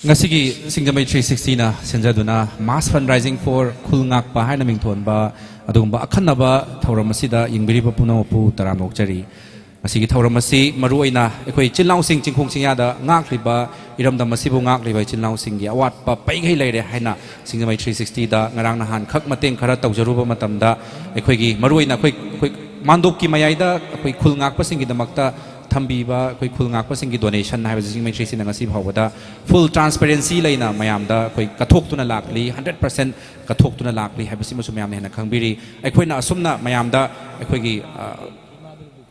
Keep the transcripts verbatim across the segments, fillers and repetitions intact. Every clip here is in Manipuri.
ꯉꯁꯤꯒꯤ ꯁꯤꯡꯖꯃꯩ ꯊ꯭ꯔꯤ ꯁꯤꯛꯁꯇꯤꯅ ꯁꯤꯟꯖꯗꯨꯅ Mass Fundraising for ꯈꯨꯜ ꯉꯥꯛꯄ ꯍꯥꯏꯅ ꯃꯤꯡꯊꯣꯟꯕ ꯑꯗꯨꯒꯨꯝꯕ ꯑꯈꯟꯅꯕ ꯊꯧꯔꯝ ꯑꯁꯤꯗ ꯌꯦꯡꯕꯤꯔꯤꯕ ꯄꯨꯝꯅꯃꯛꯄꯨ ꯇꯔꯥꯝꯅ ꯑꯣꯛꯆꯔꯤ꯫ ꯉꯁꯤꯒꯤ ꯊꯧꯔꯝ ꯑꯁꯤ ꯃꯔꯨꯑꯣꯏꯅ ꯑꯩꯈꯣꯏ ꯏꯆꯤꯜ ꯏꯅꯥꯎꯁꯤꯡ ꯆꯤꯡꯈꯣꯡ ꯆꯤꯡꯌꯥꯗ ꯉꯥꯛꯂꯤꯕ, ꯏꯔꯝꯗꯝ ꯑꯁꯤꯕꯨ ꯉꯥꯛꯂꯤꯕ ꯏꯆꯤꯜ ꯏꯅꯥꯎꯁꯤꯡꯒꯤ ꯑꯋꯥꯠꯄ ꯄꯩꯈꯩ ꯂꯩꯔꯦ ꯍꯥꯏꯅ ꯁꯤꯡꯖꯃꯩ ꯊ꯭ꯔꯤ ꯁꯤꯛꯁꯇꯤꯗ ꯉꯔꯥꯡ ꯅꯍꯥꯟ ꯈꯛ ꯃꯇꯦꯡ ꯈꯔ ꯇꯧꯖꯔꯨꯕ ꯃꯇꯝꯗ ꯑꯩꯈꯣꯏꯒꯤ ꯃꯔꯨꯑꯣꯏꯅ ꯑꯩꯈꯣꯏ, ꯑꯩꯈꯣꯏ ꯃꯥꯟꯗꯣꯞꯀꯤ ꯃꯌꯥꯏꯗ ꯑꯩꯈꯣꯏ ꯈꯨꯜ ꯉꯥꯛꯄꯁꯤꯡꯒꯤꯗꯃꯛꯇ ꯊꯝꯕꯤꯕ ꯑꯩꯈꯣꯏ ꯈꯨꯜ ꯉꯥꯛꯄꯁꯤꯡꯒꯤ donation ꯍꯥꯏꯕꯁꯤ ꯁꯤꯡꯖꯃꯩ ꯊ꯭ꯔꯤ ꯁꯤꯛꯁꯇꯤꯅ ꯉꯁꯤ ꯐꯥꯎꯕꯗ full transparency ꯂꯩꯅ ꯃꯌꯥꯝꯗ ꯑꯩꯈꯣꯏ ꯀꯠꯊꯣꯛꯇꯨꯅ ꯂꯥꯛꯂꯤ, hundred percent ꯀꯠꯊꯣꯛꯇꯨꯅ ꯂꯥꯛꯂꯤ ꯍꯥꯏꯕꯁꯤꯃꯁꯨ ꯃꯌꯥꯝꯅ ꯍꯦꯟꯅ ꯈꯪꯕꯤꯔꯤ꯫ ꯑꯩꯈꯣꯏꯅ ꯑꯁꯨꯝꯅ ꯃꯌꯥꯝꯗ ꯑꯩꯈꯣꯏꯒꯤ, ꯑ,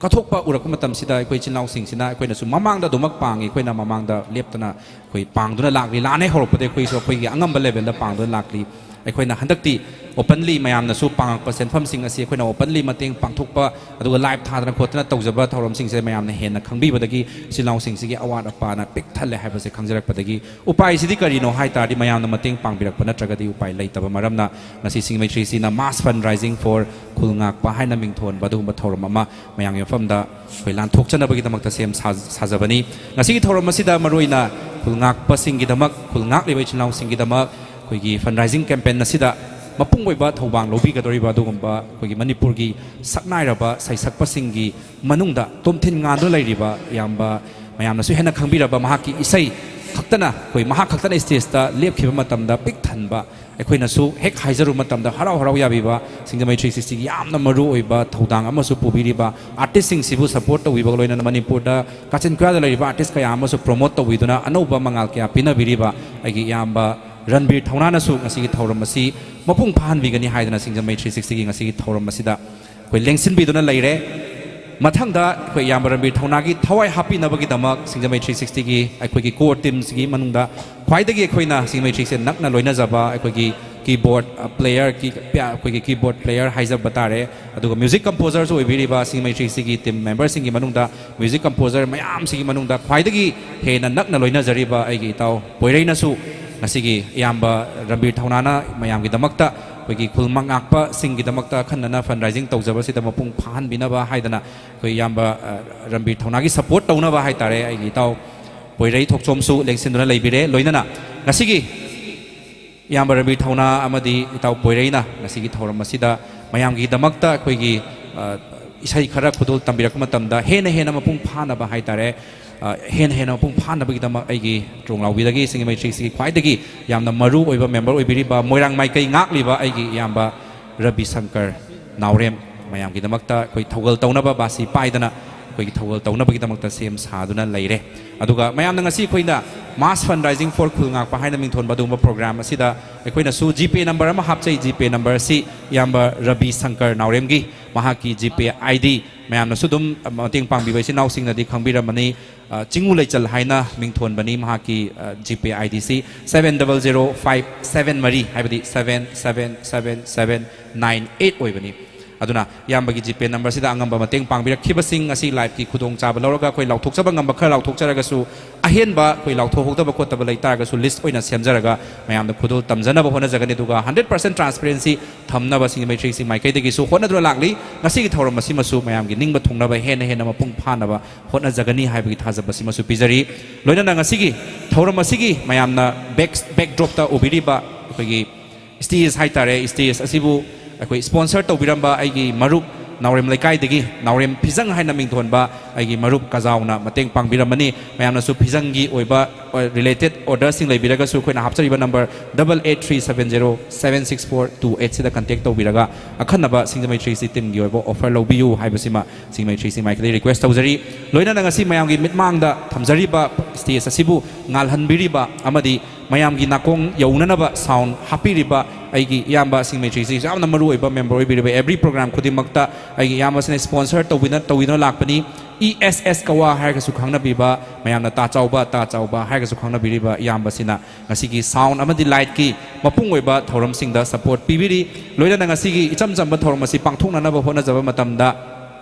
ꯀꯠꯊꯣꯛꯄ ꯎꯔꯛꯄ ꯃꯇꯝꯁꯤꯗ ꯑꯩꯈꯣꯏ ꯏꯆꯤꯜ ꯏꯅꯥꯎꯁꯤꯡꯁꯤꯅ ꯑꯩꯈꯣꯏꯅꯁꯨ ꯃꯃꯥꯡꯗ ꯑꯗꯨꯃꯛ ꯄꯥꯡꯉꯤ, ꯑꯩꯈꯣꯏꯅ ꯃꯃꯥꯡꯗ ꯂꯦꯞꯇꯅ ꯑꯩꯈꯣꯏ ꯄꯥꯡꯗꯨꯅ ꯂꯥꯛꯂꯤ꯫ ꯂꯥꯟ ꯍꯦꯛ ꯍꯧꯔꯛꯄꯗꯒꯤ ꯑꯩꯈꯣꯏꯁꯨ ꯑꯩꯈꯣꯏꯒꯤ ꯑꯉꯝꯕ levelꯗ ꯄꯥꯡꯗꯨꯅ ꯂꯥꯛꯂꯤ꯫ ꯑꯩꯈꯣꯏꯅ ꯍꯟꯗꯛꯇꯤ openly ꯃꯌꯥꯝꯅꯁꯨ ꯄꯥꯡꯉꯛꯄ ꯁꯦꯟꯐꯝꯁꯤꯡ ꯑꯁꯤ ꯑꯩꯈꯣꯏꯅ openly ꯃꯇꯦꯡ ꯄꯥꯡꯊꯣꯛꯄ, ꯑꯗꯨꯒ live ꯊꯥꯗꯅ ꯈꯣꯠꯇꯅ ꯇꯧꯖꯕ ꯊꯧꯔꯝꯁꯤꯡꯁꯦ ꯃꯌꯥꯝꯅ ꯍꯦꯟꯅ ꯈꯪꯕꯤꯕꯗꯒꯤ ꯏꯆꯤꯜ ꯏꯅꯥꯎꯁꯤꯡꯁꯤꯒꯤ ꯑꯋꯥꯠ ꯑꯄꯥꯅ ꯄꯤꯛ ꯊꯜꯂꯦ ꯍꯥꯏꯕꯁꯦ ꯈꯪꯖꯔꯛꯄꯗꯒꯤ ꯎꯄꯥꯏꯁꯤꯗꯤ ꯀꯔꯤꯅꯣ ꯍꯥꯏ ꯇꯥꯔꯗꯤ ꯃꯌꯥꯝꯅ ꯃꯇꯦꯡ ꯄꯥꯡꯕꯤꯔꯛꯄ ꯅꯠꯇ꯭ꯔꯒꯗꯤ ꯎꯄꯥꯏ ꯂꯩꯇꯕ ꯃꯔꯝꯅ ꯉꯁꯤ ꯁꯤꯡꯖꯃꯩ ꯊ꯭ꯔꯤ ꯁꯤꯛꯁꯇꯤꯅ Mass Fundraising for ꯈꯨꯜ ꯉꯥꯛꯄ ꯍꯥꯏꯅ ꯃꯤꯡꯊꯣꯟꯕ ꯑꯗꯨꯒꯨꯝꯕ ꯊꯧꯔꯝ ꯑꯃ ꯃꯌꯥꯝꯒꯤ ꯃꯐꯝꯗ ꯑꯩꯈꯣꯏ ꯂꯥꯟꯊꯣꯛꯆꯅꯕꯒꯤꯗꯃꯛꯇ ꯁꯦꯝ ꯁꯥ-, ꯁꯥꯖꯕꯅꯤ꯫ ꯉꯁꯤꯒꯤ ꯊꯧꯔꯝ ꯑꯁꯤꯗ ꯃꯔꯨꯑꯣꯏꯅ ꯈꯨꯜ ꯉꯥꯛꯄꯁꯤꯡꯒꯤꯗꯃꯛ, ꯈꯨꯜ ꯉꯥꯛꯂꯤꯕ ꯏꯆꯤꯜ ꯏꯅꯥꯎꯁꯤꯡꯒꯤꯗꯃꯛ ꯑꯩꯈꯣꯏꯒꯤ fundraising campaign ꯑꯁꯤꯗ ꯃꯄꯨꯡ ꯑꯣꯏꯕ ꯊꯧꯗꯥꯡ ꯂꯧꯕꯤꯒꯗꯧꯔꯤꯕ ꯑꯗꯨꯒꯨꯝꯕ ꯑꯩꯈꯣꯏꯒꯤ ꯃꯅꯤꯄꯨꯔꯒꯤ ꯁꯛꯅꯥꯏꯔꯕ ꯁꯩꯁꯛꯄꯁꯤꯡꯒꯤ ꯃꯅꯨꯡꯗ ꯇꯣꯝꯊꯤꯟ ꯉꯥꯟꯗꯨꯅ ꯂꯩꯔꯤꯕ ꯏꯌꯥꯝꯕ ꯃꯌꯥꯝꯅꯁꯨ ꯍꯦꯟꯅ ꯈꯪꯕꯤꯔꯕ ꯃꯍꯥꯛꯀꯤ ꯏꯁꯩ ꯈꯛꯇꯅ, ꯑꯩꯈꯣꯏ ꯃꯍꯥꯛ ꯈꯛꯇꯅ stageꯇ ꯂꯦꯞꯈꯤꯕ ꯃꯇꯝꯗ ꯄꯤꯛ ꯊꯟꯕ, ꯑꯩꯈꯣꯏꯅꯁꯨ ꯍꯦꯛ ꯍꯥꯏꯖꯔꯨꯕ ꯃꯇꯝꯗ ꯍꯔꯥꯎ ꯍꯔꯥꯎ ꯌꯥꯕꯤꯕ, ꯁꯤꯡꯖꯃꯩ ꯊ꯭ꯔꯤ ꯁꯤꯛꯁꯇꯤꯒꯤ ꯌꯥꯝꯅ ꯃꯔꯨ ꯑꯣꯏꯕ ꯊꯧꯗꯥꯡ ꯑꯃꯁꯨ ꯄꯨꯕꯤꯔꯤꯕ, artistꯁꯤꯡꯁꯤꯕꯨ support ꯇꯧꯕꯤꯕꯒ ꯂꯣꯏꯅꯅ ꯃꯅꯤꯄꯨꯔꯗ ꯀꯥꯆꯤꯟ ꯀꯣꯌꯥꯗ ꯂꯩꯔꯤꯕ artist ꯀꯌꯥ ꯑꯃꯁꯨ promote ꯇꯧꯕꯤꯗꯨꯅ ꯑꯅꯧꯕ ꯃꯉꯥꯜ ꯀꯌꯥ ꯄꯤꯅꯕꯤꯔꯤꯕ ꯑꯩꯒꯤ ꯏꯌꯥꯝꯕ ꯔꯟꯕꯤꯔ ꯊꯧꯅꯥꯅꯁꯨ ꯉꯁꯤꯒꯤ ꯊꯧꯔꯝ ꯑꯁꯤ ꯃꯄꯨꯡ ꯐꯥꯍꯟꯕꯤꯒꯅꯤ ꯍꯥꯏꯗꯅ ꯁꯤꯡꯖꯃꯩ ꯊ꯭ꯔꯤ ꯁꯤꯛꯁꯇꯤꯒꯤ ꯉꯁꯤꯒꯤ ꯊꯧꯔꯝ ꯑꯁꯤꯗ ꯑꯩꯈꯣꯏ ꯂꯦꯡꯁꯤꯟꯕꯤꯗꯨꯅ ꯂꯩꯔꯦ꯫ ꯃꯊꯪꯗ ꯑꯩꯈꯣꯏ ꯏꯌꯥꯝꯕ ꯔꯟꯕꯤꯔ ꯊꯧꯅꯥꯒꯤ ꯊꯋꯥꯏ ꯍꯥꯞꯄꯤꯅꯕꯒꯤꯗꯃꯛ ꯁꯤꯡꯖꯃꯩ ꯊ꯭ꯔꯤ ꯁꯤꯛꯁꯇꯤꯒꯤ ꯑꯩꯈꯣꯏꯒꯤ core teamꯁꯤꯒꯤ ꯃꯅꯨꯡꯗ ꯈ꯭ꯋꯥꯏꯗꯒꯤ ꯑꯩꯈꯣꯏꯅ ꯁꯤꯡꯖꯃꯩ ꯊ꯭ꯔꯤ ꯁꯤꯛꯁꯇꯤꯁꯦ ꯅꯛꯅ ꯂꯣꯏꯅꯖꯕ ꯑꯩꯈꯣꯏꯒꯤ keyboard, ꯑ, player, key-, ꯑꯩꯈꯣꯏꯒꯤ keyboard player ꯍꯥꯏꯖꯕ ꯇꯥꯔꯦ, ꯑꯗꯨꯒ music composerꯁꯨ ꯑꯣꯏꯕꯤꯔꯤꯕ ꯁꯤꯡꯖꯃꯩ ꯊ꯭ꯔꯤ ꯁꯤꯛꯁꯇꯤꯒꯤ team memberꯁꯤꯡꯒꯤ ꯃꯅꯨꯡꯗ music composer ꯃꯌꯥꯝꯁꯤꯒꯤ ꯃꯅꯨꯡꯗ ꯈ꯭ꯋꯥꯏꯗꯒꯤ ꯍꯦꯟꯅ ꯅꯛꯅ ꯂꯣꯏꯅꯖꯔꯤꯕ ꯑꯩꯒꯤ ꯏꯇꯥꯎ ꯄꯣꯏꯔꯩꯅꯁꯨ ꯉꯁꯤꯒꯤ ꯏꯌꯥꯝꯕ ꯔꯟꯕꯤꯔ ꯊꯧꯅꯥꯅ ꯃꯌꯥꯝꯒꯤꯗꯃꯛꯇ ꯑꯩꯈꯣꯏꯒꯤ ꯈꯨꯜ ꯉꯥꯛꯄꯁꯤꯡꯒꯤꯗꯃꯛꯇ ꯑꯈꯟꯅꯅ fundraising ꯇꯧꯖꯕꯁꯤꯗ ꯃꯄꯨꯡ ꯐꯥꯍꯟꯕꯤꯅꯕ ꯍꯥꯏꯗꯅ ꯑꯩꯈꯣꯏ ꯏꯌꯥꯝꯕ, ꯑ, ꯔꯟꯕꯤꯔ ꯊꯧꯅꯥꯒꯤ support ꯇꯧꯅꯕ ꯍꯥꯏꯇꯥꯔꯦ, ꯑꯩꯒꯤ ꯏꯇꯥꯎ ꯄꯣꯏꯔꯩ ꯊꯣꯛꯆꯣꯝꯁꯨ ꯂꯦꯡꯁꯤꯟꯗꯨꯅ ꯂꯩꯕꯤꯔꯦ꯫ ꯂꯣꯏꯅꯅ ꯉꯁꯤꯒꯤ ꯏꯌꯥꯝꯕ ꯔꯕꯤ ꯊꯧꯅꯥ ꯑꯃꯗꯤ ꯏꯇꯥꯎ ꯄꯣꯏꯔꯩꯅ ꯉꯁꯤꯒꯤ ꯊꯧꯔꯝ ꯑꯁꯤꯗ ꯃꯌꯥꯝꯒꯤꯗꯃꯛꯇ ꯑꯩꯈꯣꯏꯒꯤ, ꯑ, ꯏꯁꯩ ꯈꯔ ꯈꯨꯗꯣꯜ ꯇꯝꯕꯤꯔꯛꯄ ꯃꯇꯝꯗ ꯍꯦꯟꯅ ꯍꯦꯟꯅ ꯃꯄꯨꯡ ꯐꯥꯅꯕ ꯍꯥꯏꯇꯥꯔꯦ, ꯑ, ꯍꯦꯟꯅ ꯍꯦꯟꯅ ꯃꯄꯨꯡ ꯐꯥꯅꯕꯒꯤꯗꯃꯛ ꯑꯩꯒꯤ ꯇ꯭ꯔꯣꯡꯂꯥꯎꯕꯤꯗꯒꯤ ꯁꯤꯡꯖꯃꯩ ꯊ꯭ꯔꯤ ꯁꯤꯛꯁꯇꯤꯒꯤ ꯈ꯭ꯋꯥꯏꯗꯒꯤ ꯌꯥꯝꯅ ꯃꯔꯨ ꯑꯣꯏꯕ ꯃꯦꯝꯕꯔ ꯑꯣꯏꯕꯤꯔꯤꯕ ꯃꯣꯏꯔꯥꯡ ꯃꯥꯏꯀꯩ ꯉꯥꯛꯂꯤꯕ ꯑꯩꯒꯤ ꯏꯌꯥꯝꯕ ꯔꯕꯤ ꯁꯪꯀꯔ ꯅꯥꯎꯔꯦꯝ ꯃꯌꯥꯝꯒꯤꯗꯃꯛꯇ ꯑꯩꯈꯣꯏ ꯊꯧꯒꯜ ꯇꯧꯅꯕ ꯕꯥꯁꯤ ꯄꯥꯏꯗꯅ ꯑꯩꯈꯣꯏꯒꯤ ꯊꯧꯒꯜ ꯇꯧꯅꯕꯒꯤꯗꯃꯛꯇ ꯁꯦꯝ ꯁꯥꯗꯨꯅ ꯂꯩꯔꯦ꯫ ꯑꯗꯨꯒ ꯃꯌꯥꯝꯅ ꯉꯁꯤ ꯑꯩꯈꯣꯏꯅ Mass Fundraising for ꯈꯨꯜ ꯉꯥꯛꯄ ꯍꯥꯏꯅ ꯃꯤꯡꯊꯣꯟꯕ ꯑꯗꯨꯒꯨꯝꯕ ꯄ꯭ꯔꯣꯒ꯭ꯔꯥꯝ ꯑꯁꯤꯗ ꯑꯩꯈꯣꯏꯅꯁꯨ ꯖꯤꯄꯦ ꯅꯝꯕꯔ ꯑꯃ ꯍꯥꯞꯆꯩ꯫ ꯖꯤꯄꯦ ꯅꯝꯕꯔ ꯑꯁꯤ ꯏꯌꯥꯝꯕ ꯔꯕꯤ ꯁꯪꯀꯔ ꯅꯥꯎꯔꯦꯝꯒꯤ ꯃꯍꯥꯛꯀꯤ ꯖꯤꯄꯦ ꯑꯥꯏ ꯗꯤ ꯃꯌꯥꯝꯅꯁꯨ ꯑꯗꯨꯝ ꯃꯇꯦꯡ ꯄꯥꯡꯕꯤꯕ ꯏꯆꯤꯟ ꯏꯅꯥꯎꯁꯤꯡꯅꯗꯤ ꯈꯪꯕꯤꯔꯝꯃꯅꯤ꯫ ꯑ, ꯆꯤꯡꯉꯨ ꯂꯩꯆꯜ ꯍꯥꯏꯅ ꯃꯤꯡꯊꯣꯟꯕꯅꯤ ꯃꯍꯥꯛꯀꯤ, ꯑ, ꯖꯤꯄꯦ ꯑꯥꯏ ꯗꯤ ꯁꯤ seven double zero five seven ꯃꯔꯤ, ꯍꯥꯏꯕꯗꯤ seven seven seven seven nine eight ꯑꯣꯏꯕꯅꯤ꯫ ꯑꯗꯨꯅ ꯏꯌꯥꯝꯕꯒꯤ ꯖꯤꯄꯦ ꯅꯝꯕꯔꯁꯤꯗ ꯑꯉꯝꯕ ꯃꯇꯦꯡ ꯄꯥꯡꯕꯤꯔꯛꯈꯤꯕꯁꯤꯡ ꯉꯁꯤ ꯂꯥꯏꯚꯀꯤ ꯈꯨꯗꯣꯡꯆꯥꯕ ꯂꯧꯔꯒ ꯑꯩꯈꯣꯏ ꯂꯥꯎꯊꯣꯛꯆꯕ ꯉꯝꯕ ꯈꯔ ꯂꯥꯎꯊꯣꯛꯆꯔꯒꯁꯨ, ꯑꯍꯦꯟꯕ ꯑꯩꯈꯣꯏ ꯂꯥꯎꯊꯣꯛꯍꯧꯗꯕ ꯈꯣꯠꯇꯕ ꯂꯩ ꯇꯥꯔꯒꯁꯨ ꯂꯤꯁ ꯑꯣꯏꯅ ꯁꯦꯝꯖꯔꯒ ꯃꯌꯥꯝꯗ ꯈꯨꯗꯣꯜ ꯇꯝꯖꯅꯕ ꯍꯣꯠꯅꯖꯒꯅꯤ꯫ ꯑꯗꯨꯒ ꯍꯟꯗ꯭ꯔꯦꯠ ꯄꯥꯔꯁꯦꯟ ꯇ꯭ꯔꯥꯟꯁꯄꯦꯔꯦꯟꯁꯤ ꯊꯝꯅꯕ ꯁꯤꯡꯖꯃꯩ ꯊ꯭ꯔꯤ ꯁꯤꯛꯁꯇꯤ ꯃꯥꯏꯀꯩꯗꯒꯤꯁꯨ ꯍꯣꯠꯅꯗꯨꯅ ꯂꯥꯛꯂꯤ꯫ ꯉꯁꯤꯒꯤ ꯊꯧꯔꯝ ꯑꯁꯤꯃꯁꯨ ꯃꯌꯥꯝꯒꯤ ꯅꯤꯡꯕ ꯊꯨꯡꯅꯕ ꯍꯦꯟꯅ ꯍꯦꯟꯅ ꯃꯄꯨꯡ ꯐꯥꯅꯕ ꯍꯣꯠꯅꯖꯒꯅꯤ ꯍꯥꯏꯕꯒꯤ ꯊꯥꯖꯕꯁꯤꯃꯁꯨ ꯄꯤꯖꯔꯤ꯫ ꯂꯣꯏꯅꯅ ꯉꯁꯤꯒꯤ ꯊꯧꯔꯝ ꯑꯁꯤꯒꯤ ꯃꯌꯥꯝꯅ ꯕꯦꯛ, ꯕꯦꯛꯗ꯭ꯔꯣꯞꯇ ꯎꯕꯤꯔꯤꯕ ꯑꯩꯈꯣꯏꯒꯤ ꯁ꯭ꯇꯦꯖ ꯍꯥꯏꯇꯥꯔꯦ, ꯁ꯭ꯇꯦꯖ ꯑꯁꯤꯕꯨ ꯑꯩꯈꯣꯏ ꯁ꯭ꯄꯣꯟꯁꯔ ꯇꯧꯕꯤꯔꯝꯕ ꯑꯩꯒꯤ ꯃꯔꯨꯞ ꯅꯥꯎꯔꯦꯝ ꯂꯩꯀꯥꯏꯗꯒꯤ ꯅꯥꯎꯔꯦꯝ ꯐꯤꯖꯪ ꯍꯥꯏꯅ ꯃꯤꯡꯊꯣꯟꯕ ꯑꯩꯒꯤ ꯃꯔꯨꯞ ꯀꯖꯥꯎꯅ ꯃꯇꯦꯡ ꯄꯥꯡꯕꯤꯔꯝꯕꯅꯤ꯫ ꯃꯌꯥꯝꯅꯁꯨ ꯐꯤꯖꯪꯒꯤ ꯑꯣꯏꯕ, ꯑ, ꯔꯤꯂꯦꯇꯦꯠ ꯑꯣꯔꯗꯔꯁꯤꯡ ꯂꯩꯕꯤꯔꯒꯁꯨ ꯑꯩꯈꯣꯏꯅ ꯍꯥꯞꯆꯔꯤꯕ number double eight three seven zero seven six four two ꯑꯩꯠꯁꯤꯗ ꯀꯟꯇꯦꯛ ꯇꯧꯕꯤꯔꯒ ꯑꯈꯟꯅꯕ ꯁꯤꯡꯖꯃꯩ ꯊ꯭ꯔꯤ ꯁꯤꯛꯁꯇꯤ ꯇꯤꯝꯒꯤ ꯑꯣꯏꯕ ꯑꯣꯐꯔ ꯂꯧꯕꯤꯌꯨ ꯍꯥꯏꯕꯁꯤꯃ ꯁꯤꯡꯖꯃꯩ ꯊ꯭ꯔꯤ ꯁꯤꯛꯁꯇꯤ ꯃꯥꯏꯀꯩꯗꯒꯤ ꯔꯤꯀ꯭ꯋꯦꯁ ꯇꯧꯖꯔꯤ꯫ ꯂꯣꯏꯅꯅ ꯉꯁꯤ ꯃꯌꯥꯝꯒꯤ ꯃꯤꯠꯃꯥꯡꯗ ꯊꯝꯖꯔꯤꯕ ꯁ꯭ꯇꯦꯖ ꯑꯁꯤꯕꯨ ꯉꯥꯜꯍꯟꯕꯤꯔꯤꯕ ꯑꯃꯗꯤ ꯃꯌꯥꯝꯒꯤ ꯅꯥꯀꯣꯡ ꯌꯧꯅꯅꯕ ꯁꯥꯎꯟ ꯍꯥꯞꯄꯤꯔꯤꯕ ꯑꯩꯒꯤ ꯏꯌꯥꯝꯕ ꯁꯤꯡꯖꯃꯩ ꯊ꯭ꯔꯤ ꯁꯤꯛꯁꯇꯤ ꯌꯥꯝꯅ ꯃꯔꯨ ꯑꯣꯏꯕ ꯃꯦꯝꯕꯔ ꯑꯣꯏꯕꯤꯔꯤꯕ ꯑꯦꯕ꯭ꯔꯤ ꯄ꯭ꯔꯣꯒ꯭ꯔꯥꯝ ꯈꯨꯗꯤꯡꯃꯛꯇ ꯑꯩꯒꯤ ꯏꯌꯥꯝꯕꯁꯤꯅ ꯁ꯭ꯄꯣꯟꯁꯔ ꯇꯧꯕꯤꯅ-, ꯇꯧꯕꯤꯗꯨꯅ ꯂꯥꯛꯄꯅꯤ꯫ ꯏ ꯑꯦꯁ ꯑꯦꯁ ꯀꯋꯥ ꯍꯥꯏꯔꯒꯁꯨ ꯈꯪꯅꯕꯤꯕ, ꯃꯌꯥꯝꯅ ꯇꯥ ꯆꯥꯎꯕ, ꯇꯥ ꯆꯥꯎꯕ ꯍꯥꯏꯔꯒꯁꯨ ꯈꯪꯅꯕꯤꯔꯤꯕ ꯏꯌꯥꯝꯕꯁꯤꯅ ꯉꯁꯤꯒꯤ ꯁꯥꯎꯟ ꯑꯃꯗꯤ ꯂꯥꯏꯠꯀꯤ ꯃꯄꯨꯡ ꯑꯣꯏꯕ ꯊꯧꯔꯝꯁꯤꯡꯗ ꯁꯄꯣꯔꯠ ꯄꯤꯕꯤꯔꯤ꯫ ꯂꯣꯏꯅꯅ ꯉꯁꯤꯒꯤ ꯏꯆꯝ ꯆꯝꯕ ꯊꯧꯔꯝ ꯑꯁꯤ ꯄꯥꯡꯊꯣꯛꯅꯅꯕ ꯍꯣꯠꯅꯖꯕ ꯃꯇꯝꯗ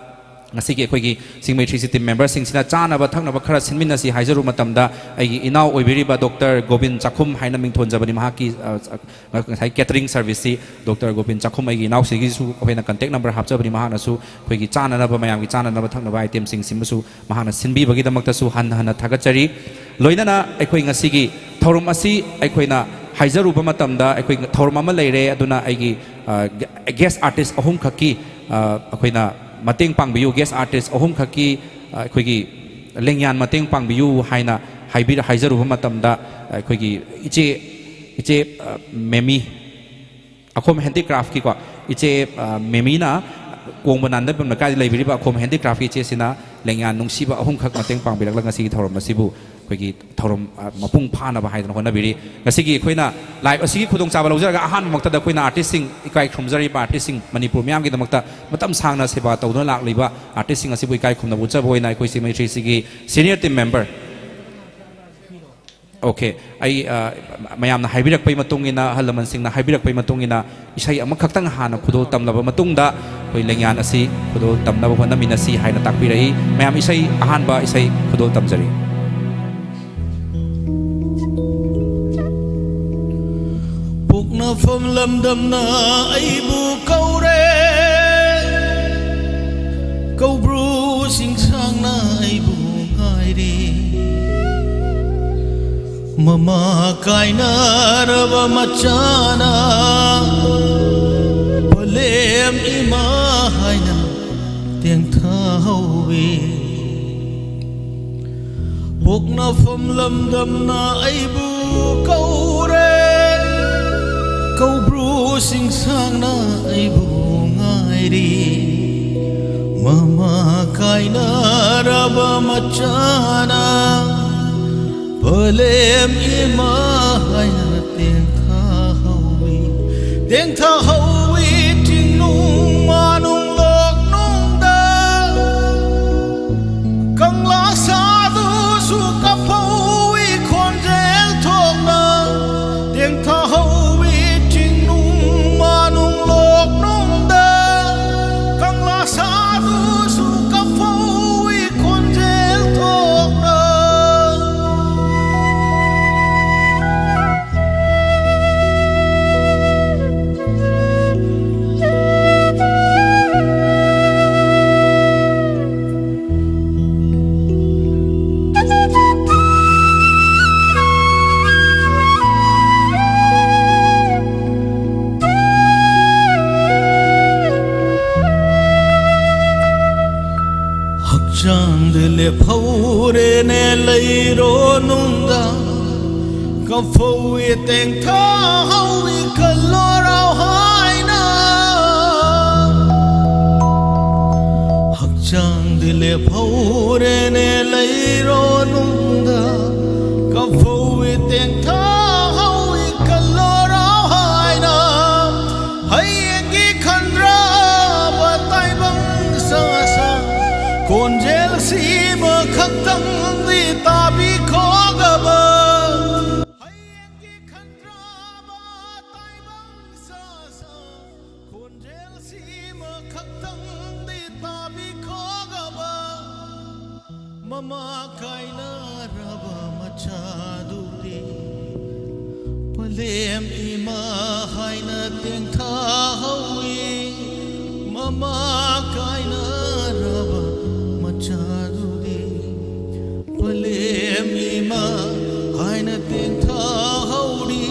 ꯉꯁꯤꯒꯤ ꯑꯩꯈꯣꯏꯒꯤ ꯁꯤꯡꯃꯩ ꯊ꯭ꯔꯤ ꯁꯤ ꯇꯤꯝ ꯃꯦꯝꯕꯔꯁꯤꯡꯁꯤꯅ ꯆꯥꯅꯕ ꯊꯛꯅꯕ ꯈꯔ ꯁꯤꯟꯃꯤꯟꯅꯁꯤ ꯍꯥꯏꯖꯔꯨꯕ ꯃꯇꯝꯗ, ꯑꯩꯒꯤ ꯏꯅꯥꯎ ꯑꯣꯏꯕꯤꯔꯤꯕ ꯗꯣꯛꯇꯔ ꯒꯣꯕꯤꯟ ꯆꯥꯛꯈꯨꯝ ꯍꯥꯏꯅ ꯃꯤꯡꯊꯣꯟꯖꯕꯅꯤ꯫ ꯃꯍꯥꯛꯀꯤ, ꯑ, ꯉꯁꯥꯏ ꯀꯦꯇꯔꯤꯡ ꯁꯔꯚꯤꯁꯁꯤ ꯗꯣꯛꯇꯔ ꯒꯣꯕꯤꯟ ꯆꯥꯛꯈꯨꯝ ꯑꯩꯒꯤ ꯏꯅꯥꯎꯁꯤꯒꯤꯁꯨ ꯑꯩꯈꯣꯏꯅ ꯀꯟꯇꯦꯛ ꯅꯝꯕꯔ ꯍꯥꯞꯆꯕꯅꯤ꯫ ꯃꯍꯥꯛꯅꯁꯨ ꯑꯩꯈꯣꯏꯒꯤ ꯆꯥꯅꯅꯕ, ꯃꯌꯥꯝꯒꯤ ꯆꯥꯅꯅꯕ ꯊꯛꯅꯕ ꯑꯥꯏꯇꯦꯝꯁꯤꯡꯁꯤꯃꯁꯨ ꯃꯍꯥꯛꯅ ꯁꯤꯟꯕꯤꯕꯒꯤꯗꯃꯛꯇꯁꯨ ꯍꯟꯅ ꯍꯟꯅ ꯊꯥꯒꯠꯆꯔꯤ꯫ ꯂꯣꯏꯅꯅ ꯑꯩꯈꯣꯏ ꯉꯁꯤꯒꯤ ꯊꯧꯔꯝ ꯑꯁꯤ ꯑꯩꯈꯣꯏꯅ ꯍꯥꯏꯖꯔꯨꯕ ꯃꯇꯝꯗ, ꯑꯩꯈꯣꯏ ꯊꯧꯔꯝ ꯑꯃ ꯂꯩꯔꯦ, ꯑꯗꯨꯅ ꯑꯩꯒꯤ, ꯑ, ꯒꯦꯁ ꯑꯥꯔꯇꯤꯁ ꯑꯍꯨꯝꯈꯛꯀꯤ, ꯑ, ꯑꯩꯈꯣꯏꯅ ꯃꯇꯦꯡ ꯄꯥꯡꯕꯤꯌꯨ, ꯒꯦꯁ ꯑꯥꯔꯇꯤꯁ ꯑꯍꯨꯝꯈꯛꯀꯤ, ꯑ, ꯑꯩꯈꯣꯏꯒꯤ ꯂꯦꯡꯌꯥꯟ ꯃꯇꯦꯡ ꯄꯥꯡꯕꯤꯌꯨ ꯍꯥꯏꯅ ꯍꯥꯏꯕꯤꯔ-, ꯍꯥꯏꯖꯔꯨꯕ ꯃꯇꯝꯗ, ꯑꯩꯈꯣꯏꯒꯤ ꯏꯆꯦ, ꯏꯆꯦ, ꯑ, ꯃꯦꯃꯤ, ꯑꯈꯣꯝ ꯍꯦꯟꯗꯤꯀ꯭ꯔꯥꯐꯀꯤꯀꯣ, ꯏꯆꯦ, ꯑ, ꯃꯦꯃꯤꯅ ꯀꯣꯡꯕ ꯅꯥꯟꯗꯕꯝ ꯂꯩꯀꯥꯏꯗ ꯂꯩꯕꯤꯔꯤꯕ ꯑꯈꯣꯝ ꯍꯦꯟꯗꯤꯀ꯭ꯔꯥꯐꯀꯤ ꯏꯆꯦꯁꯤꯅ ꯂꯦꯡꯌꯥꯟ ꯅꯨꯡꯁꯤꯕ ꯑꯍꯨꯝꯈꯛ ꯃꯇꯦꯡ ꯄꯥꯡꯕꯤꯔꯛꯂꯒ ꯉꯁꯤꯒꯤ ꯊꯧꯔꯝ ꯑꯁꯤꯕꯨ ꯑꯩꯈꯣꯏꯒꯤ ꯊꯧꯔꯝ, ꯑ, ꯃꯄꯨꯡ ꯐꯥꯅꯕ ꯍꯥꯏꯗꯅ ꯍꯣꯠꯅꯕꯤꯔꯤ꯫ ꯉꯁꯤꯒꯤ ꯑꯩꯈꯣꯏꯅ ꯂꯥꯏꯚ ꯑꯁꯤꯒꯤ ꯈꯨꯗꯣꯡꯆꯥꯕ ꯂꯧꯖꯔꯒ ꯑꯍꯥꯟꯕꯃꯛꯇꯗ ꯑꯩꯈꯣꯏꯅ ꯑꯥꯔꯇꯤꯁꯁꯤꯡ, ꯏꯀꯥꯏ ꯈꯨꯔꯨꯝꯖꯔꯤꯕ ꯑꯥꯔꯇꯤꯁꯁꯤꯡ, ꯃꯅꯤꯄꯨꯔ ꯃꯤꯌꯥꯝꯒꯤꯗꯃꯛꯇ ꯃꯇꯝ ꯁꯥꯡꯅ ꯁꯦꯕꯥ ꯇꯧꯗꯨꯅ ꯂꯥꯛꯂꯤꯕ ꯑꯥꯔꯇꯤꯁꯁꯤꯡ ꯑꯁꯤꯕꯨ ꯏꯀꯥꯏ ꯈꯨꯝꯅꯕ ꯎꯠꯆꯕ ꯑꯣꯏꯅ ꯑꯩꯈꯣꯏ ꯁꯤꯡꯃꯩ ꯊ꯭ꯔꯤ ꯁꯤꯒꯤ ꯁꯤꯅꯤꯌꯔ ꯇꯤꯝ ꯃꯦꯝꯕꯔ, ꯑꯣꯀꯦ, ꯑꯩ, ꯑ, ꯃꯌꯥꯝꯅ ꯍꯥꯏꯕꯤꯔꯛꯄꯒꯤ ꯃꯇꯨꯡ ꯏꯟꯅ, ꯑꯍꯜ ꯂꯃꯟꯁꯤꯡꯅ ꯍꯥꯏꯕꯤꯔꯛꯄꯒꯤ ꯃꯇꯨꯡ ꯏꯟꯅ ꯏꯁꯩ ꯑꯃꯈꯛꯇꯪ ꯍꯥꯟꯅ ꯈꯨꯗꯣꯜ ꯇꯝꯂꯕ ꯃꯇꯨꯡꯗ ꯑꯩꯈꯣꯏ ꯂꯦꯡꯌꯥꯟ ꯑꯁꯤ ꯈꯨꯗꯣꯜ ꯇꯝꯅꯕ ꯍꯣꯠꯅꯃꯤꯟꯅꯁꯤ ꯍꯥꯏꯅ ꯇꯥꯛꯄꯤꯔꯛꯏ꯫ ꯃꯌꯥꯝ ꯏꯁꯩ, ꯑꯍꯥꯟꯕ ꯏꯁꯩ ꯈꯨꯗꯣꯜ ꯇꯝꯖꯔꯤ꯫ ꯄꯣꯛꯅꯐꯝ ꯂꯝꯗꯝꯅ ꯑꯩꯕꯨ ꯀꯧꯔꯦ, ꯀꯧꯕ꯭ꯔꯨ ꯆꯤꯡꯁꯥꯡꯅ ꯑꯩꯕꯨ ꯉꯥꯏꯔꯤ꯫ ꯃꯃꯥ ꯀꯥꯏꯅꯔꯕ ꯃꯆꯥꯅ ꯄꯂꯦꯝ ꯏꯃꯥ ꯍꯥꯏꯅ ꯇꯦꯡꯊꯍꯧꯏ꯫ ꯄꯣꯛꯅꯐꯝ ꯂꯝꯗꯝꯅ ꯑꯩꯕꯨ ꯀꯧꯔꯦ, ꯀꯧꯕ꯭ꯔꯨ ꯆꯤꯡꯁꯥꯡꯅ ꯑꯩꯕꯨ ꯉꯥꯏꯔꯤ꯫ ꯃꯃꯥ ꯀꯥꯏꯅꯔꯕ ꯃꯆꯥꯅ ꯄꯂꯦꯝ ꯏꯃꯥ ꯍꯥꯏꯅ ꯇꯦꯡꯊꯍꯧꯏ꯫ ꯇꯦꯡꯊꯍꯧꯏ ꯆꯤꯡꯅꯨꯡ ꯃꯥꯅꯨꯡ ꯂꯣꯛꯅꯨꯡꯗ꯫ ꯀꯪꯂꯥ ꯁꯥꯗꯨꯁꯨ ꯀꯞꯐꯧꯏ ꯈꯣꯟꯖꯦꯜ ꯊꯣꯛꯅ꯫ ꯇꯦꯡꯊꯍꯧꯏ ꯆꯤꯡꯅꯨꯡ ꯃꯥꯅꯨꯡ ꯂꯣꯛꯅꯨꯡꯗ꯫ ꯀꯪꯂꯥ ꯁꯥꯗꯨꯁꯨ ꯀꯐꯧꯏ ꯇꯦꯡꯊꯥ ꯍꯧꯏ ꯀꯜꯂꯣꯔꯥꯎ ꯍꯥꯏꯅ꯫ ꯍꯛꯆꯥꯡꯗꯤ ꯂꯦꯞꯍꯧꯔꯦꯅꯦ ꯂꯩꯔꯣꯅꯨꯡꯗ꯫ ꯀꯐꯧꯏ ꯇꯦꯡꯊꯥ ꯍꯧꯏ ꯀꯜꯂꯣꯔꯥꯎ ꯍꯥꯏꯅ꯫ ꯍꯌꯦꯡꯒꯤ ꯈꯟꯗ꯭ꯔꯕ ꯇꯥꯏꯕꯪ ꯁꯥ ꯁꯥ ꯈꯣꯟꯖꯦꯜꯁꯤꯃ ꯈꯛꯇꯪꯗꯤ ꯇꯥꯕꯤꯈꯣꯒꯕ꯫ ꯍꯌꯦꯡꯒꯤ ꯈꯟꯗ꯭ꯔꯕ ꯇꯥꯏꯕꯪ ꯁꯥ ꯁꯥ ꯈꯣꯟꯖꯦꯜꯁꯤꯃ ꯈꯛꯇꯪꯗꯤ ꯇꯥꯕꯤꯈꯣꯒꯕ꯫ ꯃꯃꯥ ꯀꯥꯏꯅꯔꯕ ꯃꯆꯥꯗꯨꯗꯤ ꯄꯂꯦꯝ ꯏꯃꯥ ꯍꯥꯏꯅ ꯇꯦꯡꯊꯥꯍꯧꯏ꯫ ꯃꯃꯥ ꯀꯥꯏꯅꯔꯕ ꯃꯆꯥꯗꯨꯗꯤ ꯄꯂꯦꯝ ꯏꯃꯥ ꯍꯥꯏꯅ ꯇꯦꯡꯊꯥꯍꯧꯔꯤ꯫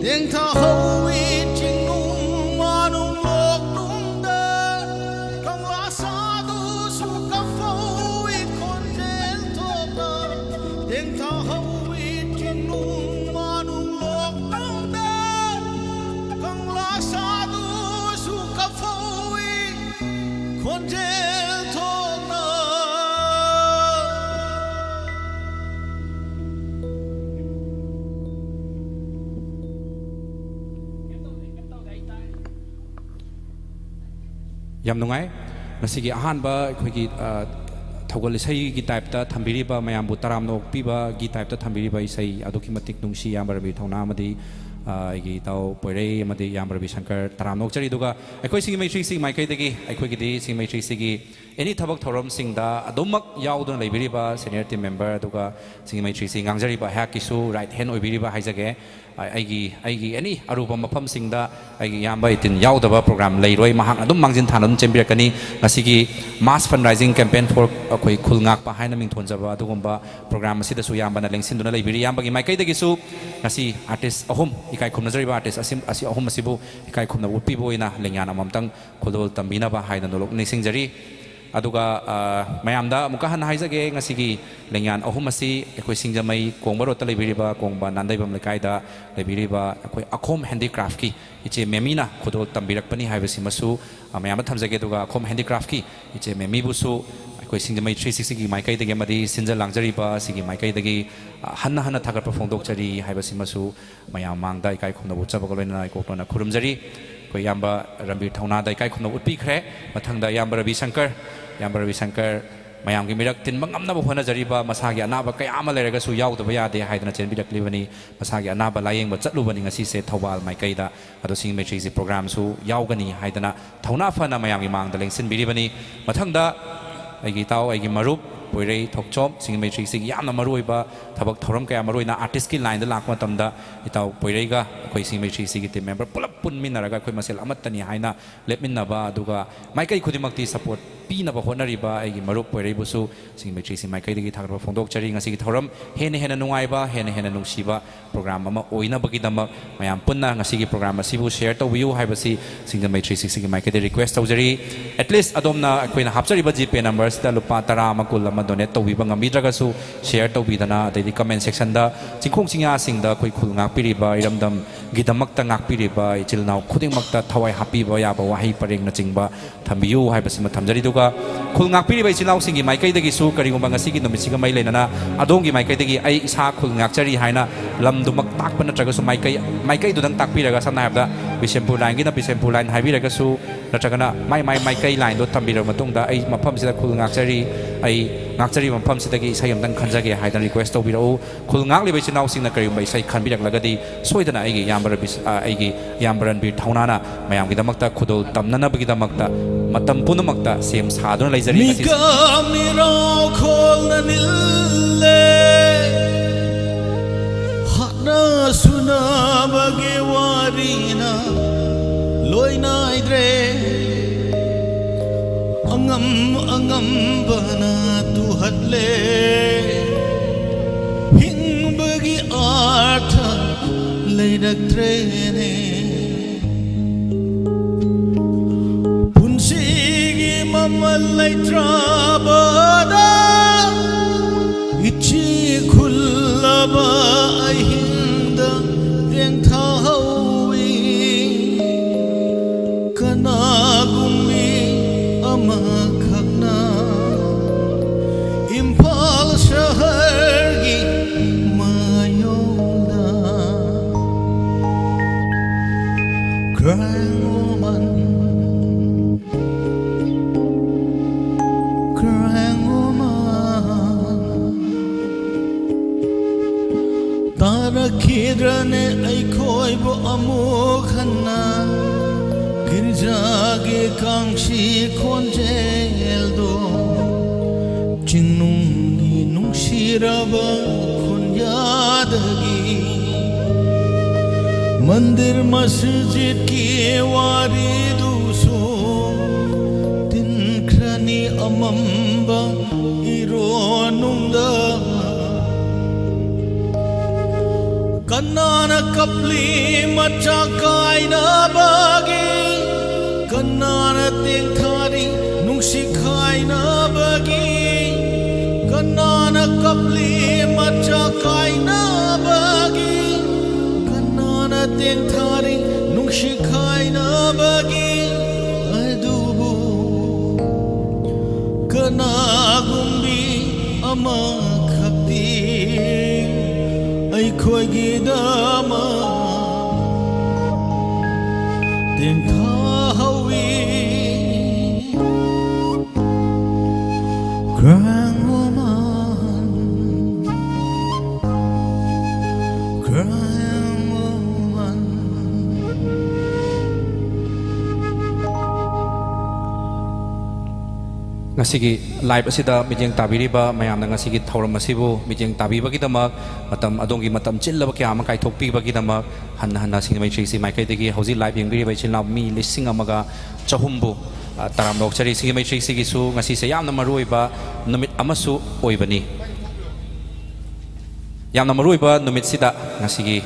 ꯇꯦꯡꯊꯥꯍꯧꯏ ꯆꯤꯡꯅꯨꯡ ꯃꯥꯅꯨꯡ ꯂꯣꯛꯅꯨꯡꯗ꯫ ꯀꯪꯂꯥ ꯁꯥꯗꯨꯁꯨ ꯀꯞꯐꯧꯏ ꯈꯣꯟꯖꯦꯜ ꯊꯣꯛꯅ꯫ ꯇꯦꯡꯊꯥꯍꯧꯏ ꯆꯤꯡꯅꯨꯡ ꯃꯥꯅꯨꯡ ꯂꯣꯛꯅꯨꯡꯗ꯫ ꯀꯪꯂꯥ ꯁꯥꯗꯨꯁꯨ ꯀꯞꯐꯧꯏ ꯈꯣꯟꯖꯦꯜ ꯊꯣꯛꯅ꯫ ꯌꯥꯝ ꯅꯨꯡꯉꯥꯏ꯫ ꯉꯁꯤꯒꯤ ꯑꯍꯥꯟꯕ ꯑꯩꯈꯣꯏꯒꯤ, ꯑ, ꯊꯧꯒꯜ ꯏꯁꯩꯒꯤ ꯇꯥꯏꯞꯇ ꯊꯝꯕꯤꯔꯤꯕ, ꯃꯌꯥꯝꯕꯨ ꯇꯔꯥꯝꯅ ꯑꯣꯛꯄꯤꯕꯒꯤ ꯇꯥꯏꯞꯇ ꯊꯝꯕꯤꯔꯤꯕ ꯏꯁꯩ ꯑꯗꯨꯛꯀꯤ ꯃꯇꯤꯛ ꯅꯨꯡꯁꯤ, ꯏꯌꯥꯝꯕ ꯔꯕꯤ ꯊꯧꯅꯥ ꯑꯃꯗꯤ, ꯑ, ꯑꯩꯒꯤ ꯏꯇꯥꯎ ꯄꯣꯏꯔꯩ ꯑꯃꯗꯤ ꯏꯌꯥꯝꯕ ꯔꯕꯤ ꯁꯪꯀꯔ, ꯇꯔꯥꯝꯅ ꯑꯣꯛꯆꯔꯤ꯫ ꯑꯗꯨꯒ ꯑꯩꯈꯣꯏ ꯁꯤꯡꯒꯤ ꯃꯩꯇ꯭ꯔꯤꯁꯤꯒꯤ ꯃꯥꯏꯀꯩꯗꯒꯤ, ꯑꯩꯈꯣꯏꯒꯤꯗꯤ ꯁꯤꯡꯒꯤ ꯃꯩꯇ꯭ꯔꯤꯁꯤꯒꯤ ꯑꯦꯅꯤ ꯊꯕꯛ ꯊꯧꯔꯝꯁꯤꯡꯗ ꯑꯗꯨꯃꯛ ꯌꯥꯎꯗꯨꯅ ꯂꯩꯕꯤꯔꯤꯕ ꯁꯦꯅꯤꯌꯔ ꯇꯤꯝ ꯃꯦꯝꯕꯔ, ꯑꯗꯨꯒ ꯁꯤꯡꯒꯤ ꯃꯩꯇ꯭ꯔꯤꯁꯤ ꯉꯥꯡꯖꯔꯤꯕ ꯑꯩꯍꯥꯛꯀꯤꯁꯨ ꯔꯥꯏꯠ ꯍꯦꯟ ꯑꯣꯏꯕꯤꯔꯤꯕ ꯍꯥꯏꯖꯒꯦ꯫ ꯑꯩꯒꯤ, ꯑꯩꯒꯤ ꯑꯦꯅꯤ ꯑꯔꯨꯕ ꯃꯐꯝꯁꯤꯡꯗ ꯑꯩꯒꯤ ꯏꯌꯥꯝꯕ ꯏꯇꯤꯟ ꯌꯥꯎꯗꯕ ꯄ꯭ꯔꯣꯒ꯭ꯔꯥꯝ ꯂꯩꯔꯣꯏ꯫ ꯃꯍꯥꯛꯅ ꯑꯗꯨꯝ ꯃꯥꯡꯖꯤꯟ ꯊꯥꯅ ꯑꯗꯨꯝ ꯆꯦꯟꯕꯤꯔꯛꯀꯅꯤ꯫ ꯉꯁꯤꯒꯤ mass fundraising campaign for ꯑꯩꯈꯣꯏ ꯈꯨꯜ ꯉꯥꯛꯄ ꯍꯥꯏꯅ ꯃꯤꯡꯊꯣꯟꯖꯕ ꯑꯗꯨꯒꯨꯝꯕ ꯄ꯭ꯔꯣꯒ꯭ꯔꯥꯝ ꯑꯁꯤꯗꯁꯨ ꯏꯌꯥꯝꯕꯅ ꯂꯦꯡꯁꯤꯟꯗꯨꯅ ꯂꯩꯕꯤꯔꯤ꯫ ꯏꯌꯥꯝꯕꯒꯤ ꯃꯥꯏꯀꯩꯗꯒꯤꯁꯨ ꯉꯁꯤ ꯑꯥꯔꯇꯤꯁ ꯑꯍꯨꯝ, ꯏꯀꯥꯏ ꯈꯨꯝꯅꯖꯔꯤꯕ ꯑꯥꯔꯇꯤꯁ ꯑꯁꯤ, ꯑꯁꯤ ꯑꯍꯨꯝ ꯑꯁꯤꯕꯨ ꯏꯀꯥꯏ ꯈꯨꯝꯅꯕ ꯎꯠꯄꯤꯕ ꯑꯣꯏꯅ ꯂꯦꯡꯌꯥꯟ ꯑꯃꯃꯝꯇꯪ ꯈꯨꯗꯣꯜ ꯇꯝꯕꯤꯅꯕ ꯍꯥꯏꯅ ꯅꯣꯂꯨꯛ ꯅꯤꯡꯁꯤꯡꯖꯔꯤ꯫ ꯑꯗꯨꯒ ꯃꯌꯥꯝꯗ ꯑꯃꯨꯛꯀ ꯍꯟꯅ ꯍꯥꯏꯖꯒꯦ, ꯉꯁꯤꯒꯤ ꯂꯦꯡꯌꯥꯟ ꯑꯍꯨꯝ ꯑꯁꯤ ꯑꯩꯈꯣꯏ ꯁꯤꯡꯖꯃꯩ ꯀꯣꯡꯕ ꯔꯣꯗꯇ ꯂꯩꯕꯤꯔꯤꯕ, ꯀꯣꯡꯕ ꯅꯥꯟꯗꯩꯕꯝ ꯂꯩꯀꯥꯏꯗ ꯂꯩꯕꯤꯔꯤꯕ ꯑꯩꯈꯣꯏ ꯑꯈꯣꯝ ꯍꯦꯟꯗꯤꯀ꯭ꯔꯥꯐꯀꯤ ꯏꯆꯦ ꯃꯦꯃꯤꯅ ꯈꯨꯗꯣꯜ ꯇꯝꯕꯤꯔꯛꯄꯅꯤ ꯍꯥꯏꯕꯁꯤꯃꯁꯨ ꯃꯌꯥꯝꯗ ꯊꯝꯖꯒꯦ꯫ ꯑꯗꯨꯒ ꯑꯈꯣꯝ ꯍꯦꯟꯗꯤꯀ꯭ꯔꯥꯐꯀꯤ ꯏꯆꯦ ꯃꯦꯃꯤꯕꯨꯁꯨ ꯑꯩꯈꯣꯏ ꯁꯤꯡꯖꯃꯩ ꯊ꯭ꯔꯤ ꯁꯤꯛꯁꯇꯤꯒꯤ ꯃꯥꯏꯀꯩꯗꯒꯤ ꯑꯃꯗꯤ ꯁꯤꯟꯖ ꯂꯥꯡꯖꯔꯤꯕ ꯑꯁꯤꯒꯤ ꯃꯥꯏꯀꯩꯗꯒꯤ ꯍꯟꯅ ꯍꯟꯅ ꯊꯥꯒꯠꯄ ꯐꯣꯡꯗꯣꯛꯆꯔꯤ ꯍꯥꯏꯕꯁꯤꯃꯁꯨ ꯃꯌꯥꯝ ꯃꯥꯡꯗ ꯏꯀꯥꯏ ꯈꯨꯝꯅꯕ ꯎꯠꯆꯕꯒ ꯂꯣꯏꯅꯅ ꯏꯀꯣꯛ ꯂꯣꯟꯅ ꯈꯨꯔꯨꯝꯖꯔꯤ꯫ ꯑꯩꯈꯣꯏ ꯏꯌꯥꯝꯕ ꯔꯟꯕꯤꯔ ꯊꯧꯅꯥꯗ ꯏꯀꯥꯏ ꯈꯨꯝꯅꯕ ꯎꯠꯄꯤꯈ꯭ꯔꯦ꯫ ꯃꯊꯪꯗ ꯏꯌꯥꯝꯕ ꯔꯕꯤ ꯁꯪꯀꯔ, ꯏꯌꯥꯝꯕ ꯔꯕꯤ ꯁꯪꯀꯔ ꯃꯌꯥꯝꯒꯤ ꯃꯤꯔꯛ ꯇꯤꯟꯕ ꯉꯝꯅꯕ ꯍꯣꯠꯅꯖꯔꯤꯕ, ꯃꯁꯥꯒꯤ ꯑꯅꯥꯕ ꯀꯌꯥ ꯑꯃ ꯂꯩꯔꯒꯁꯨ ꯌꯥꯎꯗꯕ ꯌꯥꯗꯦ ꯍꯥꯏꯗꯅ ꯆꯦꯟꯕꯤꯔꯛꯂꯤꯕꯅꯤ꯫ ꯃꯁꯥꯒꯤ ꯑꯅꯥꯕ ꯂꯥꯌꯦꯡꯕ ꯆꯠꯂꯨꯕꯅꯤ ꯉꯁꯤꯁꯦ ꯊꯧꯕꯥꯜ ꯃꯥꯏꯀꯩꯗ꯫ ꯑꯗꯣ ꯁꯤꯡꯖꯃꯩ ꯊ꯭ꯔꯤꯁꯤ ꯄ꯭ꯔꯣꯒ꯭ꯔꯥꯝꯁꯨ ꯌꯥꯎꯒꯅꯤ ꯍꯥꯏꯗꯅ ꯊꯧꯅꯥ ꯐꯅ ꯃꯌꯥꯝꯒꯤ ꯃꯥꯡꯗ ꯂꯦꯡꯁꯤꯟꯕꯤꯔꯤꯕꯅꯤ꯫ ꯃꯊꯪꯗ ꯑꯩꯒꯤ ꯏꯇꯥꯎ, ꯑꯩꯒꯤ ꯃꯔꯨꯞ ꯄꯣꯏꯔꯩ ꯊꯣꯛꯆꯣꯝ, ꯁꯤꯡꯖꯃꯩ ꯊ꯭ꯔꯤꯁꯤꯒꯤ ꯌꯥꯝꯅ ꯃꯔꯨꯑꯣꯏꯕ ꯊꯕꯛ ꯊꯧꯔꯝ ꯀꯌꯥ, ꯃꯔꯨꯑꯣꯏꯅ ꯑꯥꯔꯇꯤꯁꯀꯤ ꯂꯥꯏꯟꯗ ꯂꯥꯛꯄ ꯃꯇꯝꯗ ꯏꯇꯥꯎ ꯄꯣꯏꯔꯩꯒ ꯑꯩꯈꯣꯏ ꯁꯤꯡꯖꯃꯩ ꯊ꯭ꯔꯤꯁꯤꯒꯤ ꯇꯤꯝ ꯃꯦꯝꯕꯔ ꯄꯨꯂꯞ ꯄꯨꯟꯃꯤꯟꯅꯔꯒ ꯑꯩꯈꯣꯏ ꯃꯁꯦꯜ ꯑꯃꯠꯇꯅꯤ ꯍꯥꯏꯅ ꯂꯦꯞꯃꯤꯟꯅꯕ, ꯑꯗꯨꯒ ꯃꯥꯏꯀꯩ ꯈꯨꯗꯤꯡꯃꯛꯇꯤ ꯁꯄꯣꯔꯠ ꯄꯤꯅꯕ ꯍꯣꯠꯅꯔꯤꯕ ꯑꯩꯒꯤ ꯃꯔꯨꯞ ꯄꯣꯏꯔꯩꯕꯨꯁꯨ ꯁꯤꯡꯖꯃꯩ ꯊ꯭ꯔꯤꯁꯤ ꯃꯥꯏꯀꯩꯗꯒꯤ ꯊꯥꯒꯠꯄ ꯐꯣꯡꯗꯣꯛꯆꯔꯤ꯫ ꯉꯁꯤꯒꯤ ꯊꯧꯔꯝ ꯍꯦꯟꯅ ꯍꯦꯟꯅ ꯅꯨꯡꯉꯥꯏꯕ, ꯍꯦꯟꯅ ꯍꯦꯟꯅ ꯅꯨꯡꯁꯤꯕ ꯄ꯭ꯔꯣꯒ꯭ꯔꯥꯝ ꯑꯃ ꯑꯣꯏꯅꯕꯒꯤꯗꯃꯛ ꯃꯌꯥꯝ ꯄꯨꯟꯅ ꯉꯁꯤꯒꯤ ꯄ꯭ꯔꯣꯒ꯭ꯔꯥꯝ ꯑꯁꯤꯕꯨ ꯁꯤꯌꯔ ꯇꯧꯕꯤꯌꯨ ꯍꯥꯏꯕꯁꯤ ꯁꯤꯡꯖꯃꯩ ꯊ꯭ꯔꯤ ꯁꯤꯛꯁꯇꯤꯒꯤ ꯃꯥꯏꯀꯩꯗꯒꯤ ꯔꯤꯀ꯭ꯋꯦꯁ ꯇꯧꯖꯔꯤ꯫ ꯑꯦꯠꯂꯤꯁ ꯑꯗꯣꯝꯅ ꯑꯩꯈꯣꯏꯅ ꯍꯥꯞꯆꯔꯤꯕ ꯖꯤꯄꯦ ꯅꯝꯕꯔꯁꯤꯗ ꯂꯨꯄꯥ ꯇꯔꯥ ꯑꯃ, ꯀꯨꯟ ꯑꯃ ꯗꯣꯅꯦꯠ ꯇꯧꯕꯤꯕ ꯉꯝꯕꯤꯗ꯭ꯔꯒꯁꯨ, ꯁꯤꯌꯔ ꯇꯧꯕꯤꯗꯅ, ꯑꯗꯩꯗꯤ ꯀꯃꯦꯟ ꯁꯦꯛꯁꯟꯗ ꯆꯤꯡꯈꯣꯡ ꯆꯤꯡꯌꯥꯁꯤꯡꯗ ꯑꯩꯈꯣꯏ ꯈꯨꯜ ꯉꯥꯛꯄꯤꯔꯤꯕ, ꯏꯔꯝꯗꯝꯒꯤꯗꯃꯛꯇ ꯉꯥꯛꯄꯤꯔꯤꯕ ꯏꯆꯤꯜ ꯏꯅꯥꯎ ꯈꯨꯗꯤꯡꯃꯛꯇ ꯊꯋꯥꯏ ꯍꯥꯞꯄꯤꯕ ꯌꯥꯕ ꯋꯥꯍꯩ ꯄꯔꯦꯡꯅꯆꯤꯡꯕ ꯊꯝꯕꯤꯌꯨ ꯍꯥꯏꯕꯁꯤꯃ ꯊꯝꯖꯔꯤ꯫ ꯑꯗꯨꯒ ꯈꯨꯜ ꯉꯥꯛꯄꯤꯔꯤꯕ ꯏꯆꯤꯜ ꯏꯅꯥꯎꯁꯤꯡꯒꯤ ꯃꯥꯏꯀꯩꯗꯒꯤꯁꯨ ꯀꯔꯤꯒꯨꯝꯕ ꯉꯁꯤꯒꯤ ꯅꯨꯃꯤꯠꯁꯤꯒ ꯃꯔꯤ ꯂꯩꯅꯅ ꯑꯗꯣꯝꯒꯤ ꯃꯥꯏꯀꯩꯗꯒꯤ "ꯑꯩ ꯏꯁꯥ ꯈꯨꯜ ꯉꯥꯛꯆꯔꯤ" ꯍꯥꯏꯅ ꯂꯝꯗꯨꯃꯛ ꯇꯥꯛꯄ ꯅꯠꯇ꯭ꯔꯒꯁꯨ ꯃꯥꯏꯀꯩ, ꯃꯥꯏꯀꯩꯗꯨꯗꯪ ꯇꯥꯛꯄꯤꯔꯒ, ꯁꯝꯅ ꯍꯥꯏꯔꯕꯗ ꯕꯤꯁꯦꯝꯄꯨꯔ ꯂꯥꯏꯟꯒꯤꯅ ꯕꯤꯁꯦꯝꯄꯨꯔ ꯂꯥꯏꯟ ꯍꯥꯏꯕꯤꯔꯒꯁꯨ, ꯅꯠꯇ꯭ꯔꯒꯅ ꯃꯥꯏ ꯃꯥꯏ ꯃꯥꯏꯀꯩ ꯂꯥꯏꯟꯗꯣ ꯊꯝꯕꯤꯔꯕ ꯃꯇꯨꯡꯗ "ꯑꯩ ꯃꯐꯝꯁꯤꯗ ꯈꯨꯜ ꯉꯥꯛꯆꯔꯤ, ꯑꯩ ꯉꯥꯛꯆꯔꯤꯕ ꯃꯐꯝꯁꯤꯗꯒꯤ ꯏꯁꯩ ꯑꯃꯇꯪ ꯈꯟꯖꯒꯦ" ꯍꯥꯏꯗꯅ ꯔꯤꯀ꯭ꯋꯦꯁ ꯇꯧꯕꯤꯔꯛꯎ꯫ ꯈꯨꯜ ꯉꯥꯛꯂꯤꯕ ꯏꯆꯤꯟ ꯏꯅꯥꯎꯁꯤꯡꯅ ꯀꯔꯤꯒꯨꯝꯕ ꯏꯁꯩ ꯈꯟꯕꯤꯔꯛꯂꯒꯗꯤ, ꯁꯣꯏꯗꯅ ꯑꯩꯒꯤ ꯏꯌꯥꯝꯕ ꯔꯕꯤ, ꯑ, ꯑꯩꯒꯤ ꯏꯌꯥꯝꯕ ꯔꯟꯕꯤꯔ ꯊꯧꯅꯥꯅ ꯃꯌꯥꯝꯒꯤꯗꯃꯛꯇ ꯈꯨꯗꯣꯜ ꯇꯝꯅꯅꯕꯒꯤꯗꯃꯛꯇ ꯃꯇꯝ ꯄꯨꯝꯅꯃꯛꯇ ꯁꯦꯝ ꯁꯥꯗꯨꯅ ꯂꯩꯖꯔꯤ꯫ ꯉꯁꯤ ꯃꯤꯀꯞ ꯃꯤꯔꯥꯎꯈꯣꯜꯅ ꯅꯤꯜꯂꯦ, ꯍꯥꯠꯅ ꯁꯨꯅꯕꯒꯤ ꯋꯥꯔꯤꯅ ꯂꯣꯏ ꯅꯥꯏꯗ꯭ꯔꯦ, ꯑꯉꯝ ꯑꯉꯝꯕꯅ ꯇꯨꯍꯠꯂꯦ, ꯍꯤꯡꯕꯒꯤ ꯑꯥꯔꯊ ꯂꯩꯔꯛꯇ꯭ꯔꯦꯅꯦ꯫ ꯄꯨꯟꯁꯤꯒꯤ ꯑꯃ ꯂꯩꯇ꯭ꯔꯕꯗ ꯏꯆꯤ ꯈꯨꯜꯂꯕ ꯑꯍꯤꯡꯗ ꯇꯦꯡꯊꯥꯍꯧꯏ꯫ ꯀꯅꯥꯒꯨꯝꯕꯤ ꯑꯃꯈꯛꯅ ꯏꯝꯐꯥꯜ ꯁꯍꯔꯒꯤ ꯃꯥꯌꯣꯡꯗ꯫ Crying woman, crying woman. ꯇꯥꯔꯛꯈꯤꯗ꯭ꯔꯅꯦ ꯑꯩꯈꯣꯏꯕꯨ ꯑꯃꯨꯛ ꯍꯟꯅ? ꯒꯤꯔꯖꯥꯒꯤ ꯀꯥꯡꯁꯤ ꯈꯣꯟꯖꯦꯜꯗꯣ, ꯆꯤꯡꯅꯨꯡꯒꯤ ꯅꯨꯡꯁꯤꯔꯕ ꯈꯨꯟꯌꯥꯗꯒꯤ, ꯃꯟꯗꯤꯔ ꯃꯁꯖꯤꯗꯀꯤ ꯋꯥꯔꯤꯗꯨꯁꯨ ꯇꯤꯟꯈ꯭ꯔꯅꯤ ꯑꯃꯝꯕ ꯏꯔꯣꯅꯨꯡꯗ꯫ ꯀꯅꯥꯅ ꯀꯞꯂꯤ ꯃꯆꯥ ꯀꯥꯏꯅꯕꯒꯤ? ꯀꯅꯥꯅ ꯇꯦꯡꯊꯥꯔꯤ ꯅꯨꯡꯁꯤ ꯈꯥꯏꯅꯕꯒꯤ? ꯀꯅꯥꯅ ꯀꯞꯂꯤ ꯃꯆꯥ ꯀꯥꯏꯅꯕꯒꯤ? ꯀꯅꯥꯅ ꯇꯦꯡꯊꯥꯔꯤ ꯅꯨꯡꯁꯤ ꯈꯥꯏꯅꯕꯒꯤ? ꯑꯗꯨꯕꯨ ꯀꯅꯥꯒꯨꯝꯕꯤ ꯑꯃꯈꯛꯇꯤ ꯑꯩꯈꯣꯏꯒꯤꯗꯃꯛ ꯇꯦꯡꯊꯥꯍꯧꯏ꯫ Crying woman, crying woman. ꯉꯁꯤꯒꯤ live ꯑꯁꯤꯗ ꯃꯤꯠꯌꯦꯡ ꯇꯥꯕꯤꯔꯤꯕ ꯃꯌꯥꯝꯅ ꯉꯁꯤꯒꯤ ꯊꯧꯔꯝ ꯑꯁꯤꯕꯨ ꯃꯤꯠꯌꯦꯡ ꯇꯥꯕꯤꯕꯒꯤꯗꯃꯛ, ꯃꯇꯝ, ꯑꯗꯣꯝꯒꯤ ꯃꯇꯝ ꯆꯤꯜꯂꯕ ꯀꯌꯥ ꯑꯃ ꯀꯥꯏꯊꯣꯛꯄꯤꯕꯒꯤꯗꯃꯛ ꯍꯟꯅ ꯍꯟꯅ ꯁꯤꯡꯖꯃꯩ ꯊ꯭ꯔꯤ ꯁꯤꯛꯁꯇꯤ ꯃꯥꯏꯀꯩꯗꯒꯤ ꯍꯧꯖꯤꯛ live ꯌꯦꯡꯕꯤꯔꯤꯕ ꯏꯆꯤꯜ ꯏꯅꯥꯎ ꯃꯤ ꯂꯤꯁꯤꯡ ꯑꯃꯒ ꯆꯍꯨꯝꯕꯨ, ꯑ, ꯇꯔꯥꯝꯅ ꯑꯣꯛꯆꯔꯤ꯫ ꯁꯤꯡꯖꯃꯩ ꯊ꯭ꯔꯤ ꯁꯤꯛꯁꯇꯤꯒꯤꯁꯨ ꯉꯁꯤꯁꯦ ꯌꯥꯝꯅ ꯃꯔꯨꯑꯣꯏꯕ ꯅꯨꯃꯤꯠ ꯑꯃꯁꯨ ꯑꯣꯏꯕꯅꯤ꯫ ꯌꯥꯝꯅ ꯃꯔꯨꯑꯣꯏꯕ ꯅꯨꯃꯤꯠꯁꯤꯗ ꯉꯁꯤꯒꯤ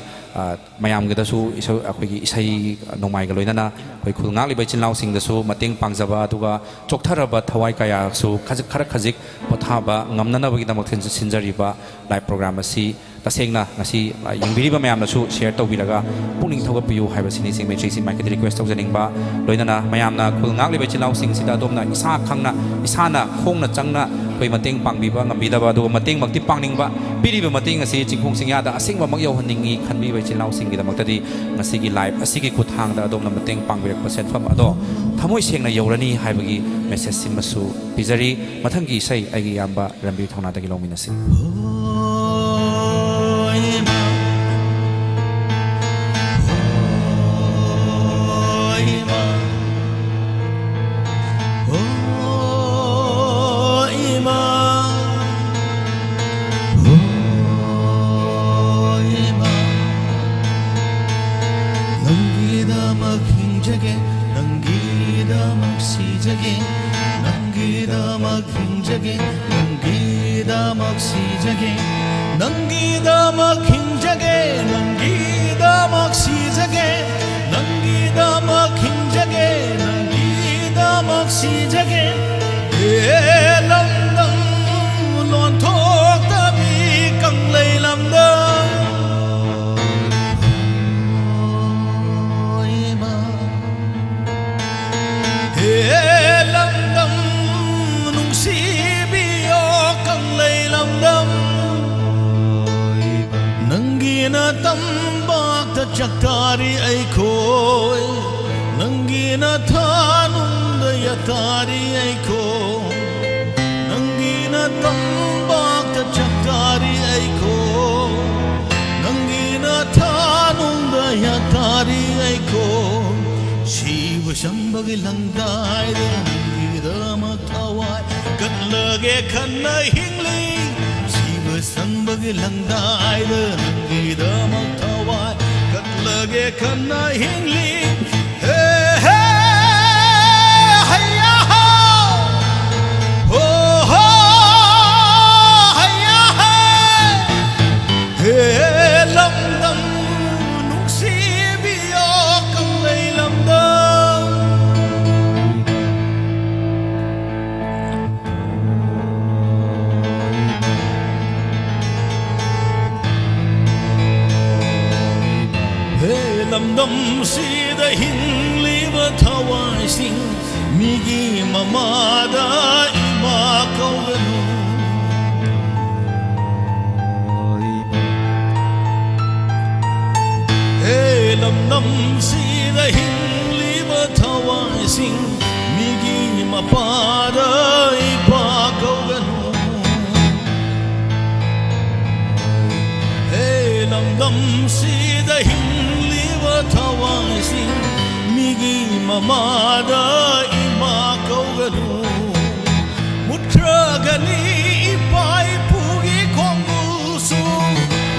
ꯃꯌꯥꯝꯒꯤꯗꯁꯨ ꯑꯩꯈꯣꯏꯒꯤ ꯏꯁꯩ ꯅꯣꯡꯃꯥꯏꯒ ꯂꯣꯏꯅꯅ ꯑꯩꯈꯣꯏ ꯈꯨꯜ ꯉꯥꯛꯂꯤꯕ ꯏꯆꯤꯜ ꯏꯅꯥꯎꯁꯤꯡꯗꯁꯨ ꯃꯇꯦꯡ ꯄꯥꯡꯖꯕ, ꯑꯗꯨꯒ ꯆꯣꯛꯊꯔꯕ ꯊꯋꯥꯏ ꯀꯌꯥꯁꯨ ꯈꯖꯤꯛ ꯈꯔ ꯈꯖꯤꯛ ꯄꯣꯊꯥꯕ ꯉꯝꯅꯅꯕꯒꯤꯗꯃꯛꯇ ꯁꯤꯟꯖꯔꯤꯕ live program ꯑꯁꯤ ꯇꯁꯦꯡꯅ ꯉꯁꯤ ꯌꯦꯡꯕꯤꯔꯤꯕ ꯃꯌꯥꯝꯅꯁꯨ share ꯇꯧꯕꯤꯔꯒ ꯄꯨꯛꯅꯤꯡ ꯊꯧꯒꯠꯄꯤꯌꯨ ꯍꯥꯏꯕꯁꯤꯅꯤ ꯏꯆꯦ ꯃꯩꯇ꯭ꯔꯤꯁꯤ ꯃꯥꯏꯀꯩꯗ request ꯇꯧꯖꯅꯤꯡꯕ꯫ ꯂꯣꯏꯅꯅ ꯃꯌꯥꯝꯅ ꯈꯨꯜ ꯉꯥꯛꯂꯤꯕ ꯏꯆꯤꯜ ꯏꯅꯥꯎꯁꯤꯡꯁꯤꯗ ꯑꯗꯣꯝꯅ ꯏꯁꯥ ꯈꯪꯅ, ꯏꯁꯥꯅ ꯈꯣꯡꯅ ꯆꯪꯅ ꯑꯩꯈꯣꯏ ꯃꯇꯦꯡ ꯄꯥꯡꯕꯤꯕ ꯉꯝꯕꯤꯗꯕ, ꯑꯗꯨꯒ ꯃꯇꯦꯡꯃꯛꯇꯤ ꯄꯥꯡꯅꯤꯡꯕ, ꯄꯤꯔꯤꯕ ꯃꯇꯦꯡ ꯑꯁꯤ ꯆꯤꯡꯈꯣꯡ ꯆꯤꯡꯌꯥꯗ ꯑꯁꯦꯡꯕꯃꯛ ꯌꯧꯍꯟꯅꯤꯡꯏ ꯈꯟꯕꯤꯕ ꯏꯆꯤꯜ ꯏꯅꯥꯎꯁꯤꯡꯒꯤꯗꯃꯛꯇꯗꯤ ꯉꯁꯤꯒꯤ live ꯑꯁꯤꯒꯤ ꯈꯨꯠꯊꯥꯡꯗ ꯑꯗꯣꯝꯅ ꯃꯇꯦꯡ ꯄꯥꯡꯕꯤꯔꯛꯄ ꯁꯦꯟꯐꯝ ꯑꯗꯣ ꯊꯃꯣꯏ ꯁꯦꯡꯅ ꯌꯧꯔꯅꯤ ꯍꯥꯏꯕꯒꯤ message ꯁꯤꯃꯁꯨ ꯄꯤꯖꯔꯤ꯫ ꯃꯊꯪꯒꯤ ꯏꯁꯩ ꯑꯩꯒꯤ ꯏꯌꯥꯝꯕ ꯔꯟꯕꯤꯔ ꯊꯧꯅꯥꯗꯒꯤ ꯂꯧꯃꯤꯟꯅꯁꯤ꯫ ꯅꯪꯒꯤꯗꯃꯛ ꯍꯤꯡꯖꯒꯦ, ꯅꯪꯒꯤꯗꯃꯛ ꯁꯤꯖꯒꯦ, ꯅꯪꯒꯤꯗꯃꯛ ꯍꯤꯡꯖꯒꯦ, ꯅꯪꯒꯤꯗꯃꯛ ꯁꯤꯖꯒꯦ, ꯅꯪꯒꯤꯗꯃꯛ ꯍꯤꯡꯖꯒꯦ, ꯅꯪꯒꯤꯗꯃꯛ ꯁꯤꯖꯒꯦ, ꯅꯪꯒꯤꯗꯃꯛ ꯍꯤꯡꯖꯒꯦ, ꯅꯪꯒꯤꯗꯃꯛ ꯁꯤꯖꯒꯦ꯫ ꯍꯦ ꯂꯝꯗꯝ ꯂꯣꯟꯊꯣꯛꯇꯕꯤ ꯀꯪꯂꯩ ꯂꯝꯗꯝ꯫ ꯍꯦ ꯂꯝꯗꯝ ꯅꯨꯡꯁꯤꯕꯤꯌꯣ ꯀꯪꯂꯩ ꯂꯝꯗꯝ꯫ ꯅꯪꯒꯤ ꯅꯇꯝꯄꯥꯛꯇ ꯆꯥꯛꯇꯥꯔꯤ ꯑꯩꯈꯣꯏ, ꯅꯪꯒꯤ ꯅꯊꯥꯅꯨꯡꯗ ꯌꯥꯇꯥꯔꯤ ꯑꯩꯈꯣꯏ꯫ ꯅꯪꯒꯤ ꯅꯇꯝꯄꯥꯛꯇ ꯆꯥꯛꯇꯥꯔꯤ ꯑꯩꯈꯣꯏ, ꯅꯪꯒꯤ ꯅꯊꯥꯅꯨꯡꯗ ꯌꯥꯇꯥꯔꯤ ꯑꯩꯈꯣꯏ꯫ ꯁꯤꯕ ꯁꯪꯕꯒꯤ ꯂꯪꯗꯥꯏꯗ ꯅꯪꯒꯤꯗꯃꯛ ꯊꯋꯥꯏ ꯀꯠꯂꯒꯦ ꯈꯟꯅ ꯍꯤꯡꯂꯤ꯫ ꯁꯤꯕ ꯁꯪꯕꯒꯤ ꯂꯪꯗꯥꯏꯗ ꯅꯪꯒꯤꯗꯃꯛ ꯊꯋꯥꯏ ꯀꯠꯂꯒꯦ ꯈꯟꯅ ꯍꯤꯡꯂꯤ꯫ ꯍꯦ, ꯍꯦ, ꯍꯩꯌꯥ, ꯍꯣ꯫ ꯍꯣ, ꯍꯣ, ꯍꯩꯌꯥ, ꯍꯦ꯫ ꯍꯦ ꯂꯝꯗꯝ ꯂꯝꯗꯝꯁꯤꯗ ꯍꯤꯡꯂꯤꯕ ꯊꯋꯥꯏꯁꯤꯡ, ꯃꯤꯒꯤ ꯃꯃꯥꯗ ꯏꯃꯥ ꯀꯧꯒꯅꯨ꯫ ꯍꯦ ꯂꯝꯗꯝꯁꯤꯗ ꯍꯤꯡꯂꯤꯕ ꯊꯋꯥꯏꯁꯤꯡ, ꯃꯤꯒꯤ ꯃꯄꯥꯗ ꯏꯄꯥ ꯀꯧꯒꯅꯨ꯫ ꯍꯦ ꯂꯝꯗꯝꯁꯤꯗ ꯍꯤꯡꯂꯤꯕ ꯊꯋꯥꯏꯁꯤꯡ, ꯃꯤꯒꯤ ꯃꯃꯥꯗ ꯏꯃꯥ ꯀꯧꯒꯅꯨ꯫ ꯃꯨꯠꯈ꯭ꯔꯒꯅꯤ ꯏꯄꯥ ꯏꯄꯨꯒꯤ ꯈꯣꯡꯒꯨꯜꯁꯨ,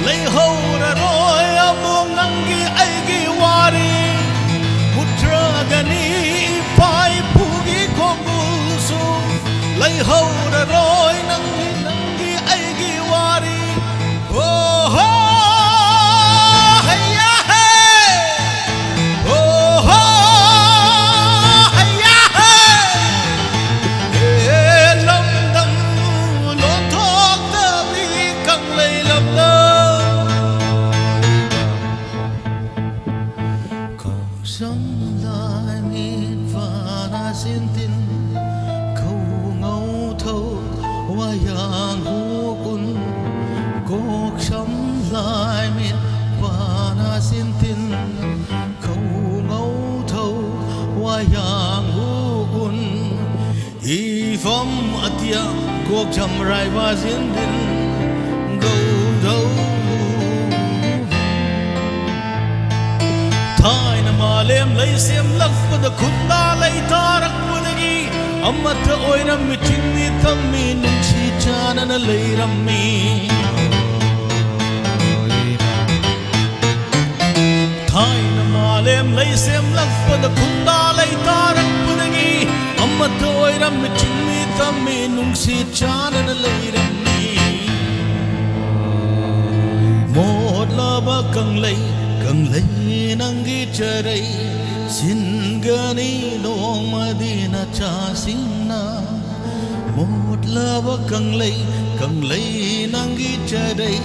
ꯂꯩꯍꯧꯔꯔꯣꯏ ꯑꯃꯨꯛ ꯅꯪꯒꯤ ꯑꯩꯒꯤ ꯋꯥꯔꯤ꯫ ꯃꯨꯠꯈ꯭ꯔꯒꯅꯤ ꯏꯄꯥ ꯏꯄꯨꯒꯤ ꯈꯣꯡꯒꯨꯜꯁꯨ, ꯂꯩꯍꯧꯔꯔꯣꯏ ꯅꯪꯒꯤ ꯅꯪꯒꯤ ꯑꯩꯒꯤ ꯋꯥꯔꯤ꯫ ꯍꯣ ꯍꯣ ꯍꯩꯌꯥ ꯍꯦ꯫ ꯍꯣ ꯍꯣ ꯍꯩꯌꯥ ꯍꯦ꯫ ꯍꯦ ꯂꯝꯗꯝ ꯂꯣꯟꯊꯣꯛꯇꯕꯤ ꯀꯪꯂꯩ ꯂꯝꯗꯝ꯫ ꯀꯣꯛꯁꯝ ꯂꯥꯏ ꯃꯤꯠ ꯄꯥ ꯅꯥ ꯁꯤꯟ ꯇꯤꯟ ꯈꯧ ꯉꯧ ꯊꯧ ꯋꯥꯌꯥꯡ ꯍꯨ ꯎꯟ꯫ ꯀꯣꯛꯁꯝ ꯂꯥꯏ ꯃꯤꯠ ꯄꯥ ꯅꯥ ꯁꯤꯟ ꯇꯤꯟ ꯈꯧ ꯉꯧ ꯊꯧ ꯋꯥꯌꯥꯡ ꯍꯨ ꯎꯟ꯫ ꯏꯐꯝ ꯑꯇꯤꯌꯥ ꯀꯣꯛꯁꯝ ꯔꯥꯏ ꯕꯥ ꯁꯤꯟ ꯇꯤꯟ ꯒꯧ ꯙꯧ꯫ ꯊꯥꯏꯅ ꯃꯥꯂꯦꯝ ꯂꯩ ꯁꯦꯝꯂꯛꯄꯗ ꯈꯨꯟꯗꯥ ꯂꯩ ꯇꯥꯔꯛꯄꯗꯒꯤ ꯑꯃꯠꯇ ꯑꯣꯏꯔꯝꯃꯤ ꯆꯤꯡꯃꯤ ꯇꯝꯃꯤ ꯅꯨꯡꯁꯤ ꯆꯥꯟꯅꯅ ꯂꯩꯔꯝꯃꯤ꯫ ꯊꯥꯏꯅ ꯃꯥꯂꯦꯝ ꯂꯩ ꯁꯦꯝꯂꯛꯄꯗ ꯈꯨꯟꯗꯥ ꯂꯩ ꯇꯥꯔꯛꯄꯗꯒꯤ ꯑꯃꯠꯇ ꯑꯣꯏꯔꯝꯃꯤ ꯆꯤꯡꯃꯤ ꯇꯝꯃꯤ ꯅꯨꯡꯁꯤ ꯆꯥꯟꯅꯅ ꯂꯩꯔꯝꯃꯤ꯫ ꯃꯣꯠꯂꯕ ꯀꯪꯂꯩ ꯀꯪꯂꯩ ꯅꯪꯒꯤ ꯆꯔꯩ ꯁꯤꯟꯒꯅꯤ ꯅꯣꯡꯃꯗꯤ ꯅꯆꯥꯁꯤꯡꯅ꯫ ꯃꯣꯠꯂꯕ ꯀꯪꯂꯩ ꯀꯪꯂꯩ ꯅꯪꯒꯤ ꯆꯔꯩ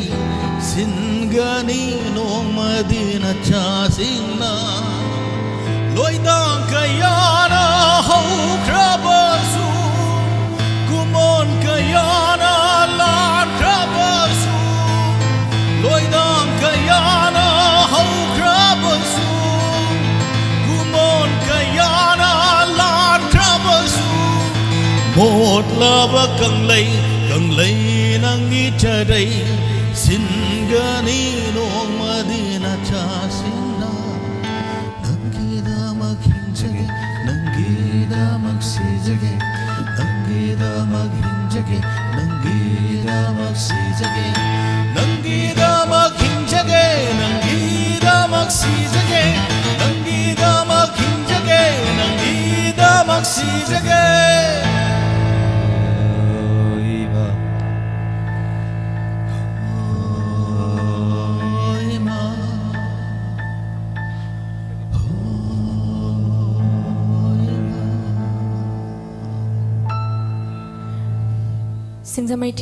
ꯁꯤꯟꯒꯅꯤ ꯅꯣꯡꯃꯗꯤ ꯅꯆꯥꯁꯤꯡꯅ꯫ ꯂꯣꯏꯗꯥꯡ ꯀꯌꯥꯅ ꯍꯧꯈ꯭ꯔꯕꯁꯨ, ꯀꯨꯃꯣꯟ ꯀꯌꯥꯅ ꯂꯥꯟꯈ꯭ꯔꯕꯁꯨ, ꯂꯣꯏꯗꯥꯡ ꯀꯌꯥꯅ ꯍꯧꯈ꯭ꯔꯕꯁꯨ, ꯀꯨꯃꯣꯟ ꯀꯌꯥꯅ ꯂꯥꯟꯈ꯭ꯔꯕꯁꯨ, ꯃꯣꯠꯂꯕ ꯀꯪꯂꯩ, ꯀꯪꯂꯩ ꯅꯪꯒꯤ ꯆꯔꯩ ꯁꯤꯟꯒꯅꯤ ꯅꯣꯡꯃꯗꯤ ꯅꯆꯥꯁꯤꯡꯅ꯫ ꯅꯪꯒꯤꯗꯃꯛ ꯍꯤꯡꯖꯒꯦ, ꯅꯪꯒꯤꯗꯃꯛ ꯁꯤꯖꯒꯦ, ꯅꯪꯒꯤꯗꯃꯛ ꯍꯤꯡꯖꯒꯦ, ꯅꯪꯒꯤꯗꯃꯛ ꯁꯤꯖꯒꯦ, ꯅꯪꯒꯤꯗꯃꯛ ꯍꯤꯡꯖꯒꯦ, ꯅꯪꯒꯤꯗꯃꯛ ꯁꯤꯖꯒꯦ, ꯅꯪꯒꯤꯗꯃꯛ ꯍꯤꯡꯖꯒꯦ, ꯅꯪꯒꯤꯗꯃꯛ ꯁꯤꯖꯒꯦ꯫ ꯁꯤꯡꯖꯃꯩ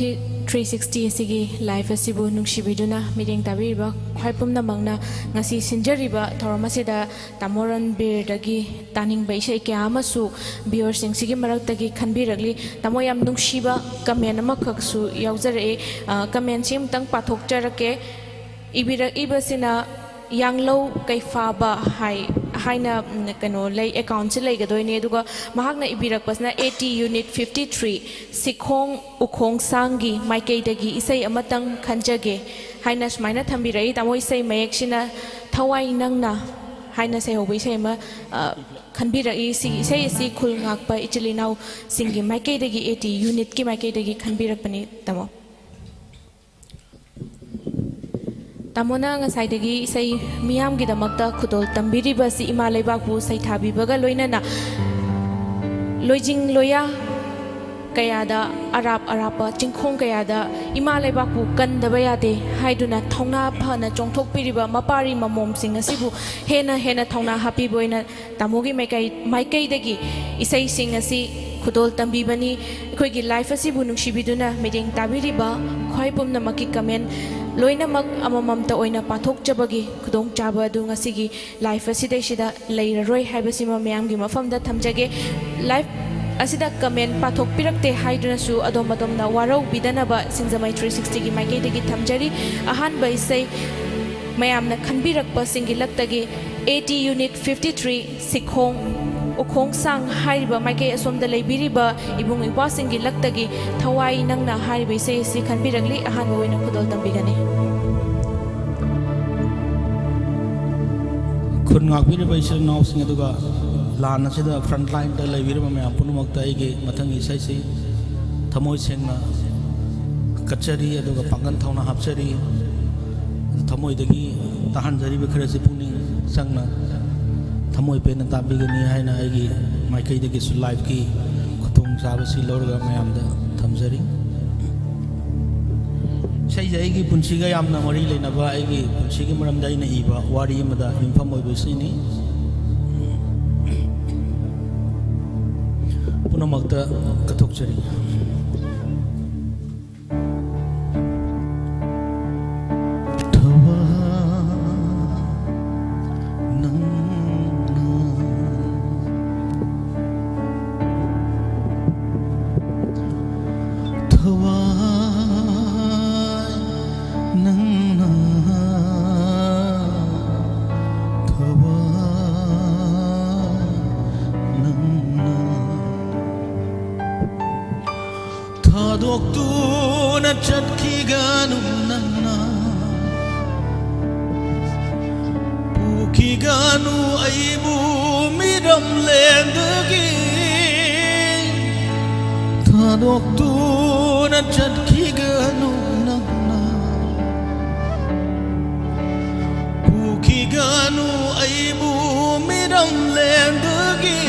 ꯊ꯭ꯔꯤ ꯁꯤꯛꯁꯇꯤ ꯑꯁꯤꯒꯤ ꯂꯥꯏꯐ ꯑꯁꯤꯕꯨ ꯅꯨꯡꯁꯤꯕꯤꯗꯨꯅ ꯃꯤꯠꯌꯦꯡ ꯇꯥꯕꯤꯔꯤꯕ ꯈ꯭ꯋꯥꯏ ꯄꯨꯝꯅꯃꯛꯅ ꯉꯁꯤ ꯁꯤꯟꯖꯔꯤꯕ ꯊꯧꯔꯝ ꯑꯁꯤꯗ ꯇꯥꯃꯣ ꯔꯟꯕꯤꯔꯗꯒꯤ ꯇꯥꯅꯤꯡꯕ ꯏꯁꯩ ꯀꯌꯥ ꯑꯃꯁꯨ ꯚꯤꯌꯔꯁꯤꯡꯁꯤꯒꯤ ꯃꯔꯛꯇꯒꯤ ꯈꯟꯕꯤꯔꯛꯂꯤ꯫ ꯇꯥꯃꯣ, ꯌꯥꯝ ꯅꯨꯡꯁꯤꯕ ꯀꯃꯦꯟ ꯑꯃꯈꯛꯁꯨ ꯌꯥꯎꯖꯔꯛꯑꯦ꯫ ꯑ, ꯀꯃꯦꯟꯁꯤ ꯑꯃꯨꯛꯇꯪ ꯄꯥꯊꯣꯛꯆꯔꯛꯀꯦ꯫ ꯏꯕꯤꯔꯛꯏꯕꯁꯤꯅ ꯌꯥꯡꯂꯧ ꯀꯩꯐꯥꯕ ꯍꯥꯏ, ꯍꯥꯏꯅ, ꯎꯝ, ꯀꯩꯅꯣ ꯂꯩ, ꯑꯦꯀꯥꯎꯟꯁꯤ ꯂꯩꯒꯗꯣꯏꯅꯦ꯫ ꯑꯗꯨꯒ ꯃꯍꯥꯛꯅ ꯏꯕꯤꯔꯛꯄꯁꯤꯅ A T unit fifty three, ꯁꯤꯈꯣꯡ ꯎꯈꯣꯡ ꯁꯥꯡꯒꯤ ꯃꯥꯏꯀꯩꯗꯒꯤ ꯏꯁꯩ ꯑꯃꯇꯪ ꯈꯟꯖꯒꯦ ꯍꯥꯏꯅ ꯁꯨꯃꯥꯏꯅ ꯊꯝꯕꯤꯔꯛꯏ꯫ ꯇꯥꯃꯣ, ꯏꯁꯩ ꯃꯌꯦꯛꯁꯤꯅ ꯊꯋꯥꯏ ꯅꯪꯅ ꯍꯥꯏꯅ ꯁꯩꯍꯧꯕ ꯏꯁꯩ ꯑꯃ, ꯑ, ꯈꯟꯕꯤꯔꯛꯏ꯫ ꯁꯤꯒꯤ ꯏꯁꯩ ꯑꯁꯤ ꯈꯨꯜ ꯉꯥꯛꯄ ꯏꯆꯤꯜ ꯏꯅꯥꯎꯁꯤꯡꯒꯤ ꯃꯥꯏꯀꯩꯗꯒꯤ, ꯑꯦ ꯇꯤ unitꯀꯤ ꯃꯥꯏꯀꯩꯗꯒꯤ ꯈꯟꯕꯤꯔꯛꯄꯅꯤ, ꯇꯥꯃꯣ꯫ ꯇꯥꯃꯣꯅ ꯉꯁꯥꯏꯗꯒꯤ ꯏꯁꯩ ꯃꯤꯌꯥꯝꯒꯤꯗꯃꯛꯇ ꯈꯨꯗꯣꯜ ꯇꯝꯕꯤꯔꯤꯕ ꯑꯁꯤ ꯏꯃꯥ ꯂꯩꯕꯥꯛꯄꯨ ꯁꯩꯊꯥꯕꯤꯕꯒ ꯂꯣꯏꯅꯅ ꯂꯣꯏꯖꯤꯡ ꯂꯣꯌꯥ ꯀꯌꯥꯗ, ꯑꯔꯥꯞ ꯑꯔꯥꯞꯄ ꯆꯤꯡꯈꯣꯡ ꯀꯌꯥꯗ ꯏꯃꯥ ꯂꯩꯕꯥꯛꯄꯨ ꯀꯟꯗꯕ ꯌꯥꯗꯦ ꯍꯥꯏꯗꯨꯅ ꯊꯧꯅꯥ ꯐꯅ ꯆꯣꯡꯊꯣꯛꯄꯤꯔꯤꯕ ꯃꯄꯥꯔꯤ ꯃꯃꯣꯝꯁꯤꯡ ꯑꯁꯤꯕꯨ ꯍꯦꯟꯅ ꯍꯦꯟꯅ ꯊꯧꯅꯥ ꯍꯥꯞꯄꯤꯕ ꯑꯣꯏꯅ ꯇꯥꯃꯣꯒꯤ ꯃꯥꯏꯀꯩ-, ꯃꯥꯏꯀꯩꯗꯒꯤ ꯏꯁꯩꯁꯤꯡ ꯑꯁꯤ ꯈꯨꯗꯣꯜ ꯇꯝꯕꯤꯕꯅꯤ꯫ ꯑꯩꯈꯣꯏꯒꯤ ꯂꯥꯏꯐ ꯑꯁꯤꯕꯨ ꯅꯨꯡꯁꯤꯕꯤꯗꯨꯅ ꯃꯤꯠꯌꯦꯡ ꯇꯥꯕꯤꯔꯤꯕ ꯈ꯭ꯋꯥꯏ ꯄꯨꯝꯅꯃꯛꯀꯤ ꯀꯃꯦꯟ ꯂꯣꯏꯅꯃꯛ ꯑꯃꯃꯝꯇ ꯑꯣꯏꯅ ꯄꯥꯊꯣꯛꯆꯕꯒꯤ ꯈꯨꯗꯣꯡꯆꯥꯕ ꯑꯗꯨ ꯉꯁꯤꯒꯤ ꯂꯥꯏꯐ ꯑꯁꯤꯗꯩꯁꯤꯗ ꯂꯩꯔꯔꯣꯏ ꯍꯥꯏꯕꯁꯤꯃ ꯃꯌꯥꯝꯒꯤ ꯃꯐꯝꯗ ꯊꯝꯖꯒꯦ꯫ ꯂꯥꯏꯐ ꯑꯁꯤꯗ ꯀꯃꯦꯟ ꯄꯥꯊꯣꯛꯄꯤꯔꯛꯇꯦ ꯍꯥꯏꯗꯨꯅꯁꯨ ꯑꯗꯣꯝ ꯑꯗꯣꯝꯅ ꯋꯥꯔꯧꯕꯤꯗꯅꯕ ꯁꯤꯡꯖꯃꯩ ꯊ꯭ꯔꯤ ꯁꯤꯛꯁꯇꯤꯒꯤ ꯃꯥꯏꯀꯩꯗꯒꯤ ꯊꯝꯖꯔꯤ꯫ ꯑꯍꯥꯟꯕ ꯏꯁꯩ ꯃꯌꯥꯝꯅ ꯈꯟꯕꯤꯔꯛꯄꯁꯤꯡꯒꯤ ꯂꯛꯇꯒꯤ A T unit fifty three ꯁꯤꯈꯣꯡ ꯎꯈꯣꯡꯁꯥꯡ ꯍꯥꯏꯔꯤꯕ ꯃꯥꯏꯀꯩ ꯑꯁꯣꯝꯗ ꯂꯩꯕꯤꯔꯤꯕ ꯏꯕꯨꯡ ꯏꯄ꯭ꯋꯥꯁꯤꯡꯒꯤ ꯂꯛꯇꯒꯤ ꯊꯋꯥꯏ ꯅꯪꯅ ꯍꯥꯏꯔꯤꯕ ꯏꯁꯩ ꯑꯁꯤ ꯈꯟꯕꯤꯔꯛꯂꯤ꯫ ꯑꯍꯥꯟꯕ ꯑꯣꯏꯅ ꯈꯨꯗꯣꯜ ꯇꯝꯕꯤꯒꯅꯤ꯫ ꯈꯨꯟ ꯉꯥꯛꯄꯤꯔꯤꯕ ꯏꯆꯤꯜ ꯏꯅꯥꯎꯁꯤꯡ, ꯑꯗꯨꯒ ꯂꯥꯟ ꯑꯁꯤꯗ ꯐ꯭ꯔꯟꯠ ꯂꯥꯏꯟꯗ ꯂꯩꯕꯤꯔꯤꯕ ꯃꯌꯥꯝ ꯄꯨꯝꯅꯃꯛꯇ ꯑꯩꯒꯤ ꯃꯊꯪꯒꯤ ꯏꯁꯩꯁꯤ ꯊꯃꯣꯏ ꯁꯦꯡꯅ ꯀꯠꯆꯔꯤ, ꯑꯗꯨꯒ ꯄꯥꯡꯒꯜ ꯊꯧꯅꯥ ꯍꯥꯞꯆꯔꯤ꯫ ꯊꯃꯣꯏꯗꯒꯤ ꯇꯥꯍꯟꯖꯔꯤꯕ ꯈꯔꯁꯤ ꯄꯨꯛꯅꯤꯡ ꯆꯪꯅ ꯊꯃꯣꯏ ꯄꯦꯟꯅ ꯇꯥꯕꯤꯒꯅꯤ ꯍꯥꯏꯅ ꯑꯩꯒꯤ ꯃꯥꯏꯀꯩꯗꯒꯤꯁꯨ ꯂꯥꯏꯐꯀꯤ ꯈꯨꯗꯣꯡꯆꯥꯕꯁꯤ ꯂꯧꯔꯒ ꯃꯌꯥꯝꯗ ꯊꯝꯖꯔꯤ꯫ ꯏꯁꯩꯁꯦ ꯑꯩꯒꯤ ꯄꯨꯟꯁꯤꯒ ꯌꯥꯝꯅ ꯃꯔꯤ ꯂꯩꯅꯕ, ꯑꯩꯒꯤ ꯄꯨꯟꯁꯤꯒꯤ ꯃꯔꯝꯗ ꯑꯩꯅ ꯏꯕ ꯋꯥꯔꯤ ꯑꯃꯗ ꯌꯨꯝꯐꯝ ꯑꯣꯏꯕ ꯏꯁꯩꯅꯤ꯫ ꯄꯨꯝꯅꯃꯛꯇ ꯀꯠꯊꯣꯛꯆꯔꯤ꯫ ꯊꯋꯥꯏ ꯅꯪꯅ, ꯊꯋꯥꯏ ꯅꯪꯅ, ꯊꯋꯥꯏ ꯅꯪꯅ ꯊꯥꯗꯣꯛꯇꯨꯅ ꯆꯠꯈꯤꯒꯅꯨ ꯅꯪꯅ, ꯄꯨꯈꯤꯒꯅꯨ ꯑꯩꯕꯨ ꯃꯤꯔꯝꯂꯦꯟꯗꯒꯤ꯫ ꯊꯥꯗꯣꯛꯇꯨꯅ ꯆꯠꯈꯤꯒꯅꯨ ꯅꯪꯅ, ꯄꯨꯈꯤꯒꯅꯨ ꯑꯩꯕꯨ ꯃꯤꯔꯝꯂꯦꯟꯗꯒꯤ꯫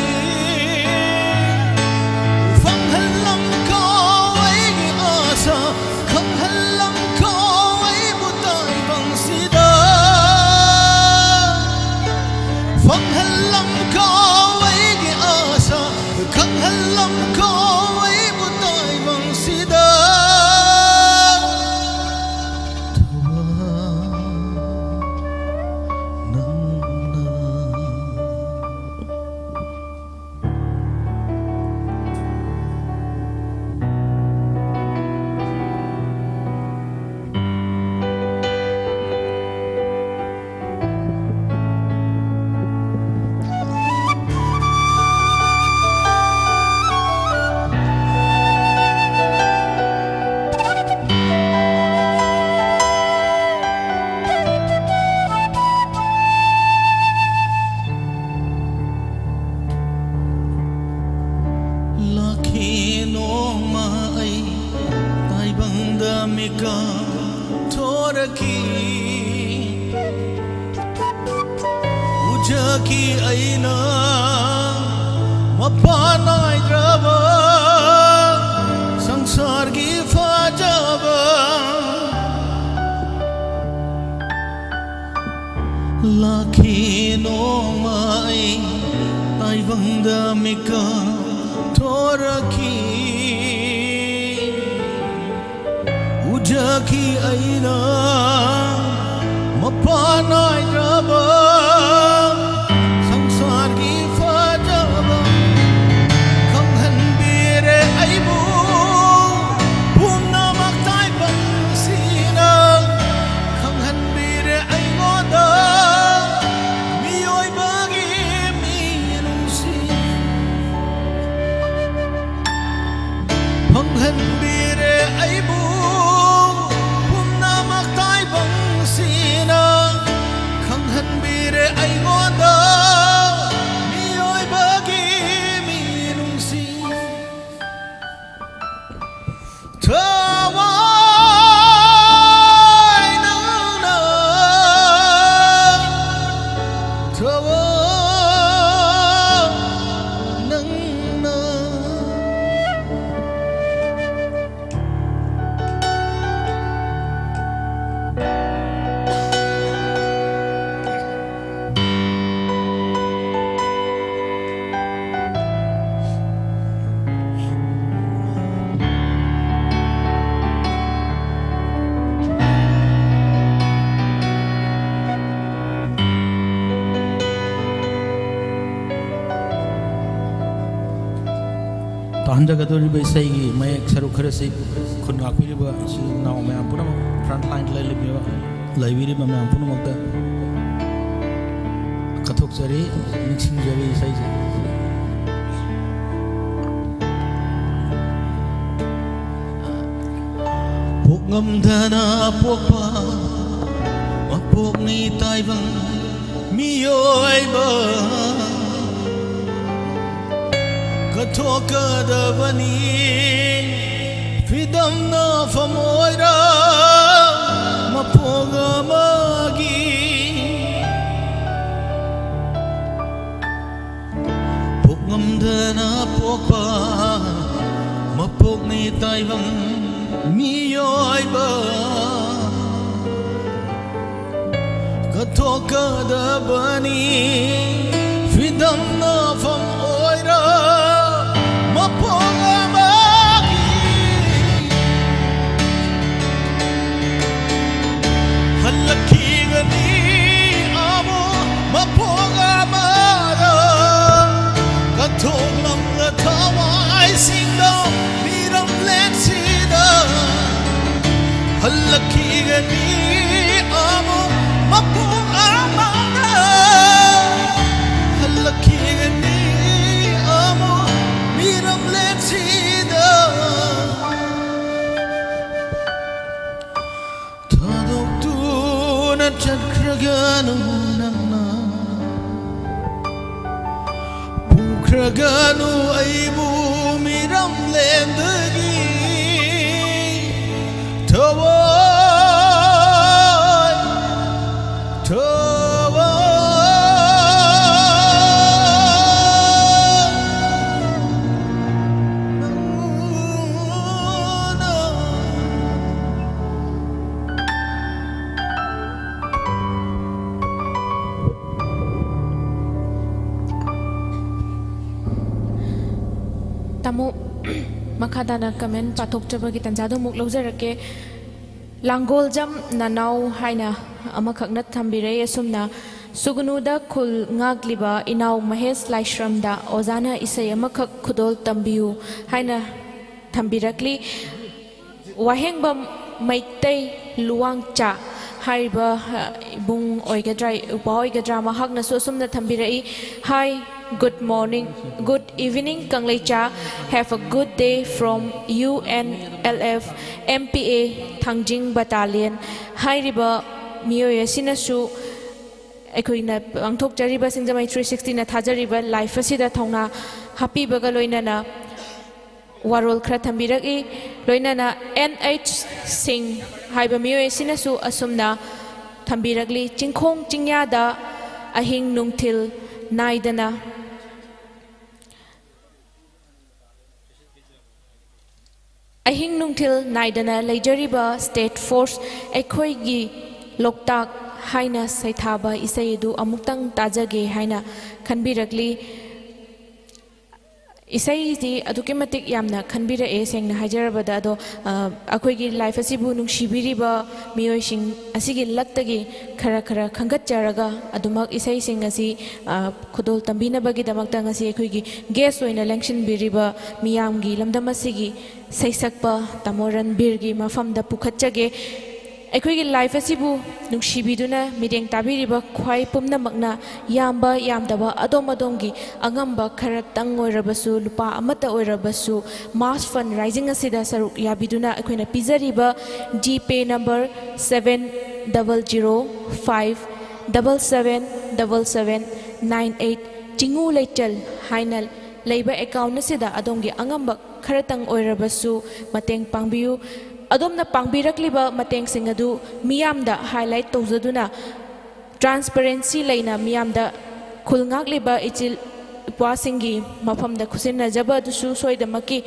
ꯐꯪꯍꯜꯂꯝꯈꯣ ꯑꯩꯒꯤ ꯑꯥꯁꯥ, ꯈꯪꯍꯜꯂꯝꯈꯣ ꯑꯩꯕꯨ ꯇꯥꯏꯕꯪꯁꯤꯗ꯫ ꯐꯪꯍꯜꯂꯝꯈꯣ ꯑꯩꯒꯤ ꯑꯥꯁꯥ, ꯈꯪꯍꯜꯂꯝꯈꯣ ꯑꯩꯕꯨ ꯇꯥꯏꯕꯪꯁꯤꯗ꯫ ꯆꯠꯈꯤ ꯑꯩꯅ ꯃꯄꯥꯟ ꯅꯥꯏꯗ꯭ꯔꯕ ꯁꯪꯁꯥꯔꯒꯤ ꯐꯖꯕ꯫ ꯂꯥꯛꯈꯤ ꯅꯣꯡꯃ ꯑꯩ ꯇꯥꯏꯕꯪꯗ ꯃꯤꯀꯞ ꯊꯣꯔꯛꯈꯤ꯫ ꯎꯖꯈꯤ ꯑꯩꯅ ꯃꯄꯥꯟ ꯅꯥꯏꯗ꯭ꯔꯕ ꯁꯪꯁꯥꯔꯒꯤ ꯐꯖꯕ꯫ ꯈꯪꯍꯟꯕꯤꯔꯦ ꯑꯩꯕꯨ ꯄꯨꯝꯅꯃꯛ ꯇꯥꯏꯕꯪꯁꯤꯅ꯫ ꯈꯪꯍꯟꯕꯤꯔꯦ ꯑꯩꯉꯣꯟꯗ ꯃꯤꯑꯣꯏꯕꯒꯤ ꯃꯤꯅꯨꯡꯁꯤ꯫ ꯐꯪꯍꯟꯕꯤꯔꯦ ꯑꯩꯕꯨ ꯄꯨꯝꯅꯃꯛ ꯇꯥꯏꯕꯪꯁꯤꯅ꯫ ꯈꯪꯍꯟꯕꯤꯔꯦ ꯑꯩꯉꯣꯟꯗ ꯃꯤꯑꯣꯏꯕꯒꯤ ꯃꯤꯅꯨꯡꯁꯤ꯫ ꯊꯋꯥꯏ ꯅꯪꯅ, ꯊꯋꯥꯏ ꯅꯪꯅ꯫ ꯇꯥꯍꯟꯖꯒꯗꯧꯔꯤꯕ ꯏꯁꯩꯒꯤ ꯃꯌꯦꯛ ꯁꯔꯨꯛ ꯈꯔꯁꯤ ꯈꯨꯟ ꯉꯥꯛꯄꯤꯔꯤꯕ ꯏꯆꯤꯜ ꯏꯅꯥꯎ ꯃꯌꯥꯝ ꯄꯨꯝꯅꯃꯛ, front line ꯂꯩꯔꯤꯕ, ꯂꯩꯕꯤꯔꯤꯕ ꯃꯌꯥꯝ ꯄꯨꯝꯅꯃꯛꯇ ꯀꯠꯊꯣꯛꯆꯔꯤ, ꯅꯤꯡꯁꯤꯡꯖꯔꯤ ꯏꯁꯩꯁꯦ꯫ ꯄꯣꯛꯉꯝꯗꯅ ꯄꯣꯛꯄ ꯃꯄꯣꯛꯅꯤ ꯇꯥꯏꯕꯪ ꯃꯤꯑꯣꯏꯕ꯫ ꯀꯠꯊꯣꯛꯀꯗꯕꯅꯤ ꯐꯤꯗꯝꯅ ꯐꯝ ꯑꯣꯏꯔ ꯃꯄꯣꯛ ꯑꯃꯒꯤ꯫ ꯄꯣꯛꯄ ꯃꯄꯣꯛꯅꯤ ꯇꯥꯏꯕꯪ ꯃꯤꯑꯣꯏꯕ꯫ ꯀꯠꯊꯣꯛꯀꯗꯕꯅꯤ ꯐ꯭ꯔꯤꯗꯝꯅ ꯐꯝ ꯑꯣꯏꯔ ꯃꯄꯣꯛ ꯑꯃꯒꯤ꯫ ꯍꯜꯂꯛꯈꯤꯒꯅꯤ ꯑꯃꯨꯛ ꯃꯄꯣꯛ ꯑꯃꯗ꯫ ꯀꯠꯊꯣꯛꯂꯝꯂ ꯊꯋꯥꯏꯁꯤꯡꯗꯣ ꯃꯤꯔꯝꯂꯦꯟꯁꯤꯗ꯫ ꯍꯜꯂꯛꯈꯤꯒꯅꯤ ꯑꯃꯨꯛ ꯃꯄꯣꯛ ꯑꯃꯗ꯫ ꯍꯜꯂꯛꯈꯤꯒꯅꯤ ꯑꯃꯨꯛ ꯃꯤꯔꯝꯂꯦꯟꯁꯤꯗ꯫ ꯊꯥꯗꯣꯛꯇꯨꯅ ꯆꯠꯈ꯭ꯔꯒꯅꯨ ꯅꯪꯅ꯫ ꯄꯨꯈ꯭ꯔꯒꯅꯨ ꯑꯩꯕꯨ ꯃꯤꯔꯝꯂꯦꯟꯗꯒꯤ꯫ ꯊꯋꯥꯏ, ꯊꯋꯥꯏ, ꯅꯪꯅ꯫ ꯇꯥꯃꯣ, ꯃꯈꯥ ꯇꯥꯅ ꯀꯃꯦꯟ ꯄꯥꯊꯣꯛꯆꯕꯒꯤ ꯇꯥꯟꯖꯥꯗꯨ ꯑꯃꯨꯛ ꯂꯧꯖꯔꯛꯀꯦ꯫ ꯂꯥꯡꯒꯣꯜꯖꯝ ꯅꯅꯥꯎ ꯍꯥꯏꯅ ꯑꯃꯈꯛꯅ ꯊꯝꯕꯤꯔꯛꯏ ꯑꯁꯨꯝꯅ, "ꯁꯨꯒꯅꯨꯗ ꯈꯨꯜ ꯉꯥꯛꯂꯤꯕ ꯏꯅꯥꯎ ꯃꯍꯦꯁ ꯂꯥꯏꯁ꯭ꯔꯝꯗ ꯑꯣꯖꯥꯅ ꯏꯁꯩ ꯑꯃꯈꯛ ꯈꯨꯗꯣꯜ ꯇꯝꯕꯤꯌꯨ" ꯍꯥꯏꯅ ꯊꯝꯕꯤꯔꯛꯂꯤ꯫ ꯋꯥꯍꯦꯡꯕꯝ ꯃꯩꯇꯩ ꯂꯨꯋꯥꯡꯆꯥ ꯍꯥꯏꯔꯤꯕ, ꯑ, ꯏꯕꯨꯡ ꯑꯣꯏꯒꯗ꯭ꯔꯥ, ꯏꯄ꯭ꯋꯥ ꯑꯣꯏꯒꯗ꯭ꯔꯥ, ꯃꯍꯥꯛꯅꯁꯨ ꯑꯁꯨꯝꯅ ꯊꯝꯕꯤꯔꯛꯏ, "Hi, good morning, good evening, ꯀꯪꯂꯩꯆꯥ꯫ Have a good day from U N L F M P A Thangjing Battalion" ꯍꯥꯏꯔꯤꯕ ꯃꯤꯑꯣꯏ ꯑꯁꯤꯅꯁꯨ ꯑꯩꯈꯣꯏꯅ ꯄꯥꯡꯊꯣꯛꯆꯔꯤꯕ ꯁꯤꯡꯖꯃꯩ three sixtyꯅ ꯊꯥꯖꯔꯤꯕ live ꯑꯁꯤꯗ ꯊꯧꯅꯥ ꯍꯥꯞꯄꯤꯕꯒ ꯂꯣꯏꯅꯅ ꯋꯥꯔꯣꯜ ꯈꯔ ꯊꯝꯕꯤꯔꯛꯏ꯫ ꯂꯣꯏꯅꯅ N H ꯁꯤꯡ ꯍꯥꯏꯕ ꯃꯤꯑꯣꯏ ꯑꯁꯤꯅꯁꯨ ꯑꯁꯨꯝꯅ ꯊꯝꯕꯤꯔꯛꯂꯤ, "ꯆꯤꯡꯈꯣꯡ ꯆꯤꯡꯌꯥꯗ ꯑꯍꯤꯡ ꯅꯨꯡꯊꯤꯜ ꯅꯥꯏꯗꯅ" ꯑꯍꯤꯡ ꯅꯨꯡꯊꯤꯜ ꯅꯥꯏꯗꯅ ꯂꯩꯖꯔꯤꯕ state force ꯑꯩꯈꯣꯏꯒꯤ ꯂꯣꯛꯇꯥꯛ ꯍꯥꯏꯅ ꯁꯩꯊꯥꯕ ꯏꯁꯩ ꯑꯗꯨ ꯑꯃꯨꯛꯇꯪ ꯇꯥꯖꯒꯦ ꯍꯥꯏꯅ ꯈꯟꯕꯤꯔꯛꯂꯤ꯫ ꯏꯁꯩꯁꯤ ꯑꯗꯨꯛꯀꯤ ꯃꯇꯤꯛ ꯌꯥꯝꯅ ꯈꯟꯕꯤꯔꯛꯑꯦ, ꯁꯦꯡꯅ ꯍꯥꯏꯖꯔꯕꯗ꯫ ꯑꯗꯣ, ꯑ, ꯑꯩꯈꯣꯏꯒꯤ life ꯑꯁꯤꯕꯨ ꯅꯨꯡꯁꯤꯕꯤꯔꯤꯕ ꯃꯤꯑꯣꯏꯁꯤꯡ ꯑꯁꯤꯒꯤ ꯂꯛꯇꯒꯤ ꯈꯔ ꯈꯔ ꯈꯟꯒꯠꯆꯔꯒ ꯑꯗꯨꯃꯛ ꯏꯁꯩꯁꯤꯡ ꯑꯁꯤ, ꯑ, ꯈꯨꯗꯣꯜ ꯇꯝꯕꯤꯅꯕꯒꯤꯗꯃꯛꯇ ꯉꯁꯤ ꯑꯩꯈꯣꯏꯒꯤ guest ꯑꯣꯏꯅ ꯂꯦꯡꯁꯤꯟꯕꯤꯔꯤꯕ ꯃꯤꯌꯥꯝꯒꯤ ꯂꯝꯗꯝ ꯑꯁꯤꯒꯤ ꯁꯩꯁꯛꯄ ꯇꯥꯃꯣ ꯔꯟꯕꯤꯔꯒꯤ ꯃꯐꯝꯗ ꯄꯨꯈꯠꯆꯒꯦ꯫ ꯑꯩꯈꯣꯏꯒꯤ life ꯑꯁꯤꯕꯨ ꯅꯨꯡꯁꯤꯕꯤꯗꯨꯅ ꯃꯤꯠꯌꯦꯡ ꯇꯥꯕꯤꯔꯤꯕ ꯈ꯭ꯋꯥꯏ ꯄꯨꯝꯅꯃꯛꯅ ꯌꯥꯝꯕ ꯌꯥꯝꯗꯕ ꯑꯗꯣꯝ ꯑꯗꯣꯝꯒꯤ ꯑꯉꯝꯕ ꯈꯔꯇꯪ ꯑꯣꯏꯔꯕꯁꯨ, ꯂꯨꯄꯥ ꯑꯃꯠꯇ ꯑꯣꯏꯔꯕꯁꯨ, mass fund raising ꯑꯁꯤꯗ ꯁꯔꯨꯛ ꯌꯥꯕꯤꯗꯨꯅ ꯑꯩꯈꯣꯏꯅ ꯄꯤꯖꯔꯤꯕ GPay number seven double zero five double seven double seven nine eight, ꯆꯤꯡꯉꯨ ꯂꯩꯆꯜ ꯍꯥꯏꯅ ꯂꯩꯕ account ꯑꯁꯤꯗ ꯑꯗꯣꯝꯒꯤ ꯑꯉꯝꯕ ꯈꯔꯇꯪ ꯑꯣꯏꯔꯕꯁꯨ ꯃꯇꯦꯡ ꯄꯥꯡꯕꯤꯌꯨ꯫ ꯑꯗꯣꯝꯅ ꯄꯥꯡꯕꯤꯔꯛꯂꯤꯕ ꯃꯇꯦꯡꯁꯤꯡ ꯑꯗꯨ ꯃꯤꯌꯥꯝꯗ highlight ꯇꯧꯖꯗꯨꯅ, transparency ꯂꯩꯅ ꯃꯤꯌꯥꯝꯗ ꯈꯨꯜ ꯉꯥꯛꯂꯤꯕ ꯏꯆꯤꯜ ꯏꯄ꯭ꯋꯥꯁꯤꯡꯒꯤ ꯃꯐꯝꯗ ꯈꯨꯠꯁꯤꯟꯅꯖꯕ ꯑꯗꯨꯁꯨ ꯁꯣꯏꯗꯃꯛꯀꯤ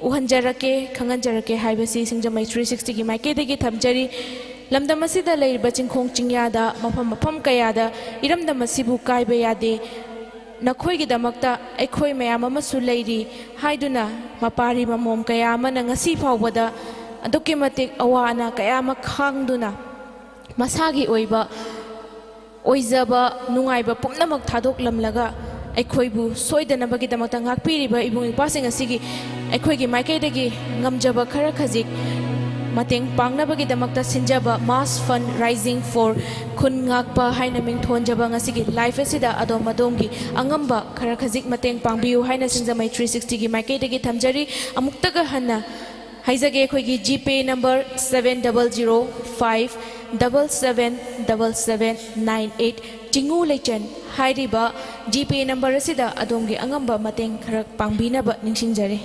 ꯎꯍꯟꯖꯔꯛꯀꯦ, ꯈꯪꯍꯟꯖꯔꯛꯀꯦ ꯍꯥꯏꯕꯁꯤ ꯁꯤꯡꯖꯃꯩ three sixty ꯒꯤ ꯃꯥꯏꯀꯩꯗꯒꯤ ꯊꯝꯖꯔꯤ꯫ ꯂꯝꯗꯝ ꯑꯁꯤꯗ ꯂꯩꯔꯤꯕ ꯆꯤꯡꯈꯣꯡ ꯆꯤꯡꯌꯥꯗ, ꯃꯐꯝ ꯃꯐꯝ ꯀꯌꯥꯗ ꯏꯔꯝꯗꯝ ꯑꯁꯤꯕꯨ ꯀꯥꯏꯕ ꯌꯥꯗꯦ, ꯅꯈꯣꯏꯒꯤꯗꯃꯛꯇ ꯑꯩꯈꯣꯏ ꯃꯌꯥꯝ ꯑꯃꯁꯨ ꯂꯩꯔꯤ ꯍꯥꯏꯗꯨꯅ ꯃꯄꯥꯔꯤ ꯃꯃꯣꯝ ꯀꯌꯥ ꯑꯃꯅ ꯉꯁꯤ ꯐꯥꯎꯕꯗ ꯑꯗꯨꯛꯀꯤ ꯃꯇꯤꯛ ꯑꯋꯥ ꯑꯅꯥ ꯀꯌꯥ ꯑꯃ ꯈꯥꯡꯗꯨꯅ ꯃꯁꯥꯒꯤ ꯑꯣꯏꯕ ꯑꯣꯏꯖꯕ ꯅꯨꯡꯉꯥꯏꯕ ꯄꯨꯝꯅꯃꯛ ꯊꯥꯗꯣꯛꯂꯝꯂꯒ ꯑꯩꯈꯣꯏꯕꯨ ꯁꯣꯏꯗꯅꯕꯒꯤꯗꯃꯛꯇ ꯉꯥꯛꯄꯤꯔꯤꯕ ꯏꯕꯨꯡ ꯏꯄ꯭ꯋꯥꯁꯤꯡ ꯑꯁꯤꯒꯤ ꯑꯩꯈꯣꯏꯒꯤ ꯃꯥꯏꯀꯩꯗꯒꯤ ꯉꯝꯖꯕ ꯈꯔ ꯈꯖꯤꯛ ꯃꯇꯦꯡ ꯄꯥꯡꯅꯕꯒꯤꯗꯃꯛꯇ ꯁꯤꯟꯖꯕ mass fund raising for ꯈꯨꯟ ꯉꯥꯛꯄ ꯍꯥꯏꯅ ꯃꯤꯡꯊꯣꯟꯖꯕ ꯉꯁꯤꯒꯤ live ꯑꯁꯤꯗ ꯑꯗꯣꯝ ꯑꯗꯣꯝꯒꯤ ꯑꯉꯝꯕ ꯈꯔ ꯈꯖꯤꯛ ꯃꯇꯦꯡ ꯄꯥꯡꯕꯤꯌꯨ ꯍꯥꯏꯅ ꯁꯤꯡꯖꯃꯩ three sixty ꯒꯤ ꯃꯥꯏꯀꯩꯗꯒꯤ ꯊꯝꯖꯔꯤ꯫ ꯑꯃꯨꯛꯇꯒ ꯍꯟꯅ ꯍꯥꯏꯖꯒꯦ, ꯑꯩꯈꯣꯏꯒꯤ GPay number seven double zero five double seven double seven nine eight, ꯆꯤꯡꯉꯨ Leichan ꯍꯥꯏꯔꯤꯕ GPay number ꯑꯁꯤꯗ ꯑꯗꯣꯝꯒꯤ ꯑꯉꯝꯕ ꯃꯇꯦꯡ ꯈꯔ ꯄꯥꯡꯕꯤꯅꯕ ꯅꯤꯡꯁꯤꯡꯖꯔꯤ꯫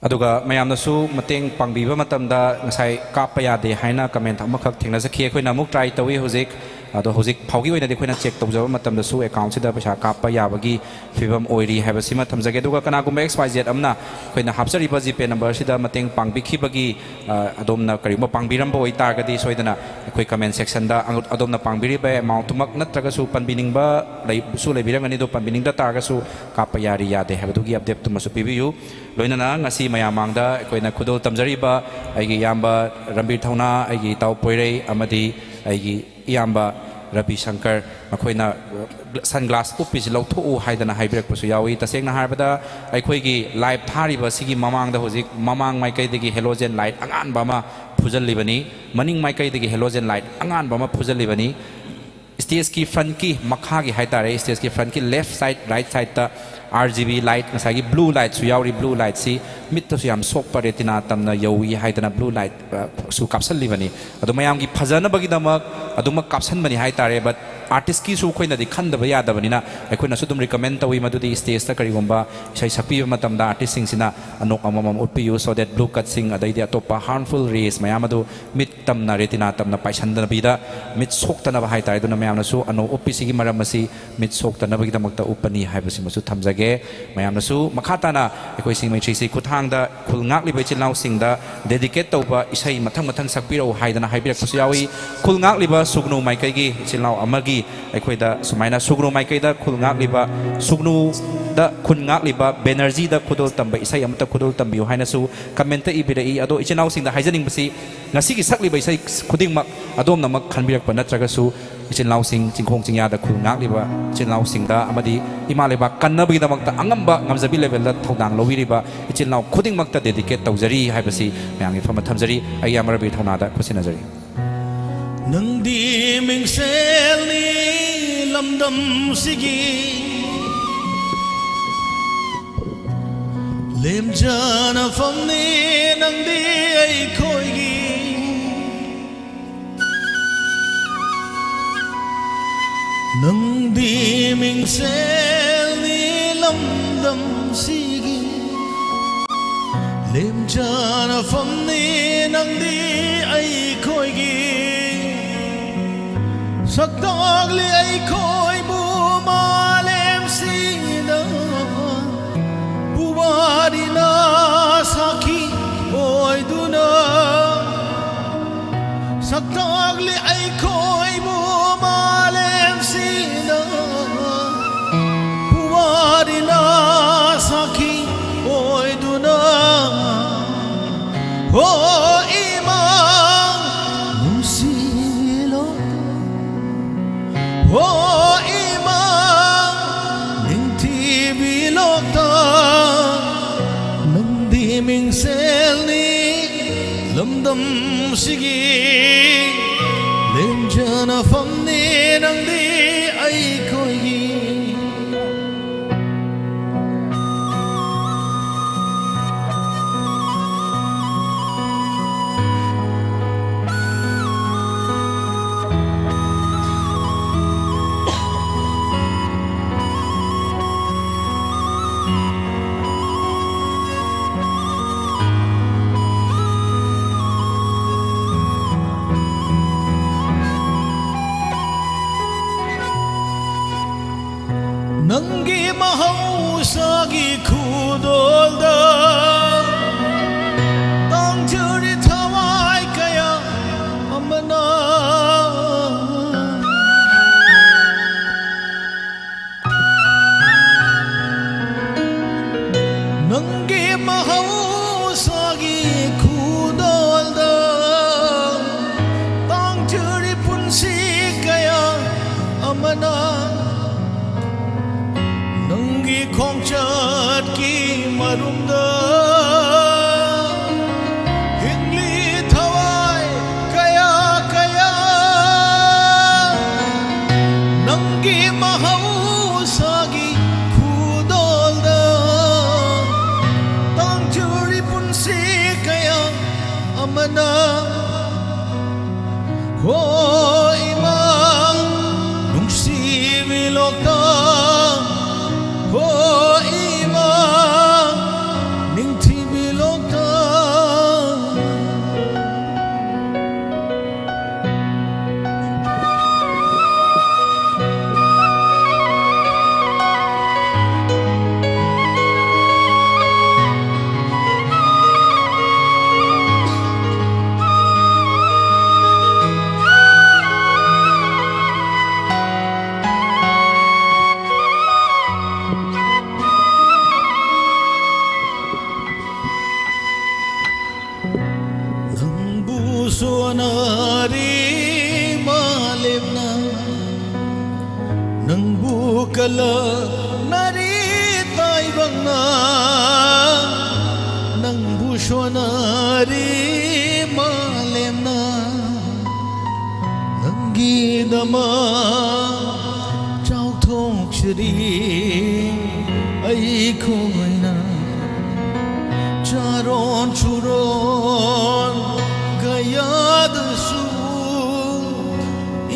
ꯑꯗꯨꯒ ꯃꯌꯥꯝꯅꯁꯨ ꯃꯇꯦꯡ ꯄꯥꯡꯕꯤꯕ ꯃꯇꯝꯗ ꯉꯁꯥꯏ ꯀꯥꯞꯄ ꯌꯥꯗꯦ ꯍꯥꯏꯅ comment ꯑꯃꯈꯛ ꯊꯦꯡꯅꯖꯈꯤ꯫ ꯑꯩꯈꯣꯏꯅ ꯑꯃꯨꯛ try ꯇꯧꯏ ꯍꯧꯖꯤꯛ꯫ ꯑꯗꯣ ꯍꯧꯖꯤꯛ ꯐꯥꯎꯒꯤ ꯑꯣꯏꯅꯗꯤ ꯑꯩꯈꯣꯏꯅ ꯆꯦꯛ ꯇꯧꯖꯕ ꯃꯇꯝꯗꯁꯨ ꯑꯦꯀꯥꯎꯟꯁꯤꯗ ꯄꯩꯁꯥ ꯀꯥꯞꯄ ꯌꯥꯕꯒꯤ ꯐꯤꯕꯝ ꯑꯣꯏꯔꯤ ꯍꯥꯏꯕꯁꯤꯃ ꯊꯝꯖꯒꯦ꯫ ꯑꯗꯨꯒ ꯀꯅꯥꯒꯨꯝꯕ X Y Z ꯑꯃꯅ ꯑꯩꯈꯣꯏꯅ ꯍꯥꯞꯆꯔꯤꯕ ꯖꯤꯄꯦ ꯅꯝꯕꯔꯁꯤꯗ ꯃꯇꯦꯡ ꯄꯥꯡꯕꯤꯈꯤꯕꯒꯤ, ꯑ, ꯑꯗꯣꯝꯅ ꯀꯔꯤꯒꯨꯝꯕ ꯄꯥꯡꯕꯤꯔꯝꯕ ꯑꯣꯏꯇꯥꯔꯒꯗꯤ, ꯁꯣꯏꯗꯅ ꯑꯩꯈꯣꯏ ꯀꯃꯦꯟ ꯁꯦꯛꯁꯟꯗ ꯑꯗꯣꯝꯅ ꯄꯥꯡꯕꯤꯔꯤꯕ ꯑꯦꯃꯥꯎꯟꯠꯇꯨꯃꯛ ꯅꯠꯇ꯭ꯔꯒꯁꯨ ꯄꯟꯕꯤꯅꯤꯡꯕ ꯂꯩꯕꯁꯨ ꯂꯩꯕꯤꯔꯝꯒꯅꯤ꯫ ꯑꯗꯣ ꯄꯟꯕꯤꯅꯤꯡꯗ ꯇꯥꯔꯒꯁꯨ ꯀꯥꯞꯄ ꯌꯥꯔꯤ ꯌꯥꯗꯦ ꯍꯥꯏꯕꯗꯨꯒꯤ ꯑꯞꯗꯦꯠꯇꯨꯃꯁꯨ ꯄꯤꯕꯤꯌꯨ꯫ ꯂꯣꯏꯅꯅ ꯉꯁꯤ ꯃꯌꯥꯝ ꯃꯥꯡꯗ ꯑꯩꯈꯣꯏꯅ ꯈꯨꯗꯣꯜ ꯇꯝꯖꯔꯤꯕ ꯑꯩꯒꯤ ꯏꯌꯥꯝꯕ ꯔꯟꯕꯤꯔ ꯊꯧꯅꯥ, ꯑꯩꯒꯤ ꯏꯇꯥꯎ ꯄꯣꯏꯔꯩ ꯑꯃꯗꯤ ꯑꯩꯒꯤ ꯏꯌꯥꯝꯕ ꯔꯕꯤ ꯁꯪꯀꯔ, ꯃꯈꯣꯏꯅ ꯁꯟ ꯒ꯭ꯂꯥꯁ ꯎꯞꯄꯤꯁꯤ ꯂꯧꯊꯣꯛꯎ ꯍꯥꯏꯗꯅ ꯍꯥꯏꯕꯤꯔꯛꯄꯁꯨ ꯌꯥꯎꯏ꯫ ꯇꯁꯦꯡꯅ ꯍꯥꯏꯔꯕꯗ, ꯑꯩꯈꯣꯏꯒꯤ ꯂꯥꯏꯚ ꯊꯥꯔꯤꯕ ꯑꯁꯤꯒꯤ ꯃꯃꯥꯡꯗ ꯍꯧꯖꯤꯛ ꯃꯃꯥꯡ ꯃꯥꯏꯀꯩꯗꯒꯤ ꯍꯦꯂꯣꯖꯦꯟ ꯂꯥꯏꯠ ꯑꯉꯥꯟꯕ ꯑꯃ ꯐꯨꯖꯜꯂꯤꯕꯅꯤ, ꯃꯅꯤꯡ ꯃꯥꯏꯀꯩꯗꯒꯤ ꯍꯦꯂꯣꯖꯦꯟ ꯂꯥꯏꯠ ꯑꯉꯥꯟꯕ ꯑꯃ ꯐꯨꯖꯜꯂꯤꯕꯅꯤ꯫ ꯁ꯭ꯇꯦꯖꯀꯤ ꯐ꯭ꯔꯟꯠꯀꯤ ꯃꯈꯥꯒꯤ ꯍꯥꯏꯇꯥꯔꯦ, ꯁ꯭ꯇꯦꯖꯀꯤ ꯐ꯭ꯔꯟꯠꯀꯤ ꯂꯦꯐ ꯁꯥꯏꯠ, ꯔꯥꯏꯠ ꯁꯥꯏꯠꯇ RGB ꯂꯥꯏꯠ, ꯉꯁꯥꯏꯒꯤ ꯕ꯭ꯂꯨ ꯂꯥꯏꯠꯁꯨ ꯌꯥꯎꯔꯤ꯫ ꯕ꯭ꯂꯨ ꯂꯥꯏꯠꯁꯤ ꯃꯤꯠꯇꯁꯨ ꯌꯥꯝ ꯁꯣꯛꯄ, ꯔꯦꯇꯤꯅꯥ ꯇꯝꯅ ꯌꯧꯏ ꯍꯥꯏꯗꯅ ꯕ꯭ꯂꯨ ꯂꯥꯏꯠ, ꯑ, ꯁꯨ ꯀꯥꯞꯁꯤꯜꯂꯤꯕꯅꯤ꯫ ꯑꯗꯣ ꯃꯌꯥꯝꯒꯤ ꯐꯖꯅꯕꯒꯤꯗꯃꯛ ꯑꯗꯨꯃꯛ ꯀꯥꯞꯁꯤꯟꯕꯅꯤ ꯍꯥꯏꯇꯥꯔꯦ꯫ But ꯑꯥꯔꯇꯤꯁꯀꯤꯁꯨ ꯑꯩꯈꯣꯏꯅꯗꯤ ꯈꯟꯗꯕ ꯌꯥꯗꯕꯅꯤꯅ, ꯑꯩꯈꯣꯏꯅꯁꯨ ꯑꯗꯨꯝ ꯔꯤꯀꯃꯦꯟ ꯇꯧꯏ, ꯃꯗꯨꯗꯤ ꯁ꯭ꯇꯦꯖꯇ ꯀꯔꯤꯒꯨꯝꯕ ꯏꯁꯩ ꯁꯛꯄꯤꯕ ꯃꯇꯝꯗ ꯑꯥꯔꯇꯤꯁꯁꯤꯡꯁꯤꯅ ꯑꯅꯣꯛ ꯑꯃꯃꯝ ꯎꯞꯄꯤꯌꯨ, so that ꯕ꯭ꯂꯨ ꯀꯠꯁꯤꯡ ꯑꯗꯩꯗꯤ ꯑꯇꯣꯞꯄ ꯍꯥꯔꯝꯐꯨꯜ ꯔꯦꯁ ꯃꯌꯥꯝ ꯑꯗꯨ ꯃꯤꯠ ꯇꯝꯅ, ꯔꯦꯇꯤꯅꯥ ꯇꯝꯅ ꯄꯥꯏꯁꯟꯗꯕꯤꯗ ꯃꯤꯠ ꯁꯣꯛꯇꯅꯕ ꯍꯥꯏꯇꯥꯔꯦ꯫ ꯑꯗꯨꯅ ꯃꯌꯥꯝꯅꯁꯨ ꯑꯅꯧ ꯎꯞꯄꯤꯁꯤꯒꯤ ꯃꯔꯝ ꯑꯁꯤ ꯃꯤꯠ ꯁꯣꯛꯇꯅꯕꯒꯤꯗꯃꯛꯇ ꯎꯞꯄꯅꯤ ꯍꯥꯏꯕꯁꯤꯃꯁꯨ ꯊꯝꯖꯒꯦ꯫ ꯃꯌꯥꯝꯅꯁꯨ ꯃꯈꯥ ꯇꯥꯅ ꯑꯩꯈꯣꯏ ꯁꯤꯡꯃꯩ ꯊ꯭ꯔꯤ ꯁꯤ ꯈꯨꯠꯊꯥꯡꯗ ꯈꯨꯜ ꯉꯥꯛꯂꯤꯕ ꯏꯆꯤꯜ ꯏꯅꯥꯎꯁꯤꯡꯗ ꯗꯦꯗꯤꯀꯦꯠ ꯇꯧꯕ ꯏꯁꯩ ꯃꯊꯪ ꯃꯊꯪ ꯁꯛꯄꯤꯔꯛꯎ ꯍꯥꯏꯗꯅ ꯍꯥꯏꯕꯤꯔꯛꯄꯁꯨ ꯌꯥꯎꯏ꯫ ꯈꯨꯜ ꯉꯥꯛꯂꯤꯕ ꯁꯨꯒꯅꯨ ꯃꯥꯏꯀꯩꯒꯤ ꯏꯆꯤꯜ ꯏꯅꯥꯎ ꯑꯃꯒꯤ ꯑꯩꯈꯣꯏꯗ ꯁꯨꯃꯥꯏꯅ ꯁꯨꯒꯅꯨ ꯃꯥꯏꯀꯩꯗ ꯈꯨꯜ ꯉꯥꯛꯂꯤꯕ, ꯁꯨꯒꯅꯨꯗ ꯈꯨꯟ ꯉꯥꯛꯂꯤꯕ ꯕꯦꯅꯔꯖꯤꯗ ꯈꯨꯗꯣꯜ ꯇꯝꯕ ꯏꯁꯩ ꯑꯃꯠꯇ ꯈꯨꯗꯣꯜ ꯇꯝꯕꯤꯌꯨ ꯍꯥꯏꯅꯁꯨ ꯀꯃꯦꯟꯠꯇ ꯏꯕꯤꯔꯛꯏ꯫ ꯑꯗꯣ ꯏꯆꯤꯜ ꯏꯅꯥꯎꯁꯤꯡꯗ ꯍꯥꯏꯖꯅꯤꯡꯕꯁꯤ, ꯉꯁꯤꯒꯤ ꯁꯛꯂꯤꯕ ꯏꯁꯩ ꯈꯨꯗꯤꯡꯃꯛ ꯑꯗꯣꯝꯅꯃꯛ ꯈꯟꯕꯤꯔꯛꯄ ꯅꯠꯇ꯭ꯔꯒꯁꯨ, ꯏꯆꯤꯜ ꯏꯅꯥꯎꯁꯤꯡ, ꯆꯤꯡꯈꯣꯡ ꯆꯤꯡꯌꯥꯗ ꯈꯨꯜ ꯉꯥꯛꯂꯤꯕ ꯏꯆꯤꯜ ꯏꯅꯥꯎꯁꯤꯡꯗ ꯑꯃꯗꯤ ꯏꯃꯥ ꯂꯩꯕꯥꯛ ꯀꯟꯅꯕꯒꯤꯗꯃꯛꯇ ꯑꯉꯝꯕ ꯉꯝꯖꯕꯤ ꯂꯦꯚꯦꯜꯗ ꯊꯧꯗꯥꯡ ꯂꯧꯕꯤꯔꯤꯕ ꯏꯆꯤꯜ ꯏꯅꯥꯎ ꯈꯨꯗꯤꯡꯃꯛꯇ ꯗꯦꯗꯤꯀꯦꯠ ꯇꯧꯖꯔꯤ ꯍꯥꯏꯕꯁꯤ ꯃꯌꯥꯝꯒꯤ ꯐꯝꯗ ꯊꯝꯖꯔꯤ꯫ ꯑꯩ ꯏꯌꯥꯝꯕ ꯔꯕꯤ ꯊꯧꯅꯥꯗ ꯈꯨꯠꯁꯤꯟꯅꯖꯔꯤ꯫ ꯅꯪꯗꯤ ꯃꯤꯡꯁꯦꯜꯅꯤ ꯂꯝꯗꯝꯁꯤꯒꯤ, ꯂꯦꯝꯖꯅꯐꯝꯅꯤ ꯅꯪꯗꯤ ꯑꯩꯈꯣꯏꯒꯤ꯫ ꯅꯪꯗꯤ ꯃꯤꯡꯁꯦꯜꯅꯤ ꯂꯝꯗꯝꯁꯤꯒꯤ, ꯂꯦꯝꯖꯅꯐꯝꯅꯤ ꯅꯪꯗꯤ ꯑꯩꯈꯣꯏꯒꯤ꯫ ꯁꯛꯇꯥꯛꯂꯤ ꯑꯩꯈꯣꯏꯕꯨ ꯃꯥꯂꯦꯝꯁꯤꯗ, ꯄꯨꯋꯥꯔꯤꯅ ꯁꯥꯈꯤ ꯑꯣꯏꯗꯨꯅ꯫ ꯁꯛꯇꯥꯛꯂꯤ ꯑꯩꯈꯣꯏꯕꯨ ꯃꯥꯂꯦꯝꯁꯤꯗ, ꯄꯨꯋꯥꯔꯤꯅ ꯁꯥꯈꯤ ꯑꯣꯏꯗꯨꯅ꯫ ꯍꯣ ꯏꯃꯥ, ꯅꯨꯡꯁꯤꯕꯤꯂꯣꯛꯇ꯫ ꯍꯣ ꯏꯃꯥ, ꯅꯤꯡꯊꯤꯕꯤꯂꯣꯛꯇ꯫ ꯅꯪꯗꯤ ꯃꯤꯡꯁꯦꯜꯅꯤ ꯂꯝꯗꯝꯁꯤꯒꯤ, ꯂꯦꯝꯖꯅꯐꯝꯅꯤ ꯅꯪꯗꯤ ꯑꯩꯈꯣꯏꯒꯤ꯫ ꯅꯪꯒꯤ ꯃꯍꯧꯁꯥꯒꯤ ꯈꯨꯗꯣꯜꯗ ꯇꯥꯡꯖꯔꯤ ꯊꯋꯥꯏ ꯀꯌꯥ ꯑꯃꯅ꯫ ꯅꯪꯒꯤ ꯃꯍꯧꯁꯥꯒꯤ ꯈꯨꯗꯣꯜꯗ ꯇꯥꯡꯖꯔꯤ ꯄꯨꯟꯁꯤ ꯀꯌꯥ ꯑꯃꯅ꯫ ꯅꯪꯒꯤ ꯈꯣꯡꯆꯠꯀꯤ ꯃꯔꯨꯝꯗ ꯍꯤꯡꯂꯤ ꯊꯋꯥꯏ ꯀꯌꯥ ꯀꯌꯥ꯫ ꯅꯪꯒꯤ ꯃꯍꯧꯁꯥꯒꯤ ꯈꯨꯗꯣꯜꯗ ꯇꯥꯡꯖꯔꯤ ꯄꯨꯟꯁꯤ ꯀꯌꯥ ꯑꯃꯅ꯫ ꯍꯣ ꯏꯃꯥ, ꯅꯨꯡꯁꯤꯕꯤꯂꯣꯛꯇ꯫ ꯍꯣ ꯏꯃꯥ, ꯅꯤꯡꯊꯤꯕꯤꯂꯣꯛꯇ꯫ ꯅꯪꯕꯨ ꯀꯂꯛꯅꯔꯤ ꯇꯥꯏꯕꯪꯅ, ꯅꯪꯕꯨ ꯁꯣꯟꯅꯔꯤ ꯃꯥꯂꯦꯝꯅ, ꯅꯪꯒꯤꯗꯃꯛ ꯆꯥꯎꯊꯣꯛꯆꯔꯤ ꯑꯩꯈꯣꯏꯅ꯫ ꯆꯥꯔꯣꯟ ꯁꯨꯔꯣꯟ ꯀꯌꯥꯗꯁꯨ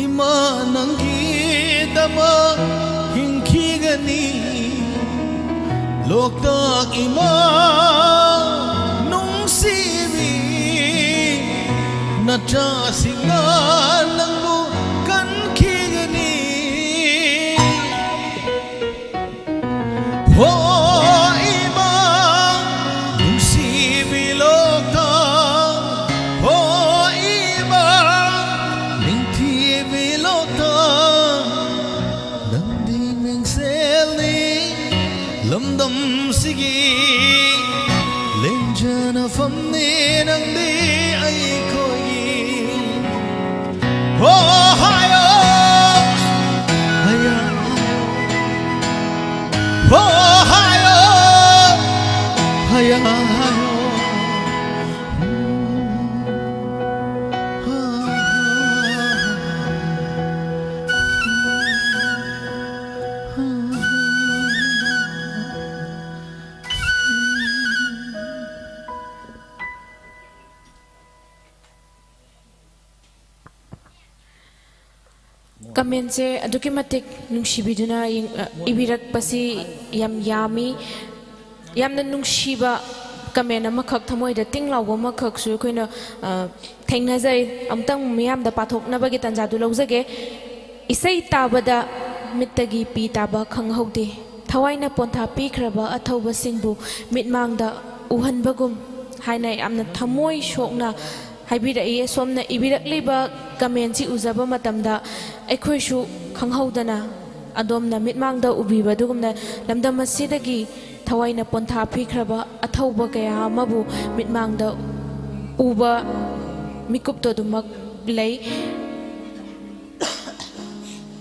ꯏꯃꯥ ꯅꯪꯒꯤꯗꯃꯛ ꯍꯤꯡꯈꯤꯒꯅꯤ꯫ ꯂꯣꯛꯇꯥꯛ ꯏꯃꯥ ꯅꯨꯡꯁꯤꯕꯤ, ꯅꯆꯥꯁꯤꯡꯅ ꯅꯪꯕꯨ ꯀꯟꯈꯤꯒꯅꯤ꯫ ꯍꯣ ꯏꯃꯥ ꯅꯨꯡꯁꯤꯕꯤ ꯂꯣꯛꯇꯥꯛ, ꯍꯣ ꯏꯃꯥ ꯅꯤꯡꯊꯤꯕꯤ ꯂꯣꯛꯇꯥꯛ, ꯅꯪꯗꯤ ꯃꯤꯡꯁꯦꯜꯅꯤ ꯂꯝꯗꯝꯁꯤꯒꯤ, ꯂꯦꯡꯖꯅꯐꯝꯅꯤ ꯅꯪꯗꯤ ꯑꯩꯈꯣꯏꯒꯤ꯫ ꯍꯣ ꯍꯥꯏꯌꯣ, ꯍꯥꯏꯌꯣ, ꯍꯣ ꯍꯥꯏꯌꯣ, ꯍꯥꯏꯌꯣ, ꯍꯥꯏꯌꯣ꯫ ꯀꯃꯦꯟꯁꯦ ꯑꯗꯨꯛꯀꯤ ꯃꯇꯤꯛ ꯅꯨꯡꯁꯤꯕꯤꯗꯨꯅ ꯌꯦꯡ-, ꯑ, ꯏꯕꯤꯔꯛꯄꯁꯤ ꯌꯥꯝ ꯌꯥꯝꯃꯤ꯫ ꯌꯥꯝꯅ ꯅꯨꯡꯁꯤꯕ ꯀꯃꯦꯟ ꯑꯃꯈꯛ, ꯊꯃꯣꯏꯗ ꯇꯤꯡ ꯂꯥꯎꯕ ꯑꯃꯈꯛꯁꯨ ꯑꯩꯈꯣꯏꯅ, ꯑ, ꯊꯦꯡꯅꯖꯩ꯫ ꯑꯃꯨꯛꯇꯪ ꯃꯤꯌꯥꯝꯗ ꯄꯥꯊꯣꯛꯅꯕꯒꯤ ꯇꯥꯟꯖꯥꯗꯨ ꯂꯧꯖꯒꯦ꯫ "ꯏꯁꯩ ꯇꯥꯕꯗ ꯃꯤꯠꯇꯒꯤ ꯄꯤ ꯇꯥꯕ ꯈꯪꯍꯧꯗꯦ꯫ ꯊꯋꯥꯏꯅ ꯄꯣꯟꯊꯥ ꯄꯤꯈ꯭ꯔꯕ ꯑꯊꯧꯕꯁꯤꯡꯕꯨ ꯃꯤꯠꯃꯥꯡꯗ ꯎꯍꯟꯕꯒꯨꯝ" ꯍꯥꯏꯅ ꯌꯥꯝꯅ ꯊꯃꯣꯏ ꯁꯣꯛꯅ ꯍꯥꯏꯕꯤꯔꯛꯏ꯫ ꯑꯁꯣꯝꯅ ꯏꯕꯤꯔꯛꯂꯤꯕ ꯀꯃꯦꯟꯁꯤ ꯎꯖꯕ ꯃꯇꯝꯗ ꯑꯩꯈꯣꯏꯁꯨ ꯈꯪꯍꯧꯗꯅ ꯑꯗꯣꯝꯅ ꯃꯤꯠꯃꯥꯡꯗ ꯎꯕꯤꯕ ꯑꯗꯨꯒꯨꯝꯅ ꯂꯝꯗꯝ ꯑꯁꯤꯗꯒꯤ ꯊꯋꯥꯏꯅ ꯄꯣꯟꯊꯥ ꯄꯤꯈ꯭ꯔꯕ ꯑꯊꯧꯕ ꯀꯌꯥ ꯑꯃꯕꯨ ꯃꯤꯠꯃꯥꯡꯗ ꯎꯕ ꯃꯤꯀꯨꯞꯇꯣ ꯑꯗꯨꯃꯛ ꯂꯩ꯫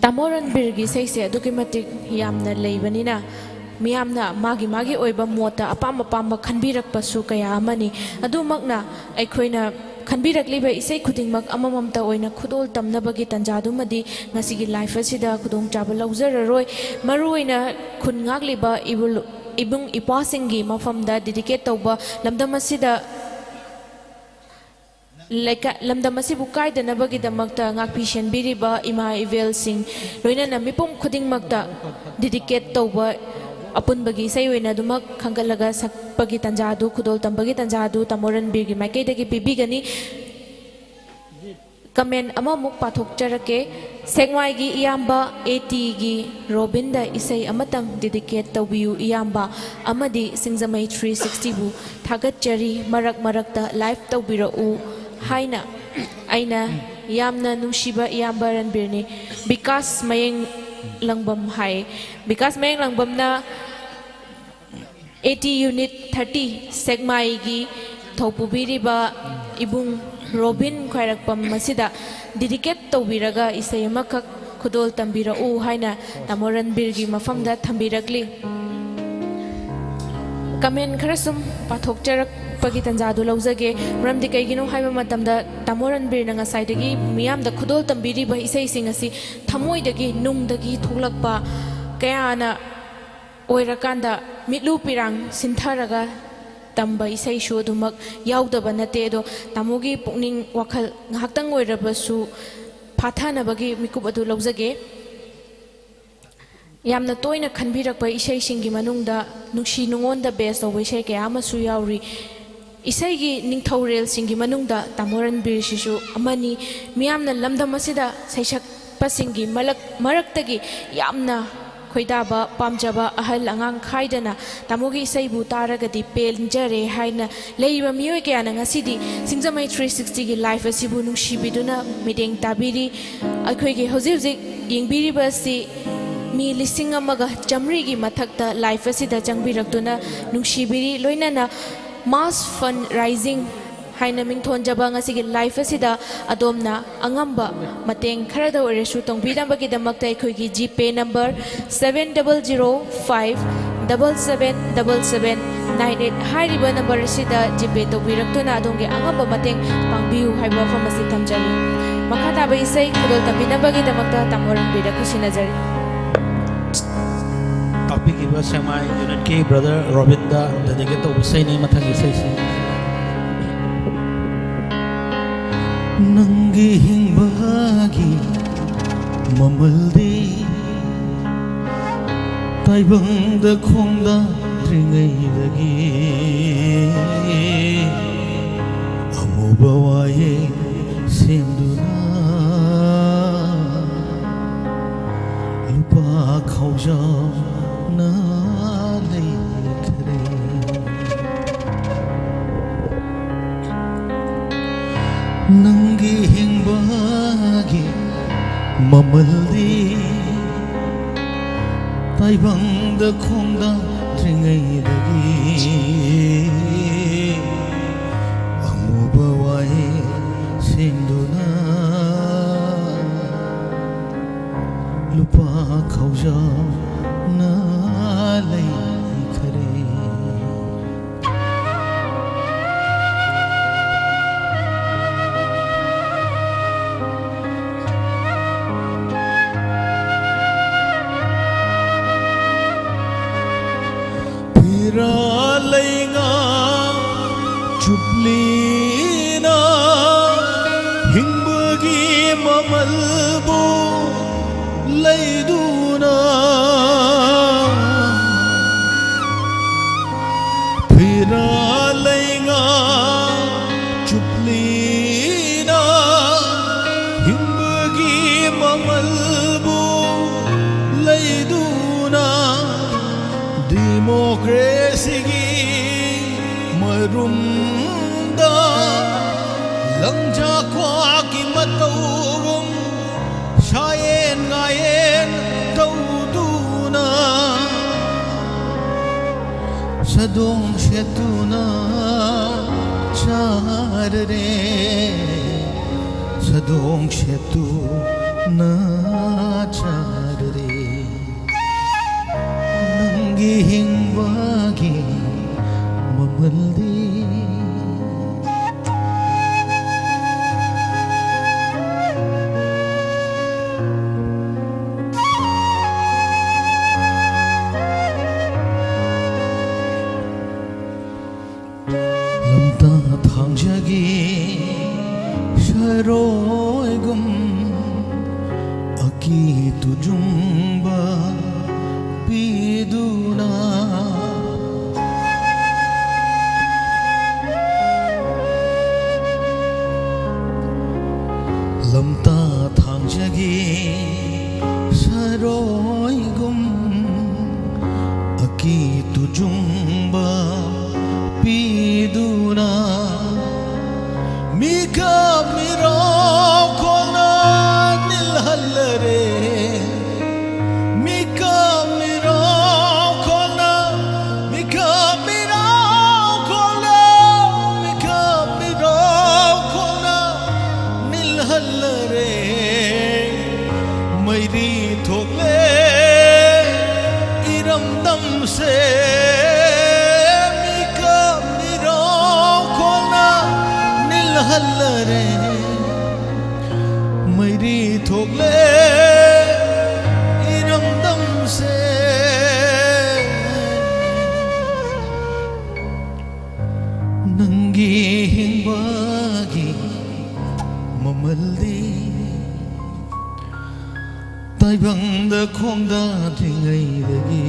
ꯇꯥꯃꯣ ꯔꯟꯕꯤꯔꯒꯤ ꯏꯁꯩꯁꯦ ꯑꯗꯨꯛꯀꯤ ꯃꯇꯤꯛ ꯌꯥꯝꯅ ꯂꯩꯕꯅꯤꯅ, ꯃꯤꯌꯥꯝꯅ ꯃꯥꯒꯤ ꯃꯥꯒꯤ ꯑꯣꯏꯕ ꯃꯣꯠꯇ ꯑꯄꯥꯝ ꯑꯄꯥꯝꯕ ꯈꯟꯕꯤꯔꯛꯄꯁꯨ ꯀꯌꯥ ꯑꯃꯅꯤ꯫ ꯑꯗꯨꯃꯛꯅ ꯑꯩꯈꯣꯏꯅ ꯈꯟꯕꯤꯔꯛꯂꯤꯕ ꯏꯁꯩ ꯈꯨꯗꯤꯡꯃꯛ ꯑꯃꯃꯝꯇ ꯑꯣꯏꯅ ꯈꯨꯗꯣꯜ ꯇꯝꯅꯕꯒꯤ ꯇꯥꯟꯖꯥꯗꯨꯃꯗꯤ ꯉꯁꯤꯒꯤ ꯂꯥꯏꯐ ꯑꯁꯤꯗ ꯈꯨꯗꯣꯡꯆꯥꯕ ꯂꯧꯖꯔꯔꯣꯏ꯫ ꯃꯔꯨꯑꯣꯏꯅ ꯈꯨꯟ ꯉꯥꯛꯂꯤꯕ ꯏꯕꯨ-, ꯏꯕꯨꯡ ꯏꯄ꯭ꯋꯥꯁꯤꯡꯒꯤ ꯃꯐꯝꯗ ꯗꯤꯗꯤꯀꯦꯠ ꯇꯧꯕ, ꯂꯝꯗꯝ ꯑꯁꯤꯗ ꯂꯩꯀꯥ-, ꯂꯝꯗꯝ ꯑꯁꯤꯕꯨ ꯀꯥꯏꯗꯅꯕꯒꯤꯗꯃꯛꯇ ꯉꯥꯛꯄꯤ ꯁꯦꯟꯕꯤꯔꯤꯕ ꯏꯃꯥ ꯏꯕꯦꯜꯁꯤꯡ, ꯂꯣꯏꯅꯅ ꯃꯤꯄꯨꯝ ꯈꯨꯗꯤꯡꯃꯛꯇ ꯗꯤꯗꯤꯀꯦꯠ ꯇꯧꯕ, ꯑꯄꯨꯟꯕꯒꯤ ꯏꯁꯩ ꯑꯣꯏꯅ ꯑꯗꯨꯃꯛ ꯈꯟꯒꯠꯂꯒ ꯁꯛꯄꯒꯤ ꯇꯥꯟꯖꯥ ꯑꯗꯨ, ꯈꯨꯗꯣꯜ ꯇꯝꯕꯒꯤ ꯇꯥꯟꯖꯥ ꯑꯗꯨ ꯇꯥꯃꯣ ꯔꯟꯕꯤꯔꯒꯤ ꯃꯥꯏꯀꯩꯗꯒꯤ ꯄꯤꯕꯤꯒꯅꯤ꯫ ꯀꯃꯦꯟ ꯑꯃꯃꯨꯛ ꯄꯥꯊꯣꯛꯆꯔꯛꯀꯦ꯫ ꯁꯦꯛꯃꯥꯏꯒꯤ ꯏꯌꯥꯝꯕ ꯑꯦ ꯇꯤꯒꯤ ꯔꯣꯕꯤꯟꯗ ꯏꯁꯩ ꯑꯃꯇꯪ ꯗꯤꯗꯤꯀꯦꯠ ꯇꯧꯕꯤꯌꯨ ꯏꯌꯥꯝꯕ, ꯑꯃꯗꯤ ꯁꯤꯡꯖꯃꯩ ꯊ꯭ꯔꯤ ꯁꯤꯛꯁꯇꯤꯕꯨ ꯊꯥꯒꯠꯆꯔꯤ, ꯃꯔꯛ ꯃꯔꯛꯇ ꯂꯥꯏꯚ ꯇꯧꯕꯤꯔꯛꯎ ꯍꯥꯏꯅ꯫ ꯑꯩꯅ ꯌꯥꯝꯅ ꯅꯨꯡꯁꯤꯕ ꯏꯌꯥꯝꯕ ꯔꯟꯕꯤꯔꯅꯤ꯫ ꯕꯤꯀꯥꯁ ꯃꯌꯦꯡ ꯂꯪꯕꯝ ꯍꯥꯏ꯫ ꯕꯤꯀꯥꯁ ꯃꯌꯦꯡ ꯂꯪꯕꯝꯅ ꯑꯦ ꯇꯤ ꯌꯨꯅꯤꯠ ꯊꯥꯔꯇꯤ ꯁꯦꯛꯃꯥꯏꯒꯤ ꯊꯧꯄꯨꯕꯤꯔꯤꯕ ꯏꯕꯨꯡ ꯔꯣꯕꯤꯟ ꯈ꯭ꯋꯥꯏꯔꯥꯛꯄꯝ ꯑꯁꯤꯗ ꯗꯤꯗꯤꯀꯦꯠ ꯇꯧꯕꯤꯔꯒ ꯏꯁꯩ ꯑꯃꯈꯛ ꯈꯨꯗꯣꯜ ꯇꯝꯕꯤꯔꯛꯎ ꯍꯥꯏꯅ ꯇꯥꯃꯣ ꯔꯟꯕꯤꯔꯒꯤ ꯃꯐꯝꯗ ꯊꯝꯕꯤꯔꯛꯂꯤ꯫ ꯀꯃꯦꯟ ꯈꯔ ꯁꯨꯝ ꯄꯥꯊꯣꯛꯆꯔꯛꯄꯒꯤ ꯇꯥꯟꯖꯥꯗꯨ ꯂꯧꯖꯒꯦ꯫ ꯃꯔꯝꯗꯤ ꯀꯩꯒꯤꯅꯣ ꯍꯥꯏꯕ ꯃꯇꯝꯗ, ꯇꯥꯃꯣ ꯔꯟꯕꯤꯔꯅ ꯉꯁꯥꯏꯗꯒꯤ ꯃꯤꯌꯥꯝꯗ ꯈꯨꯗꯣꯜ ꯇꯝꯕꯤꯔꯤꯕ ꯏꯁꯩꯁꯤꯡ ꯑꯁꯤ ꯊꯃꯣꯏꯗꯒꯤ, ꯅꯨꯡꯗꯒꯤ ꯊꯣꯛꯂꯛꯄ ꯀꯌꯥꯅ ꯑꯣꯏꯔꯀꯥꯟꯗ ꯃꯤꯠꯂꯨ ꯄꯤꯔꯥꯡ ꯁꯤꯟꯊꯔꯒ ꯇꯝꯕ ꯏꯁꯩꯁꯨ ꯑꯗꯨꯃꯛ ꯌꯥꯎꯗꯕ ꯅꯠꯇꯦ꯫ ꯑꯗꯣ ꯇꯥꯃꯣꯒꯤ ꯄꯨꯛꯅꯤꯡ ꯋꯥꯈꯜ ꯉꯥꯏꯍꯥꯛꯇꯪ ꯑꯣꯏꯔꯕꯁꯨ ꯐꯥꯊꯅꯕꯒꯤ ꯃꯤꯀꯨꯞ ꯑꯗꯨ ꯂꯧꯖꯒꯦ꯫ ꯌꯥꯝꯅ ꯇꯣꯏꯅ ꯈꯟꯕꯤꯔꯛꯄ ꯏꯁꯩꯁꯤꯡꯒꯤ ꯃꯅꯨꯡꯗ ꯅꯨꯡꯁꯤ ꯅꯨꯡꯉꯣꯟꯗ ꯕꯦꯁ ꯇꯧꯕ ꯏꯁꯩ ꯀꯌꯥ ꯑꯃꯁꯨ ꯌꯥꯎꯔꯤ꯫ ꯏꯁꯩꯒꯤ ꯅꯤꯡꯊꯧꯔꯦꯜꯁꯤꯡꯒꯤ ꯃꯅꯨꯡꯗ ꯇꯥꯃꯣ ꯔꯟꯕꯤꯔꯁꯤꯁꯨ ꯑꯃꯅꯤ꯫ ꯃꯤꯌꯥꯝꯅ ꯂꯝꯗꯝ ꯑꯁꯤꯗ ꯁꯩꯁꯛꯄꯁꯤꯡꯒꯤ ꯃꯂꯛ-, ꯃꯔꯛꯇꯒꯤ ꯌꯥꯝꯅ ꯈꯣꯏꯗꯥꯕ, ꯄꯥꯝꯖꯕ ꯑꯍꯜ ꯑꯉꯥꯡ ꯈꯥꯏꯗꯅ ꯇꯥꯃꯣꯒꯤ ꯏꯁꯩꯕꯨ ꯇꯥꯔꯒꯗꯤ ꯄꯦꯟꯖꯔꯦ ꯍꯥꯏꯅ ꯂꯩꯔꯤꯕ ꯃꯤꯑꯣꯏ ꯀꯌꯥꯅ ꯉꯁꯤꯗꯤ ꯁꯤꯡꯖꯃꯩ ꯊ꯭ꯔꯤ ꯁꯤꯛꯁꯇꯤꯒꯤ ꯂꯥꯏꯐ ꯑꯁꯤꯕꯨ ꯅꯨꯡꯁꯤꯕꯤꯗꯨꯅ ꯃꯤꯠꯌꯦꯡ ꯇꯥꯕꯤꯔꯤ꯫ ꯑꯩꯈꯣꯏꯒꯤ ꯍꯧꯖꯤꯛ ꯍꯧꯖꯤꯛ ꯌꯦꯡꯕꯤꯔꯤꯕ ꯑꯁꯤ ꯃꯤ ꯂꯤꯁꯤꯡ ꯑꯃꯒ ꯆꯥꯃꯔꯤꯒꯤ ꯃꯊꯛꯇ ꯂꯥꯏꯐ ꯑꯁꯤꯗ ꯆꯪꯕꯤꯔꯛꯇꯨꯅ ꯅꯨꯡꯁꯤꯕꯤꯔꯤ꯫ ꯂꯣꯏꯅꯅ ꯃꯥꯁ ꯐꯟ ꯔꯥꯏꯖꯤꯡ ꯍꯥꯏꯅ ꯃꯤꯡꯊꯣꯟꯖꯕ ꯉꯁꯤꯒꯤ live ꯑꯁꯤꯗ ꯑꯗꯣꯝꯅ ꯑꯉꯝꯕ ꯃꯇꯦꯡ ꯈꯔꯗ ꯑꯣꯏꯔꯁꯨ ꯇꯧꯕꯤꯅꯕꯒꯤꯗꯃꯛꯇ ꯑꯩꯈꯣꯏꯒꯤ GPay number seven double zero five double seven double seven nine eight ꯍꯥꯏꯔꯤꯕ number ꯑꯁꯤꯗ GPay ꯇꯧꯕꯤꯔꯛꯇꯨꯅ ꯑꯗꯣꯝꯒꯤ ꯑꯉꯝꯕ ꯃꯇꯦꯡ ꯄꯥꯡꯕꯤꯌꯨ ꯍꯥꯏꯕ ꯋꯥꯐꯝ ꯑꯁꯤ ꯊꯝꯖꯔꯤ꯫ ꯃꯈꯥ ꯇꯥꯕ ꯏꯁꯩ ꯈꯨꯗꯣꯜ ꯇꯝꯕꯤꯅꯕꯒꯤꯗꯃꯛꯇ ꯇꯥꯃꯣ ꯔꯟꯕꯤꯔꯗ ꯈꯨꯠꯁꯤꯟꯅꯖꯔꯤ꯫ ꯇꯥꯛꯄꯤꯈꯤꯕ ꯁꯦꯛꯃꯥꯏ unitꯀꯤ brother ꯔꯣꯕꯤꯟꯗ dedicate ꯇꯧꯕ ꯏꯁꯩꯅꯤ ꯃꯊꯪꯒꯤ ꯏꯁꯩꯁꯤ꯫ ꯅꯪꯒꯤ ꯍꯤꯡꯕꯒꯤ ꯃꯃꯜꯗꯤ ꯇꯥꯏꯕꯪꯗ ꯈꯣꯡꯗꯥꯗ꯭ꯔꯤꯉꯩꯗꯒꯤ ꯑꯃꯨꯕ ꯋꯥꯌꯦꯜ ꯁꯦꯝꯗꯨꯅ ꯂꯨꯄꯥ ꯈꯥꯎꯖꯥꯎꯅ ꯂꯩꯈ꯭ꯔꯦ꯫ ꯅꯪꯒꯤ ꯍꯤꯡꯕꯒꯤ ꯃꯃꯜꯗꯤ ꯇꯥꯏꯕꯪꯗ ꯈꯣꯡꯗꯥꯗ꯭ꯔꯤꯉꯩꯗꯒꯤ ꯑꯃꯨꯕ ꯋꯥꯌꯦꯜ ꯁꯦꯝꯗꯨꯅ ꯂꯨꯄꯥ ꯈꯥꯎꯖꯥꯎꯅ ꯂꯩꯈ꯭ꯔꯦ꯫ ꯐꯤꯔꯥ ꯂꯩꯉꯥꯛ ꯆꯨꯞꯂꯤꯅ ꯍꯤꯡꯕꯒꯤ ꯃꯃꯜꯕꯨ ꯂꯩꯗꯨꯅ ꯐꯤꯔꯥ ꯂꯩꯉꯥꯛ ꯆꯨꯞꯂꯤꯅ ꯍꯤꯡꯕꯒꯤ ꯃꯃꯜꯕꯨ ꯂꯩꯗꯨꯅ democracyꯒꯤ ꯃꯔꯨꯝꯗ ꯂꯪꯖꯥ ꯈ꯭ꯋꯥꯒꯤ ꯃꯇꯧꯒꯨꯝ ꯁꯥꯌꯦꯟ ꯉꯥꯌꯦꯟ ꯇꯧꯗꯨꯅ ꯆꯥꯗꯣꯡ ꯁꯦꯠꯇꯨꯅ ꯆꯥꯔꯔꯦ, ꯁꯥꯗꯣꯡ ꯁꯦꯠꯇꯨꯅ ꯆꯥꯔꯔꯦ, ꯅꯪꯒꯤ ꯍꯤꯡꯕꯒꯤ ꯃꯃꯜꯗꯤ꯫ ꯂꯝꯇꯥ ꯊꯥꯡꯖꯒꯤ ꯁꯔꯣꯏꯒꯨꯝ ꯑꯀꯤ ꯇꯨꯖꯨꯡꯕ ꯄꯤꯗꯨꯅ, ꯂꯝꯇꯥ ꯊꯥꯡꯖꯒꯤ ꯁꯔꯣꯏꯒꯨꯝ ꯑꯀꯤ ꯇꯨꯖꯨꯡꯕ ꯄꯤꯗꯨꯅ, ꯃꯤꯀꯞ ꯃꯤꯔꯥꯎꯈꯣꯜꯅ ꯅꯤꯜꯍꯜꯂꯔꯦ, ꯃꯤꯀꯞ ꯃꯤꯔꯥꯎꯈꯣꯜꯅ, ꯃꯤꯀꯞ ꯃꯤꯔꯥꯎꯈꯣꯜꯅ, ꯃꯤꯀꯞ ꯃꯤꯔꯥꯎꯈꯣꯜꯅ ꯅꯤꯜꯍꯜꯂꯔꯦ꯫ ꯃꯩꯔꯤ ꯊꯣꯛꯂꯦ ꯏꯔꯝꯗꯝꯁꯦ, ꯃꯤꯀꯞ ꯃꯤꯔꯥꯎꯈꯣꯜꯅ ꯅꯤꯜꯍꯜꯂꯔꯦ꯫ ꯃꯩꯔꯤ ꯊꯣꯛꯂꯦ ꯏꯔꯝꯗꯝꯁꯦ, ꯅꯪꯒꯤ ꯍꯤꯡꯕꯒꯤ ꯃꯃꯜꯗꯤ꯫ ꯇꯥꯏꯕꯪꯗ ꯈꯣꯡꯗꯥꯗ꯭ꯔꯤꯉꯩꯗꯒꯤ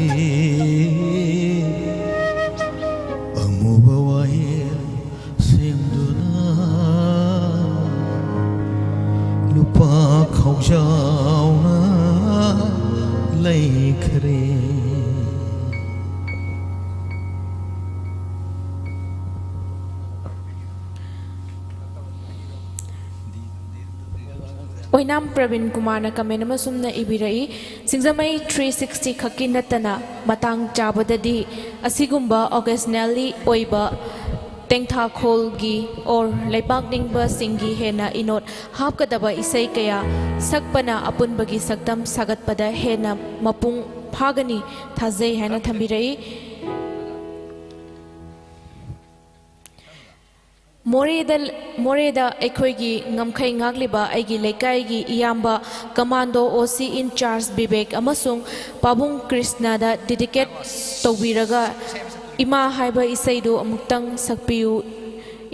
ꯑꯃꯨꯕ ꯋꯥꯌꯦꯜ ꯁꯦꯝꯗꯨꯅ ꯂꯨꯄꯥ ꯈꯥꯎꯖꯥꯎꯅ ꯂꯩꯈ꯭ꯔꯦ꯫ ꯑꯣꯏꯅꯥꯝ ꯄ꯭ꯔꯕꯤꯟ ꯀꯨꯃꯥꯔꯅ comment ꯑꯃ ꯁꯨꯝꯅ ꯏꯕꯤꯔꯛꯏ, "ꯁꯤꯡꯖꯃꯩ three sixty ꯈꯛꯀꯤ ꯅꯠꯇꯅ ꯃꯇꯥꯡ ꯆꯥꯕꯗꯗꯤ ꯑꯁꯤꯒꯨꯝꯕ occasionally ꯑꯣꯏꯕ ꯇꯦꯡꯊꯥꯈꯣꯜꯒꯤ ꯑꯣꯔ ꯂꯩꯄꯥꯛ ꯅꯤꯡꯕꯁꯤꯡꯒꯤ ꯍꯦꯟꯅ ꯏꯅꯣꯠ ꯍꯥꯞꯀꯗꯕ ꯏꯁꯩ ꯀꯌꯥ ꯁꯛꯄꯅ ꯑꯄꯨꯟꯕꯒꯤ ꯁꯛꯇꯝ ꯁꯥꯒꯠꯄꯗ ꯍꯦꯟꯅ ꯃꯄꯨꯡ ꯐꯥꯒꯅꯤ ꯊꯥꯖꯩ ꯍꯥꯏꯅ ꯊꯝꯕꯤꯔꯛꯏ꯫ ꯃꯣꯔꯦꯗ, ꯃꯣꯔꯦꯗ ꯑꯩꯈꯣꯏꯒꯤ ꯉꯝꯈꯩ ꯉꯥꯛꯂꯤꯕ ꯑꯩꯒꯤ ꯂꯩꯀꯥꯏꯒꯤ ꯏꯌꯥꯝꯕ ꯀꯃꯥꯟꯗꯣ ꯑꯣ ꯁꯤ ꯏꯟꯆꯥꯔꯖ ꯕꯤꯕꯦꯛ ꯑꯃꯁꯨꯡ ꯄꯥꯕꯨꯡ ꯀ꯭ꯔꯤꯁꯅꯗ ꯗꯤꯗꯤꯀꯦꯠ ꯇꯧꯕꯤꯔꯒ ꯏꯃꯥ ꯍꯥꯏꯕ ꯏꯁꯩꯗꯨ ꯑꯃꯨꯛꯇꯪ ꯁꯛꯄꯤꯌꯨ꯫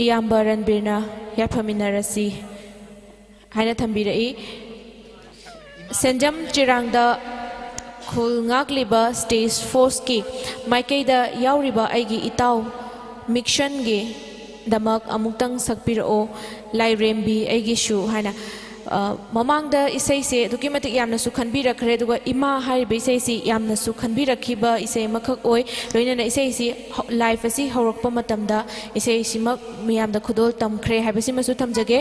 ꯏꯌꯥꯝꯕ ꯔꯟꯕꯤꯔꯅ ꯌꯥꯏꯐꯃꯤꯟꯅꯔꯁꯤ ꯍꯥꯏꯅ ꯊꯝꯕꯤꯔꯛꯏ꯫ ꯁꯦꯟꯖꯝ ꯆꯤꯔꯥꯡꯗ ꯈꯨꯜ ꯉꯥꯛꯂꯤꯕ ꯁ꯭ꯇꯦꯖ ꯐꯣꯔꯁꯀꯤ ꯃꯥꯏꯀꯩꯗ ꯌꯥꯎꯔꯤꯕ ꯑꯩꯒꯤ ꯏꯇꯥꯎ ꯃꯤꯛꯁꯟꯒꯤꯗꯃꯛ ꯑꯃꯨꯛꯇꯪ ꯁꯛꯄꯤꯔꯛꯑꯣ, ꯂꯥꯏꯔꯦꯝꯕꯤ ꯑꯩꯒꯤꯁꯨ ꯍꯥꯏꯅ꯫ ꯑ, ꯃꯃꯥꯡꯗ ꯏꯁꯩꯁꯦ ꯑꯗꯨꯛꯀꯤ ꯃꯇꯤꯛ ꯌꯥꯝꯅꯁꯨ ꯈꯟꯕꯤꯔꯛꯈ꯭ꯔꯦ, ꯑꯗꯨꯒ ꯏꯃꯥ ꯍꯥꯏꯔꯤꯕ ꯏꯁꯩꯁꯤ ꯌꯥꯝꯅꯁꯨ ꯈꯟꯕꯤꯔꯛꯈꯤꯕ ꯏꯁꯩ ꯑꯃꯈꯛ ꯑꯣꯏ꯫ ꯂꯣꯏꯅꯅ ꯏꯁꯩꯁꯤ ꯍꯧ-, ꯂꯥꯏꯐ ꯑꯁꯤ ꯍꯧꯔꯛꯄ ꯃꯇꯝꯗ ꯏꯁꯩꯁꯤꯃꯛ ꯃꯤꯌꯥꯝꯗ ꯈꯨꯗꯣꯜ ꯇꯝꯈ꯭ꯔꯦ ꯍꯥꯏꯕꯁꯤꯃꯁꯨ ꯊꯝꯖꯒꯦ꯫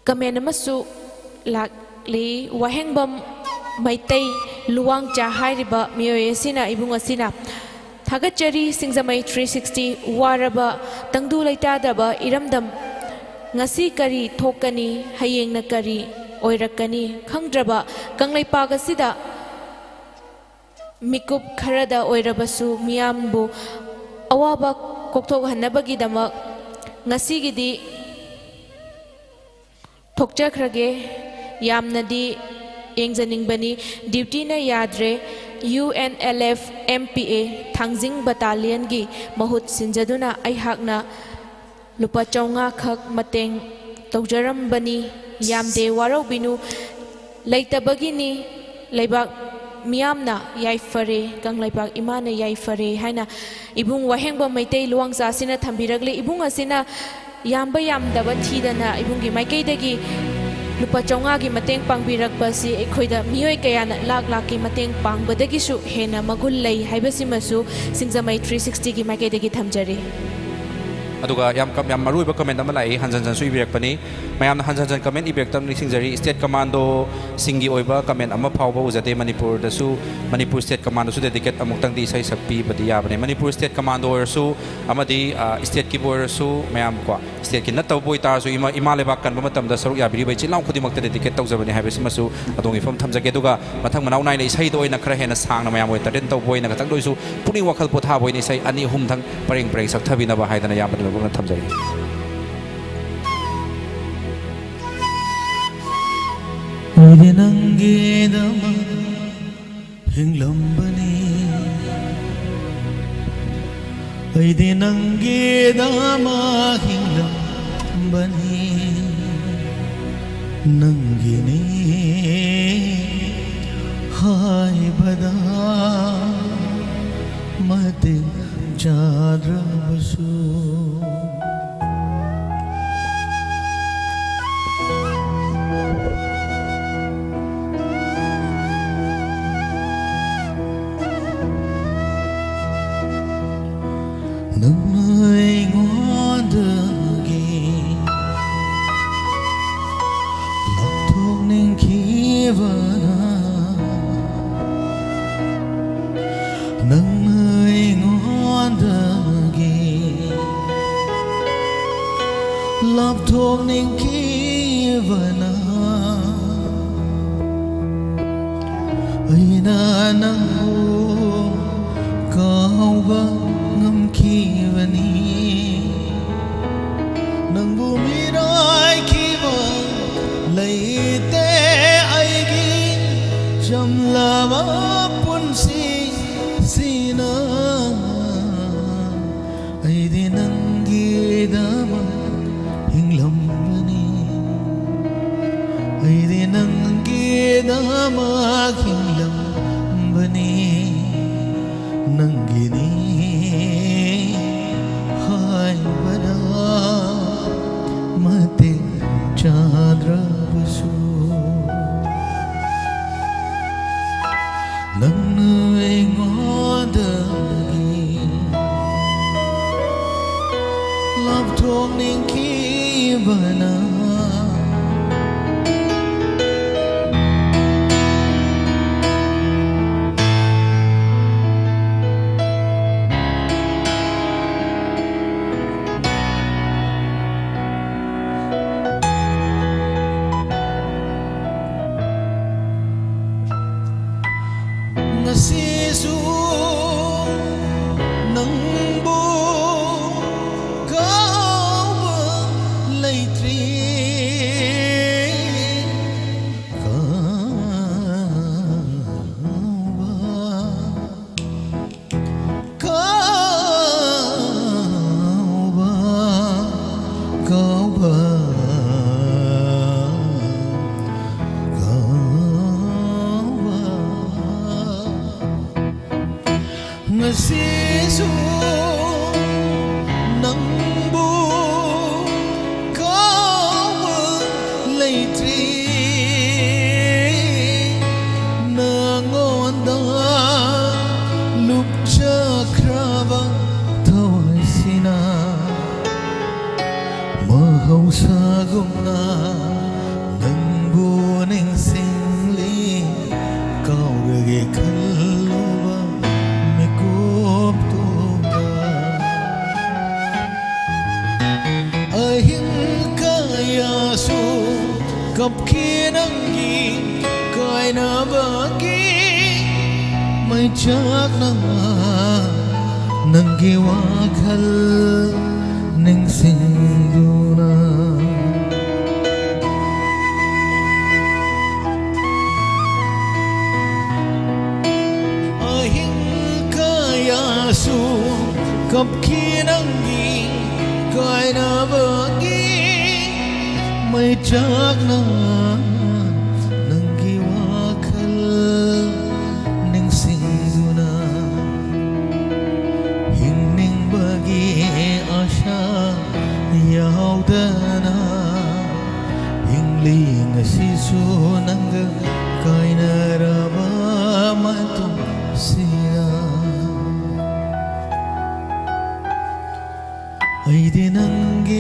ꯀꯃꯦꯟ ꯑꯃꯁꯨ ꯂꯥꯛꯂꯤ꯫ ꯋꯥꯍꯦꯡꯕꯝ ꯃꯩꯇꯩ ꯂꯨꯋꯥꯡꯆꯥ ꯍꯥꯏꯔꯤꯕ ꯃꯤꯑꯣꯏ ꯑꯁꯤꯅ, ꯏꯕꯨꯡ ꯑꯁꯤꯅ, "ꯊꯥꯒꯠꯆꯔꯤ ꯁꯤꯡꯖꯃꯩ ꯊ꯭ꯔꯤ ꯁꯤꯛꯁꯇꯤ, ꯋꯥꯔꯕ ꯇꯪꯗꯨ ꯂꯩꯇꯥꯗꯕ ꯏꯔꯝꯗꯝ, ꯉꯁꯤ ꯀꯔꯤ ꯊꯣꯛꯀꯅꯤ, ꯍꯌꯦꯡꯅ ꯀꯔꯤ ꯑꯣꯏꯔꯛꯀꯅꯤ ꯈꯪꯗ꯭ꯔꯕ ꯀꯪꯂꯩꯄꯥꯛ ꯑꯁꯤꯗ ꯃꯤꯀꯨꯞ ꯈꯔꯗ ꯑꯣꯏꯔꯕꯁꯨ ꯃꯤꯌꯥꯝꯕꯨ ꯑꯋꯥꯕ ꯀꯣꯛꯊꯣꯛꯍꯟꯅꯕꯒꯤꯗꯃꯛ ꯉꯁꯤꯒꯤꯗꯤ ꯊꯣꯛꯆꯈ꯭ꯔꯒꯦ꯫ ꯌꯥꯝꯅꯗꯤ ꯌꯦꯡꯖꯅꯤꯡꯕꯅꯤ, ꯗ꯭ꯌꯨꯇꯤꯅ ꯌꯥꯗ꯭ꯔꯦ꯫ U N L F M P A ꯊꯥꯡꯖꯤꯡ ꯕꯇꯥꯂꯤꯌꯟꯒꯤ ꯃꯍꯨꯠ ꯁꯤꯟꯖꯗꯨꯅ ꯑꯩꯍꯥꯛꯅ ꯂꯨꯄꯥ ꯆꯥꯝꯃꯉꯥ ꯈꯛ ꯃꯇꯦꯡ ꯇꯧꯖꯔꯝꯕꯅꯤ꯫ ꯌꯥꯝꯗꯦ, ꯋꯥꯔꯧꯕꯤꯅꯨ, ꯂꯩꯇꯕꯒꯤꯅꯤ꯫ ꯂꯩꯕꯥꯛ ꯃꯤꯌꯥꯝꯅ ꯌꯥꯏꯐꯔꯦ, ꯀꯪꯂꯩꯄꯥꯛ ꯏꯃꯥꯅ ꯌꯥꯏꯐꯔꯦ" ꯍꯥꯏꯅ ꯏꯕꯨꯡ ꯋꯥꯍꯦꯡꯕꯝ ꯃꯩꯇꯩ ꯂꯨꯋꯥꯡꯆꯥ ꯑꯁꯤꯅ ꯊꯝꯕꯤꯔꯛꯂꯤ꯫ ꯏꯕꯨꯡ ꯑꯁꯤꯅ ꯌꯥꯝꯕ ꯌꯥꯝꯗꯕ ꯊꯤꯗꯅ ꯏꯕꯨꯡꯒꯤ ꯃꯥꯏꯀꯩꯗꯒꯤ ꯂꯨꯄꯥ ꯆꯥꯝꯃꯉꯥꯒꯤ ꯃꯇꯦꯡ ꯄꯥꯡꯕꯤꯔꯛꯄ ꯑꯁꯤ ꯑꯩꯈꯣꯏꯗ ꯃꯤꯑꯣꯏ ꯀꯌꯥꯅ ꯂꯥꯛ ꯂꯥꯛꯀꯤ ꯃꯇꯦꯡ ꯄꯥꯡꯕꯗꯒꯤꯁꯨ ꯍꯦꯟꯅ ꯃꯒꯨꯟ ꯂꯩ ꯍꯥꯏꯕꯁꯤꯃꯁꯨ ꯁꯤꯡꯖꯃꯩ ꯊ꯭ꯔꯤ ꯁꯤꯛꯁꯇꯤꯒꯤ ꯃꯥꯏꯀꯩꯗꯒꯤ ꯊꯝꯖꯔꯤ꯫ ꯑꯗꯨꯒ ꯌꯥꯝ ꯀꯝ-, ꯌꯥꯝ ꯃꯔꯨꯑꯣꯏꯕ comment ꯑꯃ ꯂꯥꯛꯏ, ꯍꯟꯖꯟ ꯍꯟꯖꯟꯁꯨ ꯏꯕꯤꯔꯛꯄꯅꯤ꯫ ꯃꯌꯥꯝꯅ ꯍꯟꯖꯟ ꯍꯟꯖꯟ comment ꯏꯕꯤꯔꯛꯇꯕ ꯅꯤꯡꯁꯤꯡꯖꯔꯤ꯫ State commando ꯁꯤꯡꯒꯤ ꯑꯣꯏꯕ comment ꯑꯃ ꯐꯥꯎꯕ ꯎꯖꯗꯦ꯫ ꯃꯅꯤꯄꯨꯔꯗꯁꯨ, ꯃꯅꯤꯄꯨꯔ state commandoꯁꯨ dedicate ꯑꯃꯨꯛꯇꯪꯗꯤ ꯏꯁꯩ ꯁꯛꯄꯤꯕꯗꯤ ꯌꯥꯕꯅꯤ꯫ ꯃꯅꯤꯄꯨꯔ state commando ꯑꯣꯏꯔꯁꯨ, ꯑꯃꯗꯤ, ꯑ, stateꯀꯤꯕꯨ ꯑꯣꯏꯔꯁꯨ, ꯃꯌꯥꯝ ꯀꯣ, stateꯀꯤ ꯅꯠꯇꯕꯕꯨ ꯑꯣꯏꯇꯥꯔꯁꯨ, ꯏꯃꯥ, ꯏꯃꯥ ꯂꯩꯕꯥꯛ ꯀꯟꯕ ꯃꯇꯝꯗ ꯁꯔꯨꯛ ꯌꯥꯕꯤꯔꯤꯕ ꯏꯆꯤꯜ ꯏꯅꯥꯎ ꯈꯨꯗꯤꯡꯃꯛꯇ dedicate ꯇꯧꯖꯕꯅꯤ ꯍꯥꯏꯕꯁꯤꯃꯁꯨ ꯑꯗꯣꯝꯒꯤ ꯏꯐꯝ ꯊꯝꯖꯒꯦ꯫ ꯑꯗꯨꯒ ꯃꯊꯪ ꯃꯅꯥꯎ ꯅꯥꯏꯅ ꯏꯁꯩꯗ ꯑꯣꯏꯅ ꯈꯔ ꯍꯦꯟꯅ ꯁꯥꯡꯅ ꯃꯌꯥꯝ ꯑꯣꯏꯅ entertain ꯇꯧꯕ ꯑꯣꯏꯅ, ꯈꯤꯇꯪꯗ ꯑꯣꯏꯁꯨ ꯄꯨꯛꯅꯤꯡ ꯋꯥꯈꯜ ꯄꯣꯊꯥꯕ ꯑꯣꯏꯅ ꯏꯁꯩ ꯑꯅꯤ ꯑꯍꯨꯝꯗꯪ ꯄꯔꯦꯡ ꯄꯔꯦꯡ ꯁꯛꯊꯕꯤꯅꯕ ꯍꯥꯏꯗꯅ ꯏꯌꯥꯝꯕ ꯅꯣꯏꯕꯨꯛꯅ ꯊꯝꯖꯔꯤ꯫ ꯑꯩꯗꯤ ꯅꯪꯒꯤꯗꯃꯛ ꯍꯤꯡꯂꯝꯕꯅꯤ꯫ ꯑꯩꯗꯤ ꯅꯪꯒꯤꯗꯃꯛ ꯍꯤꯡꯂꯝꯕꯅꯤ꯫ ꯅꯪꯒꯤꯅꯤ ꯍꯥꯏꯕꯗ ꯃꯇꯤꯛ ꯆꯥꯗ꯭ꯔꯕꯁꯨ꯫ ꯅꯪꯅ ꯑꯩꯉꯣꯟꯗꯒꯤ ꯂꯥꯞꯊꯣꯛꯅꯤꯡꯈꯤꯕꯅ, ꯅꯪꯅ ꯑꯩꯉꯣꯟꯗꯒꯤ ꯂꯥꯞꯊꯣꯛꯅꯤꯡꯈꯤꯕꯅ, ꯑꯩꯅ ꯅꯪꯕꯨ ꯀꯥꯎꯕ ꯉꯝꯈꯤꯕꯅꯤ꯫ ꯅꯪꯕꯨ ꯃꯤꯔꯥꯏꯈꯤꯕ ꯂꯩꯇꯦ ꯑꯩꯒꯤ ꯆꯝꯂꯕ ꯄꯨꯟꯁꯤꯁꯤꯅ꯫ ꯑꯩꯗꯤ ꯅꯪꯒꯤꯗꯃꯛ ꯍꯤꯡꯂꯝꯕꯅꯤ꯫ ꯑꯩꯗꯤ ꯅꯪꯒꯤꯗꯃꯛ ꯍꯤꯡꯂꯝꯕꯅꯤ꯫ ꯅꯪꯒꯤꯅꯤ ꯍꯥꯏꯕꯗ ꯃꯇꯤꯛ ꯆꯥꯗ꯭ꯔꯕꯁꯨ, ꯅꯪꯅ ꯑꯩꯉꯣꯟꯗꯒꯤ ꯅꯣꯛꯅꯤꯡꯈꯤꯕꯅ꯫ ꯉꯁꯤꯁꯨ ꯅꯪꯕꯨ ꯀꯥꯎꯕ ꯂꯩꯇ꯭ꯔꯤ꯫ ꯀꯥꯎꯕ, ꯀꯥꯎꯕ, ꯀꯥꯎꯕ, ꯀꯥꯎꯕ꯫ ꯉꯁꯤꯁꯨ ꯅꯪꯕꯨ ꯀꯥꯎꯕ ꯂꯩꯇ꯭ꯔꯤ꯫ ꯅꯉꯣꯟꯗ ꯂꯨꯞꯆꯈ꯭ꯔꯕ ꯊꯋꯥꯏꯁꯤꯅ ꯃꯍꯧꯁꯥꯒꯨꯝꯅ ꯅꯪꯕꯨ ꯅꯤꯡꯁꯤꯡꯂꯤ꯫ ꯀꯥꯎꯔꯒꯦ ꯈꯜꯂꯨꯕ ꯃꯤꯀꯨꯞꯇꯨꯗ ꯑꯍꯤꯡ ꯀꯌꯥꯁꯨ ꯀꯞꯈꯤ ꯅꯪꯒꯤ ꯀꯥꯏꯅꯕꯒꯤ ꯃꯩꯆꯥꯛꯅ ꯅꯪꯒꯤ ꯋꯥꯈꯜ ꯅꯤꯡꯁꯤꯡꯗꯨꯅ꯫ ꯑꯍꯤꯡ ꯀꯌꯥꯁꯨ ꯀꯞꯈꯤ ꯅꯪꯒꯤ ꯀꯥꯏꯅꯕꯒꯤ ꯃꯩꯆꯥꯛꯅ ꯅꯪꯒꯤ ꯋꯥꯈꯜ ꯅꯤꯡꯁꯤꯡꯗꯨꯅ꯫ ꯍꯤꯡꯅꯤꯡꯕꯒꯤ ꯑꯥꯁꯥ ꯌꯥꯎꯗꯅ ꯍꯤꯡꯂꯤ ꯉꯁꯤꯁꯨ ꯅꯪꯒ ꯀꯥꯏꯅꯔꯕ ꯃꯇꯨꯡꯁꯤꯗ꯫ ꯑꯩꯗꯤ ꯅꯪꯒꯤ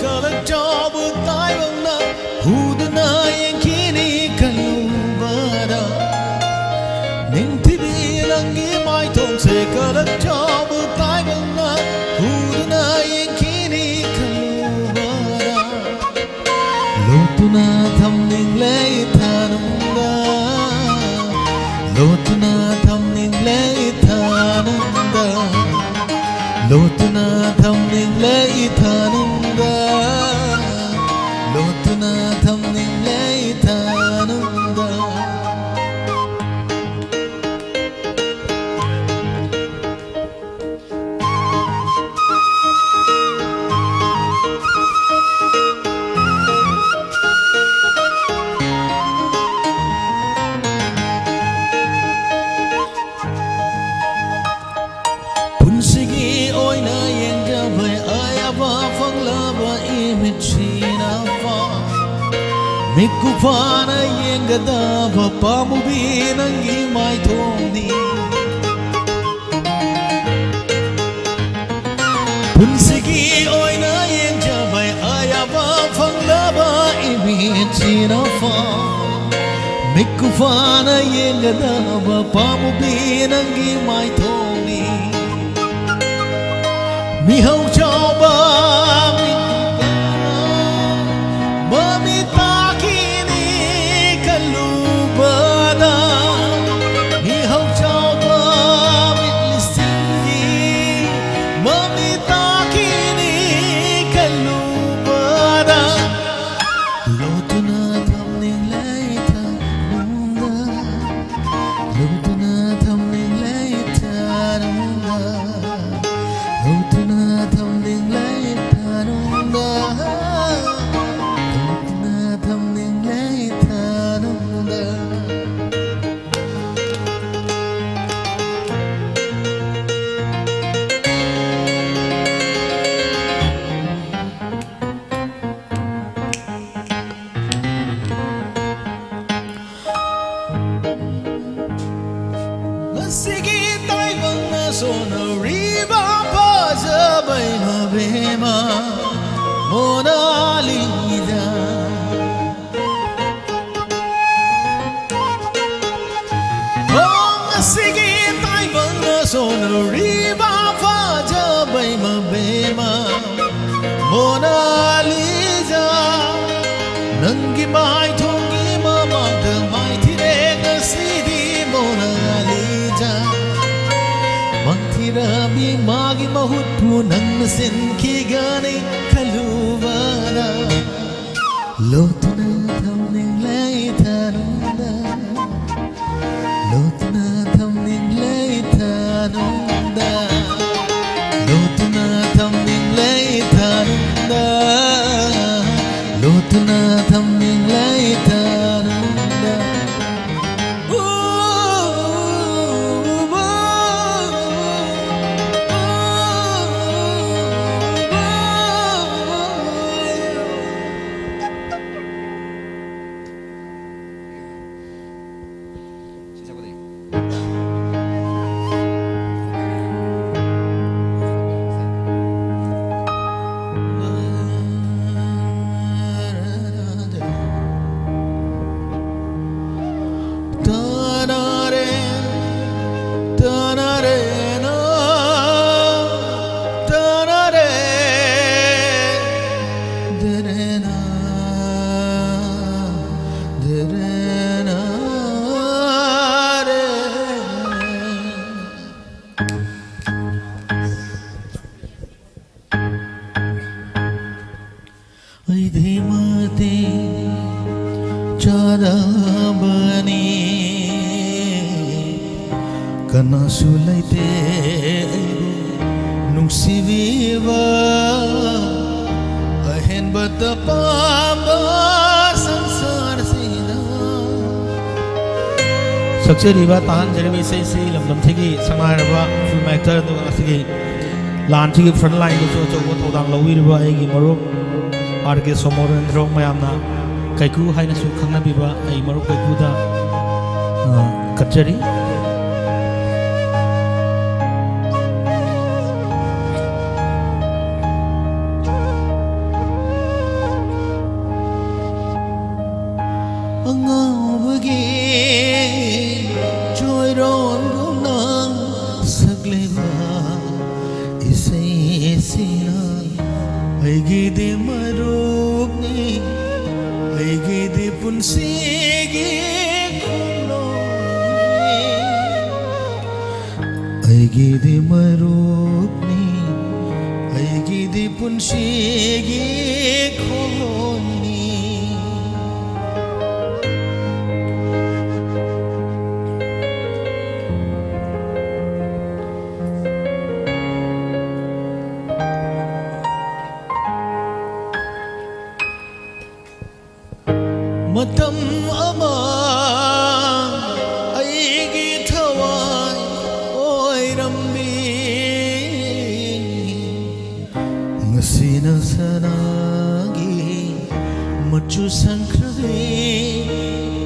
ꯀꯂꯛ ꯆꯥꯎꯕ ꯇꯥꯏꯕꯪꯅ ꯍꯨꯗꯨꯅ ꯌꯦꯡꯈꯤꯅꯤ ꯈꯜꯂꯨꯕꯗ, ꯅꯤꯡꯊꯤꯕꯤ ꯅꯪꯒꯤ ꯃꯥꯏꯊꯣꯡꯁꯦ ꯀꯂꯛ ꯆꯥꯎꯕ ꯇꯥꯏꯕꯪꯅ ꯍꯨꯗꯨꯅ ꯌꯦꯡꯈꯤꯅꯤ ꯈꯜꯂꯨꯕꯗ, ꯂꯣꯠꯇꯨꯅ ꯊꯝꯅꯤꯡꯂꯦ ꯏꯊꯥꯅꯨꯡꯗ, ꯂꯣꯠꯇꯨꯅ ꯊꯝꯅꯤꯡꯂꯦ ꯏꯊꯥꯅꯨꯡꯗ, ꯂꯣꯠꯇꯨꯅ ꯊꯝꯅꯤꯡꯂꯦ ꯏꯊꯥꯅꯨꯡꯗ, ꯂꯣꯠꯇꯨꯅ ꯊꯝꯅꯤꯡꯂꯦ ꯏꯊꯥꯅꯨꯡꯗ꯫ ꯄꯨꯟꯁꯤꯒꯤ ꯑꯣꯏꯅ ꯌꯦꯡꯖꯕ ꯑꯌꯥꯕ ꯐꯪꯂꯕ ꯏꯃꯤꯠꯁꯤꯅ ꯐꯥ, ꯃꯤꯠꯀꯨꯞ ꯐꯥꯅ ꯌꯦꯡꯒꯗꯕ ꯄꯥꯝꯃꯨꯕꯤ ꯅꯪꯒꯤ ꯃꯥꯏꯊꯣꯡꯅꯤ꯫ ꯄꯨꯟꯁꯤꯒꯤ ꯑꯣꯏꯅ ꯌꯦꯡꯖꯕ ꯑꯌꯥꯕ ꯐꯪꯂꯕ ꯏꯃꯤꯠꯁꯤꯅ ꯐꯥ, ꯃꯤꯠꯀꯨꯞ ꯐꯥꯅ ꯌꯦꯡꯒꯗꯕ ꯄꯥꯝꯃꯨꯕꯤ ꯅꯪꯒꯤ ꯃꯥꯏꯊꯣꯡꯅꯤ꯫ ꯃꯤꯍꯧ ꯆꯥꯎꯕ ꯃꯤꯠ ꯃꯃꯤꯠ ꯇꯥꯈꯤꯅꯤ ꯈꯜꯂꯨꯕꯗ, ꯃꯤꯍꯧ ꯆꯥꯎꯕ ꯃꯤꯠ ꯂꯤꯁꯤꯡꯒꯤ ꯃꯃꯤꯠ ꯇꯥꯈꯤꯅꯤ ꯈꯜꯂꯨꯕꯗ, ꯂꯣꯠꯇꯨꯅ ꯊꯝꯅꯤꯡꯂꯦ ꯏꯊꯥꯅꯨꯡꯗ, ꯂꯣꯠꯇꯨꯅ ꯊꯝꯅꯤꯡꯂꯦ ꯏꯊꯥꯅꯨꯡꯗ, ꯂꯣꯠꯇꯨꯅ ꯊꯝꯅꯤꯡꯂꯦ ꯏꯊꯥꯅꯨꯡꯗ꯫ ꯅꯪꯒꯤ ꯃꯥꯏꯊꯣꯡꯒꯤ ꯃꯃꯥꯡꯗ ꯃꯥꯏꯊꯤꯔꯦ ꯉꯁꯤꯗꯤ ꯃꯣꯅꯥꯂꯤꯖꯥ꯫ ꯃꯥꯡꯊꯤꯔꯕꯤ ꯃꯥꯒꯤ ꯃꯍꯨꯠꯄꯨ ꯅꯪꯅ ꯁꯤꯟꯈꯤꯒꯅꯤ ꯈꯜꯂꯨꯕꯗ꯫ ꯂꯣꯠꯇꯨꯅ ꯊꯝꯅꯤꯡꯂꯦ ꯏꯊꯥꯅꯨꯡꯗ꯫ ꯂꯣꯠꯇꯨꯅ ꯊꯝꯅꯤꯡꯂꯦ ꯏꯊꯥꯅꯨꯡꯗ꯫ ꯂꯣꯠꯇꯨꯅ ꯊꯝꯅꯤꯡꯂꯦ ꯏꯊꯥꯅꯨꯡꯗ꯫ ꯂꯣꯠꯇꯨꯅ ꯊꯝꯅꯤꯡꯂꯦ ꯏꯊꯥꯅꯨꯡꯗ꯫ ꯑꯩꯗꯤ ꯃꯇꯤꯛ ꯆꯥꯗꯕꯅꯤ, ꯀꯅꯥꯁꯨ ꯂꯩꯇꯦ ꯑꯩꯕꯨ ꯅꯨꯡꯁꯤꯕꯤꯕ, ꯑꯍꯦꯟꯕꯇ ꯄꯥꯝꯕ ꯁꯪꯁꯥꯔꯁꯤꯗ꯫ ꯁꯛꯆꯔꯤꯕ, ꯇꯥꯍꯟꯖꯔꯤꯕ ꯏꯁꯩꯁꯤ ꯂꯝꯗꯝꯁꯤꯒꯤ ꯁꯛꯅꯥꯏꯔꯕ film actor ꯑꯗꯨꯒ ꯉꯁꯤꯒꯤ ꯂꯥꯟꯁꯤꯒꯤ front lineꯗꯁꯨ ꯑꯆꯧꯕ ꯊꯧꯗꯥꯡ ꯂꯧꯕꯤꯔꯤꯕ ꯑꯩꯒꯤ ꯃꯔꯨꯞ ꯑꯥꯔ ꯀꯦ ꯁꯣꯃꯣꯔꯦꯟꯗ꯭ꯔꯣ ꯃꯌꯥꯝꯅ ꯀꯩꯀꯨ ꯍꯥꯏꯅꯁꯨ ꯈꯪꯅꯕꯤꯕ ꯑꯩ ꯃꯔꯨꯞ ꯀꯩꯀꯨꯗ, ꯑ, ꯀꯠꯆꯔꯤ꯫ ꯑꯉꯥꯎꯕꯒꯤ ꯆꯣꯏꯔꯣꯟꯒꯨꯝꯅ ꯁꯛꯂꯤꯕ ꯏꯁꯩꯁꯤꯅ ꯑꯩꯒꯤꯗꯤ ꯃꯔꯨꯞꯅꯤ, ꯑꯩꯒꯤꯗꯤ ꯄꯨꯟꯁꯤꯒꯤ ꯈꯣꯡꯂꯣꯏꯅꯤ, ꯑꯩꯒꯤꯗꯤ ꯃꯔꯨꯞꯅꯤ, ꯑꯩꯒꯤꯗꯤ ꯄꯨꯟꯁꯤꯒꯤ ꯈꯣꯡꯂꯣꯏꯅꯤ꯫ ꯃꯇꯝ ꯑꯃ ꯑꯩꯒꯤ ꯊꯋꯥꯏ ꯑꯣꯏꯔꯝꯃꯤ꯫ ꯉꯁꯤꯅ ꯁꯅꯥꯒꯤ ꯃꯆꯨ ꯁꯪꯈ꯭ꯔꯕꯤ,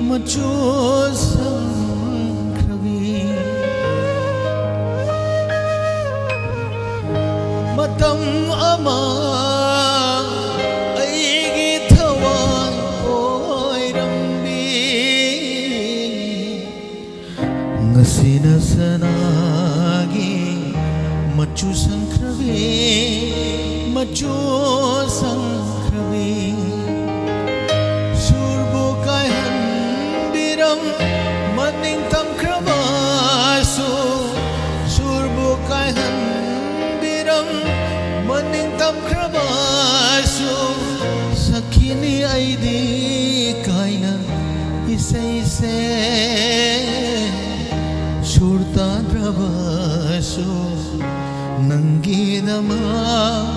ꯃꯆꯨ ꯁꯪꯈ꯭ꯔꯕꯤ꯫ ꯃꯇꯝ ꯑꯃ ꯑꯩꯒꯤ ꯊꯋꯥꯏ ꯑꯣꯏꯔꯝꯃꯤ꯫ ꯉꯁꯤꯅ ꯁꯅꯥꯒꯤ ꯃꯆꯨ ꯁꯪꯈ꯭ꯔꯕꯤ, ꯃꯆꯨ ꯁꯪꯈ꯭ꯔꯕꯤ꯫ ꯁꯨꯔꯕꯨ ꯀꯥꯏꯍꯟꯕꯤꯔꯝ ꯃꯅꯤꯡ ꯇꯝꯈ꯭ꯔꯕꯁꯨ, ꯁꯨꯔꯕꯨ ꯀꯥꯏꯍꯟꯕꯤꯔꯝ ꯃꯅꯤꯡ ꯇꯝꯈ꯭ꯔꯕꯁꯨ, ꯁꯛꯈꯤꯅꯤ ꯑꯩꯗꯤ ꯀꯥꯏꯅ ꯏꯁꯩꯁꯦ꯫ ꯁꯨꯔ ꯇꯥꯗ꯭ꯔꯕꯁꯨ ꯅꯪꯒꯤꯗꯃꯛ,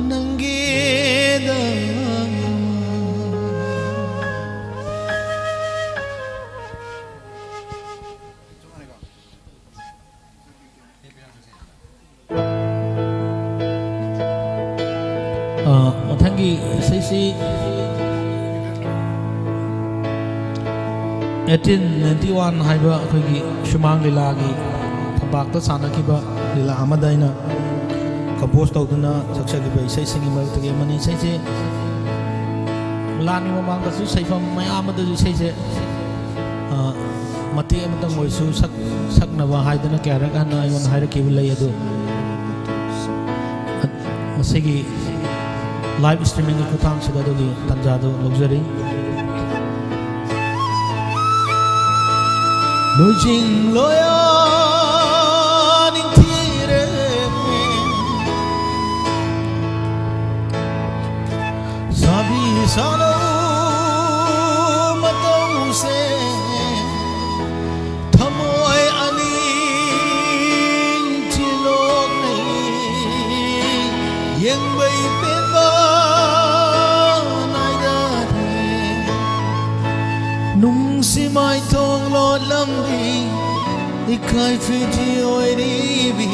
ꯅꯪꯒꯤꯗꯃꯛ꯫ ꯑ, ꯃꯊꯪꯒꯤ ꯏꯁꯩꯁꯤ eighteen ninety-one ꯍꯥꯏꯕ ꯑꯩꯈꯣꯏꯒꯤ ꯁꯨꯃꯥꯡ ꯂꯤꯂꯥꯒꯤ ꯐꯝꯄꯥꯛꯇ ꯁꯥꯟꯅꯈꯤꯕ ꯂꯤꯂꯥ ꯑꯃꯗ ꯑꯩꯅ compose ꯇꯧꯗꯨꯅ ꯁꯛꯆꯈꯤꯕ ꯏꯁꯩꯁꯤꯡꯒꯤ ꯃꯔꯛꯇꯒꯤ ꯑꯃꯅꯤ꯫ ꯏꯁꯩꯁꯦ ꯂꯥꯟꯒꯤ ꯃꯃꯥꯡꯗꯁꯨ ꯁꯩꯐꯝ ꯃꯌꯥꯝ ꯑꯃꯗꯁꯨ ꯏꯁꯩꯁꯦ, ꯑ, ꯃꯇꯦꯛ ꯑꯃꯇꯪ ꯑꯣꯏꯔꯁꯨ ꯁꯛ-, ꯁꯛꯅꯕ ꯍꯥꯏꯗꯅ ꯀꯌꯥꯔꯛ ꯍꯟꯅ ꯑꯩꯉꯣꯟꯗ ꯍꯥꯏꯔꯛꯈꯤꯕ ꯂꯩ꯫ ꯑꯗꯨ ꯃꯁꯤꯒꯤ Live streamingꯒꯤ ꯈꯨꯠꯊꯥꯡꯁꯤꯗ ꯑꯗꯨꯒꯤ ꯇꯥꯟꯖꯥꯗꯨ ꯂꯧꯖꯔꯤ꯫ ꯂꯣꯏꯖꯤꯡ ꯂꯣꯌꯥ ꯅꯤꯡꯊꯤꯔꯦ, ꯁꯥꯕꯤ ꯁꯥꯅꯧ ꯃꯇꯧꯁꯦ꯫ ꯊꯃꯣꯏ ꯑꯅꯤ ꯆꯤꯂꯣꯛꯅꯩ, ꯌꯦꯡꯕꯩ ꯄꯦꯟꯕ ꯅꯥꯏꯗꯔꯦ꯫ ꯅꯨꯡꯁꯤ ꯃꯥꯏꯊꯣꯡ ꯂꯣꯠꯂꯝꯕꯤ, ꯏꯀꯥꯏ ꯐꯤꯖꯤ ꯑꯣꯏꯔꯤꯕꯤ,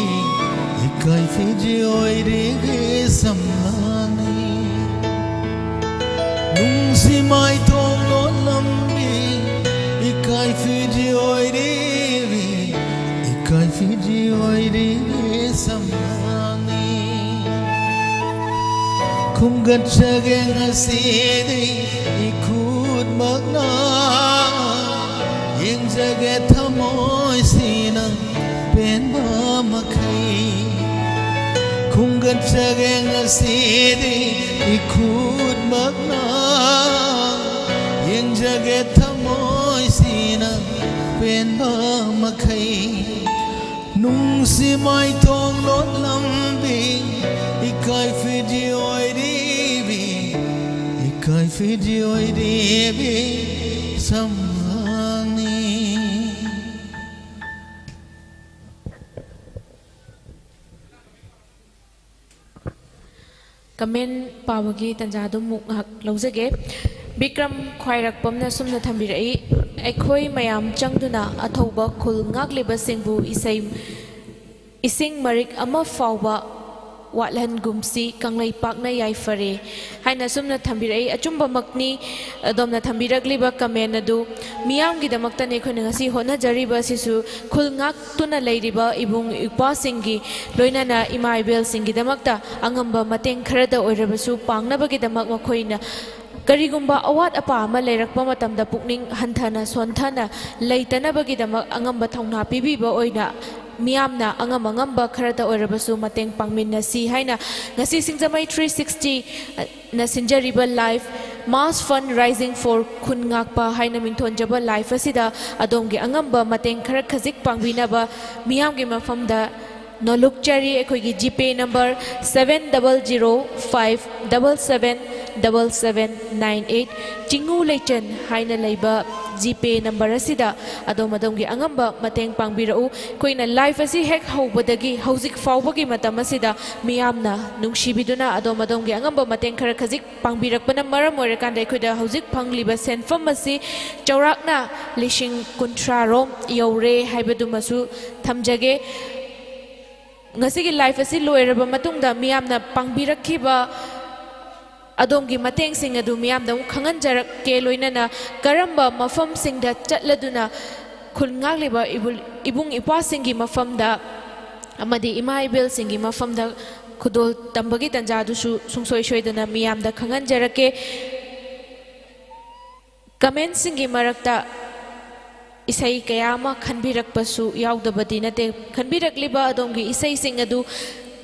ꯏꯀꯥꯏ ꯐꯤꯖꯤ ꯑꯣꯏꯔꯤꯕꯤ ꯁꯝꯂꯥꯡꯅꯤ꯫ ꯅꯨꯡꯁꯤ ꯃꯥꯏꯊꯣꯡ ꯂꯣꯠꯂꯝꯕꯤ, ꯏꯀꯥꯏ ꯐꯤꯖꯤ ꯑꯣꯏꯔꯤꯕꯤ, ꯏꯀꯥꯏ ꯐꯤꯖꯤ ꯑꯣꯏꯔꯤꯕꯤ ꯁꯝꯂꯥꯡꯅꯤ꯫ ꯈꯨꯝꯒꯠꯆꯒꯦ ꯉꯁꯤꯗꯤ ꯏꯈꯨꯠꯃꯛꯅ, ꯌꯦꯡꯖꯒꯦ ꯊꯃꯣꯏꯁꯤꯅ ꯄꯦꯟꯕ ꯃꯈꯩ꯫ ꯈꯨꯝꯒꯠꯆꯒꯦ ꯉꯁꯤꯗꯤ ꯏꯈꯨꯠꯃꯛꯅ, ꯌꯦꯡꯖꯒꯦ ꯊꯃꯣꯏꯁꯤꯅ ꯄꯦꯟꯕ ꯃꯈꯩ꯫ ꯅꯨꯡꯁꯤ ꯃꯥꯏꯊꯣꯡ ꯂꯣꯠꯂꯝꯕꯤ, ꯏꯀꯥꯏ ꯐꯤꯖꯤ ꯑꯣꯏꯔꯤꯕꯤ, ꯏꯀꯥꯏ ꯐꯤꯖꯤ ꯑꯣꯏꯔꯤꯕꯤ ꯁꯝꯂꯥꯡꯅꯤ꯫ Comment ꯄꯥꯕꯒꯤ ꯇꯥꯟꯖꯥꯗꯨ ꯑꯃꯨꯛ ꯉꯥꯏꯍꯥꯛ ꯂꯧꯖꯒꯦ꯫ ꯕꯤꯀ꯭ꯔꯝ ꯈ꯭ꯋꯥꯏꯔꯥꯛꯄꯝꯅ ꯁꯨꯝꯅ ꯊꯝꯕꯤꯔꯛꯏ, "ꯑꯩꯈꯣꯏ ꯃꯌꯥꯝ ꯆꯪꯗꯨꯅ ꯑꯊꯧꯕ ꯈꯨꯜ ꯉꯥꯛꯂꯤꯕꯁꯤꯡꯕꯨ ꯏꯁꯩ, ꯏꯁꯤꯡ ꯃꯔꯤꯛ ꯑꯃ ꯐꯥꯎꯕ ꯋꯥꯠꯍꯟꯒꯨꯝꯁꯤ, ꯀꯪꯂꯩꯄꯥꯛꯅ ꯌꯥꯏꯐꯔꯦ" ꯍꯥꯏꯅ ꯁꯨꯝꯅ ꯊꯝꯕꯤꯔꯛꯏ꯫ ꯑꯆꯨꯝꯕꯃꯛꯅꯤ, ꯑꯗꯣꯝꯅ ꯊꯝꯕꯤꯔꯛꯂꯤꯕ comment ꯑꯗꯨ꯫ ꯃꯤꯌꯥꯝꯒꯤꯗꯃꯛꯇꯅꯤ ꯑꯩꯈꯣꯏꯅ ꯉꯁꯤ ꯍꯣꯠꯅꯖꯔꯤꯕ ꯑꯁꯤꯁꯨ꯫ ꯈꯨꯜ ꯉꯥꯛꯇꯨꯅ ꯂꯩꯔꯤꯕ ꯏꯕꯨꯡ ꯏꯄ꯭ꯋꯥꯁꯤꯡꯒꯤ, ꯂꯣꯏꯅꯅ ꯏꯃꯥ ꯏꯕꯦꯜꯁꯤꯡꯒꯤꯗꯃꯛꯇ ꯑꯉꯝꯕ ꯃꯇꯦꯡ ꯈꯔꯗ ꯑꯣꯏꯔꯕꯁꯨ ꯄꯥꯡꯅꯕꯒꯤꯗꯃꯛ ꯃꯈꯣꯏꯅ ꯀꯔꯤꯒꯨꯝꯕ ꯑꯋꯥꯠ ꯑꯄꯥ ꯑꯃ ꯂꯩꯔꯛꯄ ꯃꯇꯝꯗ ꯄꯨꯛꯅꯤꯡ ꯍꯟꯊꯅ ꯁꯣꯟꯊꯅ ꯂꯩꯇꯅꯕꯒꯤꯗꯃꯛ ꯑꯉꯝꯕ ꯊꯧꯅꯥ ꯄꯤꯕꯤꯕ ꯑꯣꯏꯅ ꯃꯤꯌꯥꯝꯅ ꯑꯉꯝ ꯑꯉꯝꯕ ꯈꯔꯇ ꯑꯣꯏꯔꯕꯁꯨ ꯃꯇꯦꯡ ꯄꯥꯡꯃꯤꯟꯅꯁꯤ ꯍꯥꯏꯅ ꯉꯁꯤ ꯁꯤꯡꯖꯃꯩ three sixty ꯅ ꯁꯤꯟꯖꯔꯤꯕ live mass fund raising for ꯈꯨꯟ ꯉꯥꯛꯄ ꯍꯥꯏꯅ ꯃꯤꯡꯊꯣꯟꯖꯕ live ꯑꯁꯤꯗ ꯑꯗꯣꯝꯒꯤ ꯑꯉꯝꯕ ꯃꯇꯦꯡ ꯈꯔ ꯈꯖꯤꯛ ꯄꯥꯡꯕꯤꯅꯕ ꯃꯤꯌꯥꯝꯒꯤ ꯃꯐꯝꯗ ꯅꯣꯜꯂꯨꯛꯆꯔꯤ꯫ ꯑꯩꯈꯣꯏꯒꯤ GPay number seven double zero five double seven double seven nine eight, ꯆꯤꯡꯉꯨ Leichan ꯍꯥꯏꯅ ꯂꯩꯕ GPay number ꯑꯁꯤꯗ ꯑꯗꯣꯝ ꯑꯗꯣꯝꯒꯤ ꯑꯉꯝꯕ ꯃꯇꯦꯡ ꯄꯥꯡꯕꯤꯔꯛꯎ꯫ ꯑꯩꯈꯣꯏꯅ live ꯑꯁꯤ ꯍꯦꯛ ꯍꯧꯕꯗꯒꯤ ꯍꯧꯖꯤꯛ ꯐꯥꯎꯕꯒꯤ ꯃꯇꯝ ꯑꯁꯤꯗ ꯃꯤꯌꯥꯝꯅ ꯅꯨꯡꯁꯤꯕꯤꯗꯨꯅ ꯑꯗꯣꯝ ꯑꯗꯣꯝꯒꯤ ꯑꯉꯝꯕ ꯃꯇꯦꯡ ꯈꯔ ꯈꯖꯤꯛ ꯄꯥꯡꯕꯤꯔꯛꯄꯅ ꯃꯔꯝ ꯑꯣꯏꯔꯀꯥꯟꯗ ꯑꯩꯈꯣꯏꯗ ꯍꯧꯖꯤꯛ ꯐꯪꯂꯤꯕ ꯁꯦꯟꯐꯝ ꯑꯁꯤ ꯆꯥꯎꯔꯥꯛꯅ ꯂꯤꯁꯤꯡ ꯀꯨꯟꯊ꯭ꯔꯥ ꯔꯣꯝ ꯌꯧꯔꯦ ꯍꯥꯏꯕꯗꯨꯃꯁꯨ ꯊꯝꯖꯒꯦ꯫ ꯉꯁꯤꯒꯤ live ꯑꯁꯤ ꯂꯣꯏꯔꯕ ꯃꯇꯨꯡꯗ ꯃꯤꯌꯥꯝꯅ ꯄꯥꯡꯕꯤꯔꯛꯈꯤꯕ ꯑꯗꯣꯝꯒꯤ ꯃꯇꯦꯡꯁꯤꯡ ꯑꯗꯨ ꯃꯤꯌꯥꯝꯗ ꯑꯃꯨꯛ ꯈꯪꯍꯟꯖꯔꯛꯀꯦ, ꯂꯣꯏꯅꯅ ꯀꯔꯝꯕ ꯃꯐꯝꯁꯤꯡꯗ ꯆꯠꯂꯗꯨꯅ ꯈꯨꯟ ꯉꯥꯛꯂꯤꯕ ꯏꯕꯨ-, ꯏꯕꯨꯡ ꯏꯄ꯭ꯋꯥꯁꯤꯡꯒꯤ ꯃꯐꯝꯗ ꯑꯃꯗꯤ ꯏꯃꯥ ꯏꯕꯦꯜꯁꯤꯡꯒꯤ ꯃꯐꯝꯗ ꯈꯨꯗꯣꯜ ꯇꯝꯕꯒꯤ ꯇꯥꯟꯖꯥꯗꯨꯁꯨ ꯁꯨꯡꯁꯣꯏ ꯁꯣꯏꯗꯅ ꯃꯤꯌꯥꯝꯗ ꯈꯪꯍꯟꯖꯔꯛꯀꯦ꯫ Commentꯁꯤꯡꯒꯤ ꯃꯔꯛꯇ ꯏꯁꯩ ꯀꯌꯥ ꯑꯃ ꯈꯟꯕꯤꯔꯛꯄꯁꯨ ꯌꯥꯎꯗꯕꯗꯤ ꯅꯠꯇꯦ꯫ ꯈꯟꯕꯤꯔꯛꯂꯤꯕ ꯑꯗꯣꯝꯒꯤ ꯏꯁꯩꯁꯤꯡ ꯑꯗꯨ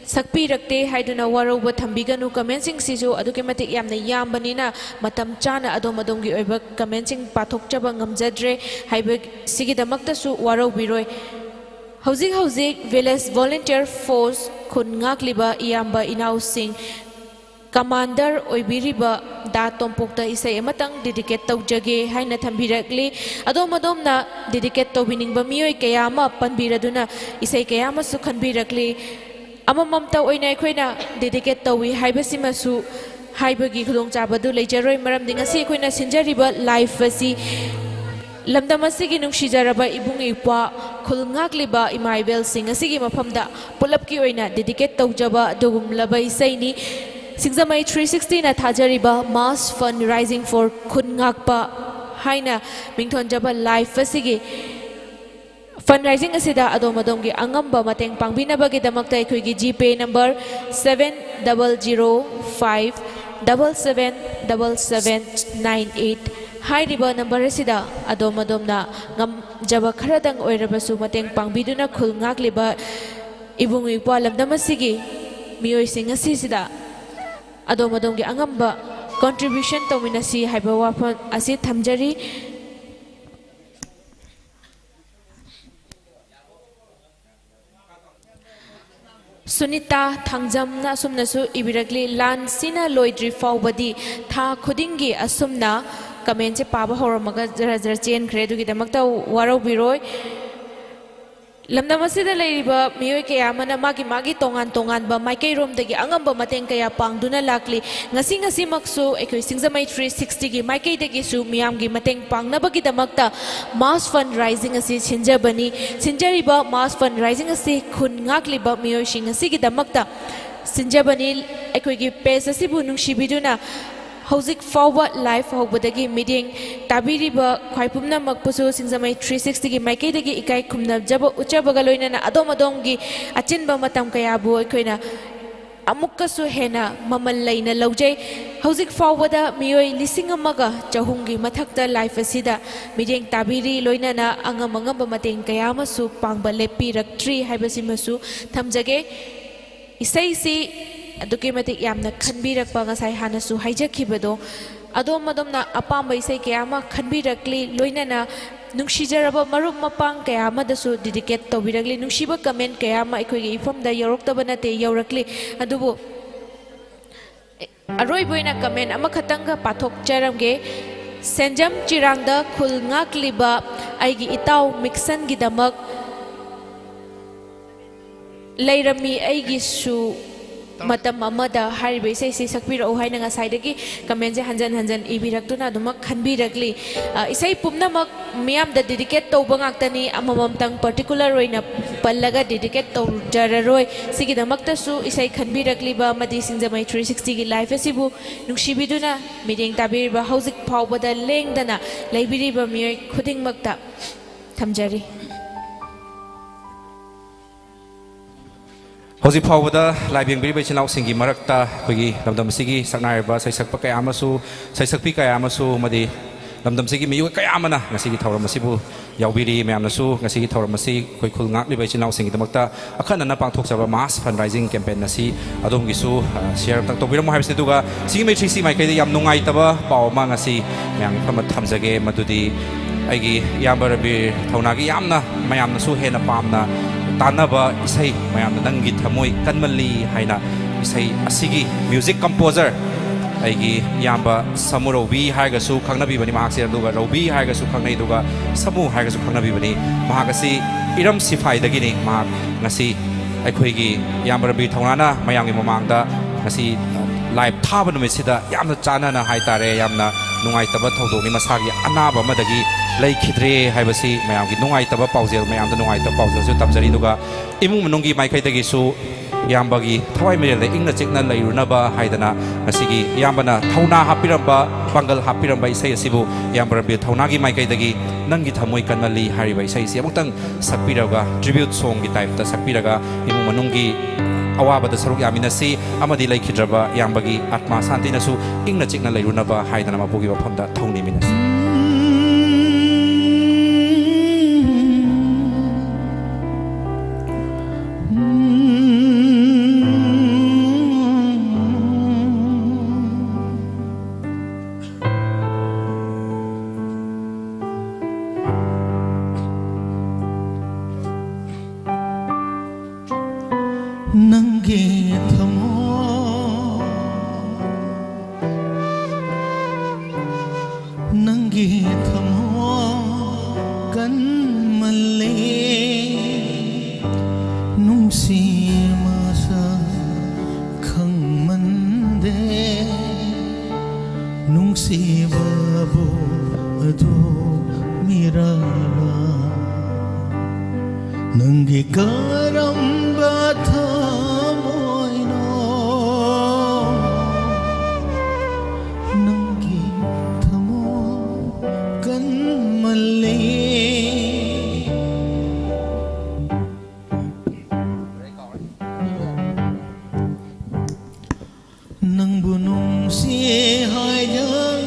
ꯁꯛꯄꯤꯔꯛꯇꯦ ꯍꯥꯏꯗꯨꯅ ꯋꯥꯔꯧꯕ ꯊꯝꯕꯤꯒꯅꯨ꯫ Commentꯁꯤꯡꯁꯤꯁꯨ ꯑꯗꯨꯛꯀꯤ ꯃꯇꯤꯛ ꯌꯥꯝꯅ ꯌꯥꯝꯕꯅꯤꯅ ꯃꯇꯝ ꯆꯥꯅ ꯑꯗꯣꯝ ꯑꯗꯣꯝꯒꯤ ꯑꯣꯏꯕ commentꯁꯤꯡ ꯄꯥꯊꯣꯛꯆꯕ ꯉꯝꯖꯗ꯭ꯔꯦ ꯍꯥꯏꯕꯁꯤꯒꯤꯗꯃꯛꯇꯁꯨ ꯋꯥꯔꯧꯕꯤꯔꯣꯏ꯫ ꯍꯧꯖꯤꯛ ꯍꯧꯖꯤꯛ Village Volunteer Force ꯈꯨꯟ ꯉꯥꯛꯂꯤꯕ ꯏꯌꯥꯝꯕ ꯏꯅꯥꯎꯁꯤꯡ commander ꯑꯣꯏꯕꯤꯔꯤꯕ ꯗꯥ ꯇꯣꯝꯄꯣꯛꯇ ꯏꯁꯩ ꯑꯃꯇꯪ dedicate ꯇꯧꯖꯒꯦ ꯍꯥꯏꯅ ꯊꯝꯕꯤꯔꯛꯂꯤ꯫ ꯑꯗꯣꯝ ꯑꯗꯣꯝꯅ dedicate ꯇꯧꯕꯤꯅꯤꯡꯕ ꯃꯤꯑꯣꯏ ꯀꯌꯥ ꯑꯃ ꯄꯟꯕꯤꯔꯗꯨꯅ ꯏꯁꯩ ꯀꯌꯥ ꯑꯃꯁꯨ ꯈꯟꯕꯤꯔꯛꯂꯤ꯫ ꯑꯃꯃꯝꯇ ꯑꯣꯏꯅ ꯑꯩꯈꯣꯏꯅ dedicate ꯇꯧꯏ ꯍꯥꯏꯕꯁꯤꯃꯁꯨ ꯍꯥꯏꯕꯒꯤ ꯈꯨꯗꯣꯡꯆꯥꯕꯗꯨ ꯂꯩꯖꯔꯣꯏ, ꯃꯔꯝꯗꯤ ꯉꯁꯤ ꯑꯩꯈꯣꯏꯅ ꯁꯤꯟꯖꯔꯤꯕ live ꯑꯁꯤ ꯂꯝꯗꯝ ꯑꯁꯤꯒꯤ ꯅꯨꯡꯁꯤꯖꯔꯕ ꯏꯕꯨꯡ ꯏꯄ꯭ꯋꯥ, ꯈꯨꯜ ꯉꯥꯛꯂꯤꯕ ꯏꯃꯥ ꯏꯕꯦꯜꯁꯤꯡ ꯑꯁꯤꯒꯤ ꯃꯐꯝꯗ ꯄꯨꯂꯞꯀꯤ ꯑꯣꯏꯅ dedicate ꯇꯧꯖꯕ ꯑꯗꯨꯒꯨꯝꯂꯕ ꯏꯁꯩꯅꯤ꯫ ꯁꯤꯡꯖꯃꯩ three sixtyꯅ ꯊꯥꯖꯔꯤꯕ Mass Fund Raising for ꯈꯨꯟ ꯉꯥꯛꯄ ꯍꯥꯏꯅ ꯃꯤꯡꯊꯣꯟꯖꯕ live ꯑꯁꯤꯒꯤ fundraising ꯑꯁꯤꯗ ꯑꯗꯣꯝ ꯑꯗꯣꯝꯒꯤ ꯑꯉꯝꯕ ꯃꯇꯦꯡ ꯄꯥꯡꯕꯤꯅꯕꯒꯤꯗꯃꯛꯇ ꯑꯩꯈꯣꯏꯒꯤ GPay number seven double zero five double seven double seven nine eight ꯍꯥꯏꯔꯤꯕ ꯅꯝꯕꯔ ꯑꯁꯤꯗ ꯑꯗꯣꯝ ꯑꯗꯣꯝꯅ ꯉꯝꯖꯕ ꯈꯔꯗꯪ ꯑꯣꯏꯔꯕꯁꯨ ꯃꯇꯦꯡ ꯄꯥꯡꯕꯤꯗꯨꯅ ꯈꯨꯜ ꯉꯥꯛꯂꯤꯕ ꯏꯕꯨꯡ ꯏꯄ꯭ꯋꯥ ꯂꯝꯗꯝ ꯑꯁꯤꯒꯤ ꯃꯤꯑꯣꯏꯁꯤꯡ ꯑꯁꯤꯁꯤꯗ ꯑꯗꯣꯝ ꯑꯗꯣꯝꯒꯤ ꯑꯉꯝꯕ contribution ꯇꯧꯃꯤꯟꯅꯁꯤ ꯍꯥꯏꯕ ꯋꯥꯐꯝ ꯑꯁꯤ ꯊꯝꯖꯔꯤ꯫ ꯁꯨꯅꯤꯇꯥ ꯊꯥꯡꯖꯝꯅ ꯑꯁꯨꯝꯅꯁꯨ ꯏꯕꯤꯔꯛꯂꯤ, "ꯂꯥꯟꯁꯤꯅ ꯂꯣꯏꯗ꯭ꯔꯤ ꯐꯥꯎꯕꯗꯤ ꯊꯥ ꯈꯨꯗꯤꯡꯒꯤ ꯑꯁꯨꯝꯅ ꯀꯃꯦꯟꯁꯦ ꯄꯥꯕ ꯍꯧꯔꯝꯃꯒ ꯖꯔ ꯖꯔ ꯆꯦꯟꯈ꯭ꯔꯦ, ꯑꯗꯨꯒꯤꯗꯃꯛꯇ ꯋꯥꯔꯧꯕꯤꯔꯣꯏ꯫ ꯂꯝꯗꯝ ꯑꯁꯤꯗ ꯂꯩꯔꯤꯕ ꯃꯤꯑꯣꯏ ꯀꯌꯥ ꯑꯃꯅ ꯃꯥꯒꯤ ꯃꯥꯒꯤ ꯇꯣꯉꯥꯟ ꯇꯣꯉꯥꯟꯕ ꯃꯥꯏꯀꯩꯔꯣꯝꯗꯒꯤ ꯑꯉꯝꯕ ꯃꯇꯦꯡ ꯀꯌꯥ ꯄꯥꯡꯗꯨꯅ ꯂꯥꯛꯂꯤ꯫ ꯉꯁꯤ ꯉꯁꯤꯃꯛꯁꯨ ꯑꯩꯈꯣꯏ ꯁꯤꯡꯖꯃꯩ ꯊ꯭ꯔꯤ ꯁꯤꯛꯁꯇꯤꯒꯤ ꯃꯥꯏꯀꯩꯗꯒꯤꯁꯨ ꯃꯤꯌꯥꯝꯒꯤ ꯃꯇꯦꯡ ꯄꯥꯡꯅꯕꯒꯤꯗꯃꯛꯇ mass fund raising ꯑꯁꯤ ꯁꯤꯟꯖꯕꯅꯤ꯫ ꯁꯤꯟꯖꯔꯤꯕ mass fund raising ꯑꯁꯤ ꯈꯨꯟ ꯉꯥꯛꯂꯤꯕ ꯃꯤꯑꯣꯏꯁꯤꯡ ꯑꯁꯤꯒꯤꯗꯃꯛꯇ ꯁꯤꯟꯖꯕꯅꯤ꯫ ꯑꯩꯈꯣꯏꯒꯤ page ꯑꯁꯤꯕꯨ ꯅꯨꯡꯁꯤꯕꯤꯗꯨꯅ ꯍꯧꯖꯤꯛ ꯐꯥꯎꯕ live ꯍꯧꯕꯗꯒꯤ ꯃꯤꯠꯌꯦꯡ ꯇꯥꯕꯤꯔꯤꯕ ꯈ꯭ꯋꯥꯏ ꯄꯨꯝꯅꯃꯛꯄꯨꯁꯨ ꯁꯤꯡꯖꯃꯩ ꯊ꯭ꯔꯤ ꯁꯤꯛꯁꯇꯤꯒꯤ ꯃꯥꯏꯀꯩꯗꯒꯤ ꯏꯀꯥꯏ ꯈꯨꯝꯅꯖꯕ ꯎꯠꯆꯕꯒ ꯂꯣꯏꯅꯅ ꯑꯗꯣꯝ ꯑꯗꯣꯝꯒꯤ ꯑꯆꯤꯟꯕ ꯃꯇꯝ ꯀꯌꯥꯕꯨ ꯑꯩꯈꯣꯏꯅ ꯑꯃꯨꯛꯀꯁꯨ ꯍꯦꯟꯅ ꯃꯃꯜ ꯂꯩꯅ ꯂꯧꯖꯩ꯫ ꯍꯧꯖꯤꯛ ꯐꯥꯎꯕꯗ ꯃꯤꯑꯣꯏ ꯂꯤꯁꯤꯡ ꯑꯃꯒ ꯆꯍꯨꯝꯒꯤ ꯃꯊꯛꯇ live ꯑꯁꯤꯗ ꯃꯤꯠꯌꯦꯡ ꯇꯥꯕꯤꯔꯤ, ꯂꯣꯏꯅꯅ ꯑꯉꯝ ꯑꯉꯝꯕ ꯃꯇꯦꯡ ꯀꯌꯥ ꯑꯃꯁꯨ ꯄꯥꯡꯕ ꯂꯦꯞꯄꯤꯔꯛꯇ꯭ꯔꯤ ꯍꯥꯏꯕꯁꯤꯃꯁꯨ ꯊꯝꯖꯒꯦ꯫ ꯏꯁꯩꯁꯤ ꯑꯗꯨꯛꯀꯤ ꯃꯇꯤꯛ ꯌꯥꯝꯅ ꯈꯟꯕꯤꯔꯛꯄ, ꯉꯁꯥꯏ ꯍꯥꯟꯅꯁꯨ ꯍꯥꯏꯖꯈꯤꯕꯗꯣ, ꯑꯗꯣꯝ ꯑꯗꯣꯝꯅ ꯑꯄꯥꯝꯕ ꯏꯁꯩ ꯀꯌꯥ ꯑꯃ ꯈꯟꯕꯤꯔꯛꯂꯤ, ꯂꯣꯏꯅꯅ ꯅꯨꯡꯁꯤꯖꯔꯕ ꯃꯔꯨꯞ ꯃꯄꯥꯡ ꯀꯌꯥ ꯑꯃꯗꯁꯨ dedicate ꯇꯧꯕꯤꯔꯛꯂꯤ꯫ ꯅꯨꯡꯁꯤꯕ comment ꯀꯌꯥ ꯑꯃ ꯑꯩꯈꯣꯏꯒꯤ ꯏꯐꯝꯗ ꯌꯧꯔꯛꯇꯕ ꯅꯠꯇꯦ, ꯌꯧꯔꯛꯂꯤ꯫ ꯑꯗꯨꯕꯨ ꯑꯔꯣꯏꯕ ꯑꯣꯏꯅ comment ꯑꯃꯈꯛꯇꯪꯒ ꯄꯥꯊꯣꯛꯆꯔꯝꯒꯦ꯫ "ꯁꯦꯟꯖꯝ ꯆꯤꯔꯥꯡꯗ ꯈꯨꯜ ꯉꯥꯛꯂꯤꯕ ꯑꯩꯒꯤ ꯏꯇꯥꯎ ꯃꯤꯛꯁꯟꯒꯤꯗꯃꯛ ꯂꯩꯔꯝꯃꯤ ꯑꯩꯒꯤꯁꯨ ꯃꯇꯝ ꯑꯃꯗ" ꯍꯥꯏꯔꯤꯕ ꯏꯁꯩꯁꯤ ꯁꯛꯄꯤꯔꯛꯎ ꯍꯥꯏꯅ ꯉꯁꯥꯏꯗꯒꯤ commentꯁꯦ ꯍꯟꯖꯟ ꯍꯟꯖꯟ ꯏꯕꯤꯔꯛꯇꯨꯅ ꯑꯗꯨꯃꯛ ꯈꯟꯕꯤꯔꯛꯂꯤ꯫ ꯑ, ꯏꯁꯩ ꯄꯨꯝꯅꯃꯛ ꯃꯤꯌꯥꯝꯗ dedicate ꯇꯧꯕ ꯉꯥꯛꯇꯅꯤ, ꯑꯃꯃꯝꯇꯪ particular ꯑꯣꯏꯅ ꯄꯜꯂꯒ dedicate ꯇꯧꯖꯔꯔꯣꯏ꯫ ꯁꯤꯒꯤꯗꯃꯛꯇꯁꯨ ꯏꯁꯩ ꯈꯟꯕꯤꯔꯛꯂꯤꯕ ꯑꯃꯗꯤ ꯁꯤꯡꯖꯃꯩ ꯊ꯭ꯔꯤ ꯁꯤꯛꯁꯇꯤꯒꯤ live ꯑꯁꯤꯕꯨ ꯅꯨꯡꯁꯤꯕꯤꯗꯨꯅ ꯃꯤꯠꯌꯦꯡ ꯇꯥꯕꯤꯔꯤꯕ, ꯍꯧꯖꯤꯛ ꯐꯥꯎꯕꯗ ꯂꯦꯡꯗꯅ ꯂꯩꯕꯤꯔꯤꯕ ꯃꯤꯑꯣꯏ ꯈꯨꯗꯤꯡꯃꯛꯇ ꯊꯝꯖꯔꯤ꯫ ꯍꯧꯖꯤꯛ ꯐꯥꯎꯕꯗ live ꯌꯦꯡꯕꯤꯔꯤꯕ ꯏꯆꯤꯟ ꯏꯅꯥꯎꯁꯤꯡꯒꯤ ꯃꯔꯛꯇ ꯑꯩꯈꯣꯏꯒꯤ ꯂꯝꯗꯝ ꯑꯁꯤꯒꯤ ꯁꯛꯅꯥꯏꯔꯕ ꯁꯩꯁꯛꯄ ꯀꯌꯥ ꯑꯃꯁꯨ, ꯁꯩꯁꯛꯄꯤ ꯀꯌꯥ ꯑꯃꯁꯨ ꯑꯃꯗꯤ ꯂꯝꯗꯝꯁꯤꯒꯤ ꯃꯤꯑꯣꯏ ꯀꯌꯥ ꯑꯃꯅ ꯉꯁꯤꯒꯤ ꯊꯧꯔꯝ ꯑꯁꯤꯕꯨ ꯌꯥꯎꯕꯤꯔꯤ꯫ ꯃꯌꯥꯝꯅꯁꯨ ꯉꯁꯤꯒꯤ ꯊꯧꯔꯝ ꯑꯁꯤ ꯑꯩꯈꯣꯏ ꯈꯨꯜ ꯉꯥꯛꯂꯤꯕ ꯏꯆꯤꯜ ꯏꯅꯥꯎꯁꯤꯡꯒꯤꯗꯃꯛꯇ ꯑꯈꯟꯅꯅ ꯄꯥꯡꯊꯣꯛꯆꯕ mass fundraising campaign ꯑꯁꯤ ꯑꯗꯣꯝꯒꯤꯁꯨ, ꯑ, share ꯑꯝꯇꯪ ꯇꯧꯕꯤꯔꯝꯃꯣ ꯍꯥꯏꯕꯁꯤ꯫ ꯑꯗꯨꯒ ꯁꯤꯒꯤ ꯃꯩ ꯊ꯭ꯔꯤ ꯁꯤ ꯃꯥꯏꯀꯩꯗ ꯌꯥꯝ ꯅꯨꯡꯉꯥꯏꯇꯕ ꯄꯥꯎ ꯑꯃ ꯉꯁꯤ ꯃꯌꯥꯝꯒꯤ ꯐꯝꯕ ꯊꯝꯖꯒꯦ, ꯃꯗꯨꯗꯤ ꯑꯩꯒꯤ ꯏꯌꯥꯝꯕ ꯔꯕꯤꯔ ꯊꯧꯅꯥꯒꯤ ꯌꯥꯝꯅ ꯃꯌꯥꯝꯅꯁꯨ ꯍꯦꯟꯅ ꯄꯥꯝꯅ ꯇꯥꯟꯅꯕ ꯏꯁꯩ, ꯃꯌꯥꯝꯅ "ꯅꯪꯒꯤ ꯊꯃꯣꯏ ꯀꯟꯃꯜꯂꯤ" ꯍꯥꯏꯅ ꯏꯁꯩ ꯑꯁꯤꯒꯤ music composer ꯑꯩꯒꯤ ꯏꯌꯥꯝꯕ ꯁꯃꯨꯔꯧꯕꯤ ꯍꯥꯏꯔꯒꯁꯨ ꯈꯪꯅꯕꯤꯕꯅꯤ ꯃꯍꯥꯛꯁꯦ, ꯑꯗꯨꯒ ꯔꯧꯕꯤ ꯍꯥꯏꯔꯒꯁꯨ ꯈꯪꯅꯩ, ꯑꯗꯨꯒ ꯁꯃꯨ ꯍꯥꯏꯔꯒꯁꯨ ꯈꯪꯅꯕꯤꯕꯅꯤ꯫ ꯃꯍꯥꯛ ꯑꯁꯤ ꯏꯔꯝ ꯁꯤꯐꯥꯏꯗꯒꯤꯅꯤ꯫ ꯃꯍꯥꯛ ꯉꯁꯤ ꯑꯩꯈꯣꯏꯒꯤ ꯏꯌꯥꯝꯕ ꯔꯕꯤꯔ ꯊꯧꯅꯥꯅ ꯃꯌꯥꯝꯒꯤ ꯃꯃꯥꯡꯗ ꯉꯁꯤ live ꯊꯥꯕ ꯅꯨꯃꯤꯠꯁꯤꯗ ꯌꯥꯝꯅ ꯆꯥꯟꯅꯅ ꯍꯥꯏꯇꯥꯔꯦ, ꯌꯥꯝꯅ ꯅꯨꯡꯉꯥꯏꯇꯕ ꯊꯧꯗꯣꯛꯅꯤ꯫ ꯃꯁꯥꯒꯤ ꯑꯅꯥꯕ ꯑꯃꯗꯒꯤ ꯂꯩꯈꯤꯗ꯭ꯔꯦ ꯍꯥꯏꯕꯁꯤ ꯃꯌꯥꯝꯒꯤ ꯅꯨꯡꯉꯥꯏꯇꯕ ꯄꯥꯎꯖꯦꯜ, ꯃꯌꯥꯝꯗ ꯅꯨꯡꯉꯥꯏꯇꯕ ꯄꯥꯎꯖꯦꯜꯁꯨ ꯇꯝꯖꯔꯤ꯫ ꯑꯗꯨꯒ ꯏꯃꯨꯡ ꯃꯅꯨꯡꯒꯤ ꯃꯥꯏꯀꯩꯗꯒꯤꯁꯨ ꯏꯌꯥꯝꯕꯒꯤ ꯊꯋꯥꯏ ꯃꯔꯦꯜꯗ ꯏꯪꯅ ꯆꯤꯛꯅ ꯂꯩꯔꯨꯅꯕ ꯍꯥꯏꯗꯅ ꯉꯁꯤꯒꯤ ꯏꯌꯥꯝꯕꯅ ꯊꯧꯅꯥ ꯍꯥꯞꯄꯤꯔꯝꯕ, ꯄꯥꯡꯒꯜ ꯍꯥꯞꯄꯤꯔꯝꯕ ꯏꯁꯩ ꯑꯁꯤꯕꯨ ꯏꯌꯥꯝꯕ ꯔꯕꯤꯔ ꯊꯧꯅꯥꯒꯤ ꯃꯥꯏꯀꯩꯗꯒꯤ "ꯅꯪꯒꯤ ꯊꯃꯣꯏ ꯀꯟꯃꯜꯂꯤ" ꯍꯥꯏꯔꯤꯕ ꯏꯁꯩ ꯑꯁꯤ ꯑꯃꯨꯛꯇꯪ ꯁꯛꯄꯤꯔꯒ, tribute songꯒꯤ typeꯇ ꯁꯛꯄꯤꯔꯒ, ꯏꯃꯨꯡ ꯃꯅꯨꯡꯒꯤ ꯑꯋꯥꯕꯗ ꯁꯔꯨꯛ ꯌꯥꯃꯤꯟꯅꯁꯤ ꯑꯃꯗꯤ ꯂꯩꯈꯤꯗ꯭ꯔꯕ ꯏꯌꯥꯝꯕꯒꯤ ꯑꯥꯠꯃꯥ ꯁꯥꯟꯇꯤꯅꯁꯨ ꯏꯪꯅ ꯆꯤꯛꯅ ꯂꯩꯔꯨꯅꯕ ꯍꯥꯏꯗꯅ ꯃꯄꯨꯒꯤ ꯃꯐꯝꯗ ꯊꯧꯅꯤꯃꯤꯟꯅꯁꯤ꯫ ꯅꯪꯒꯤ ꯊꯃꯣꯏ, ꯅꯪꯒꯤ ꯊꯃꯣꯏ ꯀꯟꯃꯜꯂꯦ, ꯅꯨꯡꯁꯤ ꯃꯁꯛ ꯈꯪꯃꯟꯗꯦ, ꯅꯨꯡꯁꯤꯕꯕꯨ ꯑꯗꯨ ꯃꯤꯔꯥꯜꯂ? ꯅꯪꯒꯤ ꯀꯔꯝꯕ ꯊꯃꯣꯏꯅꯣ? ꯅꯪꯒꯤ ꯊꯃꯣꯏ ꯀꯟꯃꯜꯂꯤ꯫ ꯅꯪꯕꯨ ꯅꯨꯡꯁꯤ ꯍꯥꯏꯖꯔꯔꯣꯏ꯫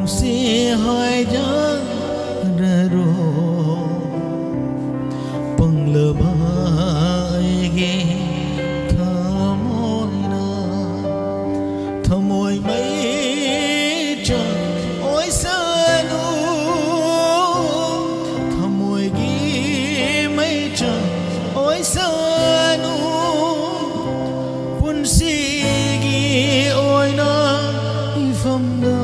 ꯁꯤ ꯍꯥꯏꯖꯔꯔꯣ, ꯄꯪꯂꯕ ꯑꯩꯒꯤ ꯊꯃꯣꯏꯅ꯫ ꯊꯃꯣꯏ ꯃꯩꯆꯥꯛ ꯑꯣꯏꯁꯅꯨ, ꯊꯃꯣꯏꯒꯤ ꯃꯩꯆꯥꯛ ꯑꯣꯏꯁꯅꯨ, ꯄꯨꯟꯁꯤꯒꯤ ꯑꯣꯏꯅ ꯏꯐꯝꯗ꯫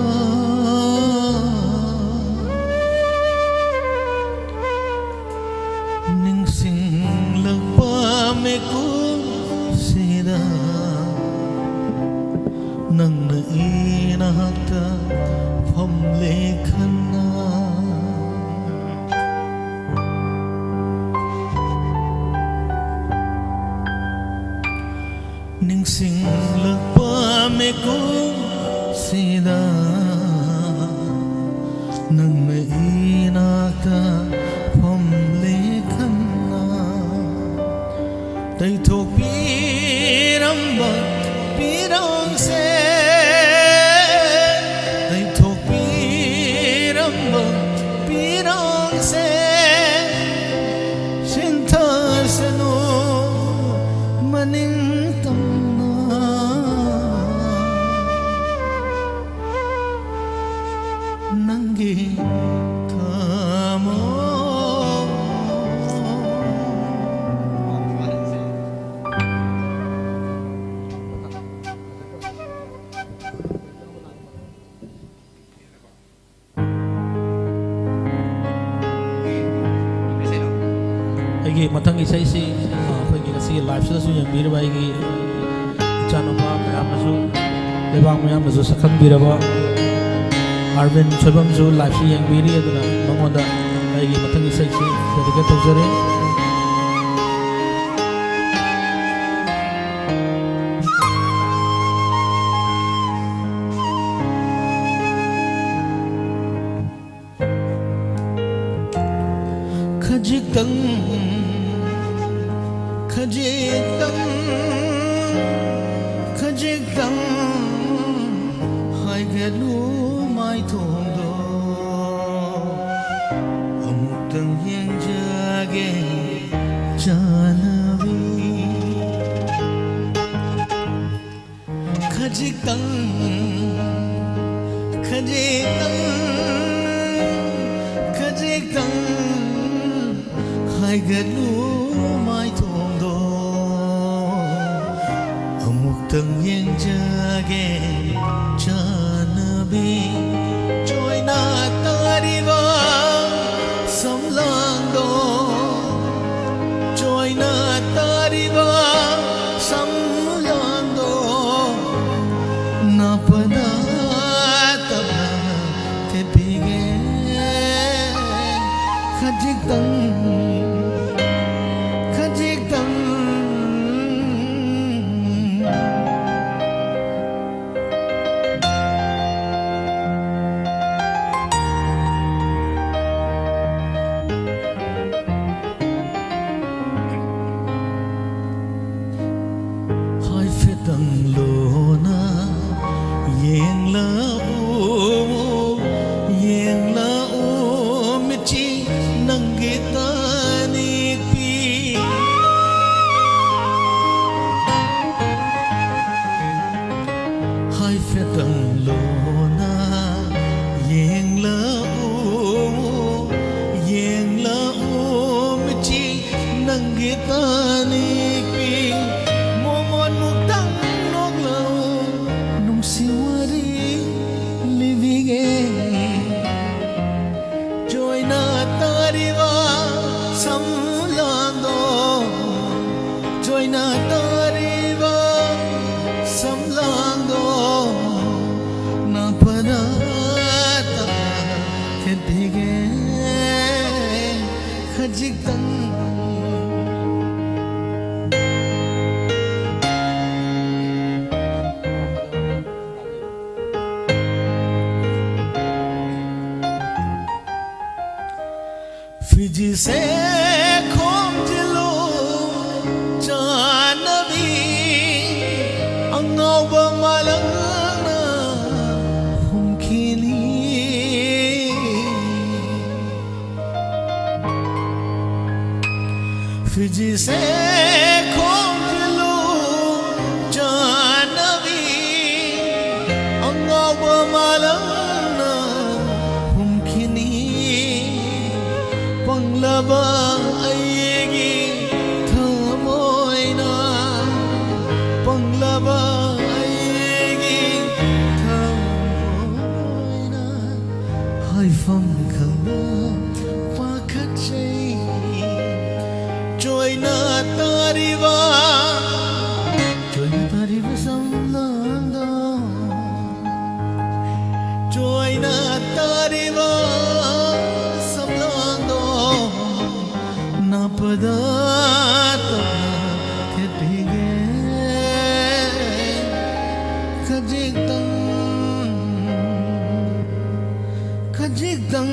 ꯅꯤꯡꯁꯤꯡꯂꯛꯄ ꯃꯤꯀꯨꯞꯁꯤꯗ ꯅꯪꯅ ꯏꯅꯥꯛꯇ ꯐꯝꯂꯦ ꯈꯟꯅ꯫ ꯅꯤꯡꯁꯤꯡꯂꯛꯄ ꯃꯤꯀꯨꯞꯁꯤꯗ ꯅꯪꯅ ꯏꯅꯥꯛꯇ ꯐꯝꯂꯦ ꯈꯟꯅ꯫ ꯇꯩꯊꯣꯛꯄꯤꯔꯝꯕ ꯄꯤꯔꯥꯡꯁꯦ, ꯇꯩꯊꯣꯛꯄꯤꯔꯝꯕ ꯄꯤꯔꯥꯡꯁꯦ, ꯁꯤꯟꯊꯁꯅꯨ ꯃꯅꯤꯡ ꯇꯝꯅ꯫ ꯅꯪꯒꯤ ꯊꯃꯣꯏ꯫ ꯑꯩꯒꯤ ꯃꯊꯪꯒꯤ ꯏꯁꯩꯁꯤ, ꯑ, ꯑꯩꯈꯣꯏꯒꯤ ꯉꯁꯤꯒꯤ ꯂꯥꯏꯞꯁꯤꯗꯁꯨ ꯌꯦꯡꯕꯤꯔꯤꯕ ꯑꯩꯒꯤ ꯏꯆꯥꯅꯨꯄꯥ ꯃꯌꯥꯝꯅꯁꯨ, ꯂꯩꯕꯥꯛ ꯃꯌꯥꯝꯅꯁꯨ ꯁꯛꯈꯪꯕꯤꯔꯕ ꯑꯥꯔꯕꯤꯟ ꯁꯣꯏꯕꯝꯁꯨ ꯂꯥꯏꯞꯁꯤ ꯌꯦꯡꯕꯤꯔꯤ꯫ ꯑꯗꯨꯅ ꯃꯉꯣꯟꯗ ꯑꯩꯒꯤ ꯃꯊꯪꯒꯤ ꯏꯁꯩꯁꯤ ꯗꯦꯗꯤꯀꯦꯠ ꯇꯧꯖꯔꯤ꯫ ꯈꯖꯤꯛꯇꯪ, ꯈꯖꯤꯛꯇꯪ, ꯈꯖꯤꯛꯇꯪ ꯍꯥꯏꯒꯦ꯫ ꯍꯥꯏꯒꯠꯂꯨ ꯃꯥꯏꯊꯣꯡꯗꯣ, ꯑꯃꯨꯛꯇꯪ ꯌꯦꯡꯖꯒꯦ ꯆꯥꯟꯅꯕꯤ꯫ ꯈꯖꯤꯛꯇꯪ, ꯈꯖꯤꯛꯇꯪ, ꯈꯖꯤꯛꯇꯪ ꯍꯥꯏꯒꯠꯂꯨ ꯃꯥꯏꯊꯣꯡꯗꯣ, ꯑꯃꯨꯛꯇꯪ ꯌꯦꯡꯖꯒꯦ ꯆꯥꯟꯅꯕꯤ꯫ ꯆꯣꯏꯅ ꯇꯥꯔꯤꯕ ꯁꯝꯂꯥꯡꯗꯣ, ꯆꯣꯏꯅ ꯇꯥꯔꯤꯕ ꯁꯝꯂꯥꯡꯗꯣ, ꯅꯥꯄꯗ ꯇꯞꯅ ꯊꯦꯠꯄꯤꯒꯦ꯫ ꯈꯖꯤꯛꯇꯪ, ꯈꯖꯤꯛꯇꯪ꯫ ꯍꯥꯏꯐꯦꯠꯇꯪ ꯂꯣꯟꯅ ꯌꯦꯡꯂꯛꯎ, ꯌꯦꯡꯂꯛꯎ, ꯃꯤꯠꯆꯤ ꯅꯪꯒꯤ ꯇꯅꯤꯛꯄꯤ꯫ ꯍꯥꯏꯐꯦꯠꯇꯪ ꯂꯣꯟꯅ ꯌꯦꯡꯂꯛꯎ, ꯌꯦꯡꯂꯛꯎ, ꯃꯤꯠꯆꯤ ꯅꯪꯒꯤ ꯇꯅꯤꯛꯄꯤ꯫ ꯃꯣꯃꯣꯟ ꯃꯨꯛꯇꯪ ꯅꯣꯛꯂꯛꯎ, ꯅꯨꯡꯁꯤ ꯋꯥꯔꯤ ꯂꯤꯕꯤꯒꯦ꯫ ꯆꯣꯏꯅ ꯇꯥꯔꯤꯕ ꯁꯝꯂꯥꯡꯗꯣ, ꯆꯣꯏꯅ ꯇꯥꯔꯤꯕ ꯁꯝꯂꯥꯡꯗꯣ, ꯅꯥꯄꯗ ꯇꯞꯅ ꯊꯦꯠꯄꯤꯒꯦ ꯈꯖꯤꯛꯇꯪ꯫ ꯐꯤꯖꯤꯁꯦ ꯈꯣꯝꯖꯤꯜꯂꯨ ꯆꯥꯟꯅꯕꯤ, ꯑꯉꯥꯎꯕ ꯃꯥꯂꯪꯅ ꯐꯤꯖꯤꯁꯦ ꯈꯣꯡꯖꯤꯜꯂꯨ ꯆꯥꯅꯕꯤ, ꯑꯉꯥꯎꯕ ꯃꯥꯂꯪꯅ ꯍꯨꯝꯈꯤꯅꯤ꯫ ꯄꯪꯂꯕ ꯑꯩꯒꯤ ꯊꯃꯣꯏꯅ, ꯄꯪꯂꯕ ꯑꯩꯒꯤ ꯊꯃꯣꯏꯅ ꯍꯥꯏꯐꯝ ꯈꯪꯗ ꯄꯥꯈꯠꯆꯩ꯫ ꯆꯣꯏꯅ ꯇꯥꯔꯤꯕ, ꯆꯣꯏꯅ ꯇꯥꯔꯤꯕ ꯁꯝꯂꯥꯡꯗꯣ, ꯆꯣꯏꯅ ꯇꯥꯔꯤꯕ ꯁꯝꯂꯥꯡꯗꯣ, ꯅꯥꯄꯗ ꯇꯞꯅ ꯊꯦꯠꯄꯤꯒꯦ꯫ ꯈꯖꯤꯛꯇꯪ, ꯈꯖꯤꯛꯇꯪ꯫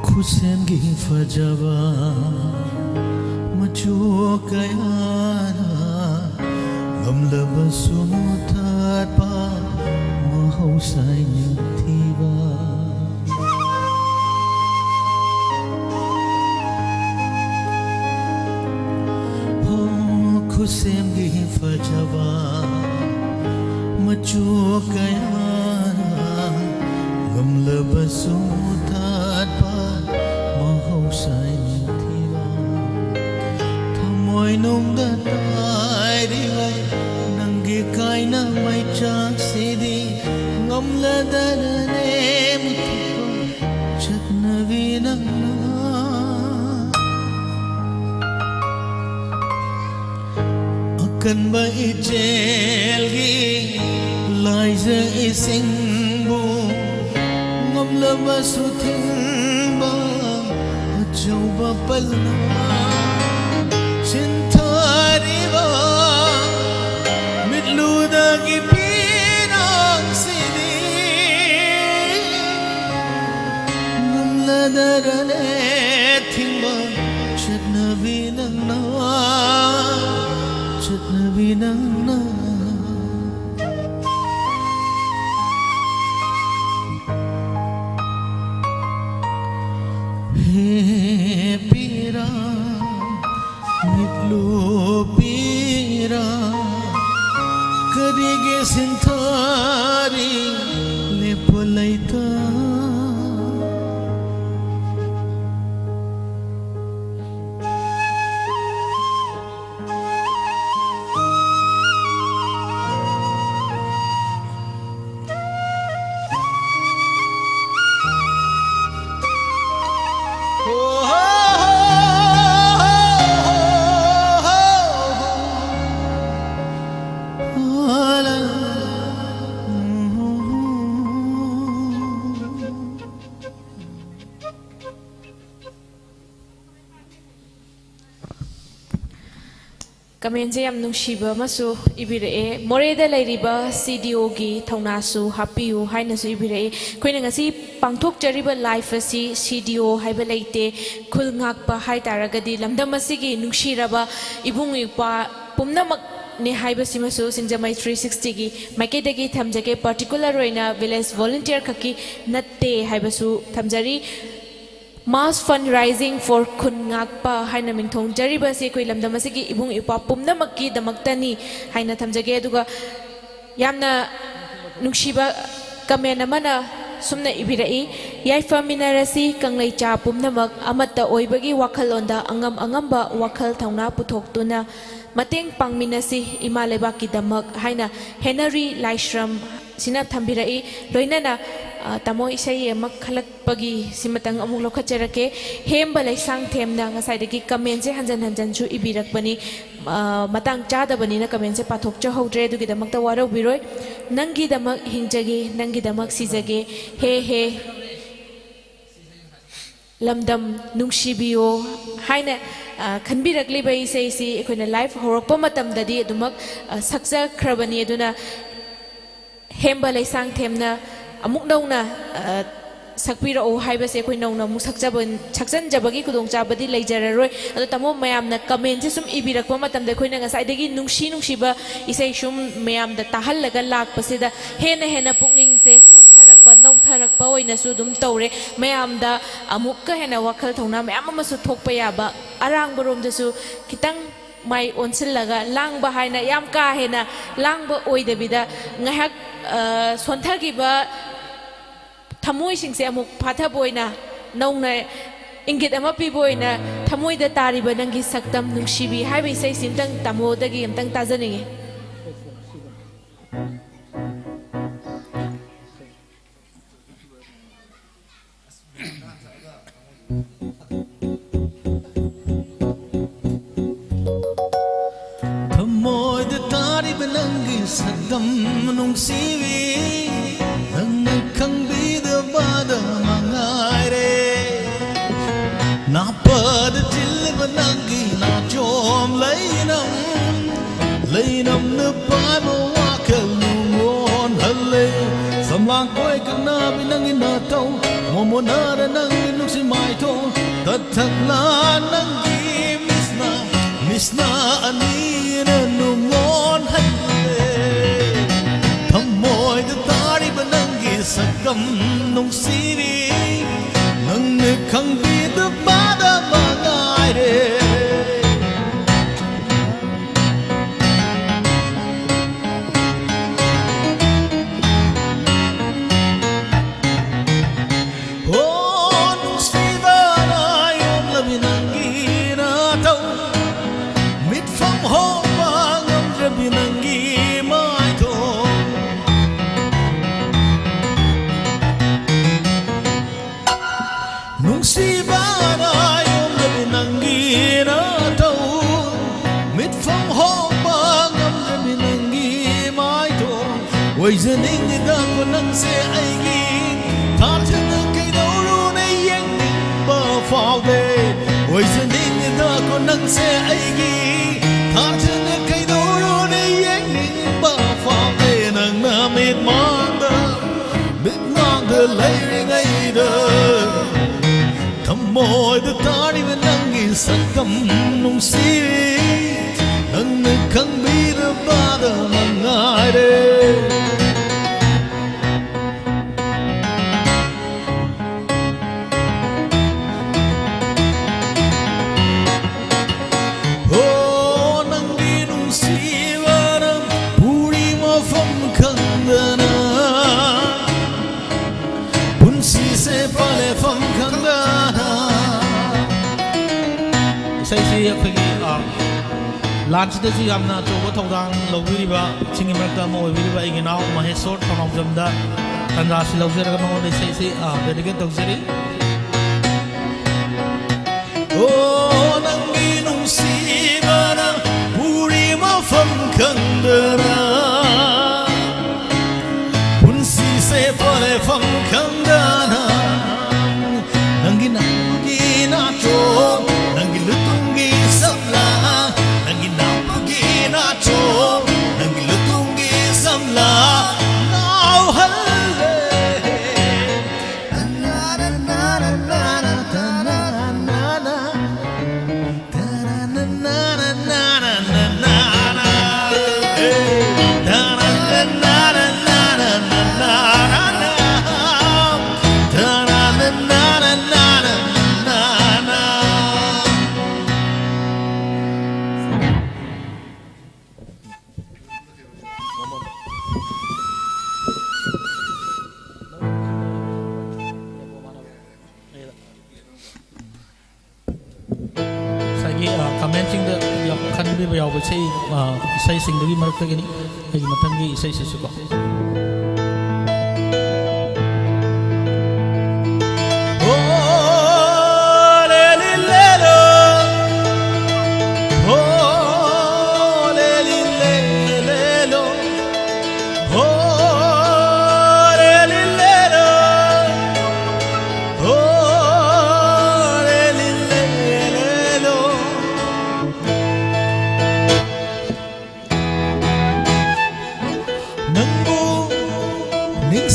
ꯈꯨꯠꯁꯦꯝꯒꯤ ꯐꯖꯕ ꯃꯆꯨ ꯀꯌꯥꯅ ꯉꯝꯂꯕꯁꯨ ꯃꯨꯊꯠꯄ ꯃꯍꯧꯁꯥꯒꯤ ꯊꯤꯕ꯫ ꯍꯣ, ꯈꯨꯠꯁꯦꯝꯒꯤ ꯐꯖꯕ ꯃꯆꯨ ꯀꯌꯥꯅ ꯉꯝꯂꯕꯁꯨ ꯃꯨꯊꯠꯄ ꯃꯍꯧꯁꯥꯒꯤ ꯊꯤꯕ꯫ ꯊꯃꯣꯏꯅꯨꯡꯗ ꯇꯥꯏꯔꯤꯕ ꯅꯪꯒꯤ ꯀꯥꯏꯅ ꯃꯩꯆꯥꯛꯁꯤꯗꯤ ꯉꯝꯂꯗꯅꯅꯦ ꯃꯨꯊꯠꯄ ꯆꯠꯅꯕꯤ ꯅꯪꯅ꯫ ꯑꯀꯟꯕ ꯏꯆꯦꯜꯒꯤ ꯂꯥꯏꯖ ꯏꯁꯤꯡꯕꯨ ꯂꯕꯁꯨ ꯊꯤꯡꯕ ꯑꯆꯧꯕ ꯄꯜꯅ ꯁꯤꯟꯊꯔꯤꯕ ꯃꯤꯠꯂꯨꯗꯒꯤ ꯄꯤꯔꯥꯡꯁꯤꯅꯤ꯫ ꯉꯝꯂꯗꯔꯅꯦ ꯊꯤꯡꯕ ꯆꯠꯅꯕꯤ ꯅꯪꯅ, ꯆꯠꯅꯕꯤ ꯅꯪꯅ꯫ ꯍꯦ ꯄꯤꯔꯥꯡ, ꯃꯤꯠꯂꯨ ꯄꯤꯔꯥꯡ, ꯀꯔꯤꯒꯤ ꯁꯤꯟꯊꯥꯔꯤ ꯂꯦꯞꯄ ꯂꯩꯇ? ꯀꯃꯦꯟꯁꯦ ꯌꯥꯝ ꯅꯨꯡꯁꯤꯕ ꯑꯃꯁꯨ ꯏꯕꯤꯔꯛꯑꯦ꯫ ꯃꯣꯔꯦꯗ ꯂꯩꯔꯤꯕ ꯁꯤ ꯗꯤ ꯑꯣꯒꯤ ꯊꯧꯅꯥꯁꯨ ꯍꯥꯞꯄꯤꯌꯨ ꯍꯥꯏꯅꯁꯨ ꯏꯕꯤꯔꯛꯑꯦ꯫ ꯑꯩꯈꯣꯏꯅ ꯉꯁꯤ ꯄꯥꯡꯊꯣꯛꯆꯔꯤꯕ ꯂꯥꯏꯐ ꯑꯁꯤ ꯁꯤ ꯗꯤ ꯑꯣ ꯍꯥꯏꯕ ꯂꯩꯇꯦ, ꯈꯨꯜ ꯉꯥꯛꯄ ꯍꯥꯏ ꯇꯥꯔꯒꯗꯤ ꯂꯝꯗꯝ ꯑꯁꯤꯒꯤ ꯅꯨꯡꯁꯤꯔꯕ ꯏꯕꯨꯡ ꯏꯄ꯭ꯋꯥ ꯄꯨꯝꯅꯃꯛꯅꯦ ꯍꯥꯏꯕꯁꯤꯃꯁꯨ ꯁꯤꯡꯖꯃꯩ ꯊ꯭ꯔꯤ ꯁꯤꯛꯁꯇꯤꯒꯤ ꯃꯥꯏꯀꯩꯗꯒꯤ ꯊꯝꯖꯒꯦ꯫ ꯄꯥꯔꯇꯤꯀꯨꯂꯔ ꯑꯣꯏꯅ ꯚꯤꯂꯦꯖ ꯚꯣꯂꯨꯟꯇꯤꯌꯔ ꯈꯛꯀꯤ ꯅꯠꯇꯦ ꯍꯥꯏꯕꯁꯨ ꯊꯝꯖꯔꯤ꯫ Mass Fund Raising for ꯈꯨꯟ ꯉꯥꯛꯄ ꯍꯥꯏꯅ ꯃꯤꯡꯊꯣꯟꯖꯔꯤꯕ ꯑꯁꯤ ꯑꯩꯈꯣꯏ ꯂꯝꯗꯝ ꯑꯁꯤꯒꯤ ꯏꯕꯨꯡ ꯏꯄ꯭ꯋꯥ ꯄꯨꯝꯅꯃꯛꯀꯤꯗꯃꯛꯇꯅꯤ ꯍꯥꯏꯅ ꯊꯝꯖꯒꯦ꯫ ꯑꯗꯨꯒ ꯌꯥꯝꯅ ꯅꯨꯡꯁꯤꯕ ꯀꯃꯦꯟ ꯑꯃꯅ ꯁꯨꯝꯅ ꯏꯕꯤꯔꯛꯏ, "ꯌꯥꯏꯐꯃꯤꯟꯅꯔꯁꯤ ꯀꯪꯂꯩꯆꯥ ꯄꯨꯝꯅꯃꯛ, ꯑꯃꯠꯇ ꯑꯣꯏꯕꯒꯤ ꯋꯥꯈꯜꯂꯣꯟꯗ ꯑꯉꯝ ꯑꯉꯝꯕ ꯋꯥꯈꯜ ꯊꯧꯅꯥ ꯄꯨꯊꯣꯛꯇꯨꯅ ꯃꯇꯦꯡ ꯄꯥꯡꯃꯤꯟꯅꯁꯤ ꯏꯃꯥ ꯂꯩꯕꯥꯛꯀꯤꯗꯃꯛ" ꯍꯥꯏꯅ ꯍꯦꯅꯔꯤ ꯂꯥꯏꯁ꯭ꯔꯝ ꯁꯤꯅ ꯊꯝꯕꯤꯔꯛꯏ꯫ ꯂꯣꯏꯅꯅ, ꯑ, ꯇꯥꯃꯣ, ꯏꯁꯩ ꯑꯃ ꯈꯜꯂꯛꯄꯒꯤ ꯁꯤꯃꯇꯪ ꯑꯃꯨꯛ ꯂꯧꯈꯠꯆꯔꯛꯀꯦ꯫ ꯍꯦꯝꯕ ꯂꯩꯁꯥꯡꯊꯦꯝꯅ ꯉꯁꯥꯏꯗꯒꯤ comment ꯁꯦ ꯍꯟꯖꯟ ꯍꯟꯖꯟꯁꯨ ꯏꯕꯤꯔꯛꯄꯅꯤ꯫ ꯑ, ꯃꯇꯥꯡ ꯆꯥꯗꯕꯅꯤꯅ comment ꯁꯦ ꯄꯥꯊꯣꯛꯆꯍꯧꯗ꯭ꯔꯦ, ꯑꯗꯨꯒꯤꯗꯃꯛꯇ ꯋꯥꯔꯧꯕꯤꯔꯣꯏ꯫ "ꯅꯪꯒꯤꯗꯃꯛ ꯍꯤꯡꯖꯒꯦ, ꯅꯪꯒꯤꯗꯃꯛ ꯁꯤꯖꯒꯦ, ꯍꯦ ꯍꯦ ꯂꯝꯗꯝ ꯅꯨꯡꯁꯤꯕꯤꯌꯣ" ꯍꯥꯏꯅ, ꯑ, ꯈꯟꯕꯤꯔꯛꯂꯤꯕ ꯏꯁꯩꯁꯤ ꯑꯩꯈꯣꯏꯅ live ꯍꯧꯔꯛꯄ ꯃꯇꯝꯗꯗꯤ ꯑꯗꯨꯃꯛ, ꯑ, ꯁꯛꯆꯈ꯭ꯔꯕꯅꯤ꯫ ꯑꯗꯨꯅ ꯍꯦꯝꯕ ꯂꯩꯁꯥꯡꯊꯦꯝꯅ ꯑꯃꯨꯛ ꯅꯧꯅ, ꯑ, ꯁꯛꯄꯤꯔꯛꯎ ꯍꯥꯏꯕꯁꯦ ꯑꯩꯈꯣꯏ ꯅꯧꯅ ꯑꯃꯨꯛ ꯁꯛꯆꯕ-, ꯁꯛꯆꯟꯖꯕꯒꯤ ꯈꯨꯗꯣꯡꯆꯥꯕꯗꯤ ꯂꯩꯖꯔꯔꯣꯏ꯫ ꯑꯗꯣ ꯇꯥꯃꯣ, ꯃꯌꯥꯝꯅ comment ꯁꯦ ꯁꯨꯝ ꯏꯕꯤꯔꯛꯄ ꯃꯇꯝꯗ ꯑꯩꯈꯣꯏꯅ ꯉꯁꯥꯏꯗꯒꯤ ꯅꯨꯡꯁꯤ ꯅꯨꯡꯁꯤꯕ ꯏꯁꯩ ꯁꯨꯝ ꯃꯌꯥꯝꯗ ꯇꯥꯍꯜꯂꯒ ꯂꯥꯛꯄꯁꯤꯗ ꯍꯦꯟꯅ ꯍꯦꯟꯅ ꯄꯨꯛꯅꯤꯡꯁꯦ ꯁꯣꯟꯊꯔꯛꯄ, ꯅꯧꯊꯔꯛꯄ ꯑꯣꯏꯅꯁꯨ ꯑꯗꯨꯝ ꯇꯧꯔꯦ꯫ ꯃꯌꯥꯝꯗ ꯑꯃꯨꯛꯀ ꯍꯦꯟꯅ ꯋꯥꯈꯜ ꯊꯧꯅꯥ ꯃꯌꯥꯝ ꯑꯃꯁꯨ ꯊꯣꯛꯄ ꯌꯥꯕ, ꯑꯔꯥꯡꯕꯔꯣꯝꯗꯁꯨ ꯈꯤꯇꯪ ꯃꯥꯏ ꯑꯣꯟꯁꯤꯜꯂꯒ ꯂꯥꯡꯕ ꯍꯥꯏꯅ ꯌꯥꯝ ꯀꯥ ꯍꯦꯟꯅ ꯂꯥꯡꯕ ꯑꯣꯏꯗꯕꯤꯗ ꯉꯥꯏꯍꯥꯛ, ꯑ, ꯁꯣꯟꯊꯈꯤꯕ ꯊꯃꯣꯏꯁꯤꯡꯁꯦ ꯑꯃꯨꯛ ꯐꯥꯊꯕ ꯑꯣꯏꯅ, ꯅꯧꯅ ꯏꯪꯒꯤꯠ ꯑꯃ ꯄꯤꯕ ꯑꯣꯏꯅ, "ꯊꯃꯣꯏꯗ ꯇꯥꯔꯤꯕ ꯅꯪꯒꯤ ꯁꯛꯇꯝ ꯅꯨꯡꯁꯤꯕꯤ" ꯍꯥꯏꯕ ꯏꯁꯩꯁꯤ ꯑꯝꯇꯪ ꯇꯥꯃꯣꯗꯒꯤ ꯑꯝꯇꯪ ꯇꯥꯖꯅꯤꯡꯉꯤ꯫ ꯊꯃꯣꯏꯗ ꯇꯥꯔꯤꯕ ꯅꯪꯒꯤ ꯁꯛꯇꯝ ꯅꯨꯡꯁꯤꯕꯤ, ꯅꯪꯅ ꯈꯪꯕꯤꯗꯕꯗ ꯃꯉꯥꯏꯔꯦ꯫ ꯅꯥꯄꯗ ꯆꯤꯜꯂꯤꯕ ꯅꯪꯒꯤ ꯅꯥꯆꯣꯝ ꯂꯩꯅꯝ, ꯂꯩꯅꯝꯅ ꯄꯥꯏꯕ ꯋꯥꯈꯜ ꯅꯨꯡꯉꯣꯟꯍꯜꯂꯦ꯫ ꯁꯝꯂꯥꯡ ꯀꯣꯏ ꯀꯅꯥꯕꯤ ꯅꯪꯒꯤ ꯅꯥꯇꯧ, ꯃꯣꯃꯣꯅꯥꯔ ꯅꯪꯒꯤ ꯅꯨꯡꯁꯤ ꯃꯥꯏꯊꯣꯡ, ꯀꯊꯛꯂꯥ ꯅꯪꯒꯤ ꯃꯤꯁꯅꯥ, ꯃꯤꯁꯅꯥ ꯑꯅꯤꯅ ꯅꯨꯡꯉꯣꯟꯍꯜꯂꯦ꯫ ꯊꯃꯣꯏꯗ ꯇꯥꯔꯤꯕ ꯅꯪꯒꯤ ꯁꯛꯇꯝ ꯅꯨꯡꯁꯤꯕꯤ, ꯅꯪꯅ ꯈꯪꯕꯤꯗꯕꯗ ꯃꯉꯥꯏꯔꯦ꯫ ꯑꯣ, ꯅꯨꯡꯁꯤꯕꯅ ꯌꯣꯝꯂꯕꯤ ꯅꯪꯒꯤ ꯅꯥꯇꯧ, ꯃꯤꯠꯐꯝ ꯍꯣꯡꯕ ꯉꯝꯗ꯭ꯔꯕꯤ ꯅꯪꯒꯤ ꯃꯥꯏꯊꯣꯡ꯫ ꯑꯣꯏꯖꯅꯤꯡꯉꯤꯗꯀꯣ ꯅꯪꯁꯦ ꯑꯩꯒꯤ, ꯊꯥꯖꯅ ꯀꯩꯗꯧꯔꯨꯅꯤ ꯌꯦꯡꯅꯤꯡꯕ ꯐꯥꯎꯗꯦ꯫ ꯑꯣꯏꯖꯅꯤꯡꯉꯤꯗꯀꯣ ꯅꯪꯁꯦ ꯑꯩꯒꯤ, ꯊꯥꯖꯅ ꯀꯩꯗꯧꯔꯨꯅꯤ ꯌꯦꯡꯅꯤꯡꯕ ꯐꯥꯎꯗꯦ꯫ ꯅꯪꯅ ꯃꯤꯠꯃꯥꯡꯗ, ꯃꯤꯠꯃꯥꯡꯗ ꯂꯩꯔꯤꯉꯩꯗ, ꯊꯃꯣꯏꯗ ꯇꯥꯔꯤꯕ ꯅꯪꯒꯤ ꯁꯛꯇꯝ ꯅꯨꯡꯁꯤ, ꯅꯪꯅ ꯈꯪꯕꯤꯔꯕꯗ ꯃꯉꯥꯏꯔꯦ꯫ ꯑꯣ, ꯅꯪꯒꯤ ꯅꯨꯡꯁꯤꯕꯅ ꯄꯨꯔꯤ ꯃꯐꯝ ꯈꯪꯗꯅ, ꯄꯨꯟꯁꯤꯁꯦ ꯐꯝꯐꯝ ꯈꯪꯗꯅ꯫ ꯏꯁꯩꯁꯤ ꯑꯩꯈꯣꯏꯒꯤ, ꯑ, ꯂꯥꯟꯁꯤꯗꯁꯨ ꯌꯥꯝꯅ ꯑꯆꯧꯕ ꯊꯧꯗꯥꯡ ꯂꯧꯕꯤꯔꯤꯕ, ꯏꯁꯤꯡꯒꯤ ꯃꯔꯛꯇ ꯑꯃ ꯑꯣꯏꯕꯤꯔꯤꯕ ꯑꯩꯒꯤ ꯏꯅꯥꯎ ꯃꯍꯦꯁꯣꯔ ꯊꯧꯅꯥꯎꯖꯝꯗ ꯇꯥꯟꯖꯥꯁꯤ ꯂꯧꯖꯔꯒ ꯃꯉꯣꯟꯗ ꯏꯁꯩꯁꯤ, ꯑ, dedicate ꯇꯧꯖꯔꯤ꯫ ꯑꯣ, ꯅꯪꯒꯤ ꯅꯨꯡꯁꯤꯕꯅ ꯄꯨꯔꯤ ꯃꯐꯝ ꯈꯪꯗꯅ, ꯄꯨꯟꯁꯤꯁꯦ ꯐꯝꯐꯝ ꯈꯪꯗꯅ, ꯅꯪꯒꯤ ꯅꯥꯄꯨꯒꯤ ꯅꯥꯆꯣꯝ, ꯅꯪꯒꯤ ꯂꯨꯇꯨꯝꯒꯤ ꯁꯝꯂꯥ, ꯅꯪꯒꯤ ꯅꯥꯄꯨꯒꯤ ꯅꯥꯆꯣꯝ, ꯅꯪꯒꯤ ꯂꯨꯇꯨꯝꯒꯤ ꯁꯝꯂꯥ ꯉꯥꯎꯍꯜꯂꯦ꯫ ꯉꯁꯥꯏꯒꯤ, ꯑ, ꯀꯃꯦꯟꯁꯤꯡꯗ ꯌꯥꯝ ꯈꯟꯕꯤꯕ ꯌꯥꯎꯕ ꯏꯁꯩ, ꯑ, ꯏꯁꯩꯁꯤꯡꯗꯨꯒꯤ ꯃꯔꯛꯇꯒꯤꯅꯤ ꯑꯩꯒꯤ ꯃꯊꯪꯒꯤ ꯏꯁꯩꯁꯤꯁꯨꯀꯣ꯫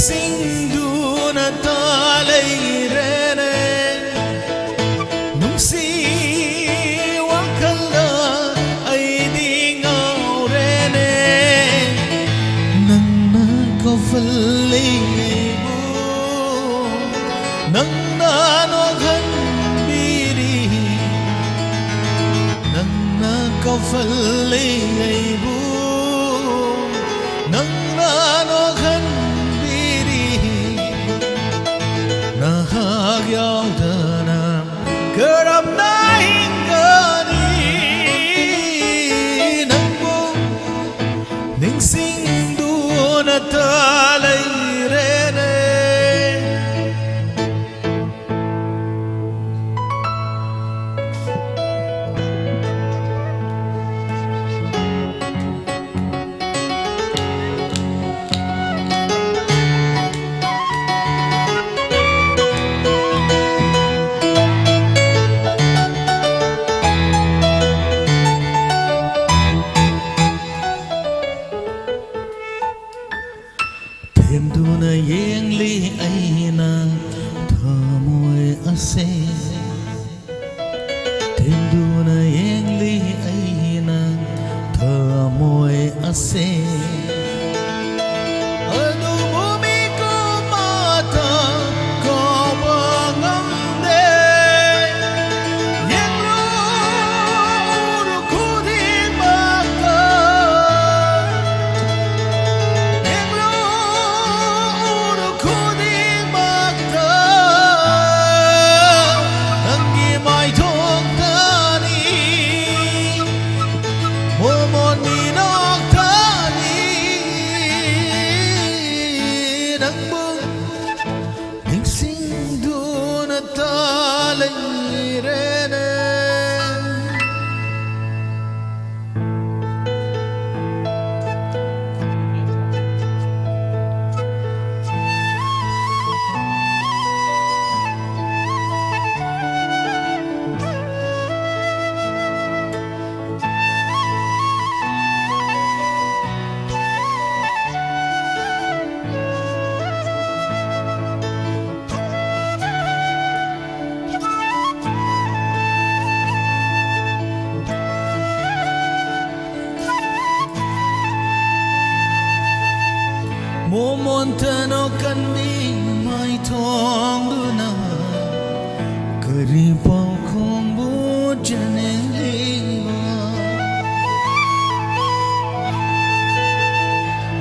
ꯁꯤꯡꯗꯨꯅꯇ ꯂꯩꯔꯦꯅꯦ꯫ ꯅꯨꯡꯁꯤ ꯋꯥꯈꯜꯗ ꯑꯩꯗꯤ ꯉꯥꯎꯔꯦꯅꯦ꯫ ꯅꯪꯅ ꯀꯧꯁꯜꯂꯤ ꯑꯩꯕꯨ, ꯅꯪꯅ ꯅꯣꯛꯍꯟꯕꯤꯔꯤ꯫ ꯅꯪꯅ ꯀꯧꯁꯜꯂꯤ ꯑꯩꯕꯨ, ꯅꯪꯅ ꯅꯣꯛꯍꯟꯕꯤꯔꯤ꯫ ꯅꯍꯥꯛ ꯌꯥꯎꯗꯅ ꯀꯔꯝꯅ ꯍꯤꯡꯒꯅꯤ? ꯅꯪꯕꯨ ꯅꯤꯡꯁꯤꯡꯗꯨꯅꯇ ꯂꯩꯔꯦꯅꯦ꯫ ꯊꯦꯝꯗꯨꯅ ꯌꯦꯡꯂꯤ ꯑꯩꯅ ꯊꯃꯣꯏ ꯑꯁꯦ꯫ ꯊꯦꯝꯗꯨꯅ ꯌꯦꯡꯂꯤ ꯑꯩꯅ ꯊꯃꯣꯏ ꯑꯁꯦ꯫ ꯑꯗꯨꯕꯨ ꯃꯤꯀꯨꯞ ꯑꯃꯇ ꯀꯥꯎꯕ ꯉꯝꯗꯦ꯫ ꯌꯦꯡꯂꯨ ꯎꯔꯨ ꯈꯨꯗꯤꯡꯃꯛꯇ, ꯌꯦꯡꯂꯨ ꯎꯔꯨ ꯈꯨꯗꯤꯡꯃꯛꯇ ꯅꯪꯒꯤ ꯃꯥꯏꯊꯣꯡꯇꯅꯤ, ꯃꯣꯃꯣꯟ ꯃꯤꯅꯣꯛꯇꯅꯤ꯫ ꯃꯣꯃꯣꯟꯇꯅꯣ ꯀꯟꯕꯤ ꯃꯥꯏꯊꯣꯡꯗꯨꯅ ꯀꯔꯤ ꯄꯥꯎꯈꯣꯡꯕꯨ ꯆꯦꯅꯦꯜꯂꯤꯕ?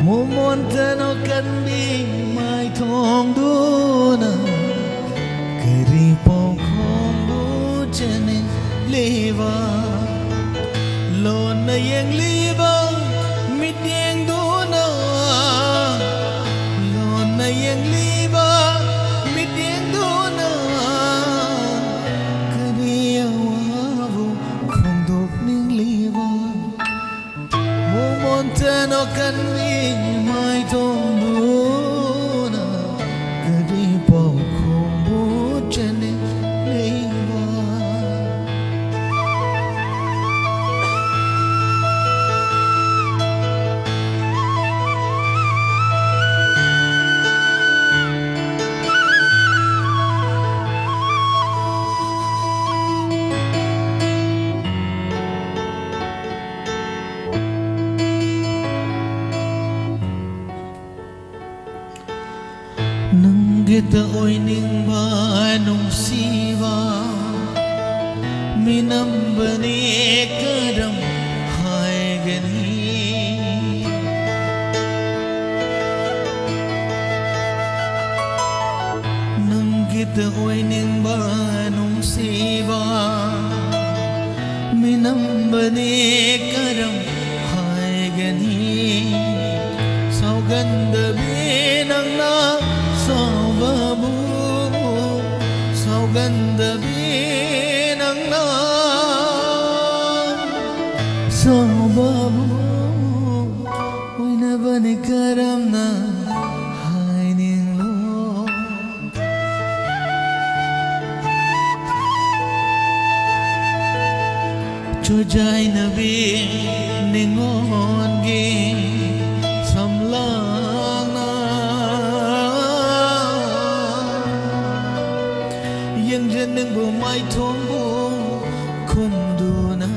ꯃꯣꯃꯣꯟꯇꯅꯣ ꯀꯟꯕꯤ ꯃꯥꯏꯊꯣꯡꯗꯨꯅ ꯀꯔꯤ ꯄꯥꯎꯈꯣꯡꯕꯨ ꯆꯦꯅꯦꯜꯂꯤꯕ? ꯂꯣꯟꯅ ꯌꯦꯡꯂꯤꯕ ꯃꯤꯠꯌꯦꯡꯗꯨꯅ, ꯂꯣꯟꯅ ꯌꯦꯡꯂꯤꯕ ꯃꯤꯠꯌꯦꯡꯗꯨꯅ ꯀꯔꯤ ꯑꯋꯥꯕꯨ ꯐꯣꯡꯗꯣꯛꯅꯤꯡꯂꯤꯕ? ꯃꯣꯃꯣꯟꯇꯅꯣ ꯀꯟꯕꯤ ꯃꯥꯏꯊꯣꯡꯗꯨꯅ ꯀꯔꯤ ꯄꯥꯎꯈꯣꯡꯕꯨ ꯆꯦꯅꯦꯜꯂꯤꯕ? ꯅꯪꯒꯤꯇ ꯑꯣꯏꯅꯤꯡꯕ ꯅꯨꯡꯁꯤꯕ ꯃꯤꯅꯝꯕꯅꯤ ꯀꯔꯝ ꯍꯥꯏꯒꯅꯤ? ꯅꯪꯒꯤꯇ ꯑꯣꯏꯅꯤꯡꯕ ꯅꯨꯡꯁꯤꯕ ꯃꯤꯅꯝꯕꯅꯤ ꯀꯔꯝ ꯍꯥꯏꯒꯅꯤ? ꯁꯥꯎꯒꯟꯗꯕꯤ ꯅꯪꯅ ꯁꯥꯎꯕꯕꯨ, ꯁꯥꯎꯒꯟꯗꯕꯤ ꯅꯪꯅ ꯁꯥꯎꯕꯕꯨ ꯑꯣꯏꯅꯕꯅꯤ ꯀꯔꯝꯅ ꯍꯥꯏꯅꯤꯡꯂꯣ? ꯆꯨꯖꯥꯏꯅꯕꯤ ꯅꯤꯉꯣꯟꯒꯤ ꯁꯝꯂꯥꯡꯅ ꯌꯦꯡꯖꯅꯤꯡꯕ ꯃꯥꯏꯊꯣꯡꯕꯨ ꯈꯨꯝꯗꯨꯅ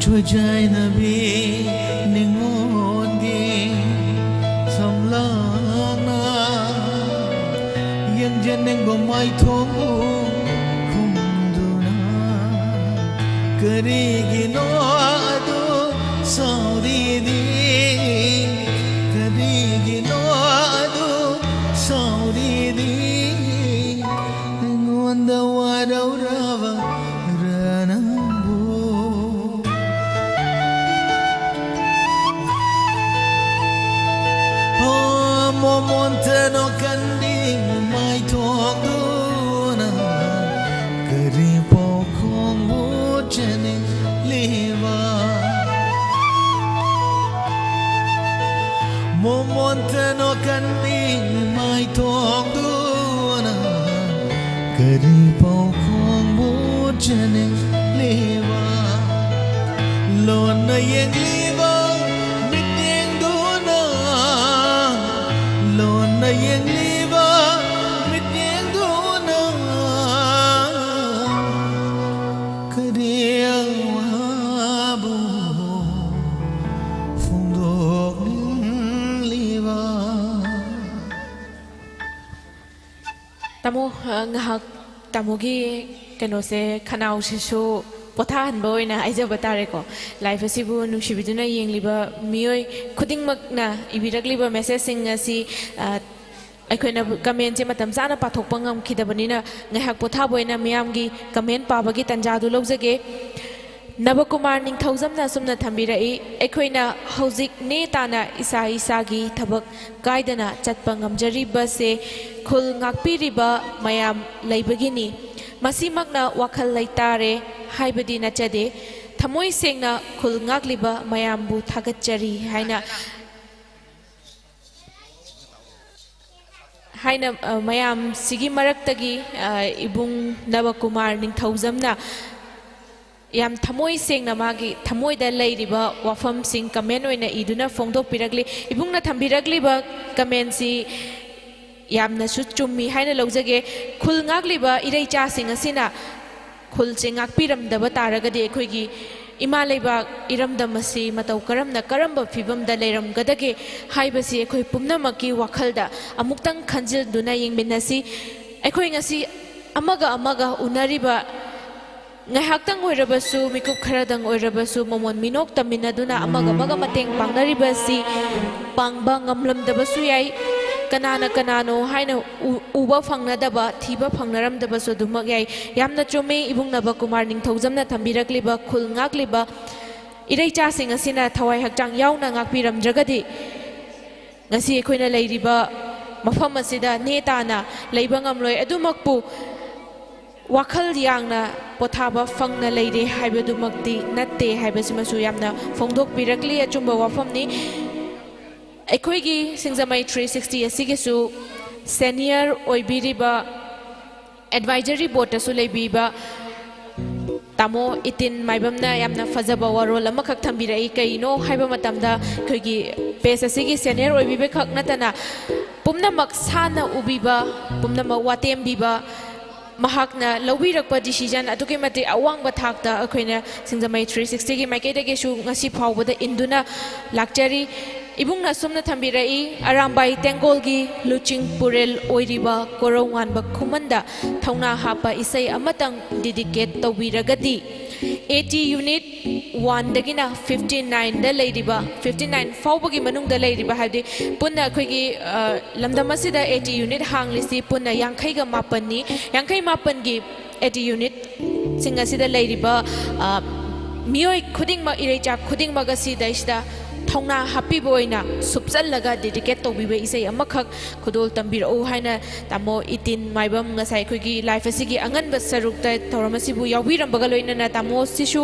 ꯈꯣꯏꯖꯥꯏꯅꯕꯤ ꯅꯤꯉꯣꯜꯒꯤ ꯁꯝꯂꯥꯡꯅ ꯌꯦꯡꯖꯅꯤꯡꯕ ꯃꯥꯏꯊꯣꯡꯕꯨ ꯈꯨꯝꯗꯨꯅ ꯀꯔꯤꯒꯤꯅꯣ ꯑꯗꯨ ꯁꯥꯎꯔꯤꯗꯤ? ꯀꯔꯤꯒꯤꯅꯣ ꯑꯗꯨ ꯁꯥꯎꯔꯤꯗꯤ? ꯑꯩꯉꯣꯟꯗ ꯋꯥꯔꯧꯔꯕ ꯔꯅꯪꯕꯨ꯫ ꯍꯣ, ꯃꯣꯃꯣꯟꯇꯅꯣ ꯀꯟꯕꯤ ꯃꯥꯏꯊꯣꯡꯗꯨꯅ ꯀꯔꯤ ꯄꯥꯎꯈꯣꯡꯕꯨ ꯆꯦꯅꯤꯡꯂꯤꯕ? ꯃꯣꯃꯣꯟꯇꯅꯣ ꯀꯟꯕꯤ ꯃꯥꯏꯊꯣꯡꯗꯨꯅ ꯀꯔꯤ ꯄꯥꯎꯈꯣꯡꯕꯨ ꯆꯦꯅꯤꯡꯂꯤꯕ? ꯂꯣꯟꯅ ꯌꯦꯡꯂꯤꯕ ꯃꯤꯠꯌꯦꯡꯗꯨꯅ, ꯂꯣꯟꯅ ꯌꯦꯡꯂꯤꯕ ꯃꯤꯠꯌꯦꯡꯗꯨꯅ ꯀꯔꯤ ꯑꯋꯥꯕ ꯐꯣꯡꯗꯣꯛꯂꯤꯕ? ꯇꯥꯃꯣ, ꯑ, ꯉꯥꯏꯍꯥꯛ ꯇꯥꯃꯣꯒꯤ ꯀꯩꯅꯣꯁꯦ, ꯈꯅꯥꯎꯁꯤꯁꯨ ꯄꯣꯊꯥꯍꯟꯕ ꯑꯣꯏꯅ ꯍꯥꯏꯖꯕ ꯇꯥꯔꯦꯀꯣ꯫ Live ꯑꯁꯤꯕꯨ ꯅꯨꯡꯁꯤꯕꯤꯗꯨꯅ ꯌꯦꯡꯂꯤꯕ ꯃꯤꯑꯣꯏ ꯈꯨꯗꯤꯡꯃꯛꯅ ꯏꯕꯤꯔꯛꯂꯤꯕ messageꯁꯤꯡ ꯑꯁꯤ, ꯑ, ꯑꯩꯈꯣꯏꯅ commentꯁꯦ ꯃꯇꯝ ꯆꯥꯅ ꯄꯥꯊꯣꯛꯄ ꯉꯝꯈꯤꯗꯕꯅꯤꯅ, ꯉꯥꯏꯍꯥꯛ ꯄꯣꯊꯥꯕ ꯑꯣꯏꯅ ꯃꯤꯌꯥꯝꯒꯤ comment ꯄꯥꯕꯒꯤ ꯇꯥꯟꯖꯥꯗꯨ ꯂꯧꯖꯒꯦ꯫ ꯅꯕꯀꯨꯃꯥꯔ ꯅꯤꯡꯊꯧꯖꯝꯅ ꯑꯁꯨꯝꯅ ꯊꯝꯕꯤꯔꯛꯏ, ꯑꯩꯈꯣꯏꯅ ꯍꯧꯖꯤꯛ ꯅꯦ ꯇꯥꯅ ꯏꯁꯥ ꯏꯁꯥꯒꯤ ꯊꯕꯛ ꯀꯥꯏꯗꯅ ꯆꯠꯄ ꯉꯝꯖꯔꯤꯕꯁꯦ ꯈꯨꯜ ꯉꯥꯛꯄꯤꯔꯤꯕ ꯃꯌꯥꯝ ꯂꯩꯕꯒꯤꯅꯤ꯫ ꯃꯁꯤꯃꯛꯅ ꯋꯥꯈꯜ ꯂꯩꯇꯥꯔꯦ ꯍꯥꯏꯕꯗꯤ ꯅꯠꯆꯗꯦ꯫ ꯊꯃꯣꯏ ꯁꯦꯡꯅ ꯈꯨꯜ ꯉꯥꯛꯂꯤꯕ ꯃꯌꯥꯝꯕꯨ ꯊꯥꯒꯠꯆꯔꯤ ꯍꯥꯏꯅ, ꯍꯥꯏꯅ, ꯑ, ꯃꯌꯥꯝꯁꯤꯒꯤ ꯃꯔꯛꯇꯒꯤ, ꯑ, ꯏꯕꯨꯡ ꯅꯕꯀꯨꯃꯥꯔ ꯅꯤꯡꯊꯧꯖꯝꯅ ꯌꯥꯝ ꯊꯃꯣꯏ ꯁꯦꯡꯅ ꯃꯥꯒꯤ ꯊꯃꯣꯏꯗ ꯂꯩꯔꯤꯕ ꯋꯥꯐꯝꯁꯤꯡ comment ꯑꯣꯏꯅ ꯏꯗꯨꯅ ꯐꯣꯡꯗꯣꯛꯄꯤꯔꯛꯂꯤ꯫ ꯏꯕꯨꯡꯅ ꯊꯝꯕꯤꯔꯛꯂꯤꯕ commentꯁꯤ ꯌꯥꯝꯅꯁꯨ ꯆꯨꯝꯃꯤ ꯍꯥꯏꯅ ꯂꯧꯖꯒꯦ꯫ ꯈꯨꯜ ꯉꯥꯛꯂꯤꯕ ꯏꯔꯩꯆꯥꯁꯤꯡ ꯑꯁꯤꯅ ꯈꯨꯜꯁꯦ ꯉꯥꯛꯄꯤꯔꯝꯗꯕ ꯇꯥꯔꯒꯗꯤ ꯑꯩꯈꯣꯏꯒꯤ ꯏꯃꯥ ꯂꯩꯕꯥꯛ ꯏꯔꯝꯗꯝ ꯑꯁꯤ ꯃꯇꯧ ꯀꯔꯝꯅ, ꯀꯔꯝꯕ ꯐꯤꯕꯝꯗ ꯂꯩꯔꯝꯒꯗꯒꯦ ꯍꯥꯏꯕꯁꯤ ꯑꯩꯈꯣꯏ ꯄꯨꯝꯅꯃꯛꯀꯤ ꯋꯥꯈꯜꯗ ꯑꯃꯨꯛꯇꯪ ꯈꯟꯖꯤꯟꯗꯨꯅ ꯌꯦꯡꯃꯤꯟꯅꯁꯤ꯫ ꯑꯩꯈꯣꯏ ꯉꯁꯤ ꯑꯃꯒ ꯑꯃꯒ ꯎꯅꯔꯤꯕ, ꯉꯥꯏꯍꯥꯛꯇꯪ ꯑꯣꯏꯔꯕꯁꯨ, ꯃꯤꯀꯨꯞ ꯈꯔꯗꯪ ꯑꯣꯏꯔꯕꯁꯨ ꯃꯃꯣꯟ ꯃꯤꯅꯣꯛ ꯇꯝꯃꯤꯟꯅꯗꯨꯅ ꯑꯃꯒ ꯑꯃꯒ ꯃꯇꯦꯡ ꯄꯥꯡꯅꯔꯤꯕ ꯑꯁꯤ ꯄꯥꯡꯕ ꯉꯝꯂꯝꯗꯕꯁꯨ ꯌꯥꯏ꯫ ꯀꯅꯥꯅ ꯀꯅꯥꯅꯣ ꯍꯥꯏꯅ ꯎ-, ꯎꯕ ꯐꯪꯅꯗꯕ, ꯊꯤꯕ ꯐꯪꯅꯔꯝꯗꯕꯁꯨ ꯑꯗꯨꯃꯛ ꯌꯥꯏ꯫ ꯌꯥꯝꯅ ꯆꯨꯝꯃꯤ, ꯏꯕꯨꯡꯅꯕ ꯀꯨꯃꯥꯔ ꯅꯤꯡꯊꯧꯖꯝꯅ ꯊꯝꯕꯤꯔꯛꯂꯤꯕ, ꯈꯨꯜ ꯉꯥꯛꯂꯤꯕ ꯏꯔꯩꯆꯥꯁꯤꯡ ꯑꯁꯤꯅ ꯊꯋꯥꯏ ꯍꯛꯆꯥꯡ ꯌꯥꯎꯅ ꯉꯥꯛꯄꯤꯔꯝꯗ꯭ꯔꯒꯗꯤ ꯉꯁꯤ ꯑꯩꯈꯣꯏꯅ ꯂꯩꯔꯤꯕ ꯃꯐꯝ ꯑꯁꯤꯗ ꯅꯦ ꯇꯥꯅ ꯂꯩꯕ ꯉꯝꯂꯣꯏ꯫ ꯑꯗꯨꯃꯛꯄꯨ ꯋꯥꯈꯜ ꯌꯥꯡꯅ ꯄꯣꯊꯥꯕ ꯐꯪꯅ ꯂꯩꯔꯦ ꯍꯥꯏꯕꯗꯨꯃꯛꯇꯤ ꯅꯠꯇꯦ ꯍꯥꯏꯕꯁꯤꯃꯁꯨ ꯌꯥꯝꯅ ꯐꯣꯡꯗꯣꯛꯄꯤꯔꯛꯂꯤ꯫ ꯑꯆꯨꯝꯕ ꯋꯥꯐꯝꯅꯤ꯫ ꯑꯩꯈꯣꯏꯒꯤ ꯁꯤꯡꯖꯃꯩ ꯊ꯭ꯔꯤ ꯁꯤꯛꯁꯇꯤ ꯑꯁꯤꯒꯤꯁꯨ ꯁꯦꯅꯤꯌꯔ ꯑꯣꯏꯕꯤꯔꯤꯕ, ꯑꯦꯗꯚꯥꯏꯖꯔꯤ ꯕꯣꯔꯗꯇꯁꯨ ꯂꯩꯕꯤꯕ ꯇꯥꯃꯣ ꯏꯇꯤꯟ ꯃꯥꯏꯕꯝꯅ ꯌꯥꯝꯅ ꯐꯖꯕ ꯋꯥꯔꯣꯜ ꯑꯃꯈꯛ ꯊꯝꯕꯤꯔꯛꯏ꯫ ꯀꯩꯅꯣ ꯍꯥꯏꯕ ꯃꯇꯝꯗ, ꯑꯩꯈꯣꯏꯒꯤ ꯄꯦꯖ ꯑꯁꯤꯒꯤ ꯁꯦꯅꯤꯌꯔ ꯑꯣꯏꯕꯤꯕ ꯈꯛ ꯅꯠꯇꯅ ꯄꯨꯝꯅꯃꯛ ꯁꯥꯟꯅ ꯎꯕꯤꯕ, ꯄꯨꯝꯅꯃꯛ ꯋꯥꯇꯦꯝꯕꯤꯕ, ꯃꯍꯥꯛꯅ ꯂꯧꯕꯤꯔꯛꯄ ꯗꯤꯁꯤꯖꯟ ꯑꯗꯨꯛꯀꯤ ꯃꯇꯤꯛ ꯑꯋꯥꯡꯕ ꯊꯥꯛꯇ ꯑꯩꯈꯣꯏꯅ ꯁꯤꯡꯖꯃꯩ ꯊ꯭ꯔꯤ ꯁꯤꯛꯁꯇꯤꯒꯤ ꯃꯥꯏꯀꯩꯗꯒꯤꯁꯨ ꯉꯁꯤ ꯐꯥꯎꯕꯗ ꯏꯟꯗꯨꯅ ꯂꯥꯛꯆꯔꯤ꯫ ꯏꯕꯨꯡꯅ ꯑꯁꯨꯝꯅ ꯊꯝꯕꯤꯔꯛꯏ, ꯑꯔꯥꯝꯕꯥꯏ ꯇꯦꯡꯒꯣꯜꯒꯤ ꯂꯨꯆꯤꯡ ꯄꯨꯔꯦꯜ ꯑꯣꯏꯔꯤꯕ ꯀꯣꯔꯧꯉꯥꯟꯕ ꯈꯨꯃꯟꯗ ꯊꯧꯅꯥ ꯍꯥꯞꯄ ꯏꯁꯩ ꯑꯃꯇꯪ ꯗꯤꯗꯤꯀꯦꯠ ꯇꯧꯕꯤꯔꯒꯗꯤ, ꯑꯦ ꯇꯤ ꯌꯨꯅꯤꯠ ꯋꯥꯟꯗꯒꯤꯅ ꯐꯤꯐꯇꯤ ꯅꯥꯏꯟꯗ ꯂꯩꯔꯤꯕ, ꯐꯤꯐꯇꯤ ꯅꯥꯏꯟ ꯐꯥꯎꯕꯒꯤ ꯃꯅꯨꯡꯗ ꯂꯩꯔꯤꯕ, ꯍꯥꯏꯕꯗꯤ ꯄꯨꯟꯅ ꯑꯩꯈꯣꯏꯒꯤ, ꯑ, ꯂꯝꯗꯝ ꯑꯁꯤꯗ ꯑꯦ ꯇꯤ ꯌꯨꯅꯤꯠ ꯍꯥꯡꯂꯤꯁꯤ ꯄꯨꯟꯅ ꯌꯥꯡꯈꯩꯒ ꯃꯥꯄꯟꯅꯤ꯫ ꯌꯥꯡꯈꯩ ꯃꯥꯄꯟꯒꯤ ꯑꯦ ꯇꯤ ꯌꯨꯅꯤꯠꯁꯤꯡ ꯑꯁꯤꯗ ꯂꯩꯔꯤꯕ, ꯑ, ꯃꯤꯑꯣꯏ ꯈꯨꯗꯤꯡꯃꯛ, ꯏꯔꯩꯆꯥ ꯈꯨꯗꯤꯡꯃꯛ ꯑꯁꯤꯗꯩꯁꯤꯗ ꯊꯧꯅꯥ ꯍꯥꯞꯄꯤꯕ ꯑꯣꯏꯅ ꯁꯨꯞꯆꯜꯂꯒ ꯗꯤꯗꯤꯀꯦꯠ ꯇꯧꯕꯤꯕ ꯏꯁꯩ ꯑꯃꯈꯛ ꯈꯨꯗꯣꯜ ꯇꯝꯕꯤꯔꯛꯎ ꯍꯥꯏꯅ ꯇꯥꯃꯣ ꯏꯇꯤꯟ ꯃꯥꯏꯕꯝ ꯉꯁꯥꯏ ꯑꯩꯈꯣꯏꯒꯤ ꯂꯥꯏꯐ ꯑꯁꯤꯒꯤ ꯑꯉꯟꯕ ꯁꯔꯨꯛꯇ ꯊꯧꯔꯝ ꯑꯁꯤꯕꯨ ꯌꯥꯎꯕꯤꯔꯝꯕꯒ ꯂꯣꯏꯅꯅ ꯇꯥꯃꯣꯁꯤꯁꯨ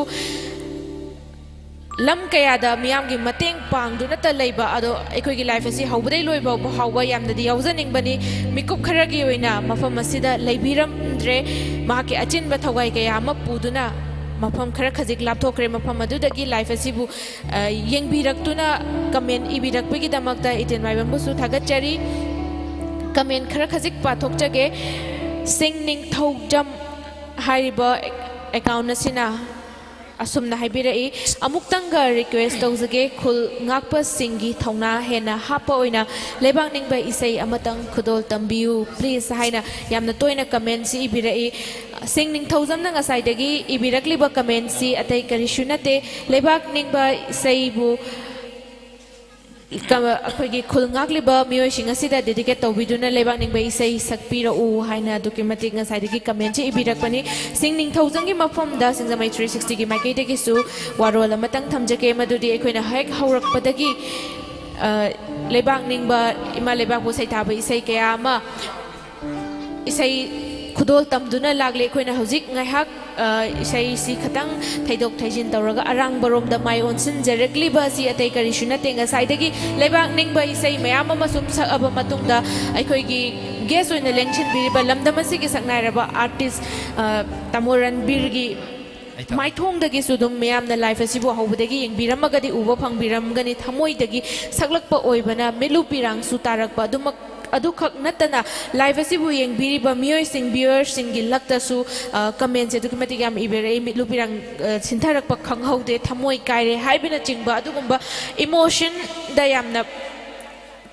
ꯂꯝ ꯀꯌꯥꯗ ꯃꯤꯌꯥꯝꯒꯤ ꯃꯇꯦꯡ ꯄꯥꯡꯗꯨꯅꯇ ꯂꯩꯕ, ꯑꯗꯣ ꯑꯩꯈꯣꯏꯒꯤ ꯂꯥꯏꯐ ꯑꯁꯤ ꯍꯧꯕꯗꯩ ꯂꯣꯏꯕ ꯐꯥꯎꯕ ꯌꯥꯝꯅꯗꯤ ꯌꯥꯎꯖꯅꯤꯡꯕꯅꯤ꯫ ꯃꯤꯀꯨꯞ ꯈꯔꯒꯤ ꯑꯣꯏꯅ ꯃꯐꯝ ꯑꯁꯤꯗ ꯂꯩꯕꯤꯔꯝꯗ꯭ꯔꯦ꯫ ꯃꯍꯥꯛꯀꯤ ꯑꯆꯤꯟꯕ ꯊꯧꯒꯥꯏ ꯀꯌꯥ ꯑꯃ ꯄꯨꯗꯨꯅ ꯃꯐꯝ ꯈꯔ ꯈꯖꯤꯛ ꯂꯥꯞꯊꯣꯛꯈ꯭ꯔꯦ꯫ ꯃꯐꯝ ꯑꯗꯨꯗꯒꯤ ꯂꯥꯏꯐ ꯑꯁꯤꯕꯨ, ꯑ, ꯌꯦꯡꯕꯤꯔꯛꯇꯨꯅ ꯀꯃꯦꯟ ꯏꯕꯤꯔꯛꯄꯒꯤꯗꯃꯛꯇ ꯏꯇꯦꯟ ꯃꯥꯏꯕꯝꯕꯨꯁꯨ ꯊꯥꯒꯠꯆꯔꯤ꯫ ꯀꯃꯦꯟ ꯈꯔ ꯈꯖꯤꯛ ꯄꯥꯊꯣꯛꯆꯒꯦ꯫ ꯁꯤꯡ ꯅꯤꯡꯊꯧꯖꯝ ꯍꯥꯏꯔꯤꯕ ꯑꯦꯀꯥꯎꯟ ꯑꯁꯤꯅ ꯑꯁꯨꯝꯅ ꯍꯥꯏꯕꯤꯔꯛꯏ, "ꯑꯃꯨꯛꯇꯪꯒ request ꯇꯧꯖꯒꯦ, ꯈꯨꯜ ꯉꯥꯛꯄꯁꯤꯡꯒꯤ ꯊꯧꯅꯥ ꯍꯦꯟꯅ ꯍꯥꯞꯄ ꯑꯣꯏꯅ ꯂꯩꯕꯥꯛ ꯅꯤꯡꯕ ꯏꯁꯩ ꯑꯃꯇꯪ ꯈꯨꯗꯣꯜ ꯇꯝꯕꯤꯌꯨ please" ꯍꯥꯏꯅ ꯌꯥꯝꯅ ꯇꯣꯏꯅ commentꯁꯤ ꯏꯕꯤꯔꯛꯏ꯫ ꯁꯤꯡ ꯅꯤꯡꯊꯧꯖꯝꯅ ꯉꯁꯥꯏꯗꯒꯤ ꯏꯕꯤꯔꯛꯂꯤꯕ commentꯁꯤ ꯑꯇꯩ ꯀꯔꯤꯁꯨ ꯅꯠꯇꯦ, ꯂꯩꯕꯥꯛ ꯅꯤꯡꯕ ꯏꯁꯩꯕꯨ ꯀ-, ꯑꯩꯈꯣꯏꯒꯤ ꯈꯨꯜ ꯉꯥꯛꯂꯤꯕ ꯃꯤꯑꯣꯏꯁꯤꯡ ꯑꯁꯤꯗ dedicate ꯇꯧꯕꯤꯗꯨꯅ ꯂꯩꯕꯥꯛ ꯅꯤꯡꯕ ꯏꯁꯩ ꯁꯛꯄꯤꯔꯛꯎ ꯍꯥꯏꯅ ꯑꯗꯨꯛꯀꯤ ꯃꯇꯤꯛ ꯉꯁꯥꯏꯗꯒꯤ commentꯁꯤ ꯏꯕꯤꯔꯛꯄꯅꯤ꯫ ꯁꯤꯡ ꯅꯤꯡꯊꯧꯖꯝꯒꯤ ꯃꯐꯝꯗ ꯁꯤꯡꯖꯃꯩ three sixtyꯒꯤ ꯃꯥꯏꯀꯩꯗꯒꯤꯁꯨ ꯋꯥꯔꯣꯜ ꯑꯃꯇꯪ ꯊꯝꯖꯒꯦ, ꯃꯗꯨꯗꯤ ꯑꯩꯈꯣꯏꯅ ꯍꯦꯛ ꯍꯧꯔꯛꯄꯗꯒꯤ, ꯑ, ꯂꯩꯕꯥꯛ ꯅꯤꯡꯕ, ꯏꯃꯥ ꯂꯩꯕꯥꯛꯄꯨ ꯁꯩꯊꯥꯕ ꯏꯁꯩ ꯀꯌꯥ ꯑꯃ ꯏꯁꯩ ꯈꯨꯗꯣꯜ ꯇꯝꯗꯨꯅ ꯂꯥꯛꯂꯤ꯫ ꯑꯩꯈꯣꯏꯅ ꯍꯧꯖꯤꯛ ꯉꯥꯏꯍꯥꯛ, ꯑ, ꯏꯁꯩꯁꯤ ꯈꯇꯪ ꯊꯩꯗꯣꯛ ꯊꯩꯖꯤꯟ ꯇꯧꯔꯒ ꯑꯔꯥꯡꯕꯔꯣꯝꯗ ꯃꯥꯏ ꯑꯣꯟꯁꯤꯟꯖꯔꯛꯂꯤꯕ ꯑꯁꯤ ꯑꯇꯩ ꯀꯔꯤꯁꯨ ꯅꯠꯇꯦ, ꯉꯁꯥꯏꯗꯒꯤ ꯂꯩꯕꯥꯛ ꯅꯤꯡꯕ ꯏꯁꯩ ꯃꯌꯥꯝ ꯑꯃ ꯁꯨꯝ ꯁꯛꯑꯕ ꯃꯇꯨꯡꯗ ꯑꯩꯈꯣꯏꯒꯤ guest ꯑꯣꯏꯅ ꯂꯦꯡꯁꯤꯟꯕꯤꯔꯤꯕ ꯂꯝꯗꯝ ꯑꯁꯤꯒꯤ ꯁꯛꯅꯥꯏꯔꯕ artist, ꯑ, ꯇꯥꯃꯣ ꯔꯟꯕꯤꯔꯒꯤ ꯃꯥꯏꯊꯣꯡꯗꯒꯤꯁꯨ ꯑꯗꯨꯝ ꯃꯌꯥꯝꯅ live ꯑꯁꯤꯕꯨ ꯍꯧꯕꯗꯒꯤ ꯌꯦꯡꯕꯤꯔꯝꯃꯒꯗꯤ ꯎꯕ ꯐꯪꯕꯤꯔꯝꯒꯅꯤ, ꯊꯃꯣꯏꯗꯒꯤ ꯁꯛꯂꯛꯄ ꯑꯣꯏꯕꯅ ꯃꯤꯠꯂꯨ ꯄꯤꯔꯥꯡꯁꯨ ꯇꯥꯔꯛꯄ ꯑꯗꯨꯃꯛ, ꯑꯗꯨꯈꯛ ꯅꯠꯇꯅ live ꯑꯁꯤꯕꯨ ꯌꯦꯡꯕꯤꯔꯤꯕ ꯃꯤꯑꯣꯏꯁꯤꯡ, viewerꯁꯤꯡꯒꯤ ꯂꯛꯇꯁꯨ, ꯑ, commentꯁꯦ ꯑꯗꯨꯛꯀꯤ ꯃꯇꯤꯛ ꯌꯥꯝ ꯏꯕꯤꯔꯛꯏ꯫ "ꯃꯤꯠꯂꯨ ꯄꯤꯔꯥꯡ, ꯑ, ꯁꯤꯟꯊꯔꯛꯄ ꯈꯪꯍꯧꯗꯦ, ꯊꯃꯣꯏ ꯀꯥꯏꯔꯦ" ꯍꯥꯏꯕꯅꯆꯤꯡꯕ ꯑꯗꯨꯒꯨꯝꯕ emotionꯗ ꯌꯥꯝꯅ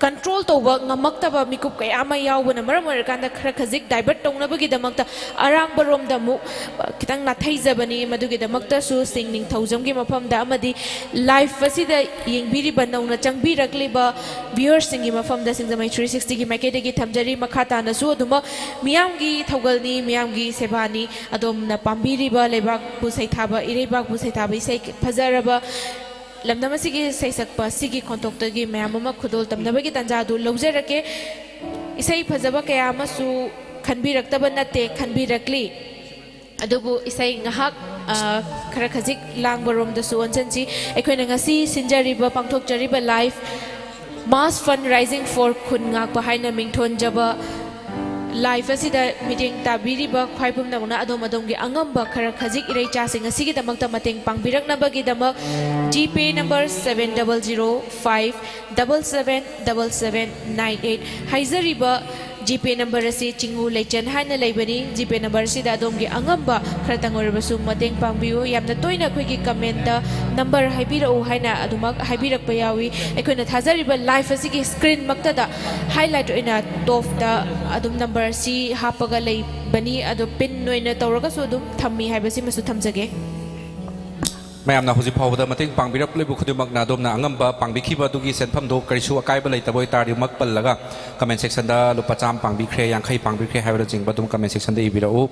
control ꯇꯧꯕ ꯉꯝꯃꯛꯇꯕ ꯃꯤꯀꯨꯞ ꯀꯌꯥ ꯑꯃ ꯌꯥꯎꯕꯅ ꯃꯔꯝ ꯑꯣꯏꯔꯀꯥꯟꯗ ꯈꯔ ꯈꯖꯤꯛ divert ꯇꯧꯅꯕꯒꯤꯗꯃꯛꯇ ꯑꯔꯥꯡꯕꯔꯣꯝꯗ ꯑꯃꯨꯛ, ꯑ, ꯈꯤꯇꯪ ꯅꯥꯊꯩꯖꯕꯅꯤ꯫ ꯃꯗꯨꯒꯤꯗꯃꯛꯇꯁꯨ ꯁꯤꯡ ꯅꯤꯡꯊꯧꯖꯝꯒꯤ ꯃꯐꯝꯗ ꯑꯃꯗꯤ live ꯑꯁꯤꯗ ꯌꯦꯡꯕꯤꯔꯤꯕ ꯅꯧꯅ ꯆꯪꯕꯤꯔꯛꯂꯤꯕ viewerꯁꯤꯡꯒꯤ ꯃꯐꯝꯗ ꯁꯤꯡꯖꯃꯩ three sixtyꯒꯤ ꯃꯥꯏꯀꯩꯗꯒꯤ ꯊꯝꯖꯔꯤ꯫ ꯃꯈꯥ ꯇꯥꯅꯁꯨ ꯑꯗꯨꯃꯛ ꯃꯤꯌꯥꯝꯒꯤ ꯊꯧꯒꯜꯅꯤ, ꯃꯤꯌꯥꯝꯒꯤ ꯁꯦꯕꯥꯅꯤ꯫ ꯑꯗꯣꯝꯅ ꯄꯥꯝꯕꯤꯔꯤꯕ ꯂꯩꯕꯥꯛꯄꯨ ꯁꯩꯊꯥꯕ, ꯏꯔꯩꯕꯥꯛꯄꯨ ꯁꯩꯊꯥꯕ ꯏꯁꯩ ꯐꯖꯔꯕ ꯂꯝꯗꯝ ꯑꯁꯤꯒꯤ ꯁꯩꯁꯛꯄ ꯑꯁꯤꯒꯤ ꯈꯣꯟꯊꯣꯛꯇꯒꯤ ꯃꯌꯥꯝ ꯑꯃ ꯈꯨꯗꯣꯜ ꯇꯝꯅꯕꯒꯤ ꯇꯥꯟꯖꯥ ꯑꯗꯨ ꯂꯧꯖꯔꯛꯀꯦ꯫ ꯏꯁꯩ ꯐꯖꯕ ꯀꯌꯥ ꯑꯃꯁꯨ ꯈꯟꯕꯤꯔꯛꯇꯕ ꯅꯠꯇꯦ, ꯈꯟꯕꯤꯔꯛꯂꯤ꯫ ꯑꯗꯨꯕꯨ ꯏꯁꯩ ꯉꯥꯏꯍꯥꯛ, ꯑ, ꯈꯔ ꯈꯖꯤꯛ ꯂꯥꯡꯕꯔꯣꯝꯗꯁꯨ ꯑꯣꯟꯁꯤꯟꯁꯤ꯫ ꯑꯩꯈꯣꯏꯅ ꯉꯁꯤ ꯁꯤꯟꯖꯔꯤꯕ, ꯄꯥꯡꯊꯣꯛꯆꯔꯤꯕ live Mass Fundraising for ꯈꯨꯟ ꯉꯥꯛꯄ ꯍꯥꯏꯅ ꯃꯤꯡꯊꯣꯟꯖꯕ live ꯑꯁꯤꯗ ꯃꯤꯠꯌꯦꯡ ꯇꯥꯕꯤꯔꯤꯕ ꯈ꯭ꯋꯥꯏ ꯄꯨꯝꯅꯃꯛꯅ ꯑꯗꯣꯝ ꯑꯗꯣꯝꯒꯤ ꯑꯉꯝꯕ ꯈꯔ ꯈꯖꯤꯛ ꯏꯔꯩꯆꯥꯁꯤꯡ ꯑꯁꯤꯒꯤꯗꯃꯛꯇ ꯃꯇꯦꯡ ꯄꯥꯡꯕꯤꯔꯛꯅꯕꯒꯤꯗꯃꯛ GPay number seven double zero five double seven double seven nine eight ꯍꯥꯏꯖꯔꯤꯕ ꯖꯤꯄꯦ ꯅꯝꯕꯔ ꯑꯁꯤ ꯆꯤꯡꯉꯨ ꯂꯩꯆꯟ ꯍꯥꯏꯅ ꯂꯩꯕꯅꯤ꯫ ꯖꯤꯄꯦ ꯅꯝꯕꯔ ꯑꯁꯤꯗ ꯑꯗꯣꯝꯒꯤ ꯑꯉꯝꯕ ꯈꯔꯇꯪ ꯑꯣꯏꯔꯕꯁꯨ ꯃꯇꯦꯡ ꯄꯥꯡꯕꯤꯌꯨ꯫ ꯌꯥꯝꯅ ꯇꯣꯏꯅ ꯑꯩꯈꯣꯏꯒꯤ ꯀꯃꯦꯟꯇ ꯅꯝꯕꯔ ꯍꯥꯏꯕꯤꯔꯛꯎ ꯍꯥꯏꯅ ꯑꯗꯨꯃꯛ ꯍꯥꯏꯕꯤꯔꯛꯄ ꯌꯥꯎꯏ꯫ ꯑꯩꯈꯣꯏꯅ ꯊꯥꯖꯔꯤꯕ ꯂꯥꯏꯐ ꯑꯁꯤꯒꯤ ꯁ꯭ꯀ꯭ꯔꯤꯟꯃꯛꯇꯗ ꯍꯥꯏꯂꯥꯏꯠ ꯑꯣꯏꯅ ꯇꯣꯞꯇ ꯑꯗꯨꯝ ꯅꯝꯕꯔ ꯑꯁꯤ ꯍꯥꯞꯄꯒ ꯂꯩꯕꯅꯤ꯫ ꯑꯗꯣ ꯄꯤꯟ ꯑꯣꯏꯅ ꯇꯧꯔꯒꯁꯨ ꯑꯗꯨꯝ ꯊꯝꯃꯤ ꯍꯥꯏꯕꯁꯤꯃꯁꯨ ꯊꯝꯖꯒꯦ꯫ ꯃꯌꯥꯝꯅ ꯍꯧꯖꯤꯛ ꯐꯥꯎꯕꯗ ꯃꯇꯦꯡ ꯄꯥꯡꯕꯤꯔꯛꯂꯤꯕ ꯈꯨꯗꯤꯡꯃꯛꯅ ꯑꯗꯣꯝꯅ ꯑꯉꯝꯕ ꯄꯥꯡꯕꯤꯈꯤꯕ ꯑꯗꯨꯒꯤ ꯁꯦꯟꯐꯝꯗꯣ ꯀꯔꯤꯁꯨ ꯑꯀꯥꯏꯕ ꯂꯩꯇꯕ ꯑꯣꯏꯇꯥꯔꯗꯤ ꯃꯛ ꯄꯜꯂꯒ ꯀꯃꯦꯟ ꯁꯦꯛꯁꯟꯗ ꯂꯨꯄꯥ ꯆꯥꯝꯃ ꯄꯥꯡꯕꯤꯈ꯭ꯔꯦ, ꯌꯥꯡꯈꯩ ꯄꯥꯡꯕꯤꯈ꯭ꯔꯦ ꯍꯥꯏꯕꯅꯆꯤꯡꯕ ꯑꯗꯨꯝ ꯀꯃꯦꯟ ꯁꯦꯛꯁꯟꯗ ꯏꯕꯤꯔꯛꯎ꯫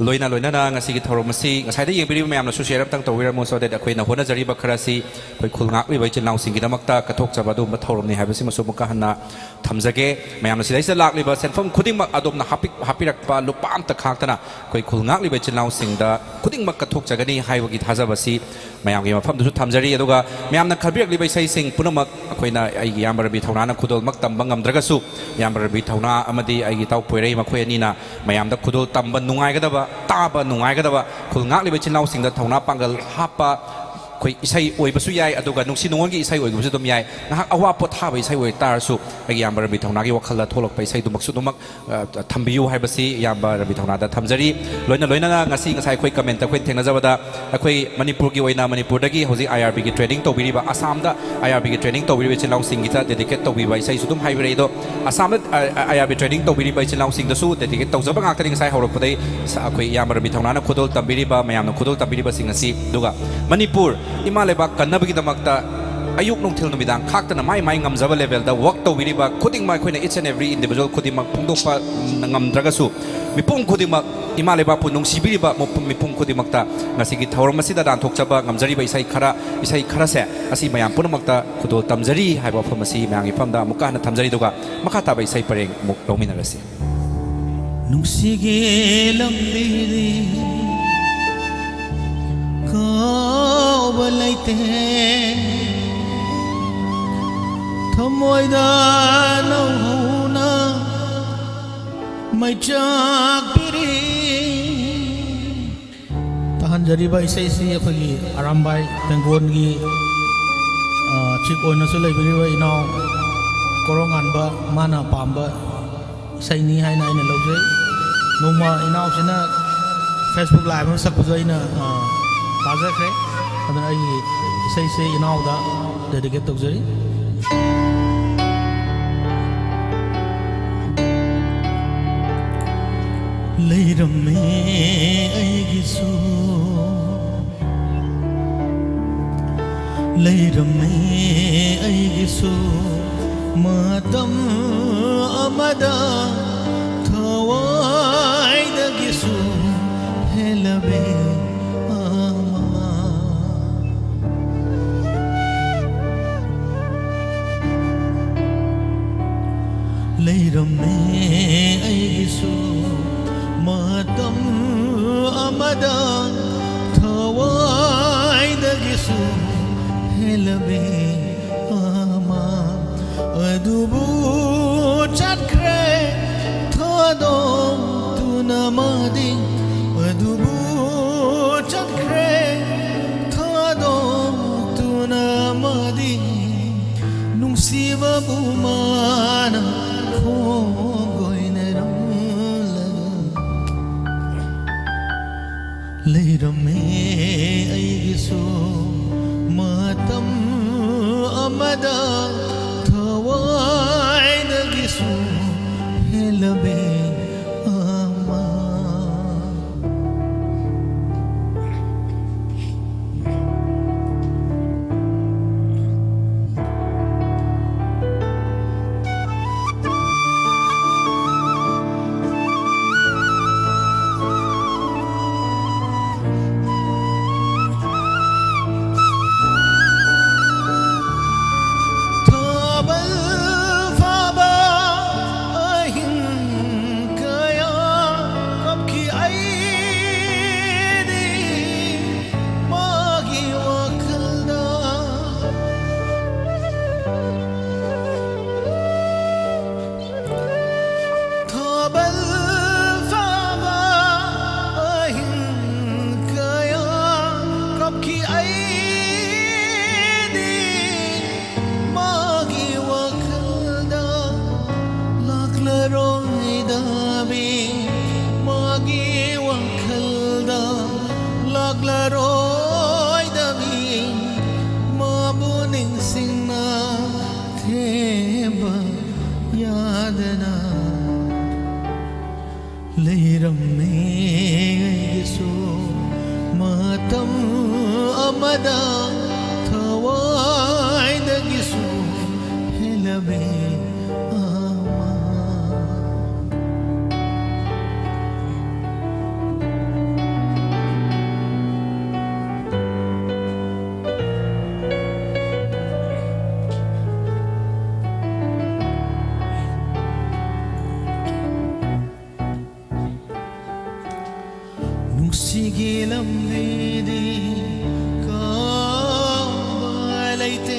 ꯂꯣꯏꯅ ꯂꯣꯏꯅꯅ ꯉꯁꯤꯒꯤ ꯊꯧꯔꯝ ꯑꯁꯤ ꯉꯁꯥꯏꯗ ꯌꯦꯡꯕꯤꯔꯤꯕ ꯃꯌꯥꯝꯅꯁꯨ ꯁꯤꯌꯔ ꯑꯝꯇꯪ ꯇꯧꯕꯤꯔꯝꯃꯨ, so that ꯑꯩꯈꯣꯏꯅ ꯍꯣꯠꯅꯖꯔꯤꯕ ꯈꯔ ꯑꯁꯤ ꯑꯩꯈꯣꯏ ꯈꯨꯜ ꯉꯥꯛꯂꯤꯕ ꯏꯆꯤꯜ ꯏꯅꯥꯎꯁꯤꯡꯒꯤꯗꯃꯛꯇ ꯀꯠꯊꯣꯛꯆꯕ ꯑꯗꯨꯒꯨꯝꯕ ꯊꯧꯔꯝꯅꯤ ꯍꯥꯏꯕꯁꯤꯃꯁꯨ ꯑꯃꯨꯛꯀ ꯍꯟꯅ ꯊꯝꯖꯒꯦ꯫ ꯃꯌꯥꯝꯅ ꯁꯤꯗꯩꯁꯤꯗ ꯂꯥꯛꯂꯤꯕ ꯁꯦꯟꯐꯝ ꯈꯨꯗꯤꯡꯃꯛ ꯑꯗꯣꯝꯅ ꯍꯥꯞꯄꯤ-, ꯍꯥꯞꯄꯤꯔꯛꯄ ꯂꯨꯄꯥ ꯑꯝꯇ ꯈꯥꯛꯇꯅ ꯑꯩꯈꯣꯏ ꯈꯨꯜ ꯉꯥꯛꯂꯤꯕ ꯏꯆꯤꯜ ꯏꯅꯥꯎꯁꯤꯡꯗ ꯈꯨꯗꯤꯡꯃꯛ ꯀꯠꯊꯣꯛꯆꯒꯅꯤ ꯍꯥꯏꯕꯒꯤ ꯊꯥꯖꯕꯁꯤ ꯃꯌꯥꯝꯒꯤ ꯃꯐꯝꯗꯁꯨ ꯊꯝꯖꯔꯤ꯫ ꯑꯗꯨꯒ ꯃꯌꯥꯝꯅ ꯈꯟꯕꯤꯔꯛꯂꯤꯕ ꯏꯁꯩꯁꯤꯡ ꯄꯨꯝꯅꯃꯛ ꯑꯩꯈꯣꯏꯅ ꯑꯩꯒꯤ ꯏꯌꯥꯝꯕ ꯔꯕꯤ ꯊꯧꯅꯥꯅ ꯈꯨꯗꯣꯜꯃꯛ ꯇꯝꯕ ꯉꯝꯗ꯭ꯔꯒꯁꯨ, ꯏꯌꯥꯝꯕ ꯔꯕꯤ ꯊꯧꯅꯥ ꯑꯃꯗꯤ ꯑꯩꯒꯤ ꯏꯇꯥꯎ ꯄꯣꯏꯔꯩ, ꯃꯈꯣꯏ ꯑꯅꯤꯅ ꯃꯌꯥꯝꯗ ꯈꯨꯗꯣꯜ ꯇꯝꯕ ꯅꯨꯡꯉꯥꯏꯒꯗꯕ, ꯇꯥꯕ ꯅꯨꯡꯉꯥꯏꯒꯗꯕ, ꯈꯨꯜ ꯉꯥꯛꯂꯤꯕ ꯏꯆꯤꯜ ꯏꯅꯥꯎꯁꯤꯡꯗ ꯊꯧꯅꯥ ꯄꯥꯡꯒꯜ ꯍꯥꯞꯄ ꯑꯩꯈꯣꯏ ꯏꯁꯩ ꯑꯣꯏꯕꯁꯨ ꯌꯥꯏ꯫ ꯑꯗꯨꯒ ꯅꯨꯡꯁꯤ ꯅꯨꯡꯉꯣꯟꯒꯤ ꯏꯁꯩ ꯑꯣꯏꯕꯁꯨ ꯑꯗꯨꯝ ꯌꯥꯏ꯫ ꯉꯥꯏꯍꯥꯛ ꯑꯋꯥ ꯄꯣꯊꯥꯕ ꯏꯁꯩ ꯑꯣꯏ ꯇꯥꯔꯁꯨ ꯑꯩꯒꯤ ꯏꯌꯥꯝꯕ ꯔꯕꯤ ꯊꯧꯅꯥꯒꯤ ꯋꯥꯈꯜꯗ ꯊꯣꯛꯂꯛꯄ ꯏꯁꯩꯗꯨꯃꯛꯁꯨ ꯑꯗꯨꯃꯛ ꯑ, ꯊꯝꯕꯤꯌꯨ ꯍꯥꯏꯕꯁꯤ ꯏꯌꯥꯝꯕ ꯔꯕꯤ ꯊꯧꯅꯥꯗ ꯊꯝꯖꯔꯤ꯫ ꯂꯣꯏꯅ ꯂꯣꯏꯅꯅ ꯉꯁꯤ ꯉꯁꯥꯏ ꯑꯩꯈꯣꯏ ꯀꯃꯦꯟꯇ ꯑꯩꯈꯣꯏꯅ ꯊꯦꯡꯅꯖꯕꯗ ꯑꯩꯈꯣꯏ ꯃꯅꯤꯄꯨꯔꯒꯤ ꯑꯣꯏꯅ ꯃꯅꯤꯄꯨꯔꯗꯒꯤ ꯍꯧꯖꯤꯛ ꯑꯥꯏ ꯑꯥꯔ ꯕꯤꯒꯤ ꯇ꯭ꯔꯦꯅꯤꯡ ꯇꯧꯕꯤꯔꯤꯕ, ꯑꯁꯥꯝꯗ ꯑꯥꯏ ꯑꯥꯔ ꯕꯤꯒꯤ ꯇ꯭ꯔꯦꯅꯤꯡ ꯇꯧꯕꯤꯔꯤꯕ ꯏꯆꯤꯜ ꯏꯅꯥꯎꯁꯤꯡꯒꯤꯗ ꯗꯦꯗꯤꯀꯦꯠ ꯇꯧꯕꯤꯕ ꯏꯁꯩꯁꯨ ꯑꯗꯨꯝ ꯍꯥꯏꯕꯤꯔꯛꯏ꯫ ꯑꯗꯣ ꯑꯁꯥꯝꯗ ꯑꯥꯏ ꯑꯥꯔ ꯕꯤ ꯇ꯭ꯔꯦꯅꯤꯡ ꯇꯧꯕꯤꯔꯤꯕ ꯏꯆꯤꯜ ꯏꯅꯥꯎꯁꯤꯡꯗꯁꯨ ꯗꯦꯗꯤꯀꯦꯠ ꯇꯧꯖꯕ ꯉꯥꯛꯇꯅꯤ꯫ ꯉꯁꯥꯏ ꯍꯧꯔꯛꯄꯗꯩ ꯁ-, ꯑꯩꯈꯣꯏ ꯏꯌꯥꯝꯕ ꯔꯕꯤ ꯊꯧꯅꯥꯅ ꯈꯨꯗꯣꯜ ꯇꯝꯕꯤꯔꯤꯕ, ꯃꯌꯥꯝꯅ ꯈꯨꯗꯣꯜ ꯇꯝꯕꯤꯔꯤꯕꯁꯤꯡ ꯑꯁꯤ, ꯑꯗꯨꯒ ꯃꯅꯤꯄꯨꯔ ꯏꯃꯥ ꯂꯩꯕꯥꯛ ꯀꯟꯅꯕꯒꯤꯗꯃꯛꯇ ꯑꯌꯨꯛ ꯅꯨꯡꯊꯤꯜ ꯅꯨꯃꯤꯗꯥꯡ ꯈꯥꯛꯇꯅ ꯃꯥꯏ ꯃꯥꯏ ꯉꯝꯖꯕ ꯂꯦꯚꯦꯜꯗ ꯋꯥꯔꯛ ꯇꯧꯕꯤꯔꯤꯕ ꯈꯨꯗꯤꯡꯃꯛ ꯑꯩꯈꯣꯏꯅ each and every individual ꯈꯨꯗꯤꯡꯃꯛ ꯐꯣꯡꯗꯣꯛꯄ ꯉꯝꯗ꯭ꯔꯒꯁꯨ, ꯃꯤꯄꯨꯝ ꯈꯨꯗꯤꯡꯃꯛ, ꯏꯃꯥ ꯂꯩꯕꯥꯛꯄꯨ ꯅꯨꯡꯁꯤꯕꯤꯔꯤꯕ ꯃꯄꯨꯝ, ꯃꯤꯄꯨꯝ ꯈꯨꯗꯤꯡꯃꯛꯇ ꯉꯁꯤꯒꯤ ꯊꯧꯔꯝ ꯑꯁꯤꯗ ꯂꯥꯟꯊꯣꯛꯆꯕ ꯉꯝꯖꯔꯤꯕ ꯏꯁꯩ ꯈꯔ, ꯏꯁꯩ ꯈꯔꯁꯦ ꯑꯁꯤ ꯃꯌꯥꯝ ꯄꯨꯝꯅꯃꯛꯇ ꯈꯨꯗꯣꯜ ꯇꯝꯖꯔꯤ ꯍꯥꯏꯕ ꯋꯥꯐꯝ ꯑꯁꯤ ꯃꯌꯥꯝꯒꯤ ꯃꯐꯝꯗ ꯑꯃꯨꯛꯀ ꯍꯟꯅ ꯊꯝꯖꯔꯤ꯫ ꯑꯗꯨꯒ ꯃꯈꯥ ꯇꯥꯕ ꯏꯁꯩ ꯄꯔꯦꯡ ꯑꯃꯨꯛ ꯂꯧꯃꯤꯟꯅꯔꯁꯤ꯫ ꯅꯨꯡꯁꯤꯒꯤ ꯂꯝꯕꯤꯗꯤ ꯀꯥꯎꯕ ꯂꯩꯇꯦ, ꯊꯃꯣꯏꯗ ꯅꯧꯍꯧꯅ ꯃꯩꯆꯥꯛ ꯄꯤꯔꯤ꯫ ꯇꯥꯍꯟꯖꯔꯤꯕ ꯏꯁꯩꯁꯤ ꯑꯩꯈꯣꯏꯒꯤ ꯑꯔꯥꯝꯕꯥꯏ ꯇꯦꯡꯒꯣꯟꯒꯤ, ꯑ, ꯆꯤꯞ ꯑꯣꯏꯅꯁꯨ ꯂꯩꯕꯤꯔꯤꯕ ꯏꯅꯥꯎ ꯀꯣꯔꯧꯉꯥꯟꯕ, ꯃꯥꯅ ꯄꯥꯝꯕ ꯏꯁꯩꯅꯤ ꯍꯥꯏꯅ ꯑꯩꯅ ꯂꯧꯖꯩ꯫ ꯅꯣꯡꯃ ꯏꯅꯥꯎꯁꯤꯅ Facebook Live ꯑꯃ ꯁꯛꯄꯁꯨ ꯑꯩꯅ, ꯑ, ꯇꯥꯖꯈ꯭ꯔꯦ꯫ ꯑꯗꯨꯅ ꯑꯩꯒꯤ ꯏꯁꯩꯁꯦ ꯏꯅꯥꯎꯗ dedicate ꯇꯧꯖꯔꯤ꯫ ꯂꯩꯔꯝꯃꯦ ꯑꯩꯒꯤꯁꯨ, ꯂꯩꯔꯝꯃꯦ ꯑꯩꯒꯤꯁꯨ ꯃꯇꯝ ꯑꯃꯗ ꯊꯋꯥꯏꯗꯒꯤꯁꯨ ꯍꯦꯜꯂꯕꯦ ꯑꯃ꯫ ꯂꯩꯔꯝꯃꯦ ꯑꯩꯒꯤꯁꯨ ꯃꯇꯝ ꯑꯃꯗ ꯊꯋꯥꯏꯗꯒꯤꯁꯨ ꯍꯦꯜꯂꯕꯦ ꯑꯃ꯫ ꯑꯗꯨꯕꯨ ꯆꯠꯈ꯭ꯔꯦ ꯊꯥꯗꯣꯛꯇꯨꯅ ꯃꯥꯗꯤ, ꯑꯗꯨꯕꯨ ꯆꯠꯈ꯭ꯔꯦ ꯊꯥꯗꯣꯛꯇꯨꯅ ꯃꯥꯗꯤ, ꯅꯨꯡꯁꯤꯕꯕꯨ ꯃꯥꯅ ꯈꯣꯡꯒꯣꯏꯅꯔꯝꯂꯒ꯫ ꯂꯩꯔꯝꯃꯦ ꯑꯩꯒꯤꯁꯨ ꯃꯇꯝ ꯑꯃꯗ ꯊꯋꯥꯏꯗꯒꯤꯁꯨ ꯍꯦꯜꯂꯕꯦ ꯑꯃ꯫ ꯑꯣꯏꯗꯕꯤ ꯃꯥꯕꯨ ꯅꯤꯡꯁꯤꯡꯅ ꯊꯦꯝꯕ ꯌꯥꯗꯅ ꯂꯩꯔꯝꯃꯦ ꯑꯩꯒꯤꯁꯨ ꯃꯇꯝ ꯑꯃꯗ ꯊꯋꯥꯏꯗꯒꯤꯁꯨ ꯍꯦꯜꯂꯕꯤ ꯑꯃ꯫ ꯅꯨꯡꯁꯤꯒꯤ ꯂꯝꯕꯤꯗꯤ ꯀꯥꯎꯕ ꯂꯩꯇꯦ,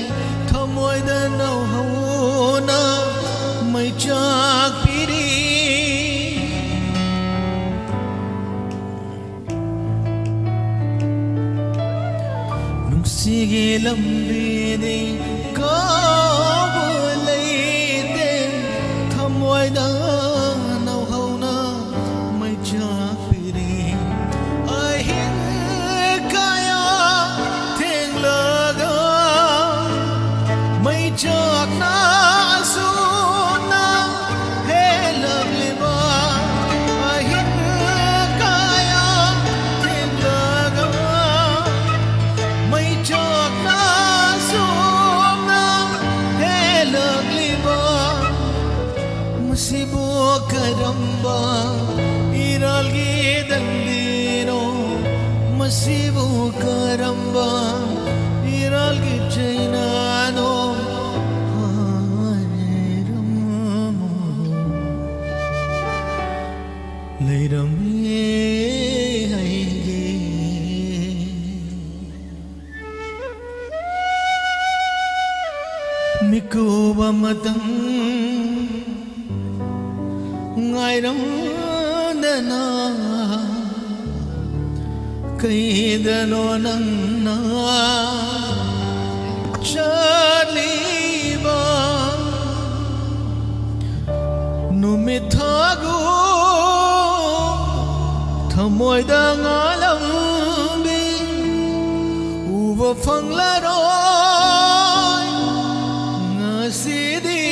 ꯊꯃꯣꯏꯗ ꯅꯧꯍꯧꯅ ꯃꯩ ꯆꯥꯛꯄꯤꯔꯤ꯫ ꯅꯨꯡꯁꯤꯒꯤ ꯂꯝꯕꯤꯗꯤ ꯀꯥꯎꯕ ꯂꯩꯇꯦ, ꯊꯃꯣꯏꯗ ꯅꯧꯍꯧꯅ ꯃꯩ ꯆꯥꯛꯄꯤꯔꯤ꯫ ꯑꯍꯤꯡ ꯀꯌꯥ ꯊꯦꯡꯂꯒ ꯃꯩ ꯆꯥꯛꯅ ꯑꯁꯨꯝꯅ ꯍꯦꯜꯂꯛꯂꯤꯕ ꯑꯍꯤꯡ ꯀꯌꯥ ꯊꯦꯡꯂꯒ ꯃꯩ ꯆꯥꯛꯅ ꯁꯣꯝꯅ ꯍꯦꯜꯂꯛꯂꯤꯕ ꯃꯁꯤꯕꯨ ꯀꯔꯝꯕ ꯏꯔꯥꯜꯒꯤ ꯗꯟꯗꯤꯅꯣ? ꯃꯁꯤꯕꯨ ꯀꯔꯝꯕ ꯏꯔꯥꯜꯒꯤ ꯆꯩꯅꯥꯅꯣ? ꯍꯥꯏꯔꯝꯃꯣ꯫ ꯂꯩꯔꯝꯃꯦ ꯑꯩꯒꯤ ꯃꯤꯀꯨꯞ ꯑꯃꯇꯪ ꯉꯥꯏꯔꯝꯗꯅ ꯀꯩꯗꯅꯣ ꯅꯪꯅ ꯆꯠꯂꯤꯕ? ꯅꯨꯃꯤꯠ ꯊꯥꯒꯨꯝ ꯊꯃꯣꯏꯗ ꯉꯥꯜꯂꯝꯕꯤ ꯐꯪꯂꯔꯣꯏ ꯉꯁꯤꯗꯤ,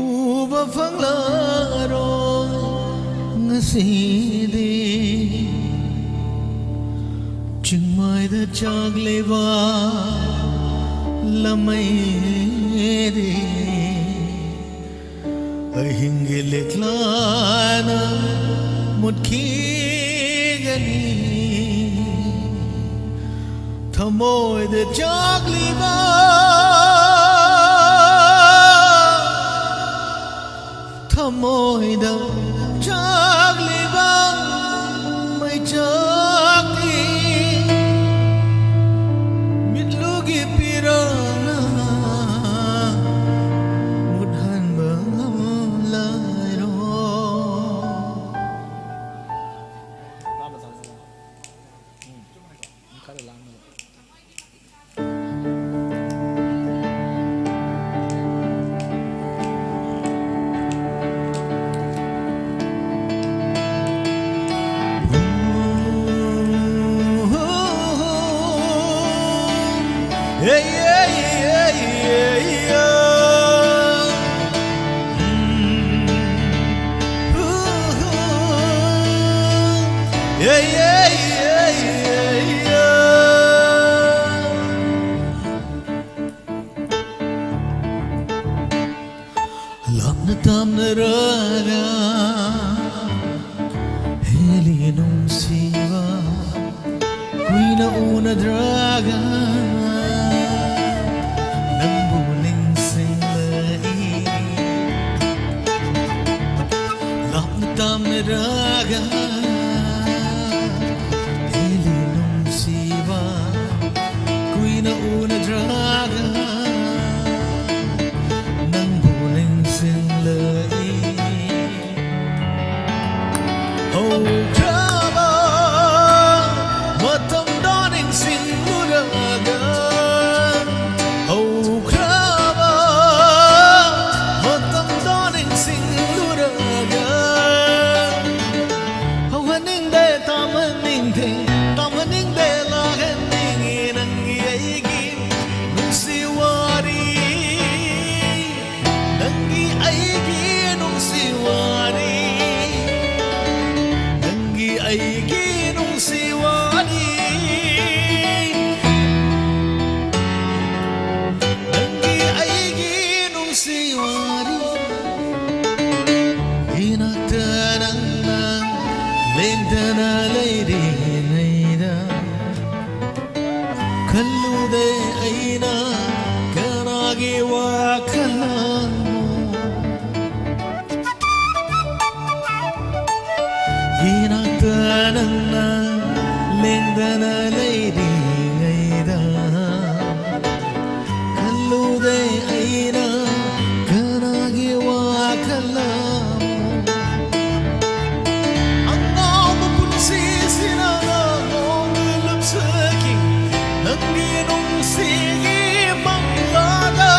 ꯎꯕ ꯐꯪꯂꯔꯣꯏ ꯉꯁꯤꯗꯤ꯫ ꯆꯤꯡꯃꯥꯏꯗ ꯆꯥꯛꯂꯤꯕ ꯂꯃꯩꯗꯤ ꯑꯍꯤꯡꯒꯤ ꯂꯤꯛꯂꯥꯅ ꯃꯨꯠꯈꯤꯒꯅꯤ꯫ ꯊꯃꯣꯏꯗ ꯆꯥꯛꯂꯤꯕ, ꯊꯃꯣꯏꯗ ꯆꯥꯛꯂꯤꯕ ꯃꯩꯆꯥꯛꯇꯤ ꯃꯤꯠꯂꯨꯒꯤ ꯄꯤꯔꯥꯅ ꯃꯨꯠꯍꯟꯕ ꯉꯝꯂꯔꯣꯏ꯫ ꯂꯥꯞꯅ ꯇꯥꯝꯅꯔꯒ ꯍꯦꯜꯂꯤ ꯅꯨꯡꯁꯤꯕ, ꯀꯨꯏꯅ ꯎꯅꯗ꯭ꯔꯒ ꯅꯪꯕꯨ ꯅꯤꯡꯁꯤꯡꯂꯛꯏ꯫ ꯂꯥꯞꯅ ꯇꯥꯝꯅꯔꯒ ꯍꯦꯜꯂꯤ ꯅꯨꯡꯁꯤꯕ, ꯀꯨꯏꯅ ꯎꯅꯗ꯭ꯔꯒ ꯅꯪꯕꯨ ꯅꯤꯡꯁꯤꯡꯂꯛꯏ꯫ ꯍꯧꯈ꯭ꯔꯕ ꯃꯇꯝꯗꯣ ꯅꯤꯡꯁꯤꯡꯂꯨꯔꯒ, ꯍꯧꯈ꯭ꯔꯕ ꯃꯇꯝꯗꯣ ꯅꯤꯡꯁꯤꯡꯂꯨꯔꯒ, ꯗꯅ ꯂꯩꯔꯤꯉꯩꯗ ꯈꯜꯂꯨꯗꯦ ꯑꯩꯅ ꯀꯅꯥꯒꯤ ꯋꯥꯈꯜꯅꯣ꯫ ꯑꯉꯥꯎꯕ ꯄꯨꯟꯁꯤꯁꯤꯅ ꯅꯉꯣꯟꯗ ꯂꯨꯞꯁꯤꯈꯤ, ꯅꯪꯒꯤ ꯅꯨꯡꯁꯤꯒꯤ ꯃꯪꯂꯥꯗ꯫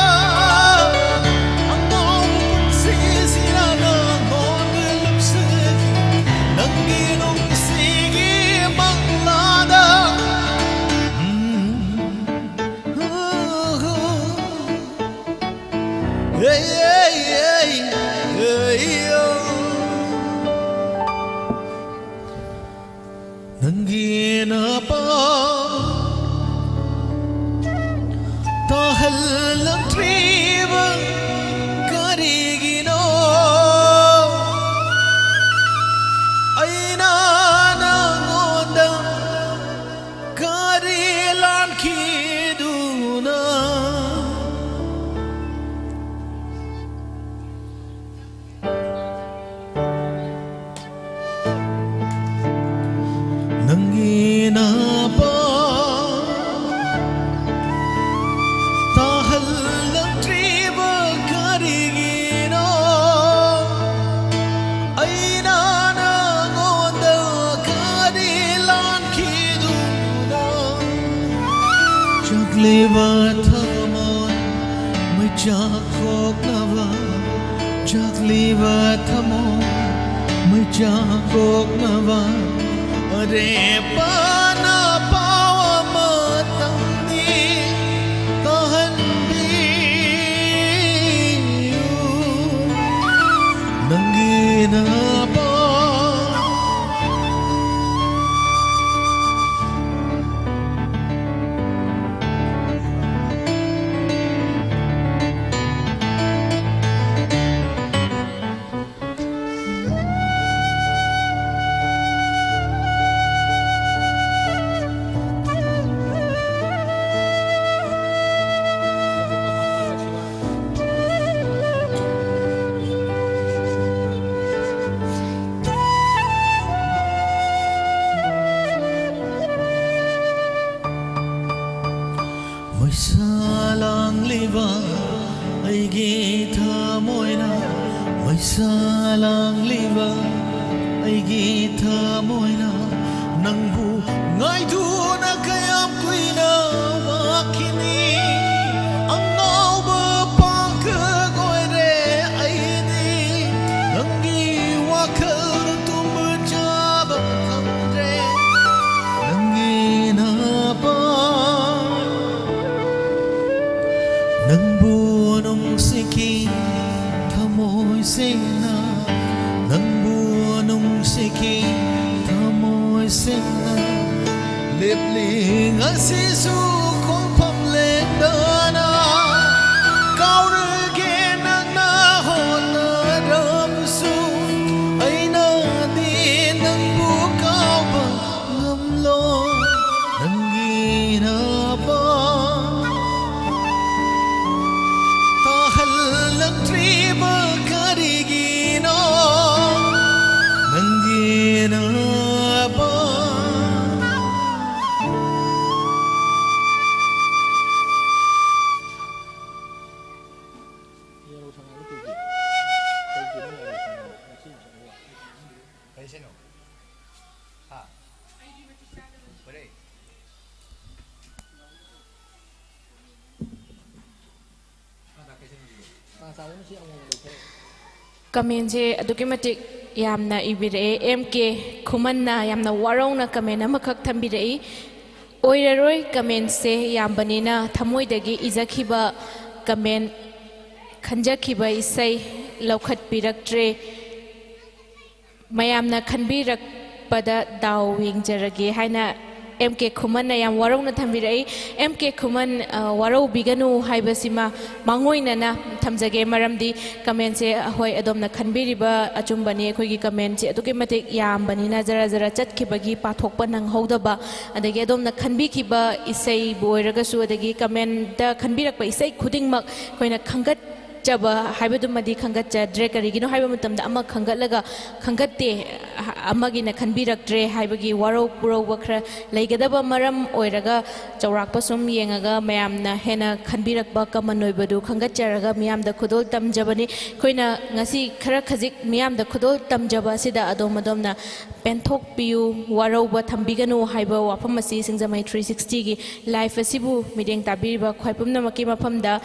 ꯑꯉꯥꯎꯕ ꯄꯨꯟꯁꯤꯁꯤꯅ ꯅꯉꯣꯟꯗ ꯂꯨꯞꯁꯤꯈꯤ, ꯅꯪꯒꯤ ꯅꯨꯡꯁꯤꯒꯤ ꯃꯪꯂꯥꯗ꯫ ꯎꯝ. Hey, hey, hey, hey, oh. ꯅꯪꯒꯤ ꯅꯄꯥ ꯇꯥꯍꯜꯂꯛꯇ꯭ꯔꯤꯕ ꯀꯔꯤꯒꯤꯅꯣ? ꯑꯩꯅ ꯅꯉꯣꯟꯗ ꯀꯔꯤ ꯂꯥꯟꯈꯤꯗꯨꯅ? ꯅꯪꯒꯤ ꯅꯄꯥ ꯇꯥꯍꯜꯂꯛꯇ꯭ꯔꯤꯕ ꯀꯔꯤꯒꯤꯅꯣ? ꯑꯩꯅ ꯅꯉꯣꯟꯗ ꯀꯔꯤ ꯂꯥꯟꯈꯤꯗꯨꯅ? ꯆꯥꯛꯂꯤꯕ ꯊꯃꯣꯏ ꯃꯩꯆꯥꯛ ꯀꯣꯛꯅꯕ, ꯆꯥꯛꯂꯤꯕ ꯊꯃꯣꯏ ꯃꯩꯆꯥꯛ ꯀꯣꯛꯅꯕ ꯑꯔꯦꯞꯄꯅ ꯄꯥꯎ ꯑꯃꯇꯪꯗꯤ ꯇꯥꯍꯟꯕꯤꯌꯨ꯫ ꯅꯪꯒꯤ ꯅꯄꯥ ꯃꯩꯁꯥ ꯂꯥꯡꯂꯤꯕ ꯑꯩꯒꯤ ꯊꯃꯣꯏꯅ, ꯃꯩꯁꯥ ꯂꯥꯡꯂꯤꯕ ꯑꯩꯒꯤ ꯊꯃꯣꯏꯅ, ꯅꯪꯕꯨ ꯉꯥꯏꯗꯨꯅ ꯀꯌꯥꯝ ꯀꯨꯏꯅ ꯋꯥꯈꯤꯅꯤ? ꯑꯉꯥꯎꯕ ꯄꯥꯡꯈꯛ ꯑꯣꯏꯔꯦ ꯑꯩꯗꯤ, ꯅꯪꯒꯤ ꯋꯥꯈꯜꯗ ꯇꯨꯝꯕ ꯆꯥꯕ ꯈꯪꯗ꯭ꯔꯦ꯫ ꯅꯪꯒꯤ ꯅꯄꯥ ꯅꯪꯕꯨ ꯅꯨꯡꯁꯤꯈꯤ ꯊꯃꯣꯏ ꯁꯦꯡꯅ, ꯅꯪꯕꯨ ꯅꯨꯡꯁꯤꯈꯤ ꯊꯃꯣꯏ ꯁꯦꯡꯅ꯫ ꯂꯦꯞꯂꯤ ꯉꯁꯤꯁꯨ ꯈꯣꯡꯐꯝ ꯂꯦꯞꯇꯅ, ꯀꯥꯎꯔꯒꯦ ꯅꯪꯅ ꯍꯣꯠꯅꯔꯕꯁꯨ, ꯑꯩꯅꯗꯤ ꯅꯪꯕꯨ ꯀꯥꯎꯕ ꯉꯝꯂꯣꯏ꯫ ꯅꯪꯒꯤ ꯅꯄꯥ ꯇꯥꯍꯜꯂꯛꯇ꯭ꯔꯤꯕ ꯀꯔꯤꯒꯤꯅꯣ? ꯅꯪꯒꯤ ꯅꯄꯥ ꯀꯃꯦꯟꯁꯦ ꯑꯗꯨꯛꯀꯤ ꯃꯇꯤꯛ ꯌꯥꯝꯅ ꯏꯕꯤꯔꯛꯑꯦ꯫ ꯑꯦꯝ ꯀꯦ ꯈꯨꯃꯟꯅ ꯌꯥꯝꯅ ꯋꯥꯔꯧꯅ ꯀꯃꯦꯟ ꯑꯃꯈꯛ ꯊꯝꯕꯤꯔꯛꯏ꯫ ꯑꯣꯏꯔꯔꯣꯏ, ꯀꯃꯦꯟꯁꯦ ꯌꯥꯝꯕꯅꯤꯅ ꯊꯃꯣꯏꯗꯒꯤ ꯏꯖꯈꯤꯕ ꯀꯃꯦꯟ, ꯈꯟꯖꯈꯤꯕ ꯏꯁꯩ ꯂꯧꯈꯠꯄꯤꯔꯛꯇ꯭ꯔꯦ꯫ ꯃꯌꯥꯝꯅ ꯈꯟꯕꯤꯔꯛꯄꯗ ꯗꯥꯎ ꯌꯦꯡꯖꯔꯒꯦ ꯍꯥꯏꯅ ꯑꯦꯝ ꯀꯦ ꯈꯨꯃꯟꯅ ꯌꯥꯝ ꯋꯥꯔꯧꯅ ꯊꯝꯕꯤꯔꯛꯏ꯫ ꯑꯦꯝ ꯀꯦ ꯈꯨꯃꯟ, ꯑ, ꯋꯥꯔꯧꯕꯤꯒꯅꯨ ꯍꯥꯏꯕꯁꯤꯃ ꯃꯥꯡꯑꯣꯏꯅꯅ ꯊꯝꯖꯒꯦ, ꯃꯔꯝꯗꯤ ꯀꯃꯦꯟꯁꯦ, ꯍꯣꯏ, ꯑꯗꯣꯝꯅ ꯈꯟꯕꯤꯔꯤꯕ ꯑꯆꯨꯝꯕꯅꯤ꯫ ꯑꯩꯈꯣꯏꯒꯤ ꯀꯃꯦꯟꯁꯦ ꯑꯗꯨꯛꯀꯤ ꯃꯇꯤꯛ ꯌꯥꯝꯕꯅꯤꯅ ꯖꯔ ꯖꯔ ꯆꯠꯈꯤꯕꯒꯤ ꯄꯥꯊꯣꯛꯄ ꯅꯪꯍꯧꯗꯕ, ꯑꯗꯒꯤ ꯑꯗꯣꯝꯅ ꯈꯟꯕꯤꯈꯤꯕ ꯏꯁꯩꯕꯨ ꯑꯣꯏꯔꯒꯁꯨ, ꯑꯗꯒꯤ ꯀꯃꯦꯟꯗ ꯈꯟꯕꯤꯔꯛꯄ ꯏꯁꯩ ꯈꯨꯗꯤꯡꯃꯛ ꯑꯩꯈꯣꯏꯅ ꯈꯟꯒꯠ ꯆꯕ ꯍꯥꯏꯕꯗꯨꯃꯗꯤ ꯈꯟꯒꯠꯆꯗ꯭ꯔꯦ꯫ ꯀꯔꯤꯒꯤꯅꯣ ꯍꯥꯏꯕ ꯃꯇꯝꯗ, ꯑꯃ ꯈꯟꯒꯠꯂꯒ ꯈꯟꯒꯠꯇꯦ, ꯑꯃꯒꯤꯅ ꯈꯟꯕꯤꯔꯛꯇ꯭ꯔꯦ ꯍꯥꯏꯕꯒꯤ ꯋꯥꯔꯧ ꯄꯨꯔꯧꯕ ꯈꯔ ꯂꯩꯒꯗꯕ ꯃꯔꯝ ꯑꯣꯏꯔꯒ, ꯆꯥꯎꯔꯥꯛꯄ ꯁꯨꯝ ꯌꯦꯡꯉꯒ ꯃꯌꯥꯝꯅ ꯍꯦꯟꯅ ꯈꯟꯕꯤꯔꯛꯄ ꯀꯃꯟ ꯑꯣꯏꯕꯗꯨ ꯈꯟꯒꯠꯆꯔꯒ ꯃꯤꯌꯥꯝꯗ ꯈꯨꯗꯣꯜ ꯇꯝꯖꯕꯅꯤ꯫ ꯑꯩꯈꯣꯏꯅ ꯉꯁꯤ ꯈꯔ ꯈꯖꯤꯛ ꯃꯤꯌꯥꯝꯗ ꯈꯨꯗꯣꯜ ꯇꯝꯖꯕ ꯑꯁꯤꯗ ꯑꯗꯣꯝ ꯑꯗꯣꯝꯅ ꯄꯦꯟꯊꯣꯛꯄꯤꯌꯨ, ꯋꯥꯔꯧꯕ ꯊꯝꯕꯤꯒꯅꯨ ꯍꯥꯏꯕ ꯋꯥꯐꯝ ꯑꯁꯤ ꯁꯤꯡꯖꯃꯩ ꯊ꯭ꯔꯤ ꯁꯤꯛꯁꯇꯤꯒꯤ ꯂꯥꯏꯐ ꯑꯁꯤꯕꯨ ꯃꯤꯠꯌꯦꯡ ꯇꯥꯕꯤꯔꯤꯕ ꯈ꯭ꯋꯥꯏ ꯄꯨꯝꯅꯃꯛꯀꯤ ꯃꯐꯝꯗ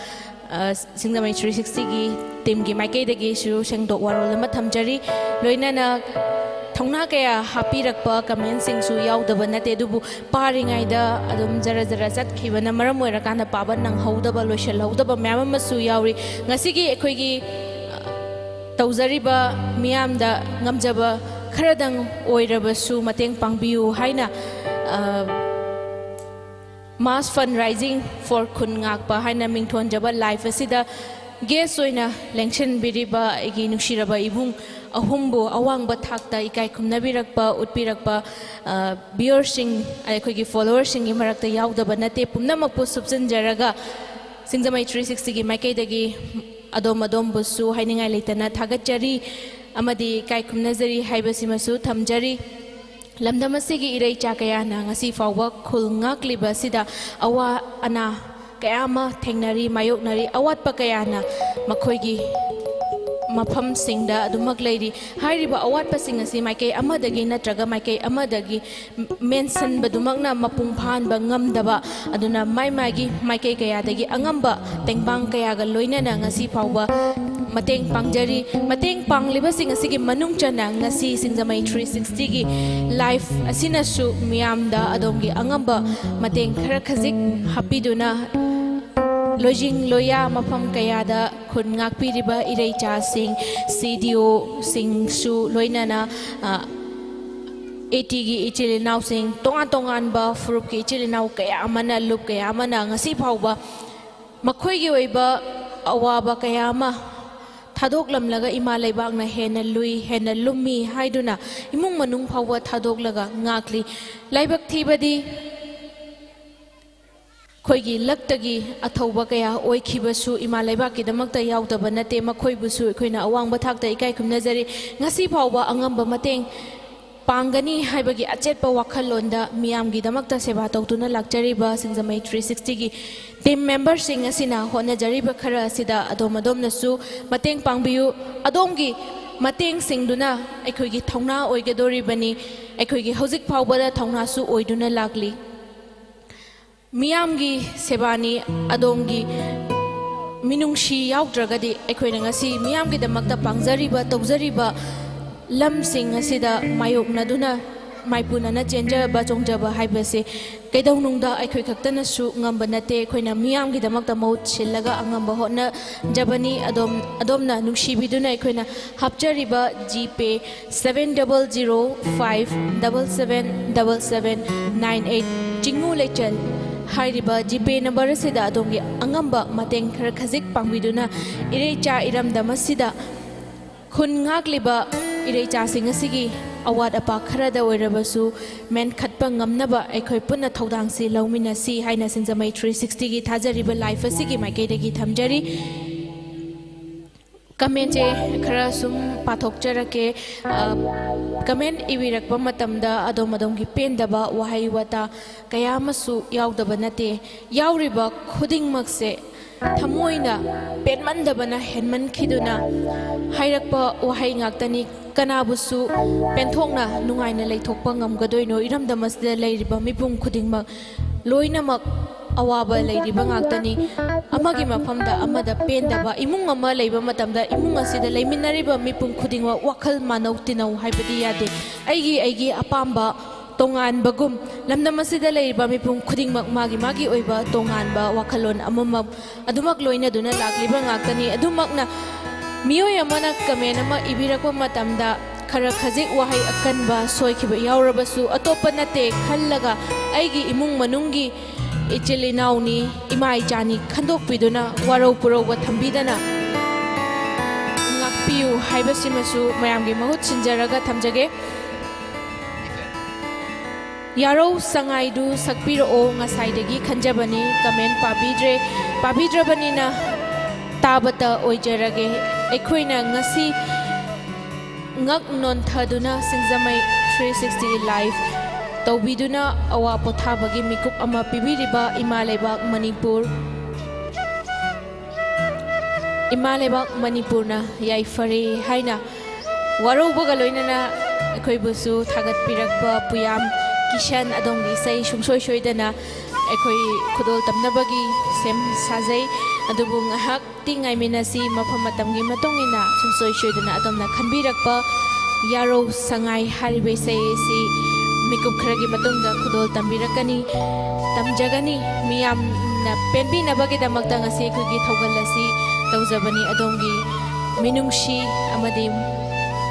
ꯑ, ꯁꯤꯡꯖꯃꯩ ꯊ꯭ꯔꯤ ꯁꯤꯛꯁꯇꯤꯒꯤ ꯇꯤꯝꯒꯤ ꯃꯥꯏꯀꯩꯗꯒꯤꯁꯨ ꯁꯦꯡꯗꯣꯛ ꯋꯥꯔꯣꯜ ꯑꯃ ꯊꯝꯖꯔꯤ꯫ ꯂꯣꯏꯅꯅ ꯊꯧꯅꯥ ꯀꯌꯥ ꯍꯥꯞꯄꯤꯔꯛꯄ ꯀꯃꯦꯟꯁꯤꯡꯁꯨ ꯌꯥꯎꯗꯕ ꯅꯠꯇꯦ, ꯑꯗꯨꯕꯨ ꯄꯥꯔꯤꯉꯩꯗ ꯑꯗꯨꯝ ꯖꯔ ꯖꯔ ꯆꯠꯈꯤꯕꯅ ꯃꯔꯝ ꯑꯣꯏꯔꯀꯥꯟꯗ ꯄꯥꯕ ꯅꯪꯍꯧꯗꯕ, ꯂꯣꯏꯁꯤꯜꯍꯧꯗꯕ ꯃꯌꯥꯝ ꯑꯃꯁꯨ ꯌꯥꯎꯔꯤ꯫ ꯉꯁꯤꯒꯤ ꯑꯩꯈꯣꯏꯒꯤ, ꯑ, ꯇꯧꯖꯔꯤꯕ ꯃꯤꯌꯥꯝꯗ ꯉꯝꯖꯕ ꯈꯔꯗꯪ ꯑꯣꯏꯔꯕꯁꯨ ꯃꯇꯦꯡ ꯄꯥꯡꯕꯤꯌꯨ ꯍꯥꯏꯅ, ꯑ, Mass Fundraising for ꯈꯨꯟ ꯉꯥꯛꯄ ꯍꯥꯏꯅ ꯃꯤꯡꯊꯣꯟꯖꯕ ꯂꯥꯏꯐ ꯑꯁꯤꯗ ꯒꯦꯁ ꯑꯣꯏꯅ ꯂꯦꯡꯁꯤꯟꯕꯤꯔꯤꯕ ꯑꯩꯒꯤ ꯅꯨꯡꯁꯤꯔꯕ ꯏꯕꯨꯡ ꯑꯍꯨꯝꯕꯨ ꯑꯋꯥꯡꯕ ꯊꯥꯛꯇ ꯏꯀꯥꯏ ꯈꯨꯝꯅꯕꯤꯔꯛꯄ, ꯎꯠꯄꯤꯔꯛꯄ, ꯑ, ꯚ꯭ꯌꯨꯋꯔꯁꯤꯡ, ꯑꯩꯈꯣꯏꯒꯤ ꯐꯣꯂꯣꯋꯔꯁꯤꯡꯒꯤ ꯃꯔꯛꯇ ꯌꯥꯎꯗꯕ ꯅꯠꯇꯦ꯫ ꯄꯨꯝꯅꯃꯛꯄꯨ ꯁꯨꯞꯆꯤꯟꯖꯔꯒ ꯁꯤꯡꯖꯃꯩ ꯊ꯭ꯔꯤ ꯁꯤꯛꯁꯇꯤꯒꯤ ꯃꯥꯏꯀꯩꯗꯒꯤ ꯑꯗꯣꯝ ꯑꯗꯣꯝꯕꯨꯁꯨ ꯍꯥꯏꯅꯤꯡꯉꯥꯏ ꯂꯩꯇꯅ ꯊꯥꯒꯠꯆꯔꯤ ꯑꯃꯗꯤ ꯏꯀꯥꯏ ꯈꯨꯝꯅꯖꯔꯤ ꯍꯥꯏꯕꯁꯤꯃꯁꯨ ꯊꯝꯖꯔꯤ꯫ ꯂꯝꯗꯝ ꯑꯁꯤꯒꯤ ꯏꯔꯩꯆꯥ ꯀꯌꯥꯅ ꯉꯁꯤ ꯐꯥꯎꯕ ꯈꯨꯜ ꯉꯥꯛꯂꯤꯕ ꯑꯁꯤꯗ ꯑꯋꯥ ꯑꯅꯥ ꯀꯌꯥ ꯑꯃ ꯊꯦꯡꯅꯔꯤ, ꯃꯥꯌꯣꯛꯅꯔꯤ꯫ ꯑꯋꯥꯠꯄ ꯀꯌꯥꯅ ꯃꯈꯣꯏꯒꯤ ꯃꯐꯝꯁꯤꯡꯗ ꯑꯗꯨꯃꯛ ꯂꯩꯔꯤ꯫ ꯍꯥꯏꯔꯤꯕ ꯑꯋꯥꯠꯄꯁꯤꯡ ꯑꯁꯤ ꯃꯥꯏꯀꯩ ꯑꯃꯗꯒꯤ ꯅꯠꯇ꯭ꯔꯒ ꯃꯥꯏꯀꯩ ꯑꯃꯗꯒꯤ ꯃꯦꯟꯁꯤꯟꯕꯗꯨꯃꯛꯅ ꯃꯄꯨꯡ ꯐꯥꯍꯟꯕ ꯉꯝꯗꯕ, ꯑꯗꯨꯅ ꯃꯥꯏ ꯃꯥꯒꯤ ꯃꯥꯏꯀꯩ ꯀꯌꯥꯗꯒꯤ ꯑꯉꯝꯕ ꯇꯦꯡꯕꯥꯡ ꯀꯌꯥꯒ ꯂꯣꯏꯅꯅ ꯉꯁꯤ ꯐꯥꯎꯕ ꯃꯇꯦꯡ ꯄꯥꯡꯖꯔꯤ꯫ ꯃꯇꯦꯡ ꯄꯥꯡꯂꯤꯕꯁꯤꯡ ꯑꯁꯤꯒꯤ ꯃꯅꯨꯡ ꯆꯟꯅ ꯉꯁꯤ ꯁꯤꯡꯖꯃꯩ ꯊ꯭ꯔꯤ ꯁꯤꯛꯁꯇꯤꯒꯤ ꯂꯥꯏꯐ ꯑꯁꯤꯅꯁꯨ ꯃꯤꯌꯥꯝꯗ ꯑꯗꯣꯝꯒꯤ ꯑꯉꯝꯕ ꯃꯇꯦꯡ ꯈꯔ ꯈꯖꯤꯛ ꯍꯥꯞꯄꯤꯗꯨꯅ ꯂꯣꯏꯖꯤꯡ ꯂꯣꯏꯌꯥ ꯃꯐꯝ ꯀꯌꯥꯗ ꯈꯨꯟ ꯉꯥꯛꯄꯤꯔꯤꯕ ꯏꯔꯩꯆꯥꯁꯤꯡ, ꯁꯤ ꯗꯤ ꯑꯣꯁꯤꯡꯁꯨ ꯂꯣꯏꯅꯅ, ꯑ, ꯑꯦ ꯇꯤꯒꯤ ꯏꯆꯤꯜ ꯏꯅꯥꯎꯁꯤꯡ, ꯇꯣꯉꯥꯟ ꯇꯣꯉꯥꯟꯕ ꯐꯨꯔꯨꯞꯀꯤ ꯏꯆꯤꯜ ꯏꯅꯥꯎ ꯀꯌꯥ ꯑꯃꯅ, ꯂꯨꯞ ꯀꯌꯥ ꯑꯃꯅ ꯉꯁꯤ ꯐꯥꯎꯕ ꯃꯈꯣꯏꯒꯤ ꯑꯣꯏꯕ ꯑꯋꯥꯕ ꯀꯌꯥ ꯑꯃ ꯊꯥꯗꯣꯛꯂꯝꯂꯒ ꯏꯃꯥ ꯂꯩꯕꯥꯛꯅ ꯍꯦꯟꯅ ꯂꯨꯏ, ꯍꯦꯟꯅ ꯂꯨꯝꯃꯤ ꯍꯥꯏꯗꯨꯅ ꯏꯃꯨꯡ ꯃꯅꯨꯡ ꯐꯥꯎꯕ ꯊꯥꯗꯣꯛꯂꯒ ꯉꯥꯛꯂꯤ꯫ ꯂꯥꯏꯕꯛ ꯊꯤꯕꯗꯤ ꯑꯩꯈꯣꯏꯒꯤ ꯂꯛꯇꯒꯤ ꯑꯊꯧꯕ ꯀꯌꯥ ꯑꯣꯏꯈꯤꯕꯁꯨ ꯏꯃꯥ ꯂꯩꯕꯥꯛꯀꯤꯗꯃꯛꯇ ꯌꯥꯎꯗꯕ ꯅꯠꯇꯦ꯫ ꯃꯈꯣꯏꯕꯨꯁꯨ ꯑꯩꯈꯣꯏꯅ ꯑꯋꯥꯡꯕ ꯊꯥꯛꯇ ꯏꯀꯥꯏ ꯈꯨꯝꯅꯖꯔꯤ꯫ ꯉꯁꯤ ꯐꯥꯎꯕ ꯑꯉꯝꯕ ꯃꯇꯦꯡ ꯄꯥꯡꯒꯅꯤ ꯍꯥꯏꯕꯒꯤ ꯑꯆꯦꯠꯄ ꯋꯥꯈꯜꯂꯣꯟꯗ ꯃꯤꯌꯥꯝꯒꯤꯗꯃꯛꯇ ꯁꯦꯕꯥ ꯇꯧꯗꯨꯅ ꯂꯥꯛꯆꯔꯤꯕ ꯁꯤꯡꯖꯃꯩ ꯊ꯭ꯔꯤ ꯁꯤꯛꯁꯇꯤꯒꯤ ꯇꯤꯝ ꯃꯦꯝꯕꯔꯁꯤꯡ ꯑꯁꯤꯅ ꯍꯣꯠꯅꯖꯔꯤꯕ ꯈꯔ ꯑꯁꯤꯗ ꯑꯗꯣꯝ ꯑꯗꯣꯝꯅꯁꯨ ꯃꯇꯦꯡ ꯄꯥꯡꯕꯤꯌꯨ꯫ ꯑꯗꯣꯝꯒꯤ ꯃꯇꯦꯡꯁꯤꯡꯗꯨꯅ ꯑꯩꯈꯣꯏꯒꯤ ꯊꯧꯅꯥ ꯑꯣꯏꯒꯗꯧꯔꯤꯕꯅꯤ꯫ ꯑꯩꯈꯣꯏꯒꯤ ꯍꯧꯖꯤꯛ ꯐꯥꯎꯕꯗ ꯊꯧꯅꯥꯁꯨ ꯑꯣꯏꯗꯨꯅ ꯂꯥꯛꯂꯤ꯫ ꯃꯤꯌꯥꯝꯒꯤ ꯁꯦꯕꯥꯅꯤ꯫ ꯑꯗꯣꯝꯒꯤ ꯃꯤꯅꯨꯡꯁꯤ ꯌꯥꯎꯗ꯭ꯔꯒꯗꯤ ꯑꯩꯈꯣꯏꯅ ꯉꯁꯤ ꯃꯤꯌꯥꯝꯒꯤꯗꯃꯛꯇ ꯄꯥꯡꯖꯔꯤꯕ, ꯇꯧꯖꯔꯤꯕ ꯂꯝꯁꯤꯡ ꯑꯁꯤꯗ ꯃꯥꯌꯣꯛꯅꯗꯨꯅ ꯃꯥꯏꯄꯨꯅꯅ ꯆꯦꯟꯖꯕ, ꯆꯣꯡꯖꯕ ꯍꯥꯏꯕꯁꯦ ꯀꯩꯗꯧꯅꯨꯡꯗ ꯑꯩꯈꯣꯏ ꯈꯛꯇꯅꯁꯨ ꯉꯝꯕ ꯅꯠꯇꯦ꯫ ꯑꯩꯈꯣꯏꯅ ꯃꯤꯌꯥꯝꯒꯤꯗꯃꯛꯇ ꯃꯍꯨꯠ ꯁꯤꯜꯂꯒ ꯑꯉꯝꯕ ꯍꯣꯠꯅꯖꯕꯅꯤ꯫ ꯑꯗꯣꯝ, ꯑꯗꯣꯝꯅ ꯅꯨꯡꯁꯤꯕꯤꯗꯨꯅ ꯑꯩꯈꯣꯏꯅ ꯍꯥꯞꯆꯔꯤꯕ ꯖꯤꯄꯦ seven double zero five double seven double seven nine eight, ꯆꯤꯡꯉꯨ ꯂꯩꯆꯜ ꯍꯥꯏꯔꯤꯕ ꯖꯤꯄꯦ ꯅꯝꯕꯔ ꯑꯁꯤꯗ ꯑꯗꯣꯝꯒꯤ ꯑꯉꯝꯕ ꯃꯇꯦꯡ ꯈꯔ ꯈꯖꯤꯛ ꯄꯥꯡꯕꯤꯗꯨꯅ ꯏꯔꯩꯆꯥ ꯏꯔꯝꯗꯝ ꯑꯁꯤꯗ ꯈꯨꯟ ꯉꯥꯛꯂꯤꯕ ꯏꯔꯩꯆꯥꯁꯤꯡ ꯑꯁꯤꯒꯤ ꯑꯋꯥꯠ ꯑꯄꯥ ꯈꯔꯗ ꯑꯣꯏꯔꯕꯁꯨ ꯃꯦꯟꯈꯠꯄ ꯉꯝꯅꯕ ꯑꯩꯈꯣꯏ ꯄꯨꯟꯅ ꯊꯧꯗꯥꯡꯁꯤ ꯂꯧꯃꯤꯟꯅꯁꯤ ꯍꯥꯏꯅ ꯁꯤꯡꯖꯃꯩ ꯊ꯭ꯔꯤ ꯁꯤꯛꯁꯇꯤꯒꯤ ꯊꯥꯖꯔꯤꯕ ꯂꯥꯏꯐ ꯑꯁꯤꯒꯤ ꯃꯥꯏꯀꯩꯗꯒꯤ ꯊꯝꯖꯔꯤ꯫ ꯀꯃꯦꯟꯁꯦ ꯈꯔ ꯁꯨꯝ ꯄꯥꯊꯣꯛꯆꯔꯛꯀꯦ꯫ ꯑ, ꯀꯃꯦꯟ ꯏꯕꯤꯔꯛꯄ ꯃꯇꯝꯗ ꯑꯗꯣꯝ ꯑꯗꯣꯝꯒꯤ ꯄꯦꯟꯗꯕ ꯋꯥꯍꯩ ꯋꯥꯇꯥ ꯀꯌꯥ ꯑꯃꯁꯨ ꯌꯥꯎꯗꯕ ꯅꯠꯇꯦ꯫ ꯌꯥꯎꯔꯤꯕ ꯈꯨꯗꯤꯡꯃꯛꯁꯦ ꯊꯃꯣꯏꯅ ꯄꯦꯟꯃꯟꯗꯕꯅ ꯍꯦꯟꯃꯟꯈꯤꯗꯨꯅ ꯍꯥꯏꯔꯛꯄ ꯋꯥꯍꯩ ꯉꯥꯛꯇꯅꯤ꯫ ꯀꯅꯥꯕꯨꯁꯨ ꯄꯦꯟꯊꯣꯛꯅ ꯅꯨꯡꯉꯥꯏꯅ ꯂꯩꯊꯣꯛꯄ ꯉꯝꯒꯗꯣꯏꯅꯣ? ꯏꯔꯝꯗꯝ ꯑꯁꯤꯗ ꯂꯩꯔꯤꯕ ꯃꯤꯄꯨꯝ ꯈꯨꯗꯤꯡꯃꯛ ꯂꯣꯏꯅꯃꯛ ꯑꯋꯥꯕ ꯂꯩꯔꯤꯕ ꯉꯥꯛꯇꯅꯤ꯫ ꯑꯃꯒꯤ ꯃꯐꯝꯗ ꯑꯃꯗ ꯄꯦꯟꯗꯕ, ꯏꯃꯨꯡ ꯑꯃ ꯂꯩꯕ ꯃꯇꯝꯗ ꯏꯃꯨꯡ ꯑꯁꯤꯗ ꯂꯩꯃꯤꯟꯅꯔꯤꯕ ꯃꯤꯄꯨꯝ ꯈꯨꯗꯤꯡꯃꯛ ꯋꯥꯈꯜ ꯃꯥꯟꯅꯧ ꯇꯤꯟꯅꯧ ꯍꯥꯏꯕꯗꯤ ꯌꯥꯗꯦ꯫ ꯑꯩꯒꯤ ꯑꯩꯒꯤ ꯑꯄꯥꯝꯕ ꯇꯣꯉꯥꯟꯕꯒꯨꯝ ꯂꯝꯗꯝ ꯑꯁꯤꯗ ꯂꯩꯔꯤꯕ ꯃꯤꯄꯨꯝ ꯈꯨꯗꯤꯡꯃꯛ ꯃꯥꯒꯤ ꯃꯥꯒꯤ ꯑꯣꯏꯕ ꯇꯣꯉꯥꯟꯕ ꯋꯥꯈꯜꯂꯣꯟ ꯑꯃꯃꯝ ꯑꯗꯨꯃꯛ ꯂꯣꯏꯅꯗꯨꯅ ꯂꯥꯛꯂꯤꯕ ꯉꯥꯛꯇꯅꯤ꯫ ꯑꯗꯨꯃꯛꯅ ꯃꯤꯑꯣꯏ ꯑꯃꯅ ꯀꯃꯦꯟ ꯑꯃ ꯏꯕꯤꯔꯛꯄ ꯃꯇꯝꯗ ꯈꯔ ꯈꯖꯤꯛ ꯋꯥꯍꯩ ꯑꯀꯟꯕ ꯁꯣꯏꯈꯤꯕ ꯌꯥꯎꯔꯕꯁꯨ ꯑꯇꯣꯞꯄ ꯅꯠꯇꯦ ꯈꯜꯂꯒ ꯑꯩꯒꯤ ꯏꯃꯨꯡ ꯃꯅꯨꯡꯒꯤ ꯏꯆꯤꯜ ꯏꯅꯥꯎꯅꯤ, ꯏꯃꯥ ꯏꯆꯥꯅꯤ ꯈꯟꯗꯣꯛꯄꯤꯗꯨꯅ ꯋꯥꯔꯧ ꯄꯨꯔꯧꯕ ꯊꯝꯕꯤꯗꯅ ꯉꯥꯛꯄꯤꯌꯨ ꯍꯥꯏꯕꯁꯤꯃꯁꯨ ꯃꯌꯥꯝꯒꯤ ꯃꯍꯨꯠ ꯁꯤꯟꯖꯔꯒ ꯊꯝꯖꯒꯦ꯫ ꯌꯥꯔꯧ ꯁꯉꯥꯏꯗꯨ ꯁꯛꯄꯤꯔꯛꯑꯣ꯫ ꯉꯁꯥꯏꯗꯒꯤ ꯈꯟꯖꯕꯅꯤ, ꯀꯃꯦꯟ ꯄꯥꯕꯤꯗ꯭ꯔꯦ꯫ ꯄꯥꯕꯤꯗ꯭ꯔꯕꯅꯤꯅ ꯇꯥꯕꯇ ꯑꯣꯏꯖꯔꯒꯦ꯫ ꯑꯩꯈꯣꯏꯅ ꯉꯁꯤ ꯉꯛ ꯅꯣꯟꯊꯗꯨꯅ ꯁꯤꯡꯖꯃꯩ three sixty live ꯇꯧꯕꯤꯗꯨꯅ ꯑꯋꯥ ꯄꯣꯊꯥꯕꯒꯤ ꯃꯤꯀꯨꯞ ꯑꯃ ꯄꯤꯕꯤꯔꯤꯕ ꯏꯃꯥ ꯂꯩꯕꯥꯛ ꯃꯅꯤꯄꯨꯔ, ꯏꯃꯥ ꯂꯩꯕꯥꯛ ꯃꯅꯤꯄꯨꯔꯅ ꯌꯥꯏꯐꯔꯦ ꯍꯥꯏꯅ ꯋꯥꯔꯧꯕꯒ ꯂꯣꯏꯅꯅ ꯑꯩꯈꯣꯏꯕꯨꯁꯨ ꯊꯥꯒꯠꯄꯤꯔꯛꯄ ꯄꯨꯌꯥꯝ ꯀꯤꯁꯟ, ꯑꯗꯣꯝꯒꯤ ꯏꯁꯩ ꯁꯨꯡꯁꯣꯏ ꯁꯣꯏꯗꯅ ꯑꯩꯈꯣꯏ ꯈꯨꯗꯣꯜ ꯇꯝꯅꯕꯒꯤ ꯁꯦꯝ ꯁꯥꯖꯩ꯫ ꯑꯗꯨꯕꯨ ꯉꯥꯏꯍꯥꯛꯇꯤ ꯉꯥꯏꯃꯤꯟꯅꯁꯤ, ꯃꯐꯝ ꯃꯇꯝꯒꯤ ꯃꯇꯨꯡ ꯏꯟꯅ ꯁꯨꯡꯁꯣꯏ ꯁꯣꯏꯗꯅ ꯑꯗꯣꯝꯅ ꯈꯟꯕꯤꯔꯛꯄ ꯌꯥꯔꯧ ꯁꯉꯥꯏ ꯍꯥꯏꯔꯤꯕ ꯏꯁꯩ ꯑꯁꯤ ꯃꯤꯀꯨꯞ ꯈꯔꯒꯤ ꯃꯇꯨꯡꯗ ꯈꯨꯗꯣꯜ ꯇꯝꯕꯤꯔꯛꯀꯅꯤ, ꯇꯝꯖꯒꯅꯤ꯫ ꯃꯤꯌꯥꯝꯅ ꯄꯦꯟꯕꯤꯅꯕꯒꯤꯗꯃꯛꯇ ꯉꯁꯤ ꯑꯩꯈꯣꯏꯒꯤ ꯊꯧꯒꯜ ꯑꯁꯤ ꯇꯧꯖꯕꯅꯤ꯫ ꯑꯗꯣꯝꯒꯤ ꯃꯤꯅꯨꯡꯁꯤ ꯑꯃꯗꯤ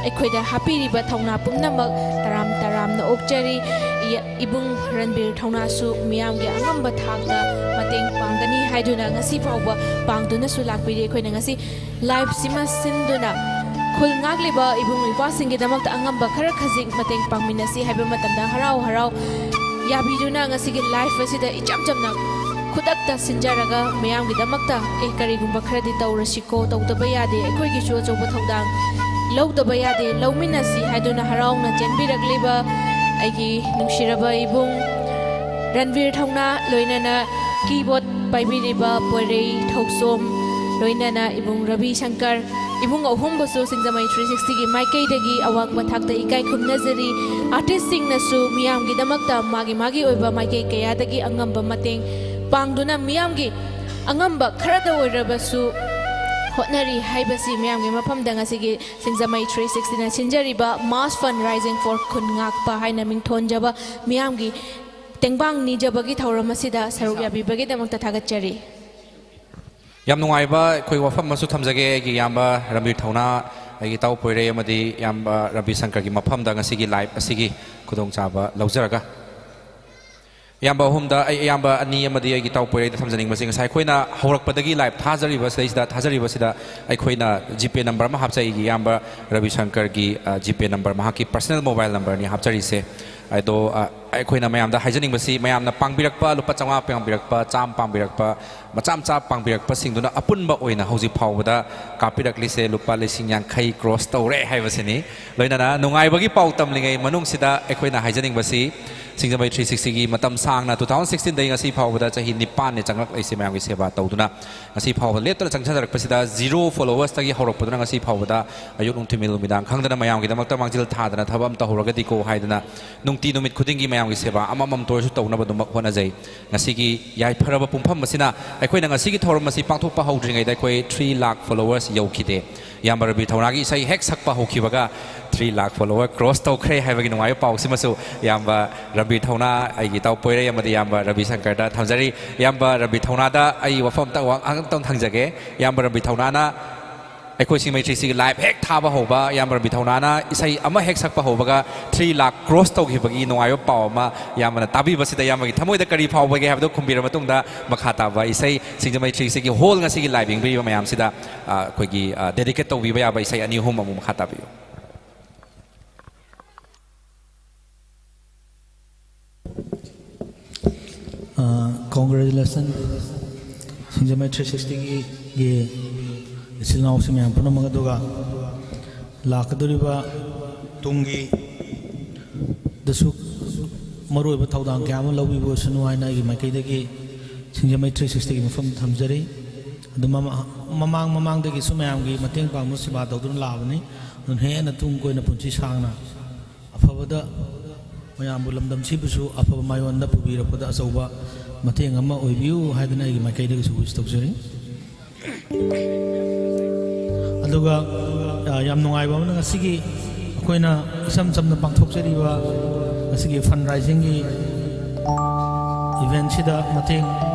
ꯑꯩꯈꯣꯏꯗ ꯍꯥꯞꯄꯤꯔꯤꯕ ꯊꯧꯅꯥ ꯄꯨꯝꯅꯃꯛ ꯇꯔꯥꯝ ꯇꯔꯥꯝꯅ ꯑꯣꯛꯆꯔꯤ꯫ ꯏ-, ꯏꯕꯨꯡ ꯔꯟꯕꯤꯔ ꯊꯧꯅꯥꯁꯨ ꯃꯤꯌꯥꯝꯒꯤ ꯑꯉꯝꯕ ꯊꯥꯛꯇ ꯃꯇꯦꯡ ꯄꯥꯡꯒꯅꯤ ꯍꯥꯏꯗꯨꯅ ꯉꯁꯤ ꯐꯥꯎꯕ ꯄꯥꯡꯗꯨꯅꯁꯨ ꯂꯥꯛꯄꯤꯔꯤ꯫ ꯑꯩꯈꯣꯏꯅ ꯉꯁꯤ live ꯁꯤꯃ ꯁꯤꯟꯗꯨꯅ ꯈꯨꯜ ꯉꯥꯛꯂꯤꯕ ꯏꯕꯨꯡ ꯏꯄ꯭ꯋꯥꯁꯤꯡꯒꯤꯗꯃꯛꯇ ꯑꯉꯝꯕ ꯈꯔ ꯈꯖꯤꯛ ꯃꯇꯦꯡ ꯄꯥꯡꯃꯤꯟꯅꯁꯤ ꯍꯥꯏꯕ ꯃꯇꯝꯗ ꯍꯔꯥꯎ ꯍꯔꯥꯎ ꯌꯥꯕꯤꯗꯨꯅ ꯉꯁꯤꯒꯤ live ꯑꯁꯤꯗ ꯏꯆꯝ ꯆꯝꯅ ꯈꯨꯗꯛꯇ ꯁꯤꯟꯖꯔꯒ ꯃꯌꯥꯝꯒꯤꯗꯃꯛꯇ, "ꯑꯦ, ꯀꯔꯤꯒꯨꯝꯕ ꯈꯔꯗꯤ ꯇꯧꯔꯁꯤꯀꯣ, ꯇꯧꯗꯕ ꯌꯥꯗꯦ, ꯑꯩꯈꯣꯏꯒꯤꯁꯨ ꯑꯆꯧꯕ ꯊꯧꯗꯥꯡ ꯂꯧꯗꯕ ꯌꯥꯗꯦ, ꯂꯧꯃꯤꯟꯅꯁꯤ" ꯍꯥꯏꯗꯨꯅ ꯍꯔꯥꯎꯅ ꯆꯦꯟꯕꯤꯔꯛꯂꯤꯕ ꯑꯩꯒꯤ ꯅꯨꯡꯁꯤꯔꯕ ꯏꯕꯨꯡ ꯔꯟꯕꯤꯔ ꯊꯧꯅꯥ, ꯂꯣꯏꯅꯅ keyboard ꯄꯥꯏꯕꯤꯔꯤꯕ ꯄꯣꯏꯔꯩ ꯊꯧꯁꯣꯝ, ꯂꯣꯏꯅꯅ ꯏꯕꯨꯡ ꯔꯕꯤ ꯁꯪꯀꯔ, ꯏꯕꯨꯡ ꯑꯍꯨꯝꯕꯨꯁꯨ ꯁꯤꯡꯖꯃꯩ three sixty ꯒꯤ ꯃꯥꯏꯀꯩꯗꯒꯤ ꯑꯋꯥꯡꯕ ꯊꯥꯛꯇ ꯏꯀꯥꯏ ꯈꯨꯝꯅꯖꯔꯤ꯫ Artist ꯁꯤꯡꯅꯁꯨ ꯃꯤꯌꯥꯝꯒꯤꯗꯃꯛꯇ ꯃꯥꯒꯤ ꯃꯥꯒꯤ ꯑꯣꯏꯕ ꯃꯥꯏꯀꯩ ꯀꯌꯥꯗꯒꯤ ꯑꯉꯝꯕ ꯃꯇꯦꯡ ꯄꯥꯡꯗꯨꯅ ꯃꯤꯌꯥꯝꯒꯤ ꯑꯉꯝꯕ ꯈꯔꯗ ꯑꯣꯏꯔꯕꯁꯨ ꯍꯣꯠꯅꯔꯤ ꯍꯥꯏꯕꯁꯤ ꯃꯤꯌꯥꯝꯒꯤ ꯃꯐꯝꯗ ꯉꯁꯤꯒꯤ ꯁꯤꯡꯖꯃꯩ three sixty ꯅ ꯁꯤꯟꯖꯔꯤꯕ Mass Fund Raising for ꯈꯨꯟ ꯉꯥꯛꯄ ꯍꯥꯏꯅ ꯃꯤꯡꯊꯣꯟꯖꯕ ꯃꯤꯌꯥꯝꯒꯤ ꯇꯦꯡꯕꯥꯡ ꯅꯤꯖꯕꯒꯤ ꯊꯧꯔꯝ ꯑꯁꯤꯗ ꯁꯔꯨꯛ ꯌꯥꯕꯤꯕꯒꯤꯗꯃꯛꯇ ꯊꯥꯒꯠꯆꯔꯤ꯫ ꯌꯥꯝ ꯅꯨꯡꯉꯥꯏꯕ ꯑꯩꯈꯣꯏ ꯋꯥꯐꯝ ꯑꯃꯁꯨ ꯊꯝꯖꯒꯦ꯫ ꯑꯩꯒꯤ ꯏꯌꯥꯝꯕ ꯔꯟꯕꯤꯔ ꯊꯧꯅꯥ, ꯑꯩꯒꯤ ꯏꯇꯥꯎ ꯄꯣꯏꯔꯩ ꯑꯃꯗꯤ ꯏꯌꯥꯝꯕ ꯔꯕꯤ ꯁꯪꯀꯔꯒꯤ ꯃꯐꯝꯗ ꯉꯁꯤꯒꯤ live ꯑꯁꯤꯒꯤ ꯈꯨꯗꯣꯡꯆꯥꯕ ꯂꯧꯖꯔꯒ, ꯏꯌꯥꯝꯕ ꯑꯍꯨꯝꯗ, ꯑꯩ ꯏꯌꯥꯝꯕ ꯑꯅꯤ ꯑꯃꯗꯤ ꯑꯩꯒꯤ ꯏꯇꯥꯎ ꯄꯣꯏꯔꯩꯗ ꯊꯝꯖꯅꯤꯡꯕꯁꯤ, ꯉꯁꯥꯏ ꯑꯩꯈꯣꯏꯅ ꯍꯧꯔꯛꯄꯗꯒꯤ live ꯊꯥꯖꯔꯤꯕ ꯁꯤꯗꯩꯁꯤꯗ, ꯊꯥꯖꯔꯤꯕꯁꯤꯗ ꯑꯩꯈꯣꯏꯅ GPay number ꯑꯃ ꯍꯥꯞꯆꯩ꯫ ꯑꯩꯒꯤ ꯏꯌꯥꯝꯕ ꯔꯕꯤ ꯁꯪꯀꯔꯒꯤ, ꯑ, GPay number, ꯃꯍꯥꯛꯀꯤ personal mobile number ꯅꯤ ꯍꯥꯞꯆꯔꯤꯁꯦ꯫ ꯑꯗꯣ, ꯑ, ꯑꯩꯈꯣꯏꯅ ꯃꯌꯥꯝꯗ ꯍꯥꯏꯖꯅꯤꯡꯕꯁꯤ, ꯃꯌꯥꯝꯅ ꯄꯥꯡꯕꯤꯔꯛꯄ, ꯂꯨꯄꯥ ꯆꯥꯝꯃꯉꯥ ꯄꯥꯡꯕꯤꯔꯛꯄ, ꯆꯥꯝꯃ ꯄꯥꯡꯕꯤꯔꯛꯄ, ꯃꯆꯥ ꯃꯆꯥ ꯄꯥꯡꯕꯤꯔꯛꯄꯁꯤꯡꯗꯨꯅ ꯑꯄꯨꯟꯕ ꯑꯣꯏꯅ ꯍꯧꯖꯤꯛ ꯐꯥꯎꯕꯗ ꯀꯥꯞꯄꯤꯔꯛꯂꯤꯁꯦ ꯂꯨꯄꯥ ꯂꯤꯁꯤꯡ ꯌꯥꯡꯈꯩ ꯀ꯭ꯔꯣꯁ ꯇꯧꯔꯦ ꯍꯥꯏꯕꯁꯤꯅꯤ꯫ ꯂꯣꯏꯅꯅ ꯅꯨꯡꯉꯥꯏꯕꯒꯤ ꯄꯥꯎ ꯇꯝꯂꯤꯉꯩ ꯃꯅꯨꯡꯁꯤꯗ ꯑꯩꯈꯣꯏꯅ ꯍꯥꯏꯖꯅꯤꯡꯕꯁꯤ, ꯁꯤꯡꯖꯃꯩ ꯊ꯭ꯔꯤ ꯁꯤꯛꯁꯇꯤꯒꯤ ꯃꯇꯝ ꯁꯥꯡꯅ, ꯇꯨ ꯊꯥꯎꯖꯟ ꯁꯤꯛꯁꯇꯤꯟꯗꯒꯤ ꯉꯁꯤ ꯐꯥꯎꯕꯗ ꯆꯍꯤ ꯅꯤꯄꯥꯟꯅꯤ ꯆꯪꯂꯛꯂꯤꯁꯦ ꯃꯌꯥꯝꯒꯤ ꯁꯦꯕꯥ ꯇꯧꯗꯨꯅ꯫ ꯉꯁꯤ ꯐꯥꯎꯕ ꯂꯦꯞꯇꯅ ꯆꯪꯁꯤꯟꯅꯔꯛꯄꯁꯤꯗ, ꯖꯤꯔꯣ ꯐꯣꯂꯣꯋꯔꯁꯇꯒꯤ ꯍꯧꯔꯛꯄꯗꯨꯅ ꯉꯁꯤ ꯐꯥꯎꯕꯗ ꯑꯌꯨꯛ ꯅꯨꯡꯊꯤꯜ ꯅꯨꯃꯤꯗꯥꯡ ꯈꯪꯗꯅ ꯃꯌꯥꯝꯒꯤꯗꯃꯛꯇ ꯃꯥꯡꯖꯤꯜ ꯊꯥꯗꯅ ꯊꯕꯛ ꯑꯃ ꯇꯧꯍꯧꯔꯒꯗꯤꯀꯣ ꯍꯥꯏꯗꯅ ꯅꯨꯡꯇꯤ ꯅꯨꯃꯤꯠ ꯈꯨꯗꯤꯡꯒꯤ ꯃꯌꯥꯝꯒꯤ ꯁꯦꯕꯥ ꯑꯃꯃꯝꯇ ꯑꯣꯏꯔꯁꯨ ꯇꯧꯅꯕ ꯑꯗꯨꯃꯛ ꯍꯣꯠꯅꯖꯩ꯫ ꯉꯁꯤꯒꯤ ꯌꯥꯏꯐꯔꯕ ꯄꯨꯡꯐꯝ ꯑꯁꯤꯅ, ꯑꯩꯈꯣꯏꯅ ꯉꯁꯤꯒꯤ ꯊꯧꯔꯝ ꯑꯁꯤ ꯄꯥꯡꯊꯣꯛꯄ ꯍꯧꯗ꯭ꯔꯤꯉꯩꯗ ꯑꯩꯈꯣꯏ ꯊ꯭ꯔꯤ ꯂꯥꯈ ꯐꯣꯂꯣꯋꯔꯁ ꯌꯧꯈꯤꯗꯦ꯫ ꯏꯌꯥꯝꯕ ꯔꯕꯤ ꯊꯧꯅꯥꯒꯤ ꯏꯁꯩ ꯍꯦꯛ ꯁꯛꯄ ꯍꯧꯈꯤꯕꯒ ꯊ꯭ꯔꯤ ꯂꯥꯈ ꯐꯣꯂꯣꯋꯔ ꯀ꯭ꯔꯣꯁ ꯇꯧꯈ꯭ꯔꯦ ꯍꯥꯏꯕꯒꯤ ꯅꯨꯡꯉꯥꯏꯕ ꯄꯥꯎꯁꯤꯃꯁꯨ ꯏꯌꯥꯝꯕ ꯔꯕꯤ ꯊꯧꯅꯥ, ꯑꯩꯒꯤ ꯏꯇꯥꯎ ꯄꯣꯏꯔꯩ ꯑꯃꯗꯤ ꯏꯌꯥꯝꯕ ꯔꯕꯤ ꯁꯪꯀꯔꯗ ꯊꯝꯖꯔꯤ꯫ ꯏꯌꯥꯝꯕ ꯔꯕꯤ ꯊꯧꯅꯥꯗ ꯑꯩ ꯋꯥꯐꯝ ꯑꯝꯇ, ꯋꯥ ꯑꯃꯇꯪ ꯊꯝꯖꯒꯦ꯫ ꯏꯌꯥꯝꯕ ꯔꯕꯤ ꯊꯧꯅꯥꯅ ꯑꯩꯈꯣꯏ ꯁꯤꯡꯖꯃꯩ ꯊ꯭ꯔꯤ ꯁꯤꯛꯁꯇꯤꯒꯤ ꯂꯥꯏꯚ ꯍꯦꯛ ꯊꯥꯕ ꯍꯧꯕ, ꯏꯌꯥꯝꯕ ꯔꯕꯤ ꯊꯧꯅꯥꯅ ꯏꯁꯩ ꯑꯃ ꯍꯦꯛ ꯁꯛꯄ ꯍꯧꯕꯒ ꯊ꯭ꯔꯤ ꯂꯥꯈ ꯀ꯭ꯔꯣꯁ ꯇꯧꯈꯤꯕꯒꯤ ꯅꯨꯡꯉꯥꯏꯕ ꯄꯥꯎ ꯑꯃ ꯏꯌꯥꯝꯕꯅ ꯇꯥꯕꯤꯕꯁꯤꯗ ꯏꯌꯥꯝꯕꯒꯤ ꯊꯃꯣꯏꯗ ꯀꯔꯤ ꯐꯥꯎꯕꯒꯦ ꯍꯥꯏꯕꯗꯨ ꯈꯨꯝꯕꯤꯔꯕ ꯃꯇꯨꯡꯗ, ꯃꯈꯥ ꯇꯥꯕ ꯏꯁꯩ ꯁꯤꯡꯖꯃꯩ ꯊ꯭ꯔꯤ ꯁꯤꯛꯁꯇꯤꯒꯤ ꯍꯣꯜ ꯉꯁꯤꯒꯤ ꯂꯥꯏꯚ ꯌꯦꯡꯕꯤꯔꯤꯕ ꯃꯌꯥꯝꯁꯤꯗ, ꯑ, ꯑꯩꯈꯣꯏꯒꯤ, ꯑ, ꯗꯦꯗꯤꯀꯦꯠ ꯇꯧꯕꯤꯕ ꯌꯥꯕ ꯏꯁꯩ ꯑꯅꯤ ꯑꯍꯨꯝ ꯑꯃꯨꯛ ꯃꯈꯥ ꯇꯥꯕꯤꯌꯨ꯫ ꯀꯣꯡꯒ꯭ꯔꯦꯆꯨꯂꯦꯁꯟ ꯁꯤꯡꯖꯃꯩ ꯊ꯭ꯔꯤ ꯁꯤꯛꯁꯇꯤꯒꯤ ꯏꯆꯤꯜ ꯏꯅꯥꯎꯁꯤꯡ ꯃꯌꯥꯝ ꯄꯨꯝꯅꯃꯛ, ꯑꯗꯨꯒ ꯂꯥꯛꯀꯗꯧꯔꯤꯕ ꯇꯨꯡꯒꯤ ꯗꯁꯨ ꯃꯔꯨꯑꯣꯏꯕ ꯊꯧꯗꯥꯡ ꯀꯌꯥ ꯑꯃ ꯂꯧꯕꯤꯕ ꯑꯣꯏꯁꯅꯨ ꯍꯥꯏꯅ ꯑꯩꯒꯤ ꯃꯥꯏꯀꯩꯗꯒꯤ ꯁꯤꯡꯖꯃꯩ ꯊ꯭ꯔꯤ ꯁꯤꯛꯁꯇꯤꯒꯤ ꯃꯐꯝꯗ ꯊꯝꯖꯔꯤ꯫ ꯑꯗꯨ ꯃꯃꯥ-, ꯃꯃꯥꯡ ꯃꯃꯥꯡꯗꯒꯤꯁꯨ ꯃꯌꯥꯝꯒꯤ ꯃꯇꯦꯡ ꯄꯥꯡꯗꯨꯅ ꯁꯦꯕꯥ ꯇꯧꯗꯨꯅ ꯂꯥꯛꯑꯕꯅꯤ꯫ ꯑꯗꯨꯅ ꯍꯦꯟꯅ ꯇꯨꯡ ꯀꯣꯏꯅ ꯄꯨꯟꯁꯤ ꯁꯥꯡꯅ ꯑꯐꯕꯗ ꯃꯌꯥꯝꯕꯨ ꯂꯝꯗꯝꯁꯤꯕꯨꯁꯨ ꯑꯐꯕ ꯃꯥꯏꯌꯣꯟꯗ ꯄꯨꯕꯤꯔꯛꯄꯗ ꯑꯆꯧꯕ ꯃꯇꯦꯡ ꯑꯃ ꯑꯣꯏꯕꯤꯌꯨ ꯍꯥꯏꯗꯅ ꯑꯩꯒꯤ ꯃꯥꯏꯀꯩꯗꯒꯤꯁꯨ ꯋꯤꯁ ꯇꯧꯖꯔꯤ꯫ ꯑꯗꯨꯒ, ꯑ, ꯌꯥꯝ ꯅꯨꯡꯉꯥꯏꯕ ꯑꯃꯅ ꯉꯁꯤꯒꯤ ꯑꯩꯈꯣꯏꯅ ꯏꯆꯝ ꯆꯝꯅ ꯄꯥꯡꯊꯣꯛꯆꯔꯤꯕ ꯉꯁꯤꯒꯤ ꯐꯟ ꯔꯥꯏꯖꯤꯡꯒꯤ ꯏꯚꯦꯟꯁꯤꯗ ꯃꯇꯦꯡ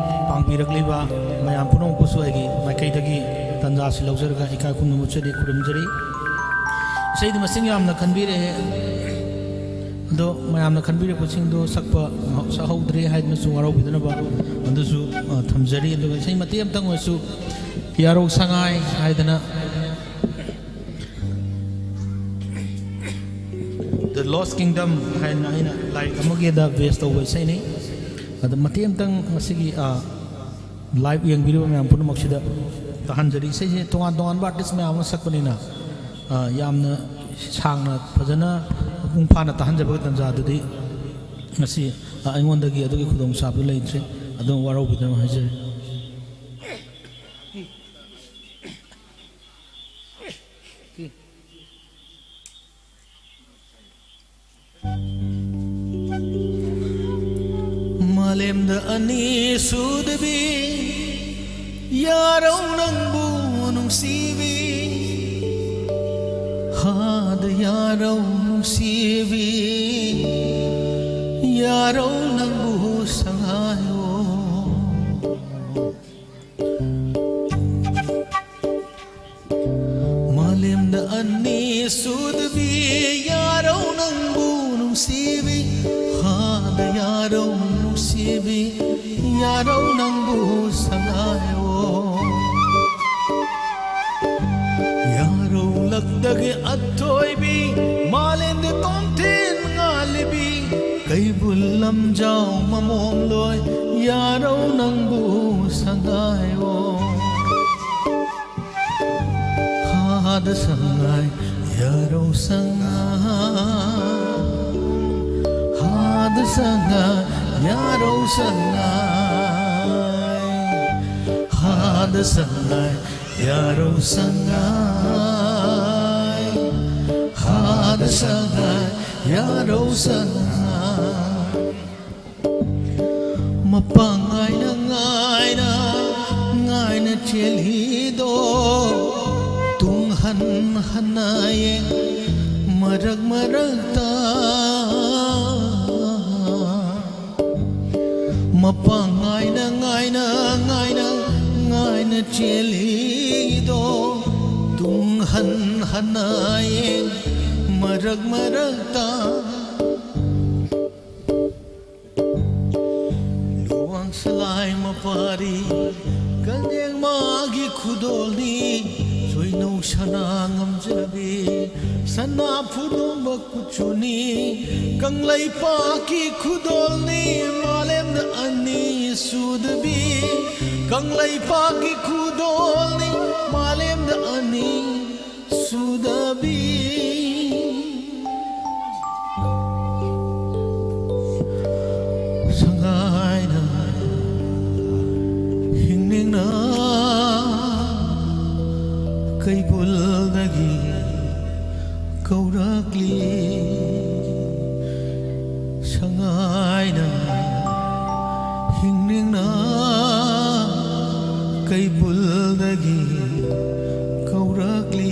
ꯄꯥꯡꯕꯤꯔꯛꯂꯤꯕ ꯃꯌꯥꯝ ꯄꯨꯝꯅꯃꯛꯄꯨꯁꯨ ꯑꯩꯒꯤ ꯃꯥꯏꯀꯩꯗꯒꯤ ꯇꯥꯟꯖꯥꯁꯤ ꯂꯧꯖꯔꯒ ꯏꯀꯥꯏ ꯈꯨꯝꯅꯕ ꯎꯠꯆꯔꯤ, ꯈꯨꯔꯨꯝꯖꯔꯤ꯫ ꯏꯁꯩꯗꯤ ꯃꯁꯤꯡ ꯌꯥꯝꯅ ꯈꯟꯕꯤꯔꯛꯑꯦ, ꯑꯗꯣ ꯃꯌꯥꯝꯅ ꯈꯟꯕꯤꯔꯛꯄꯁꯤꯡꯗꯣ ꯁꯛꯄ, ꯁꯛꯍꯧꯗ꯭ꯔꯦ ꯍꯥꯏꯗꯨꯅꯁꯨ ꯋꯥꯔꯧꯕꯤꯗꯅꯕ ꯑꯗꯨꯁꯨ, ꯑ, ꯊꯝꯖꯔꯤ꯫ ꯑꯗꯨꯒ ꯏꯁꯩ ꯃꯇꯦꯛ ꯑꯃꯇꯪ ꯑꯣꯏꯔꯁꯨ, ꯌꯥꯔꯧ ꯁꯉꯥꯏ ꯍꯥꯏꯗꯅ, The Lost Kingdom ꯍꯥꯏꯅ ꯑꯩꯅ ꯂꯥꯏꯔꯤꯛ ꯑꯃꯒꯤꯗ base ꯇꯧꯕ ꯏꯁꯩꯅꯤ꯫ ꯑꯗ ꯃꯇꯦꯛ ꯑꯃꯇꯪ ꯉꯁꯤꯒꯤ, ꯑ, live ꯌꯦꯡꯕꯤꯔꯤꯕ ꯃꯌꯥꯝ ꯄꯨꯝꯅꯃꯛꯁꯤꯗ ꯇꯥꯍꯟꯖꯔꯤ꯫ ꯏꯁꯩꯁꯦ ꯇꯣꯉꯥꯟ ꯇꯣꯉꯥꯟꯕ artist ꯃꯌꯥꯝ ꯑꯃ ꯁꯛꯄꯅꯤꯅ, ꯑ, ꯌꯥꯝꯅ ꯁꯥꯡꯅ ꯐꯖꯅ ꯃꯄꯨꯡ ꯐꯥꯅ ꯇꯥꯍꯟꯖꯕꯒꯤ ꯇꯥꯟꯖꯥꯗꯨꯗꯤ ꯉꯁꯤ, ꯑ, ꯑꯩꯉꯣꯟꯗꯒꯤ ꯑꯗꯨꯒꯤ ꯈꯨꯗꯣꯡꯆꯥꯕꯗꯨ ꯂꯩꯇ꯭ꯔꯦ꯫ ꯑꯗꯨꯅ ꯋꯥꯔꯧꯕꯤꯗꯅꯕ ꯍꯥꯏꯖꯔꯤ꯫ ꯃꯥꯂꯦꯝꯗ ꯑꯅꯤ ꯁꯨꯗꯕꯤ ꯌꯥꯔꯧ ꯅꯪꯕꯨ ꯅꯨꯡꯁꯤꯕꯤ, ꯍꯥꯗ ꯌꯥꯔꯧ ꯅꯨꯡꯁꯤꯕꯤ, ꯌꯥꯔꯧ ꯅꯪꯕꯨ ꯁꯉꯥꯏꯑꯣ꯫ ꯃꯥꯂꯦꯝꯗ ꯑꯅꯤ ꯁꯨꯗꯕꯤ ꯌꯥꯔꯧ ꯅꯪꯕꯨ ꯅꯨꯡꯁꯤꯕꯤ, ꯍꯥꯗ ꯌꯥꯔꯧ ꯅꯨꯡꯁꯤꯕꯤ, ꯌꯥꯔꯧ ꯅꯪꯕꯨ ꯁꯉꯥꯏꯑꯣ꯫ ꯌꯥꯔꯧ ꯂꯛꯇꯒꯤ ꯑꯊꯣꯏꯕꯤ, ꯃꯥꯂꯦꯝꯗ ꯇꯣꯝꯊꯤꯟ ꯉꯥꯜꯂꯤꯕꯤ, ꯀꯩꯕꯨꯜ ꯂꯝꯖꯥꯎ ꯃꯃꯣꯝꯂꯣꯏ, ꯌꯥꯔꯧ ꯅꯪꯕꯨ ꯁꯉꯥꯏꯑꯣ꯫ ꯍꯥꯗ ꯁꯉꯥꯏ, ꯌꯥꯔꯧ ꯁꯉꯥꯏ, ꯍꯥꯗ ꯁꯉꯥꯏ, ꯌꯥꯔꯧ ꯁꯉꯥꯏ, ꯍꯥꯗ ꯁꯉꯥꯏ, ꯌꯥꯔꯧ ꯁꯉꯥꯏ, ꯍꯥꯗ ꯁꯉꯥꯏ, ꯌꯥꯔꯧ ꯁꯉꯥꯏ꯫ ꯃꯄꯥꯡ ꯉꯥꯏꯅ ꯉꯥꯏꯅ ꯉꯥꯏꯅ ꯆꯦꯜꯂꯤꯗꯣ, ꯇꯨꯡ ꯍꯟ ꯍꯟꯅ ꯌꯦꯡ ꯃꯔꯛ ꯃꯔꯛꯇ꯫ ꯃꯄꯥꯡ ꯉꯥꯏꯅ ꯉꯥꯏꯅ ꯉꯥꯏꯅ ꯉꯥꯏꯅ ꯆꯦꯜꯂꯤꯗꯣ, ꯇꯨꯡ ꯍꯟ ꯍꯟꯅ ꯌꯦꯡ ꯃꯔꯛ ꯃꯔꯛꯇ꯫ ꯂꯨꯋꯥꯡ ꯁꯂꯥꯏ ꯃꯄꯥꯔꯤ ꯀꯟꯖꯦꯡ ꯃꯥꯒꯤ ꯈꯨꯗꯣꯜꯅꯤ, ꯁꯣꯏ ꯅꯧꯁꯅꯥ ꯉꯝꯖꯕꯤ, ꯁꯅꯥ ꯐꯨꯗꯣꯝꯕ ꯀꯨꯆꯨꯅꯤ, ꯀꯪꯂꯩꯄꯥꯛꯀꯤ ꯈꯨꯗꯣꯜꯅꯤ, ꯃꯥꯂꯦꯝꯗ ꯑꯅꯤ ꯁꯨꯗꯕꯤ, ꯀꯪꯂꯩꯄꯥꯛꯀꯤ ꯈꯨꯗꯣꯜꯅꯤ, ꯃꯥꯂꯦꯝꯗ ꯑꯅꯤ ꯁꯨꯗꯕꯤ꯫ ꯁꯉꯥꯏꯅ ꯍꯤꯡꯅꯤꯡꯅ ꯀꯩꯕꯨꯜꯗꯒꯤ ꯀꯧꯔꯛꯂꯤ꯫ ꯁꯉꯥꯏꯅ ꯍꯤꯡꯅꯤꯡꯅ ꯀꯩꯕꯨꯜꯗꯒꯤ ꯀꯧꯔꯛꯂꯤ꯫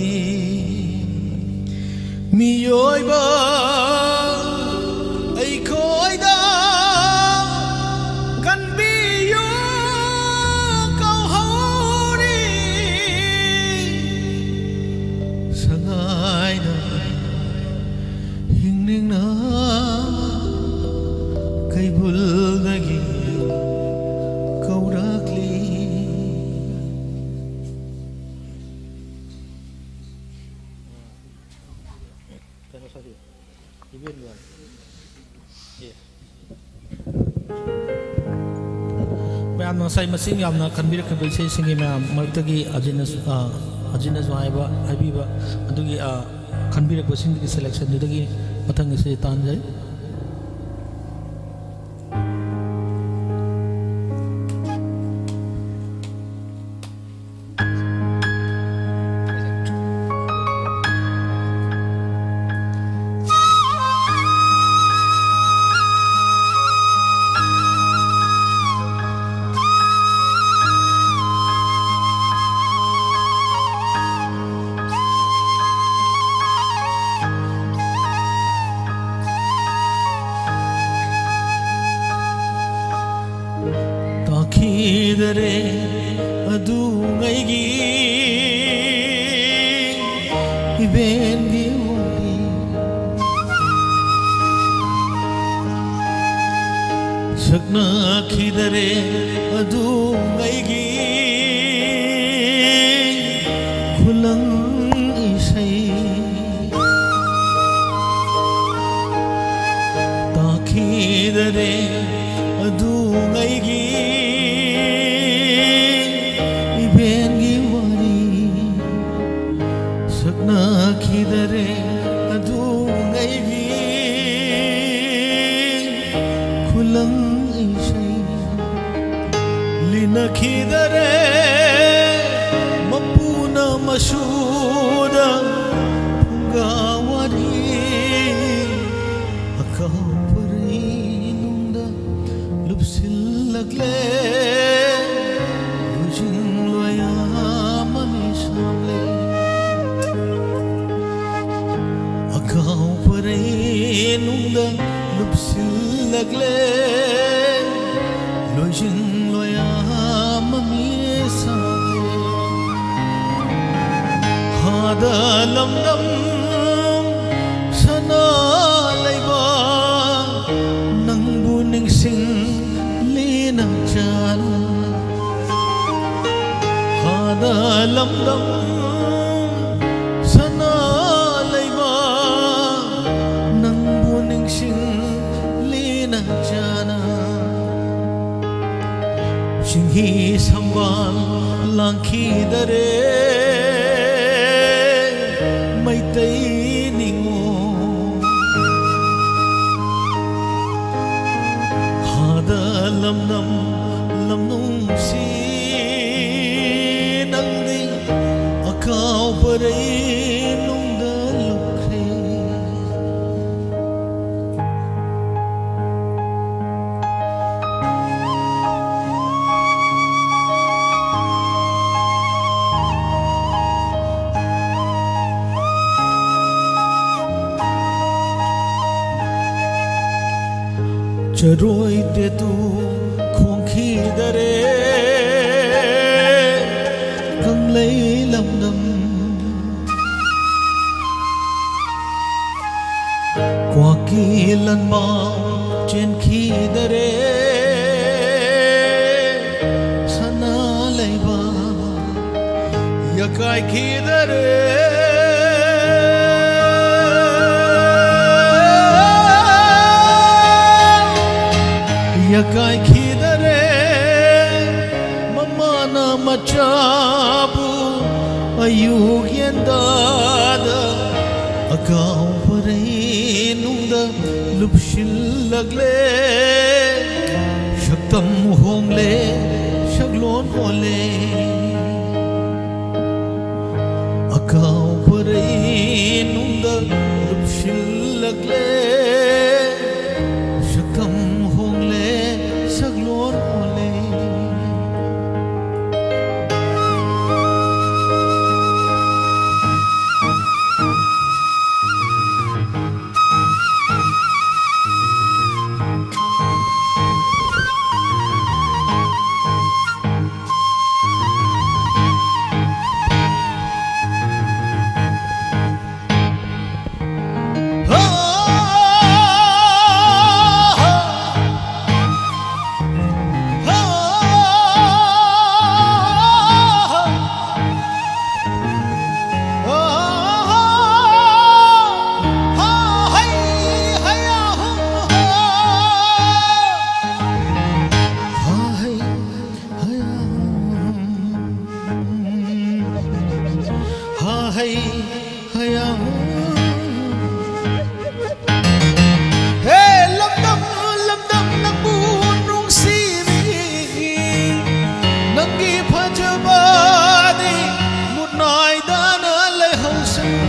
ꯃꯤꯑꯣꯏꯕ ꯑꯩꯈꯣꯏꯗ ꯀꯟꯕꯤꯌꯨ ꯀꯧꯍꯧꯔꯤ꯫ ꯁꯉꯥꯏꯅ ꯍꯤꯡꯅꯤꯡꯅ ꯀꯩꯕꯨꯜꯗꯒꯤ ꯀꯧꯔꯛꯂꯤ꯫ ꯀꯩꯅꯣ ꯁꯥꯁꯤ, ꯏꯕꯦꯟ ꯃꯌꯥꯝ꯫ ꯑꯦ꯫ ꯃꯌꯥꯝꯅ ꯉꯁꯥꯏ ꯃꯁꯤꯡ ꯌꯥꯝꯅ ꯈꯟꯕꯤꯔꯛꯈꯤꯕ ꯏꯁꯩꯁꯤꯡꯒꯤ ꯃꯌꯥꯝ ꯃꯔꯛꯇꯒꯤ ꯑꯖꯤꯠꯅꯁꯨ, ꯑ, ꯑꯖꯤꯠꯅꯁꯨ ꯍꯥꯏꯕ, ꯍꯥꯏꯕꯤꯕ ꯑꯗꯨꯒꯤ, ꯑ, ꯈꯟꯕꯤꯔꯛꯄꯁꯤꯡꯗꯨꯒꯤ selectionꯗꯨꯗꯒꯤ ꯃꯊꯪ ꯏꯁꯩ ꯇꯥꯍꯟꯖꯔꯤ꯫ ꯇꯥꯈꯤꯗꯔꯦ ꯑꯗꯨꯉꯩꯒꯤ ꯏꯕꯦꯟꯒꯤ ꯋꯥꯔꯤ꯫ ꯁꯛꯅꯈꯤꯗꯔꯦ ꯑꯗꯨꯉꯩꯒꯤ ꯈꯨꯂꯪ ꯑꯩꯒꯤ ꯏꯕꯦꯟꯒꯤ ꯋꯥꯔꯤ ꯁꯛꯅꯈꯤꯗꯔꯦ ꯑꯗꯨ ꯑꯩꯒꯤ ꯈꯨꯂꯪ ꯏꯁꯩ ꯂꯤꯅꯈꯤꯗꯔꯦ ꯃꯄꯨꯅ ꯃꯁꯨꯗ ꯐꯨꯡꯒꯥ ꯋꯥꯔꯤ ꯑꯀꯥꯎ ꯄꯔꯩ ꯅꯨꯡꯗ ꯂꯨꯞꯁꯤꯜꯂꯛꯂꯦ ꯂꯨꯆꯤꯡꯂꯣꯌꯥ ꯃꯃꯤ ꯁꯥꯝꯂꯦ ꯑꯀꯥꯎ ꯄꯔꯩ ꯅꯨꯡꯗ ꯂꯨꯞꯁꯤꯜꯂꯛꯂꯦ ꯂꯣꯏꯁꯤꯟ ꯂꯣꯌꯥ ꯃꯃꯤ ꯁꯥꯝꯂꯦ ꯍꯥꯗ ꯂꯝꯗꯝ ꯁꯅꯥ ꯂꯩꯕꯥꯛ ꯅꯪꯕꯨ ꯅꯤꯡꯁꯤꯡꯂꯤ ꯅꯪ ꯆꯥꯅ ꯍꯥꯗ ꯂꯝꯗꯝ ꯁꯅꯥ ꯂꯩꯕꯥꯛ ꯅꯪꯕꯨ ꯅꯤꯡꯁꯤꯡꯂꯤ ꯅꯪ ꯆꯥꯅ ꯁꯤꯡꯍꯤ ꯁꯝꯕꯥꯜ ꯂꯥꯡꯈꯤꯗꯔꯦ ꯃꯩꯇꯩ ꯅꯤꯉꯣꯜ ꯍꯥꯗ ꯂꯝꯗꯝ ꯂꯝꯅꯨꯡꯁꯤ ꯅꯪꯗꯤ ꯑꯀꯥꯎ ꯄꯔꯩ ꯅꯨꯡꯗ ꯂꯨꯞꯈ꯭ꯔꯦ ꯆꯔꯣꯏ ꯇꯦꯇꯨ ꯈꯣꯡꯈꯤꯗꯔꯦ ꯀꯪꯂꯩ ꯂꯝꯗꯝ ꯀ꯭ꯋꯥꯀꯤ ꯂꯟꯕꯥꯎ ꯆꯦꯟꯈꯤꯗꯔꯦ ꯁꯅꯥ ꯂꯩꯕꯥꯛ ꯌꯀꯥꯏꯈꯤꯗꯔꯦ ꯌꯀꯥꯏ ꯈꯤꯗꯔꯦ꯫ ꯃꯃꯥꯅ ꯃꯆꯥꯕꯨ ꯑꯌꯨꯛ ꯌꯦꯟꯗꯥꯗ ꯑꯀꯥꯎ ꯄꯔꯩ ꯅꯨꯡꯗ ꯂꯨꯞꯁꯤꯜꯂꯛꯂꯦ꯫ ꯁꯛꯇꯝ ꯍꯣꯡꯂꯦ, ꯁꯛꯂꯣꯟ ꯑꯣꯜꯂꯦ꯫ ꯑꯀꯥꯎ ꯄꯔꯩ ꯅꯨꯡꯗ ꯂꯨꯞꯁꯤꯜꯂꯛꯂꯦ꯫ ꯁꯛꯇꯝ ꯍꯣꯡꯂꯦ, ꯁꯛꯂꯣꯟ ꯑꯣꯜꯂꯦ꯫ ꯍꯦ ꯂꯝꯗꯝ, ꯂꯝꯗꯝ ꯅꯪꯕꯨ ꯅꯨꯡꯁꯤꯔꯤ꯫ ꯅꯪꯒꯤ ꯐꯖꯕꯗꯤ ꯃꯨꯠ ꯅꯥꯏꯗꯅ ꯂꯩꯍꯧꯁꯅꯨ꯫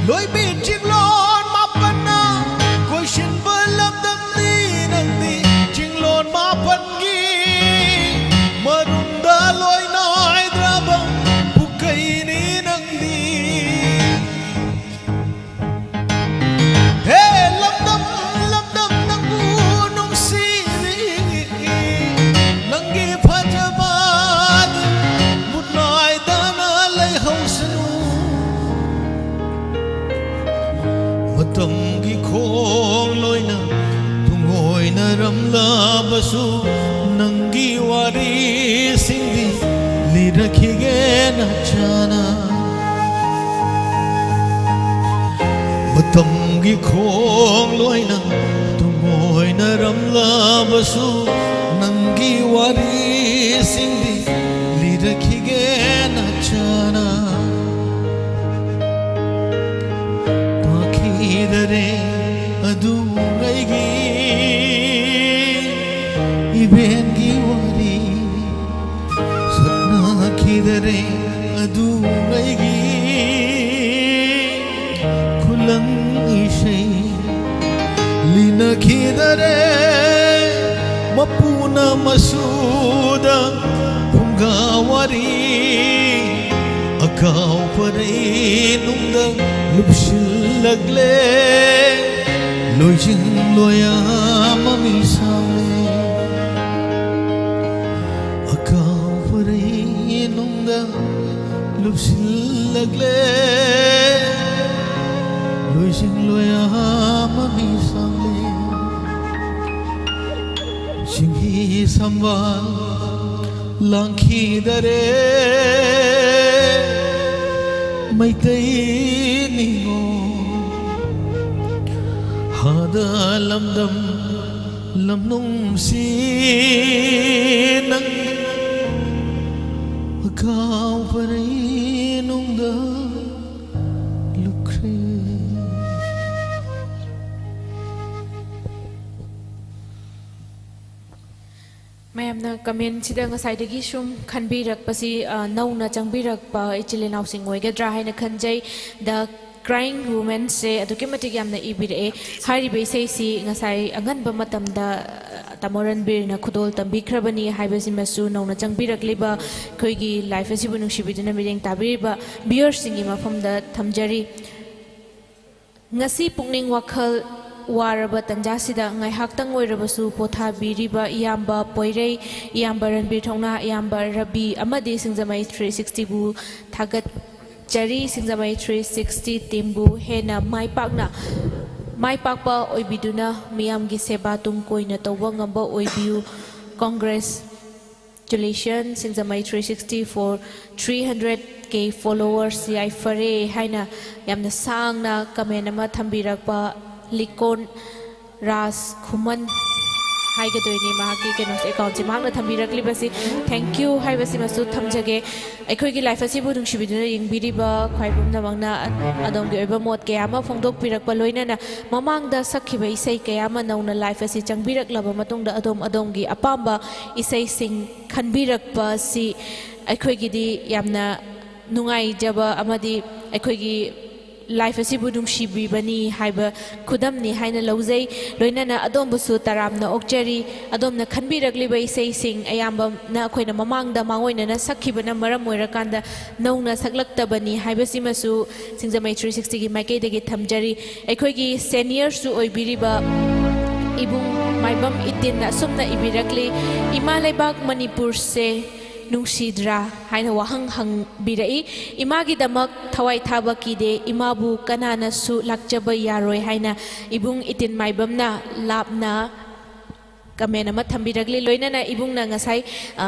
ꯂꯣꯏꯕꯤ ꯆꯤꯡꯂꯣꯟ ꯃꯥꯄꯟꯅ ꯀꯣꯏꯁꯤꯟꯕ ꯂꯝꯗꯝꯅꯤ ꯅꯪꯗꯤ꯫ ꯆꯤꯡꯂꯣꯟ ꯃꯥꯄꯟꯒꯤ ꯃꯔꯨꯝꯗ ꯂꯣꯏ ꯅꯥꯏꯗ꯭ꯔꯕ ꯄꯨꯀꯩꯅꯤ ꯅꯪꯗꯤ꯫ ꯍꯦ ꯂꯝꯗꯝ, ꯂꯝꯗꯝ ꯅꯪꯕꯨ ꯅꯨꯡꯁꯤꯔꯤ꯫ ꯅꯪꯒꯤ ꯐꯖꯕꯗꯨ ꯃꯨꯠ ꯅꯥꯏꯗꯅ ꯂꯩꯍꯧꯁꯅꯨ꯫ ꯃꯇꯝꯒꯤ ꯈꯣꯡꯂꯣꯏꯅ ꯇꯨꯡꯑꯣꯏꯅꯔꯝꯂꯕꯁꯨ ꯅꯪꯒꯤ ꯋꯥꯔꯤꯁꯤꯡꯗꯤ ꯂꯤꯔꯛꯈꯤꯒꯦ ꯅꯆꯥꯅ꯫ ꯃꯇꯝꯒꯤ ꯈꯣꯡꯂꯣꯏꯅ ꯇꯨꯡ ꯔꯝꯂꯕꯁꯨ ꯅꯪꯒꯤ ꯋꯥꯔꯤꯁꯤꯡꯗꯤ ꯂꯤꯔꯛꯈꯤꯒꯦ ꯅꯆꯥꯅ꯫ ꯇꯥꯈꯤꯗꯔꯦ ꯑꯗꯨ ꯑꯩꯒꯤ ꯏꯕꯦꯟꯒꯤ ꯋꯥꯔꯤ꯫ ꯁꯛꯅꯈꯤꯗꯔꯦ ꯑꯗꯨ ꯑꯩꯒꯤ ꯈꯨꯂꯪ ꯏꯁꯩ꯫ ꯂꯤꯅꯈꯤꯗꯔꯦ ꯃꯄꯨꯅ ꯃꯁꯨꯗ ꯐꯨꯡꯒꯥ ꯋꯥꯔꯤ꯫ ꯑꯀꯥꯎ ꯄꯔꯩ ꯅꯨꯡꯗ ꯂꯨꯞꯁꯤꯜꯂꯛꯂꯦ꯫ ꯂꯣꯏꯖꯤꯡ ꯂꯣꯌꯥ ꯃꯃꯤ ꯁꯥꯝꯂꯦ꯫ ꯑꯀꯥꯎ ꯄꯔꯩ ꯅꯨꯡꯗ ꯂꯨꯞꯁꯤꯜꯂꯛꯂꯦ꯫ ꯂꯣꯏꯖꯤꯡ ꯂꯣꯌꯥ ꯃꯃꯤ ꯁꯥꯝꯂꯦ꯫ ꯆꯤꯡꯍꯤ ꯁꯝꯕꯥꯜ ꯂꯥꯡꯈꯤꯗꯔꯦ꯫ ꯃꯩꯇꯩ ꯅꯤꯉꯣꯜ ꯍꯥꯗ ꯂꯝꯗꯝ ꯂꯝꯅꯨꯡꯁꯤ ꯅꯪ ꯑꯀꯥꯎ ꯄꯔꯩ ꯅꯨꯡꯗ ꯂꯨꯞꯈ꯭ꯔꯦ꯫ ꯃꯌꯥꯝꯅ ꯀꯃꯦꯟꯁꯤꯗ ꯉꯁꯥꯏꯗꯒꯤ ꯁꯨꯝ ꯈꯟꯕꯤꯔꯛꯄꯁꯤ, ꯑ, ꯅꯧꯅ ꯆꯪꯕꯤꯔꯛꯄ ꯏꯆꯤꯜ ꯏꯅꯥꯎꯁꯤꯡ ꯑꯣꯏꯒꯗ꯭ꯔꯥ ꯍꯥꯏꯅ ꯈꯟꯖꯩ꯫ The Crying Womanꯁꯦ ꯑꯗꯨꯛꯀꯤ ꯃꯇꯤꯛ ꯌꯥꯝꯅ ꯏꯕꯤꯔꯛꯑꯦ꯫ ꯍꯥꯏꯔꯤꯕ ꯏꯁꯩꯁꯤ ꯉꯁꯥꯏ ꯑꯉꯟꯕ ꯃꯇꯝꯗ, ꯑ, ꯇꯥꯃꯣ ꯔꯟꯕꯤꯔꯅ ꯈꯨꯗꯣꯜ ꯇꯝꯕꯤꯈ꯭ꯔꯕꯅꯤ ꯍꯥꯏꯕꯁꯤꯃꯁꯨ ꯅꯧꯅ ꯆꯪꯕꯤꯔꯛꯂꯤꯕ ꯑꯩꯈꯣꯏꯒꯤ live ꯑꯁꯤꯕꯨ ꯅꯨꯡꯁꯤꯕꯤꯗꯨꯅ ꯃꯤꯠꯌꯦꯡ ꯇꯥꯕꯤꯔꯤꯕ viewerꯁꯤꯡꯒꯤ ꯃꯐꯝꯗ ꯊꯝꯖꯔꯤ꯫ ꯉꯁꯤ ꯄꯨꯛꯅꯤꯡ ꯋꯥꯈꯜ ꯋꯥꯔꯕ ꯇꯟꯖꯥꯁꯤꯗ ꯉꯥꯏꯍꯥꯛꯇꯪ ꯑꯣꯏꯔꯕꯁꯨ ꯄꯣꯊꯥꯕꯤꯔꯤꯕ ꯏꯌꯥꯝꯕ ꯄꯣꯏꯔꯩ, ꯏꯌꯥꯝꯕ ꯔꯟꯕꯤꯔ ꯊꯧꯅꯥ, ꯏꯌꯥꯝꯕ ꯔꯕꯤ ꯑꯃꯗꯤ ꯁꯤꯡꯖꯃꯩ three sixtyꯕꯨ ꯊꯥꯒꯠꯆꯔꯤ꯫ ꯁꯤꯡꯖꯃꯩ three sixty teamꯕꯨ ꯍꯦꯟꯅ ꯃꯥꯏ ꯄꯥꯛꯅ, ꯃꯥꯏ ꯄꯥꯛꯄ ꯑꯣꯏꯕꯤꯗꯨꯅ ꯃꯤꯌꯥꯝꯒꯤ ꯁꯦꯕꯥ ꯇꯨꯡ ꯀꯣꯏꯅ ꯇꯧꯕ ꯉꯝꯕ ꯑꯣꯏꯕꯤꯌꯨ꯫ Congratulations, Singjamei three sixty for three hundred K followers, ꯌꯥꯏꯐꯔꯦ ꯍꯥꯏꯅ ꯌꯥꯝꯅ ꯁꯥꯡꯅ comment ꯑꯃ ꯊꯝꯕꯤꯔꯛꯄ ꯂꯤꯀꯣꯟ ꯔꯥꯖ ꯈꯨꯃꯟ ꯍꯥꯏꯒꯗꯣꯏꯅꯤ, ꯃꯍꯥꯛꯀꯤ ꯀꯩꯅꯣꯁꯦ, ꯑꯦꯀꯥꯎꯟꯁꯦ ꯃꯍꯥꯛꯅ ꯊꯝꯕꯤꯔꯛꯂꯤꯕꯁꯤ꯫ Thank you ꯍꯥꯏꯕꯁꯤꯃꯁꯨ ꯊꯝꯖꯒꯦ꯫ ꯑꯩꯈꯣꯏꯒꯤ ꯂꯥꯏꯐ ꯑꯁꯤꯕꯨ ꯅꯨꯡꯁꯤꯕꯤꯗꯨꯅ ꯌꯦꯡꯕꯤꯔꯤꯕ ꯈ꯭ꯋꯥꯏ ꯄꯨꯝꯅꯃꯛꯅ ꯑꯗꯣꯝꯒꯤ ꯑꯣꯏꯕ ꯃꯣꯠ ꯀꯌꯥ ꯑꯃ ꯐꯣꯡꯗꯣꯛꯄꯤꯔꯛꯄ, ꯂꯣꯏꯅꯅ ꯃꯃꯥꯡꯗ ꯁꯛꯈꯤꯕ ꯏꯁꯩ ꯀꯌꯥ ꯑꯃ ꯅꯧꯅ ꯂꯥꯏꯐ ꯑꯁꯤ ꯆꯪꯕꯤꯔꯛꯂꯕ ꯃꯇꯨꯡꯗ ꯑꯗꯣꯝ ꯑꯗꯣꯝꯒꯤ ꯑꯄꯥꯝꯕ ꯏꯁꯩꯁꯤꯡ ꯈꯟꯕꯤꯔꯛꯄ ꯑꯁꯤ ꯑꯩꯈꯣꯏꯒꯤꯗꯤ ꯌꯥꯝꯅ ꯅꯨꯡꯉꯥꯏꯖꯕ ꯑꯃꯗꯤ ꯑꯩꯈꯣꯏꯒꯤ ꯂꯥꯏꯐ ꯑꯁꯤꯕꯨ ꯅꯨꯡꯁꯤꯕꯤꯕꯅꯤ ꯍꯥꯏꯕ ꯈꯨꯗꯝꯅꯤ ꯍꯥꯏꯅ ꯂꯧꯖꯩ꯫ ꯂꯣꯏꯅꯅ ꯑꯗꯣꯝꯕꯨꯁꯨ ꯇꯔꯥꯝꯅ ꯑꯣꯛꯆꯔꯤ꯫ ꯑꯗꯣꯝꯅ ꯈꯟꯕꯤꯔꯛꯂꯤꯕ ꯏꯁꯩꯁꯤꯡ ꯑꯌꯥꯝꯕꯅ ꯑꯩꯈꯣꯏꯅ ꯃꯃꯥꯡꯗ ꯃꯥꯡꯑꯣꯏꯅꯅ ꯁꯛꯈꯤꯕꯅ ꯃꯔꯝ ꯑꯣꯏꯔꯀꯥꯟꯗ ꯅꯧꯅ ꯁꯛꯂꯛꯇꯕꯅꯤ ꯍꯥꯏꯕꯁꯤꯃꯁꯨ ꯁꯤꯡꯖꯃꯩ ꯊ꯭ꯔꯤ ꯁꯤꯛꯁꯇꯤꯒꯤ ꯃꯥꯏꯀꯩꯗꯒꯤ ꯊꯝꯖꯔꯤ꯫ ꯑꯩꯈꯣꯏꯒꯤ ꯁꯦꯅꯤꯌꯔꯁꯨ ꯑꯣꯏꯕꯤꯔꯤꯕ ꯏꯕꯨꯡ ꯃꯥꯏꯕꯝ ꯏꯇꯤꯟꯅ ꯑꯁꯨꯝꯅ ꯏꯕꯤꯔꯛꯂꯤ: "ꯏꯃꯥ ꯂꯩꯕꯥꯛ ꯃꯅꯤꯄꯨꯔꯁꯦ ꯅꯨꯡꯁꯤꯗ꯭ꯔꯥ?" ꯍꯥꯏꯅ ꯋꯥꯍꯪ ꯍꯪꯕꯤꯔꯛꯏ꯫ "ꯏꯃꯥꯒꯤꯗꯃꯛ ꯊꯋꯥꯏ ꯊꯥꯕ ꯀꯤꯗꯦ, ꯏꯃꯥꯕꯨ ꯀꯅꯥꯅꯁꯨ ꯂꯥꯛꯆꯕ ꯌꯥꯔꯣꯏ" ꯍꯥꯏꯅ ꯏꯕꯨꯡ ꯏꯇꯤꯟ ꯃꯥꯏꯕꯝꯅ ꯂꯥꯞꯅ ꯀꯃꯦꯟ ꯑꯃ ꯊꯝꯕꯤꯔꯛꯂꯤ꯫ ꯂꯣꯏꯅꯅ ꯏꯕꯨꯡꯅ ꯉꯁꯥꯏ, ꯑ,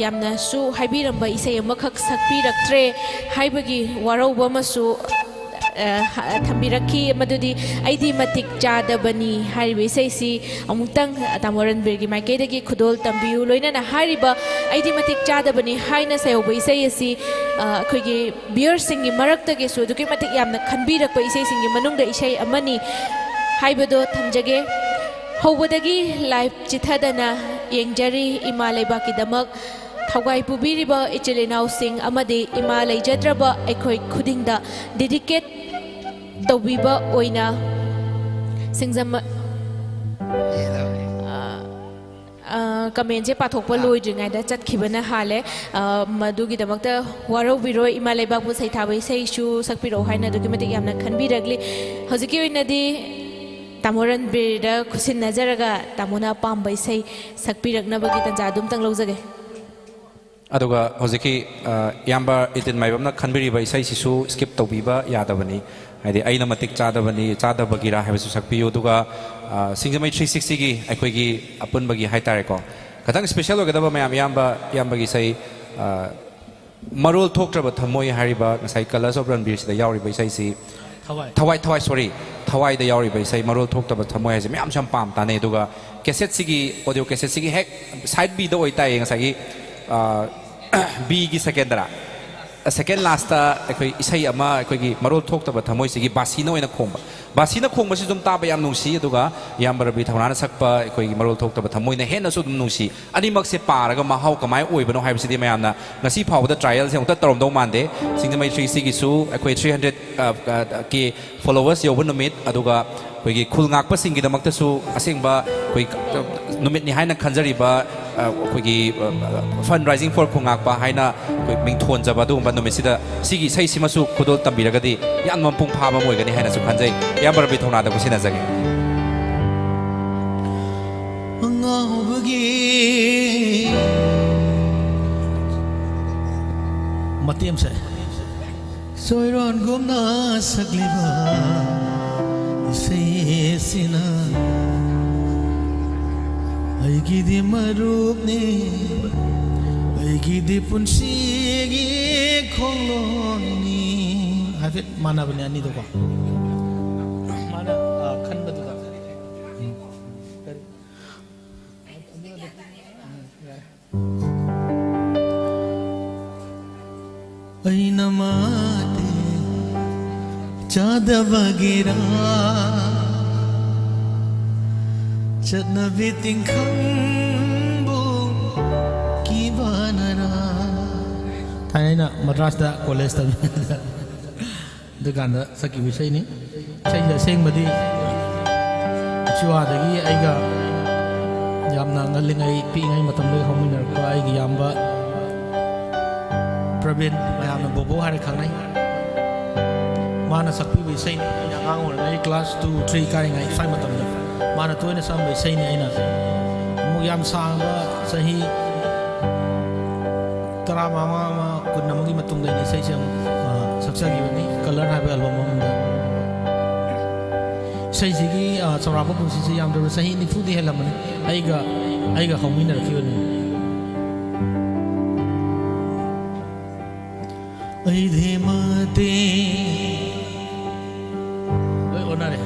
ꯌꯥꯝꯅꯁꯨ ꯍꯥꯏꯕꯤꯔꯝꯕ ꯏꯁꯩ ꯑꯃꯈꯛ ꯁꯛꯄꯤꯔꯛꯇ꯭ꯔꯦ ꯍꯥꯏꯕꯒꯤ ꯋꯥꯔꯧꯕ ꯑꯃꯁꯨ, ꯑ, ꯍ-, ꯊꯝꯕꯤꯔꯛꯈꯤ, ꯃꯗꯨꯗꯤ "ꯑꯩꯗꯤ ꯃꯇꯤꯛ ꯆꯥꯗꯕꯅꯤ" ꯍꯥꯏꯔꯤꯕ ꯏꯁꯩꯁꯤ ꯑꯃꯨꯛꯇꯪ ꯇꯥꯃꯣ ꯔꯟꯕꯤꯔꯒꯤ ꯃꯥꯏꯀꯩꯗꯒꯤ ꯈꯨꯗꯣꯜ ꯇꯝꯕꯤꯌꯨ꯫ ꯂꯣꯏꯅꯅ ꯍꯥꯏꯔꯤꯕ "ꯑꯩꯗꯤ ꯃꯇꯤꯛ ꯆꯥꯗꯕꯅꯤ" ꯍꯥꯏꯅ ꯁꯩꯍꯧꯕ ꯏꯁꯩ ꯑꯁꯤ, ꯑ, ꯑꯩꯈꯣꯏꯒꯤ ꯚꯤꯌꯔꯁꯤꯡꯒꯤ ꯃꯔꯛꯇꯒꯤꯁꯨ ꯑꯗꯨꯛꯀꯤ ꯃꯇꯤꯛ ꯌꯥꯝꯅ ꯈꯟꯕꯤꯔꯛꯄ ꯏꯁꯩꯁꯤꯡꯒꯤ ꯃꯅꯨꯡꯗ ꯏꯁꯩ ꯑꯃꯅꯤ ꯍꯥꯏꯕꯗꯣ ꯊꯝꯖꯒꯦ꯫ ꯍꯧꯕꯗꯒꯤ ꯂꯥꯏꯐ ꯆꯤꯊꯗꯅ ꯌꯦꯡꯖꯔꯤ꯫ ꯏꯃꯥ ꯂꯩꯕꯥꯛꯀꯤꯗꯃꯛ ꯊꯧꯒꯥꯏ ꯄꯨꯕꯤꯔꯤꯕ ꯏꯆꯤꯜ ꯏꯅꯥꯎꯁꯤꯡ ꯑꯃꯗꯤ ꯏꯃꯥ ꯂꯩꯖꯗ꯭ꯔꯕ ꯑꯩꯈꯣꯏ ꯈꯨꯗꯤꯡꯗ ꯗꯦꯗꯤꯀꯦꯠ ꯇꯧꯕꯤꯕ ꯑꯣꯏꯅ ꯁꯤꯡꯖꯃ-, ꯑ, ꯑ, ꯀꯃꯦꯟꯁꯦ ꯄꯥꯊꯣꯛꯄ ꯂꯣꯏꯗ꯭ꯔꯤꯉꯩꯗ ꯆꯠꯈꯤꯕꯅ ꯍꯥꯜꯂꯦ꯫ ꯑ, ꯃꯗꯨꯒꯤꯗꯃꯛꯇ ꯋꯥꯔꯧꯕꯤꯔꯣꯏ꯫ "ꯏꯃꯥ ꯂꯩꯕꯥꯛꯄꯨ ꯁꯩꯊꯥꯕ ꯏꯁꯩꯁꯨ ꯁꯛꯄꯤꯔꯛꯎ" ꯍꯥꯏꯅ ꯑꯗꯨꯛꯀꯤ ꯃꯇꯤꯛ ꯌꯥꯝꯅ ꯈꯟꯕꯤꯔꯛꯂꯤ꯫ ꯍꯧꯖꯤꯛꯀꯤ ꯑꯣꯏꯅꯗꯤ ꯇꯥꯃꯣ ꯔꯟꯕꯤꯔꯗ ꯈꯨꯠꯁꯤꯟꯅꯖꯔꯒ ꯇꯥꯃꯣꯅ ꯑꯄꯥꯝꯕ ꯏꯁꯩ ꯁꯛꯄꯤꯔꯛꯅꯕꯒꯤ ꯇꯥꯟꯖꯥ ꯑꯗꯨꯝꯇꯪ ꯂꯧꯖꯒꯦ꯫ ꯑꯗꯨꯒ ꯍꯧꯖꯤꯛꯀꯤ, ꯑ, ꯏꯌꯥꯝꯕ ꯏꯇꯤꯟ ꯃꯥꯏꯕꯝꯅ ꯈꯟꯕꯤꯔꯤꯕ ꯏꯁꯩꯁꯤꯁꯨ ꯁ꯭ꯀꯤꯞ ꯇꯧꯕꯤꯕ ꯌꯥꯗꯕꯅꯤ꯫ ꯍꯥꯏꯗꯤ "ꯑꯩꯅ ꯃꯇꯤꯛ ꯆꯥꯗꯕꯅꯤ, ꯆꯥꯗꯕꯒꯤꯔꯥ" ꯍꯥꯏꯕꯁꯨ ꯁꯛꯄꯤꯌꯨ꯫ ꯑꯗꯨꯒ, ꯑ, ꯁꯤꯡꯖꯃꯩ ꯊ꯭ꯔꯤ ꯁꯤꯛꯁꯇꯤꯒꯤ ꯑꯩꯈꯣꯏꯒꯤ ꯑꯄꯨꯟꯕꯒꯤ ꯍꯥꯏꯇꯥꯔꯦꯀꯣ, ꯈꯤꯇꯪ ꯁ꯭ꯄꯦꯁꯦꯜ ꯑꯣꯏꯒꯗꯕ ꯃꯌꯥꯝ, ꯏꯌꯥꯝꯕ, ꯏꯌꯥꯝꯕꯒꯤ ꯏꯁꯩ, ꯑ, "ꯃꯔꯣꯜ ꯊꯣꯛꯇ꯭ꯔꯕ ꯊꯝꯃꯣꯏ" ꯍꯥꯏꯔꯤꯕ ꯉꯁꯥꯏ "Colours of Ranbir"ꯁꯤꯗ ꯌꯥꯎꯔꯤꯕ ꯏꯁꯩꯁꯤ, ꯊꯋꯥꯏ꯫ ꯊꯋꯥꯏ, ꯊꯋꯥꯏ, ꯁꯣꯔꯤ꯫ ꯊꯋꯥꯏꯗ ꯌꯥꯎꯔꯤꯕ ꯏꯁꯩ ꯃꯔꯣꯜ ꯊꯣꯛꯇꯕ ꯊꯃꯣꯏ ꯍꯥꯏꯁꯦ ꯃꯌꯥꯝꯁꯨ ꯌꯥꯝ ꯄꯥꯝ ꯇꯥꯅꯩ꯫ ꯑꯗꯨꯒ ꯀꯦꯁꯦꯠꯁꯤꯒꯤ, ꯑꯣꯗꯤꯑꯣ ꯀꯦꯁꯦꯠꯁꯤꯒꯤ ꯍꯦꯛ ꯁꯥꯏꯠ ꯕꯤꯗ ꯑꯣꯏꯇꯥꯏꯌꯦ, ꯉꯁꯥꯏꯒꯤ, ꯑ, ꯕꯤꯒꯤ ꯁꯦꯀꯦꯟꯗꯔꯥ, ꯁꯦꯀꯦꯟ ꯂꯥꯁꯇ ꯑꯩꯈꯣꯏ ꯏꯁꯩ ꯑꯃ, ꯑꯩꯈꯣꯏꯒꯤ ꯃꯔꯣꯜ ꯊꯣꯛꯇꯕ ꯊꯃꯣꯏꯁꯤꯒꯤ ꯕꯥꯁꯤꯅ ꯑꯣꯏꯅ ꯈꯣꯡꯕ, ꯕꯥꯁꯤꯅ ꯈꯣꯡꯕꯁꯤ ꯑꯗꯨꯝ ꯇꯥꯕ ꯌꯥꯝ ꯅꯨꯡꯁꯤ꯫ ꯑꯗꯨꯒ ꯏꯌꯥꯝꯕ ꯔꯕꯤ ꯊꯧꯅꯥꯅ ꯁꯛꯄ ꯑꯩꯈꯣꯏꯒꯤ ꯃꯔꯣꯜ ꯊꯣꯛꯇꯕ ꯊꯃꯣꯏꯅ ꯍꯦꯟꯅꯁꯨ ꯑꯗꯨꯝ ꯅꯨꯡꯁꯤ꯫ ꯑꯅꯤꯃꯛꯁꯦ ꯄꯥꯔꯒ ꯃꯍꯥꯎ ꯀꯃꯥꯏꯅ ꯑꯣꯏꯕꯅꯣ ꯍꯥꯏꯕꯁꯤꯗꯤ ꯃꯌꯥꯝꯅ ꯉꯁꯤ ꯐꯥꯎꯕꯗ ꯇ꯭ꯔꯥꯏꯌꯦꯜꯁꯦ ꯑꯃꯨꯛꯇ ꯇꯧꯔꯝꯗꯧ ꯃꯥꯟꯗꯦ꯫ ꯁꯤꯡꯖꯃꯩ ꯊ꯭ꯔꯤ ꯁꯤꯒꯤꯁꯨ ꯑꯩꯈꯣꯏ ꯊ꯭ꯔꯤ ꯍꯟꯗ꯭ꯔꯦꯠ ꯀꯦ ꯐꯣꯂꯣꯋꯔꯁ ꯌꯧꯕ ꯅꯨꯃꯤꯠ, ꯑꯗꯨꯒ ꯑꯩꯈꯣꯏꯒꯤ ꯈꯨꯜ ꯉꯥꯛꯄꯁꯤꯡꯒꯤꯗꯃꯛꯇꯁꯨ ꯑꯁꯦꯡꯕ ꯑꯩꯈꯣꯏ ꯅꯨꯃꯤꯠꯅꯤ ꯍꯥꯏꯅ ꯈꯟꯖꯔꯤꯕ, ꯑ, ꯑꯩꯈꯣꯏꯒꯤ, ꯑ, Fundraising for ꯈꯨꯜ ꯉꯥꯛꯄ ꯍꯥꯏꯅ ꯑꯩꯈꯣꯏ ꯃꯤꯡꯊꯣꯟꯖꯕ ꯑꯗꯨꯒꯨꯝꯕ ꯅꯨꯃꯤꯠꯁꯤꯗ ꯁꯤꯒꯤ ꯏꯁꯩꯁꯤꯃꯁꯨ ꯈꯨꯗꯣꯜ ꯇꯝꯕꯤꯔꯒꯗꯤ ꯌꯥꯝꯅ ꯃꯄꯨꯡ ꯐꯥꯕ ꯑꯃ ꯑꯣꯏꯒꯅꯤ ꯍꯥꯏꯅꯁꯨ ꯈꯟꯖꯩ꯫ ꯏꯌꯥꯝꯕ ꯔꯕꯤ ꯊꯧꯅꯥꯗ ꯈꯨꯠꯁꯤꯟꯅꯖꯒꯦ꯫ ꯑꯉꯥꯎꯕꯒꯤ ꯃꯇꯦꯝꯁꯦ ꯆꯣꯏꯔꯣꯟꯒꯨꯝꯅ ꯁꯛꯂꯤꯕ ꯏꯁꯩꯁꯤꯅ ꯑꯩꯒꯤꯗꯤ ꯃꯔꯨꯞꯅꯤ, ꯑꯩꯒꯤꯗꯤ ꯄꯨꯟꯁꯤꯒꯤ ꯈꯣꯡꯂꯣꯝꯅꯤ꯫ ꯍꯥꯏꯐꯦꯠ ꯃꯥꯟꯅꯕꯅꯦ ꯑꯅꯤꯗꯣꯀꯣ꯫ ꯃꯥꯅ, ꯑ, ꯈꯟꯕꯗꯨꯗ꯫ ꯎꯝ꯫ ꯀꯔꯤ? ꯑꯩꯅ ꯃꯇꯦ ꯆꯥꯗꯕꯒꯤꯔꯥ ꯆꯠꯅꯕꯤ ꯇꯤꯡꯈꯪꯕꯨ ꯀꯤꯕꯅꯔꯥ? ꯊꯥꯏꯅ ꯑꯩꯅ ꯃꯗ꯭ꯔꯥꯁꯇ ꯀꯣꯂꯦꯖ ꯇꯝꯃꯤꯉꯩꯗ ꯑꯗꯨꯀꯥꯟꯗ ꯁꯛꯈꯤꯕ ꯏꯁꯩꯅꯤ꯫ ꯏꯁꯩꯁꯦ ꯑꯁꯦꯡꯕꯗꯤ ꯎꯆꯤꯋꯥꯗꯒꯤ ꯑꯩꯒ ꯌꯥꯝꯅ ꯉꯜꯂꯤꯉꯩ, ꯄꯤꯛꯏꯉꯩ ꯃꯇꯝꯗꯒꯤ ꯍꯧꯃꯤꯟꯅꯔꯛꯄ ꯑꯩꯒꯤ ꯏꯌꯥꯝꯕ ꯄ꯭ꯔꯕꯤꯟ, ꯃꯌꯥꯝꯅ ꯕꯣꯕꯣ ꯍꯥꯏꯔ ꯈꯪꯅꯩ, ꯃꯥꯅ ꯁꯛꯄꯤꯕ ꯏꯁꯩꯅꯤ꯫ ꯑꯩꯅ ꯑꯉꯥꯡ ꯑꯣꯏꯔꯤꯉꯩ class two, three ꯀꯥꯔꯤꯉꯩ ꯁ꯭ꯋꯥꯏ ꯃꯇꯝꯗ ꯃꯥꯅ ꯇꯣꯏꯅ ꯁꯛꯑꯝꯕ ꯏꯁꯩꯅꯤ꯫ ꯑꯩꯅ ꯑꯃꯨꯛ ꯌꯥꯝ ꯁꯥꯡꯕ ꯆꯍꯤ ꯇꯔꯥꯃꯉꯥ, ꯀꯨꯟ ꯑꯃꯒꯤ ꯃꯇꯨꯡꯗ ꯑꯩꯅ ꯏꯁꯩꯁꯦ ꯑꯃꯨꯛ, ꯑ, ꯁꯛꯆꯈꯤꯕꯅꯤ, Colour ꯍꯥꯏꯕ album ꯑꯃꯗ꯫ ꯏꯁꯩꯁꯤꯒꯤ, ꯑ, ꯆꯥꯎꯔꯥꯛꯄ ꯄꯨꯟꯁꯤꯁꯦ ꯌꯥꯝꯗ꯭ꯔꯕꯗ ꯆꯍꯤ ꯅꯤꯐꯨꯗꯤ ꯍꯦꯜꯂꯝꯃꯅꯤ ꯑꯩꯒ, ꯑꯩꯒ ꯍꯧꯃꯤꯟꯅꯔꯛꯈꯤꯕꯅꯤ꯫ ꯑꯩꯗꯤ ꯃꯇꯦꯡ ꯂꯣꯏ ꯑꯣꯟꯅꯔꯦ꯫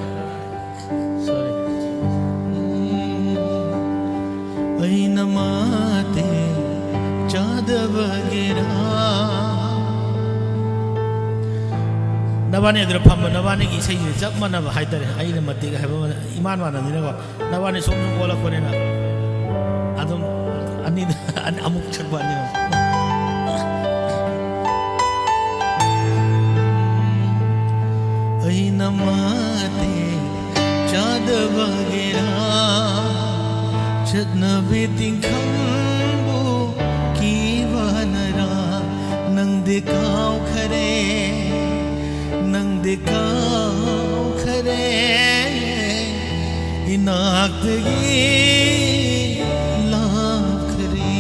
ꯑꯩꯅ ꯃꯇꯦꯡ ꯆꯥꯗꯕꯒꯤꯔꯥ? ꯅꯕꯥꯅꯤ ꯑꯗꯨꯗ ꯐꯝꯕ ꯅꯕꯥꯅꯤꯒꯤ ꯏꯁꯩꯁꯦ ꯆꯞ ꯃꯥꯟꯅꯕ ꯍꯥꯏꯇꯥꯔꯦ꯫ ꯑꯩꯅ ꯃꯇꯦꯡ ꯍꯥꯏꯕ ꯑꯃꯅ ꯏꯃꯥꯟ ꯃꯥꯟꯅꯕꯅꯤꯅꯀꯣ, ꯅꯕꯥꯅꯤ ꯁꯣꯝ ꯁꯣꯝ ꯑꯣꯜꯂꯛꯄꯅꯤꯅ ꯑꯗꯨꯝ ꯑꯅꯤ, ꯑꯅꯤ, ꯑꯃꯨꯛ ꯁꯛꯄ ꯑꯅꯤ ꯑꯃꯨꯛ꯫ ꯑꯩꯅ ꯃꯇꯦꯡ ꯆꯥꯗꯕꯒꯤꯔꯥ? ꯆꯠꯅꯕꯤ ꯇꯤꯡꯈꯪꯕꯨ ꯀꯤꯕꯅꯔꯥ? ꯅꯪꯗꯤ ꯀꯥꯎꯈꯔꯦ, ꯅꯪꯗꯤ ꯀꯥꯎꯈꯔꯦ, ꯏꯅꯥꯛꯇꯒꯤ ꯂꯥꯞꯈꯔꯦ꯫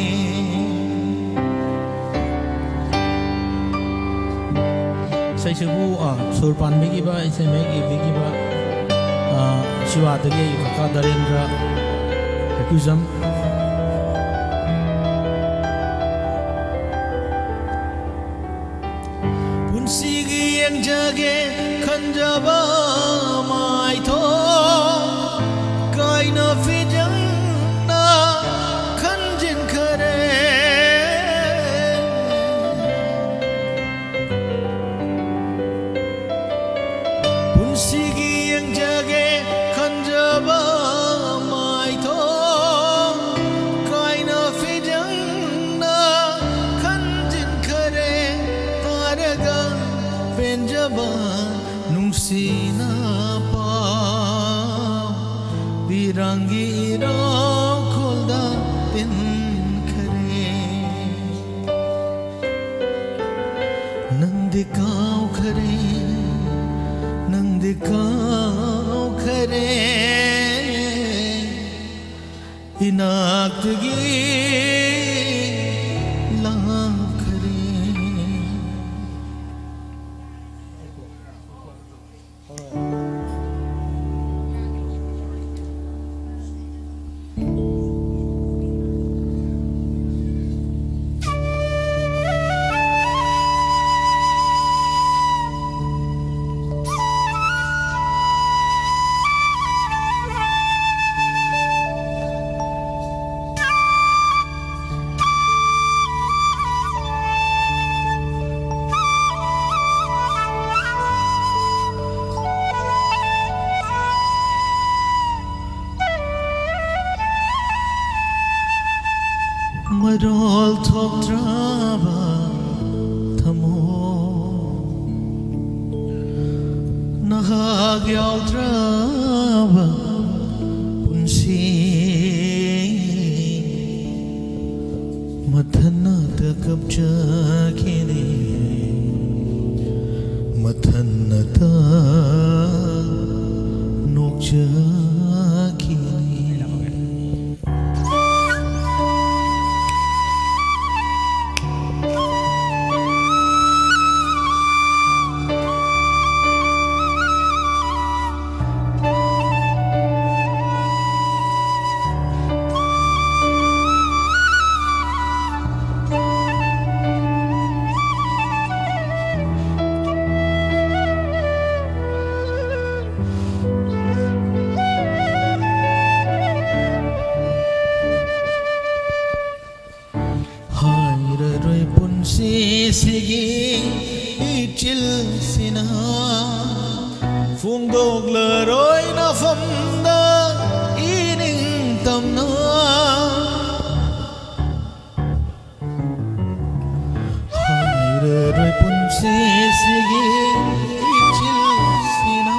ꯏꯁꯩꯁꯤꯕꯨ, ꯑ, ꯁꯨꯔ ꯄꯥꯟꯕꯤꯈꯤꯕ, ꯏꯁꯩ ꯃꯌꯦꯛ ꯏꯕꯤꯈꯤꯕ, ꯑ, ꯁꯤꯋꯥꯗꯒꯤ ꯑꯩꯒꯤ ꯀꯀꯥ ꯗꯔꯦꯟꯗ꯭ꯔ ꯍꯩꯀꯨꯖꯝ꯫ ꯄꯨꯟꯁꯤꯒꯤ ꯌꯦꯡꯖꯒꯦ ꯈꯟꯖꯕ ꯃꯥꯏꯊꯣꯡ ꯀꯥꯏꯅ ꯐꯤꯖꯪꯅ ꯈꯟꯖꯤꯟꯈꯔꯦ꯫ ꯄꯨꯟꯁꯤꯒꯤ ꯌꯦꯡꯖꯒꯦ ꯈꯟꯖꯕ ꯃꯥꯏꯊꯣꯡ ꯀꯥꯏꯅ ꯐꯤꯖꯪꯅ ꯈꯟꯖꯤꯟꯈꯔꯦ꯫ ꯇꯥꯔꯒ ꯄꯦꯟꯖꯕ ꯅꯨꯡꯁꯤꯅ ꯄꯥꯎ ꯄꯤꯔꯥꯡꯒꯤ ꯏꯔꯥꯎꯈꯣꯜꯗ ꯇꯤꯟꯈꯔꯦ꯫ ꯅꯪꯗꯤ ꯀꯥꯎꯈꯔꯦ, ꯅꯪꯗꯤ ꯀꯥꯎꯈꯔꯦ, ꯏꯅꯥꯛꯇꯒꯤ ꯂꯥꯞꯈꯔꯦ꯫ ꯃꯔꯣꯜ ꯊꯣꯛꯇ꯭ꯔꯕ ꯊꯃꯣꯏ, ꯅꯍꯥꯛ ꯌꯥꯎꯗ꯭ꯔꯕ ꯄꯨꯟꯁꯤ, ꯃꯊꯟꯅꯇ ꯀꯞꯆꯈꯤꯅꯤ, ꯃꯊꯟꯅꯇ ꯅꯣꯛꯆꯈꯤꯅꯤ꯫ ꯍꯥꯏꯔꯔꯣꯏ ꯄꯨꯟꯁꯤꯁꯤꯒꯤ ꯏꯆꯤꯜꯁꯤꯅ, ꯐꯣꯡꯗꯣꯛꯂꯔꯣꯏ ꯅꯐꯝꯗ ꯏꯅꯤꯡꯇꯝꯅ꯫ ꯍꯥꯏꯔꯔꯣꯏ ꯄꯨꯟꯁꯤꯁꯤꯒꯤ ꯏꯆꯤꯜꯁꯤꯅ꯫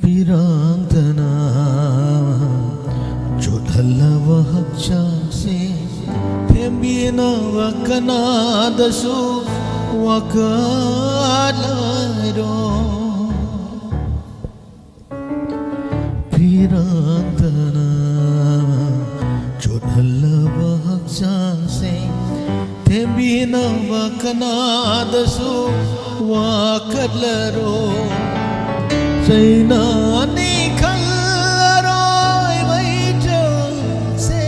ꯄꯤꯔꯥꯡꯇꯅ ꯆꯣꯠꯍꯜꯂꯕ ꯍꯛꯆꯥꯡꯁꯦ, ꯊꯦꯝꯕꯤꯅꯕ ꯀꯅꯥꯗꯁꯨ ꯋꯥꯀꯠꯂꯔꯣꯏ꯫ ꯄꯤꯔꯥꯡꯇꯅ ꯆꯣꯠꯍꯜꯂꯕ ꯍꯛꯆꯥꯡꯁꯦ, ꯊꯦꯝꯕꯤ ꯅꯨꯡꯁꯤꯅꯕ ꯀꯅꯥꯗꯁꯨ ꯋꯥꯀꯠꯂꯔꯣꯏ꯫ ꯆꯩꯅꯥꯅꯤ ꯈꯜꯂꯔꯣꯏ ꯃꯩꯆꯥꯛꯁꯦ꯫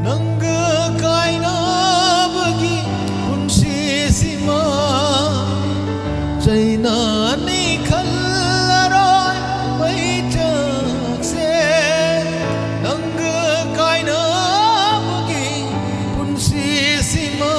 ꯅꯪꯒ ꯀꯥꯏꯅꯕꯒꯤ ꯄꯨꯟꯁꯤꯁꯤꯃ ꯆꯩꯅꯥꯅꯤ ꯈꯜꯂꯔꯣꯏ ꯃꯩꯆꯥꯛꯁꯦ꯫ ꯅꯪꯒ ꯀꯥꯏꯅꯕꯒꯤ ꯄꯨꯟꯁꯤꯁꯤꯃ꯫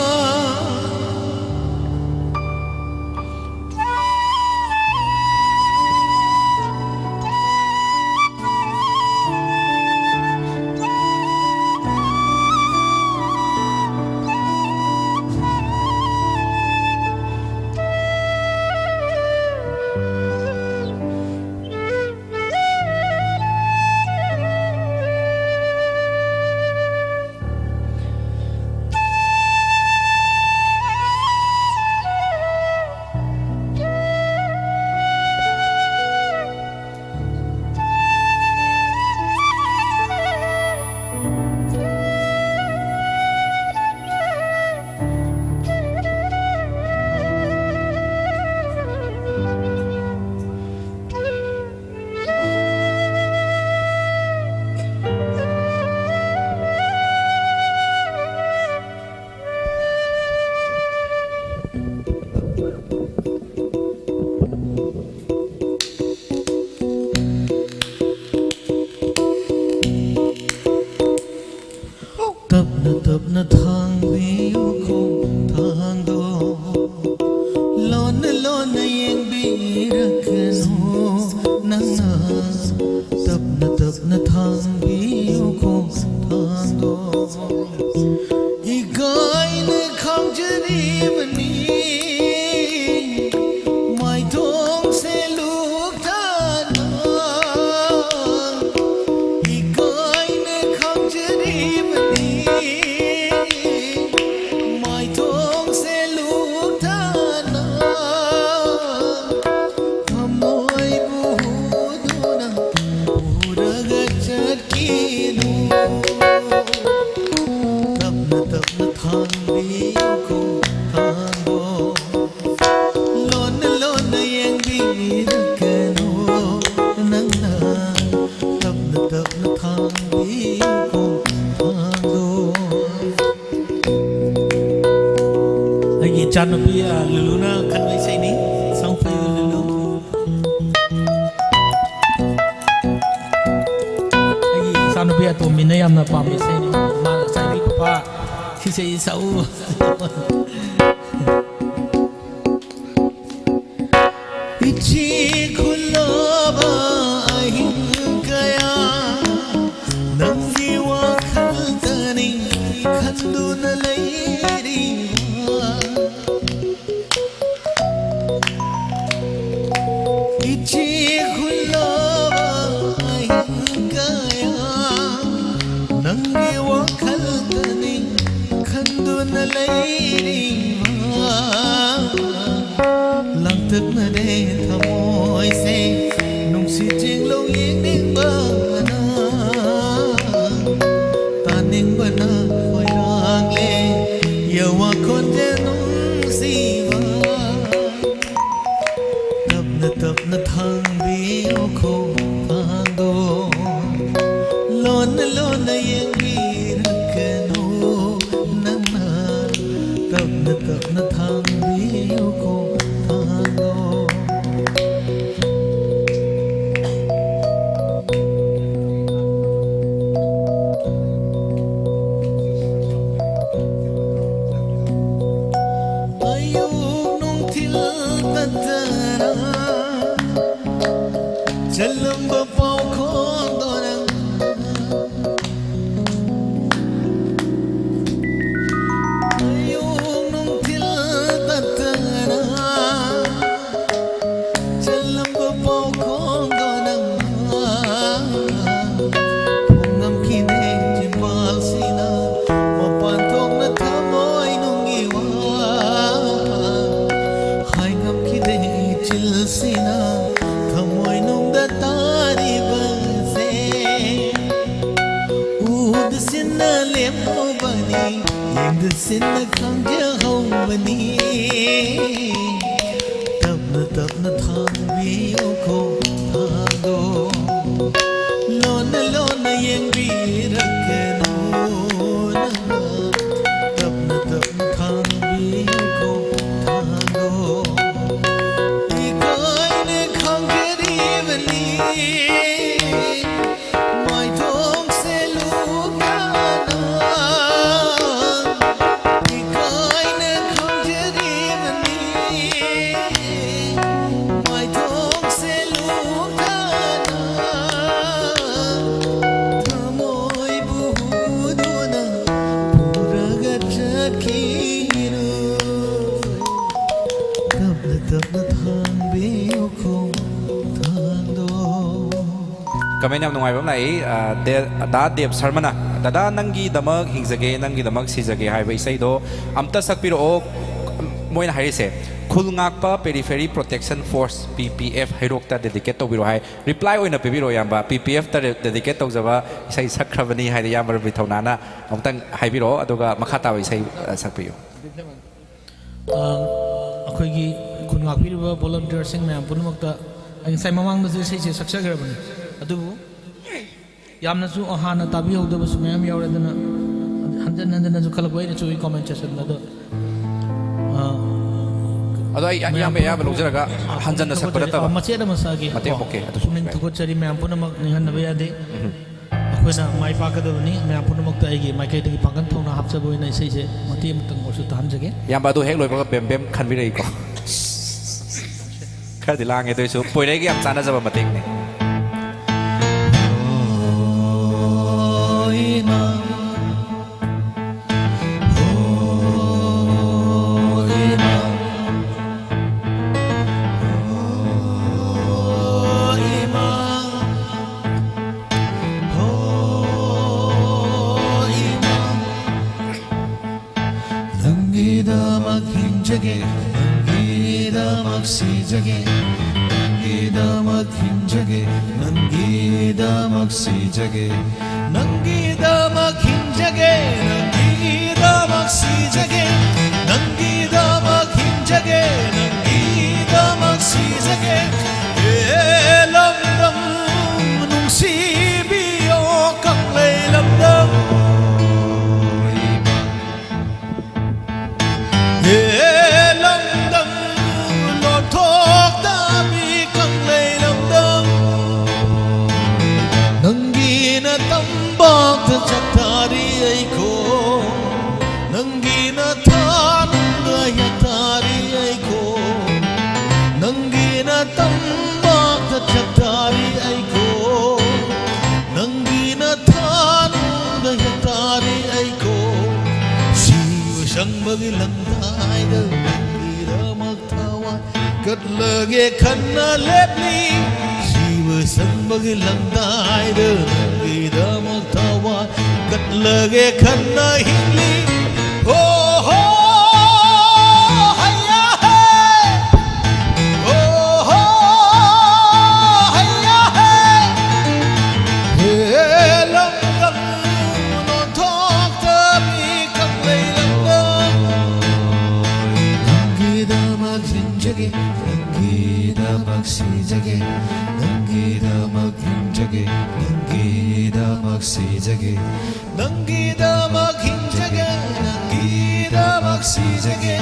ꯇꯞꯅ ꯇꯞꯅ ꯊꯥꯡꯕꯤꯌꯨ ꯈꯣꯡꯊꯥꯡꯗꯣ, ꯂꯣꯟꯅ ꯂꯣꯟꯅ ꯌꯦꯡꯕꯤꯔꯛꯀꯅꯨ ꯅꯪꯅ꯫ ꯇꯞꯅ ꯇꯞꯅ ꯊꯥꯡꯕꯤꯌꯨ ꯈꯣꯡꯊꯥꯡꯗꯣ, ꯏꯀꯥꯏꯅ ꯈꯥꯝꯖꯔꯤꯕꯅꯤ ꯃꯥꯏꯊꯣꯡꯁꯦ ꯂꯨꯞꯊꯥꯅ꯫ ꯏꯀꯥꯏꯅ ꯈꯥꯝꯖꯔꯤꯕꯅꯤ ꯃꯥꯏꯊꯣꯡꯁꯦ ꯂꯨꯞꯊꯥꯅ꯫ ꯊꯃꯣꯏꯕꯨ ꯍꯨꯗꯨꯅ ꯄꯨꯔꯒ ꯆꯠꯈꯤꯅꯨ꯫ ꯇꯞꯅ ꯇꯞꯅ ꯊꯥꯡꯕꯤ ꯏꯆꯥꯅꯨꯄꯤ, ꯑ, ꯂꯨꯂꯨꯅ ꯈꯟꯕ ꯏꯁꯩꯅꯤ꯫ ꯁꯣꯡꯐꯩ ꯂꯨꯂꯨ꯫ ꯑꯩꯒꯤ ꯏꯆꯥꯅꯨꯄꯤ ꯑꯇꯣꯝꯕꯤꯅ ꯌꯥꯝꯅ ꯄꯥꯝꯕ ꯏꯁꯩꯅꯤ꯫ ꯃꯥꯅ ꯉꯁꯥꯏꯒꯤ "ꯄꯄꯥ, ꯁꯤ ꯏꯁꯩ ꯁꯛꯎ"꯫ ꯏꯆꯦ ꯈꯨꯜꯂꯕ ꯑꯍꯤꯡ ꯀꯌꯥ ꯅꯪꯒꯤ ꯋꯥꯈꯜꯗꯅꯤ ꯈꯟꯗꯨꯅ ꯂꯩꯔꯤꯕ꯫ ꯏꯆꯦ ꯈꯨꯜꯂꯕ ꯑꯍꯤꯡ ꯀꯌꯥ ꯅꯪꯒꯤ ꯋꯥꯈꯜꯗꯅꯤ ꯈꯟꯗꯨꯅ ꯂꯩꯔꯤꯕ꯫ ꯂꯥꯡꯇꯛꯅꯔꯦ ꯊꯃꯣꯏꯁꯦ, ꯅꯨꯡꯁꯤꯠ ꯆꯤꯡꯂꯧ ꯌꯦꯡꯅꯤꯡꯕꯅ, ꯇꯥꯅꯤꯡꯕꯅ ꯈꯣꯏꯔꯥꯡꯂꯦ, ꯌꯋꯥ ꯈꯣꯟꯖꯦꯜ ꯅꯨꯡꯁꯤꯕ꯫ ꯇꯞꯅ ꯇꯞꯅ ꯊꯥꯡꯕꯤꯌꯨ ꯈꯣꯡꯊꯥꯡꯗꯣ, ꯂꯣꯟꯅ ꯂꯣꯟꯅ ꯌꯦꯡꯕꯤꯔꯛꯀꯅꯨ ꯅꯪꯅ꯫ ꯇꯞꯅ ꯇꯞꯅ ꯊꯥꯡꯕꯤꯌꯨ ꯈꯣꯡꯊꯥꯡꯗꯣ꯫ ꯑꯌꯨꯛ ꯅꯨꯡꯊꯤꯜ ꯇꯠꯇꯅ ꯆꯜꯂꯝꯕ ꯄꯥꯎꯈꯣꯡꯗꯣ ꯅꯪ꯫ ꯑꯌꯨꯛ ꯅꯨꯡꯊꯤꯜ ꯇꯠꯇꯅ ꯆꯜꯂꯝꯕ ꯄꯥꯎꯈꯣꯡꯗꯣ ꯅꯪꯅ ꯐꯣꯡꯉꯝꯈꯤꯗꯦ ꯆꯤꯝꯕꯥꯜꯁꯤꯅ ꯃꯄꯥꯟ ꯊꯣꯛꯅ ꯊꯃꯣꯏꯅꯨꯡꯒꯤ ꯋꯥ꯫ ꯍꯥꯏꯉꯝꯈꯤꯗꯦ ꯏꯆꯤꯜꯁꯤꯅ ꯊꯃꯣꯏꯅꯨꯡꯗ ꯇꯥꯔꯤꯕꯁꯦ꯫ ꯎꯗ ꯁꯤꯟꯅ ꯂꯦꯞꯍꯧꯕꯅꯤ, ꯌꯦꯡꯗ ꯁꯤꯟꯅ ꯈꯪꯖꯍꯧꯕꯅꯤ꯫ ꯇꯞꯅ ꯇꯞꯅ ꯊꯥꯡꯕꯤꯌꯨ ꯈꯣꯡꯊꯥꯡꯗꯣ, ꯂꯣꯟꯅ ꯂꯣꯟꯅ ꯌꯦꯡꯕꯤꯔꯛꯀꯅꯨ ꯅꯪꯅ꯫ ꯇꯞꯅ ꯇꯞꯅ ꯊꯥꯡꯕꯤꯌꯨ ꯈꯣꯡ ꯀꯃꯦꯟ ꯌꯥꯝ ꯅꯨꯡꯉꯥꯏꯕ ꯑꯃ ꯂꯥꯛꯏ꯫ ꯑ, ꯗꯦ-, ꯗꯥ ꯗꯦꯕ ꯁꯔꯃꯅ, "ꯗꯗꯥ, ꯅꯪꯒꯤꯗꯃꯛ ꯍꯤꯡꯖꯒꯦ, ꯅꯪꯒꯤꯗꯃꯛ ꯁꯤꯖꯒꯦ" ꯍꯥꯏꯕ ꯏꯁꯩꯗꯣ ꯑꯝꯇ ꯁꯛꯄꯤꯔꯛꯑꯣ꯫ ꯃꯣꯏꯅ ꯍꯥꯏꯔꯤꯁꯦ, "ꯈꯨꯜ ꯉꯥꯛꯄ Periphery Protection Force, P P F, ꯍꯩꯔꯣꯛꯇ dedicate ꯇꯧꯕꯤꯔꯣ" ꯍꯥꯏ꯫ ꯔꯤꯄ꯭ꯂꯥꯏ ꯑꯣꯏꯅ ꯄꯤꯕꯤꯔꯛꯑꯣ, ꯏꯌꯥꯝꯕ꯫ P P F ꯇ dedicate ꯇꯧꯖꯕ ꯏꯁꯩ ꯁꯛꯈ꯭ꯔꯕꯅꯤ ꯍꯥꯏꯅ ꯏꯌꯥꯝꯕ ꯔꯕꯤ ꯊꯧꯅꯥꯅ ꯑꯃꯨꯛꯇꯪ ꯍꯥꯏꯕꯤꯔꯛꯑꯣ, ꯑꯗꯨꯒ ꯃꯈꯥ ꯇꯥꯕ ꯏꯁꯩ, ꯑ, ꯁꯛꯄꯤꯌꯨ꯫ ꯑ, ꯑꯩꯈꯣꯏꯒꯤ ꯈꯨꯟ ꯉꯥꯛꯄꯤꯔꯤꯕ volunteerꯁꯤꯡ ꯃꯌꯥꯝ ꯄꯨꯝꯅꯃꯛꯇ ꯑꯩ ꯉꯁꯥꯏ ꯃꯃꯥꯡꯗꯁꯨ ꯏꯁꯩꯁꯦ ꯁꯛꯆꯈ꯭ꯔꯕꯅꯤ, ꯑꯗꯨꯕꯨ ꯌꯥꯝꯅꯁꯨ ꯍꯥꯟꯅ ꯇꯥꯕꯤꯍꯧꯗꯕꯁꯨ ꯃꯌꯥꯝ ꯌꯥꯎꯔꯦ, ꯑꯗꯨꯅ ꯍꯟꯖꯟ ꯍꯟꯖꯟꯅꯁꯨ ꯈꯜꯂꯛꯄ ꯑꯩꯅꯁꯨ ꯑꯩ comment sectionꯗ꯫ ꯑꯗꯣ, ꯑ, ꯑꯗꯣ ꯑꯩ ꯃꯌꯥꯝ ꯑꯌꯥꯝꯕ ꯄꯨꯝꯅꯃꯛ ꯌꯥꯝ ꯂꯧꯖꯔꯒ ꯍꯟꯖꯟꯅ ꯁꯛꯄ ꯊꯥꯒꯠꯆꯔꯤ꯫ ꯅꯠꯇꯕ ꯑ, ꯃꯆꯦꯠ ꯑꯃ ꯁꯛꯑꯒꯦ꯫ ꯃꯇꯦꯛ ꯀꯣ꯫ ꯑꯃ, okay, ꯑꯗꯨꯁꯨ ꯄꯨꯛꯅꯤꯡ ꯌꯥꯏ꯫ ꯊꯧꯒꯠꯆꯔꯤ꯫ ꯃꯌꯥꯝ ꯄꯨꯝꯅꯃꯛ ꯅꯤꯡꯍꯟꯅꯕ ꯌꯥꯗꯦ꯫ ꯑꯩꯈꯣꯏꯅ ꯃꯥꯏ ꯄꯥꯛꯀꯗꯕꯅꯤ꯫ ꯃꯌꯥꯝ ꯄꯨꯝꯅꯃꯛꯇ ꯑꯩꯒꯤ ꯃꯥꯏꯀꯩꯗꯒꯤ ꯄꯥꯡꯒꯜ ꯊꯧꯅꯥ ꯍꯥꯞꯆꯕ ꯑꯣꯏꯅ ꯏꯁꯩꯁꯦ ꯃꯇꯦꯛ ꯑꯃꯇꯪ ꯑꯣꯏꯔꯁꯨ ꯇꯥꯍꯟꯖꯒꯦ꯫ ꯏꯌꯥꯝꯕ ꯑꯗꯨ ꯍꯦꯛ ꯂꯣꯏꯕꯒ ꯕꯦꯝ ꯕꯦꯝ ꯈꯟꯕꯤꯔꯛꯏꯀꯣ꯫ ꯈꯔꯗꯤ ꯂꯥꯡꯉꯦ, ꯑꯗꯨ ꯑꯣꯏꯁꯨ ꯄꯣꯏꯔꯩꯒ ꯌꯥꯝ ꯆꯥꯟꯅꯖꯕ ꯃꯇꯦꯛꯅꯤ꯫ ꯅꯪꯒꯤꯗꯃꯛ ꯍꯤꯡꯖꯒꯦ, ꯅꯪꯒꯤꯗꯃꯛ ꯁꯤꯖꯒꯦ, ꯅꯪꯒꯤꯗꯃꯛ ꯍꯤꯡꯖꯒꯦ, ꯅꯪꯒꯤꯗꯃꯛ ꯁꯤꯖꯒꯦ, ꯅꯪꯒꯤꯗꯃꯛ ꯍꯤꯡꯖꯒꯦ, ꯅꯪꯒꯤꯗꯃꯛ ꯁꯤꯖꯒꯦ, ꯅꯪꯒꯤꯗꯃꯛ ꯍꯤꯡꯖꯒꯦ, ꯅꯪꯒꯤꯗꯃꯛ ꯁꯤꯖꯒꯦ꯫ ꯍꯦ ꯂꯝꯗꯝ ꯅꯨꯡꯁꯤꯕꯤꯌꯣ ꯀꯪꯂꯩ ꯂꯝꯗꯝ꯫ ꯍꯦ ꯂꯝꯗꯝ ꯂꯣꯟꯊꯣꯛꯇꯕꯤ ꯀꯪꯂꯩ ꯂꯝꯗꯝ꯫ ꯅꯪꯒꯤ ꯅꯇꯝꯄꯥꯛꯇ ꯆꯠꯊꯔꯤ ꯑꯩꯈꯣꯏ, ꯅꯪꯒꯤ ꯅꯊꯥꯅꯨꯡꯗ ꯌꯦꯡꯊꯔꯤ ꯑꯩꯈꯣꯏ, ꯅꯪꯒꯤ ꯅꯇꯝꯄꯥꯛꯇ ꯆꯠꯊꯔꯤ ꯑꯩꯈꯣꯏ, ꯅꯪꯒꯤ ꯅꯊꯥꯅꯨꯡꯗ ꯌꯦꯡꯊꯔꯤ ꯑꯩꯈꯣꯏ꯫ ꯁꯤꯕ ꯁꯪꯕꯒꯤ ꯂꯪꯗꯥꯏꯗ ꯅꯪꯒꯤꯗꯃꯛ ꯊꯋꯥꯏ ꯀꯠꯂꯒꯦ ꯈꯟꯅ ꯂꯦꯞꯂꯤ꯫ ꯁꯤꯕ ꯁꯪꯕ ꯒꯤ ꯂꯪꯗꯥꯏꯗ ꯅꯪꯒꯤꯗꯃꯛ ꯊꯋꯥꯏ ꯀꯠꯂꯒꯦ ꯈꯟꯅ ꯍꯤꯡꯂꯤ꯫ ꯍꯣ ꯍꯣ, ꯍꯩꯌꯥ ꯍꯦ꯫ ꯍꯣ ꯍꯣ, ꯍꯩꯌꯥ ꯍꯦ꯫ ꯍꯦ ꯂꯪꯒꯜ ꯑꯣꯟꯊꯣꯛꯇꯕꯤ ꯀꯪꯂꯩ ꯂꯝꯗꯝ꯫ ꯅꯪꯒꯤꯗꯃꯛ ꯍꯤꯡꯖꯒꯦ, ꯅꯪꯒꯤꯗꯃꯛ ꯁꯤꯖꯒꯦ, ꯅꯪꯒꯤꯗꯃꯛ ꯍꯤꯡꯖꯒꯦ, ꯅꯪꯒꯤꯗꯃꯛ ꯁꯤꯖꯒꯦ, ꯅꯪꯒꯤꯗꯃꯛ ꯍꯤꯡꯖꯒꯦ, ꯅꯪꯒꯤꯗꯃꯛ ꯁꯤꯖꯒꯦ,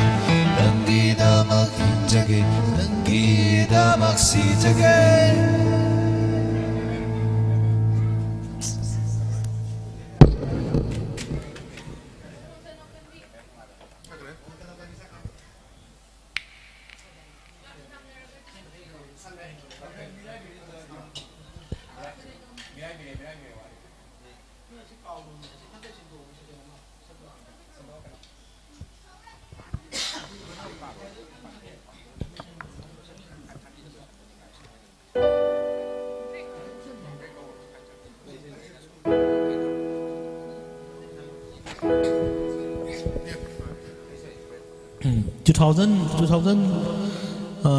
ꯅꯪꯒꯤꯗꯃꯛ ꯍꯤꯡꯖꯒꯦ, ꯅꯪꯒꯤꯗꯃꯛ ꯁꯤꯖꯒꯦ꯫ Two thousand, two thousand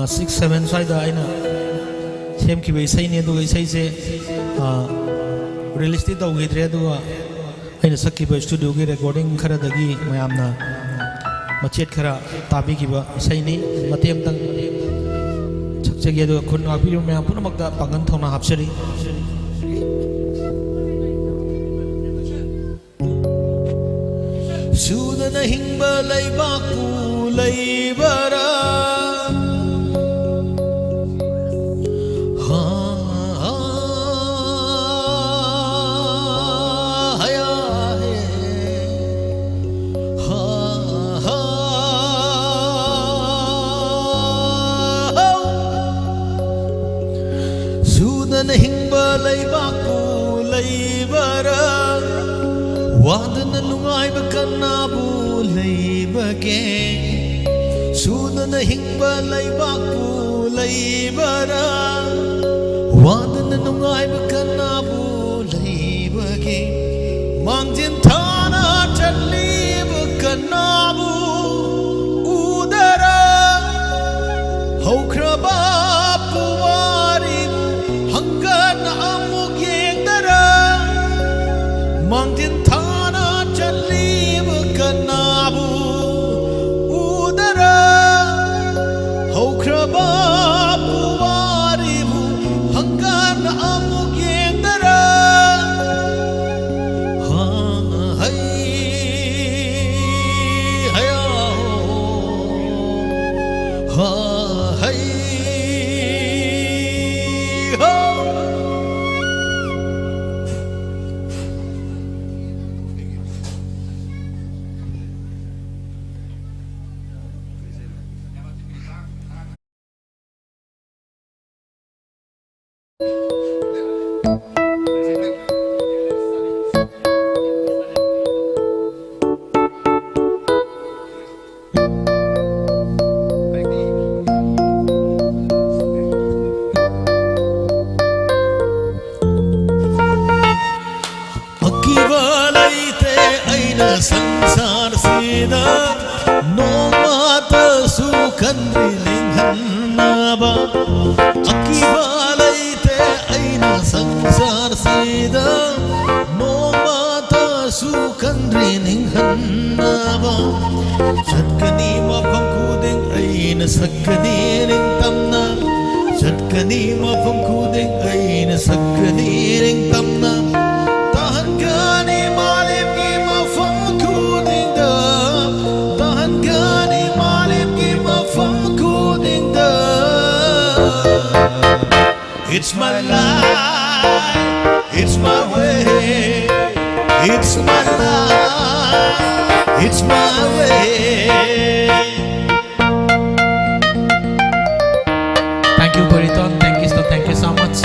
six seven ꯁ꯭ꯋꯥꯏꯗ ꯑꯩꯅ ꯁꯦꯝꯈꯤꯕ ꯏꯁꯩꯅꯤ꯫ ꯑꯗꯨꯒ ꯏꯁꯩꯁꯦ ꯔꯤꯂꯤꯁꯇꯤ ꯇꯧꯈꯤꯗ꯭ꯔꯦ꯫ ꯑꯗꯨꯒ ꯑꯩꯅ ꯁꯛꯈꯤꯕ ꯁ꯭ꯇꯨꯗꯤꯑꯣꯒꯤ ꯔꯦꯀꯣꯔꯗꯤꯡ ꯈꯔꯗꯒꯤ ꯃꯌꯥꯝꯅ ꯃꯆꯦꯠ ꯈꯔ ꯇꯥꯕꯤꯈꯤꯕ ꯏꯁꯩꯅꯤ꯫ ꯃꯇꯦꯛ ꯑꯃꯇꯪ ꯁꯛꯆꯒꯦ꯫ ꯑꯗꯨꯒ ꯈꯨꯟ ꯉꯥꯛꯄꯤꯔꯤꯕ ꯃꯌꯥꯝ ꯄꯨꯝꯅꯃꯛꯇ ꯄꯥꯡꯒꯜ ꯊꯧꯅꯥ ꯍꯥꯞꯆꯔꯤ꯫ ꯁꯨꯗꯅ ꯍꯤꯡꯕ ꯂꯩꯕꯥꯛꯄꯨ ꯂꯩꯕꯔꯥ? ꯍꯥ, ꯍꯥ, ꯍꯌꯥ, ꯍꯦ꯫ ꯍꯥ, ꯍꯥ, ꯍꯥ꯫ ꯁꯨꯗꯅ ꯍꯤꯡꯕ ꯂꯩꯕꯥꯛꯄꯨ ꯂꯩꯕꯔꯥ? ꯋꯥꯗꯅ ꯅꯨꯡꯉꯥꯏꯕ ꯀꯅꯥꯕꯨ ꯂꯩꯕꯒꯦ? ꯁꯨꯗꯅ ꯍꯤꯡꯕ ꯂꯩꯕꯥꯛꯄꯨ ꯂꯩꯕꯔꯥ? ꯋꯥꯗꯅ ꯅꯨꯡꯉꯥꯏꯕ ꯀꯅꯥꯕꯨ ꯂꯩꯕꯒꯦ? ꯃꯥꯡꯖꯤꯟ ꯊꯥꯅ ꯆꯠꯂꯤꯕ ꯀꯅꯥꯕꯨ ꯎꯗꯔ? ꯍꯧꯈ꯭ꯔꯕ ꯄꯨꯋꯥꯔꯤꯕꯨ ꯍꯪꯒꯠꯅ ꯑꯃꯨꯛ ꯌꯦꯡꯗꯔ? ꯃꯥꯡꯖꯤꯟ ꯊꯥꯅ ꯆꯠꯂꯤꯕ ꯀꯅꯥꯕꯨ ꯎꯗꯔ? ꯍꯧꯈ꯭ꯔꯕ ꯄꯨꯋꯥꯔꯤꯕꯨ ꯍꯪꯒꯠꯅ ꯑꯃꯨꯛ ꯌꯦꯡꯗꯔ? ꯍꯥ, ꯍꯩ, ꯍꯌꯥ, ꯍꯥ, ꯍꯩ, ꯍꯣ꯫ ꯑꯀꯤꯕ ꯂꯩꯇꯦ ꯑꯩꯅ ꯁꯪꯁꯥꯔꯁꯤꯗ ꯅꯣꯡꯃꯇꯁꯨ ꯈꯟꯗ꯭ꯔꯤ ꯅꯤꯡꯍꯟꯅꯕ꯫ ꯑꯀꯤꯕ ꯂꯩꯇꯦ ꯑꯩꯅ ꯁꯪꯁꯥꯔꯁꯤꯗ ꯅꯣꯡꯃꯇꯁꯨ ꯈꯟꯗ꯭ꯔꯤ ꯅꯤꯡꯍꯟꯅꯕ꯫ ꯆꯠꯀꯅꯤ ꯃꯐꯝ ꯈꯨꯗꯤꯡ ꯑꯩꯅ ꯁꯛꯀꯅꯤ ꯅꯤꯡꯇꯝꯅ꯫ ꯆꯠꯀꯅꯤ ꯃꯐꯝ ꯈꯨꯗꯤꯡ ꯑꯩꯅ ꯁꯛꯀꯅꯤ ꯅꯤꯡꯇꯝꯅ꯫ ꯇꯥꯍꯟꯒꯅꯤ ꯃꯥꯂꯦꯝꯒꯤ ꯃꯐꯝ ꯈꯨꯗꯤꯡꯗ꯫ ꯇꯥꯍꯟꯒꯅꯤ ꯃꯥꯂꯦꯝꯒꯤ ꯃꯐꯝ ꯈꯨꯗꯤꯡꯗ꯫ It's my life, it's my way, it's my life, it's my way. Thank you, Bariton. Thank you so, thank you so much.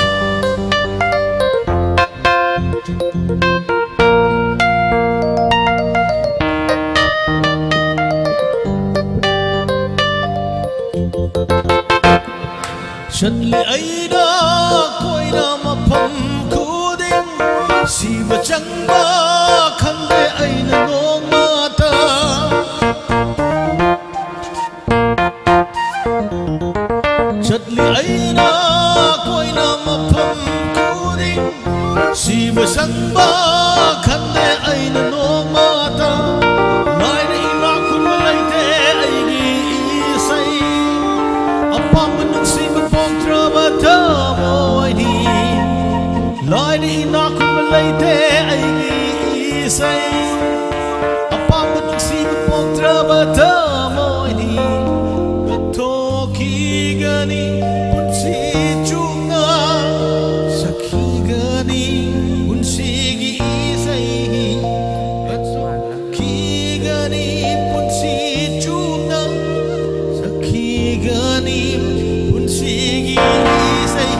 ꯆꯠꯂꯤ ꯑꯩꯅ ꯑꯄꯥꯝꯕ ꯅꯨꯡꯁꯤꯕ ꯄꯣꯛꯇ꯭ꯔꯕ ꯊꯃꯣꯏꯅꯤ꯫ ꯀꯠꯊꯣꯛꯈꯤꯒꯅꯤ ꯄꯨꯟꯁꯤ ꯆꯨꯞꯅ꯫ ꯁꯛꯈꯤꯒꯅꯤ ꯄꯨꯟꯁꯤꯒꯤ ꯏꯁꯩ꯫ ꯀꯠꯊꯣꯛꯈꯤꯒꯅꯤ ꯄꯨꯟꯁꯤ ꯆꯨꯞꯅ꯫ ꯁꯛꯈꯤꯒꯅꯤ ꯄꯨꯟꯁꯤꯒꯤ ꯏꯁꯩ꯫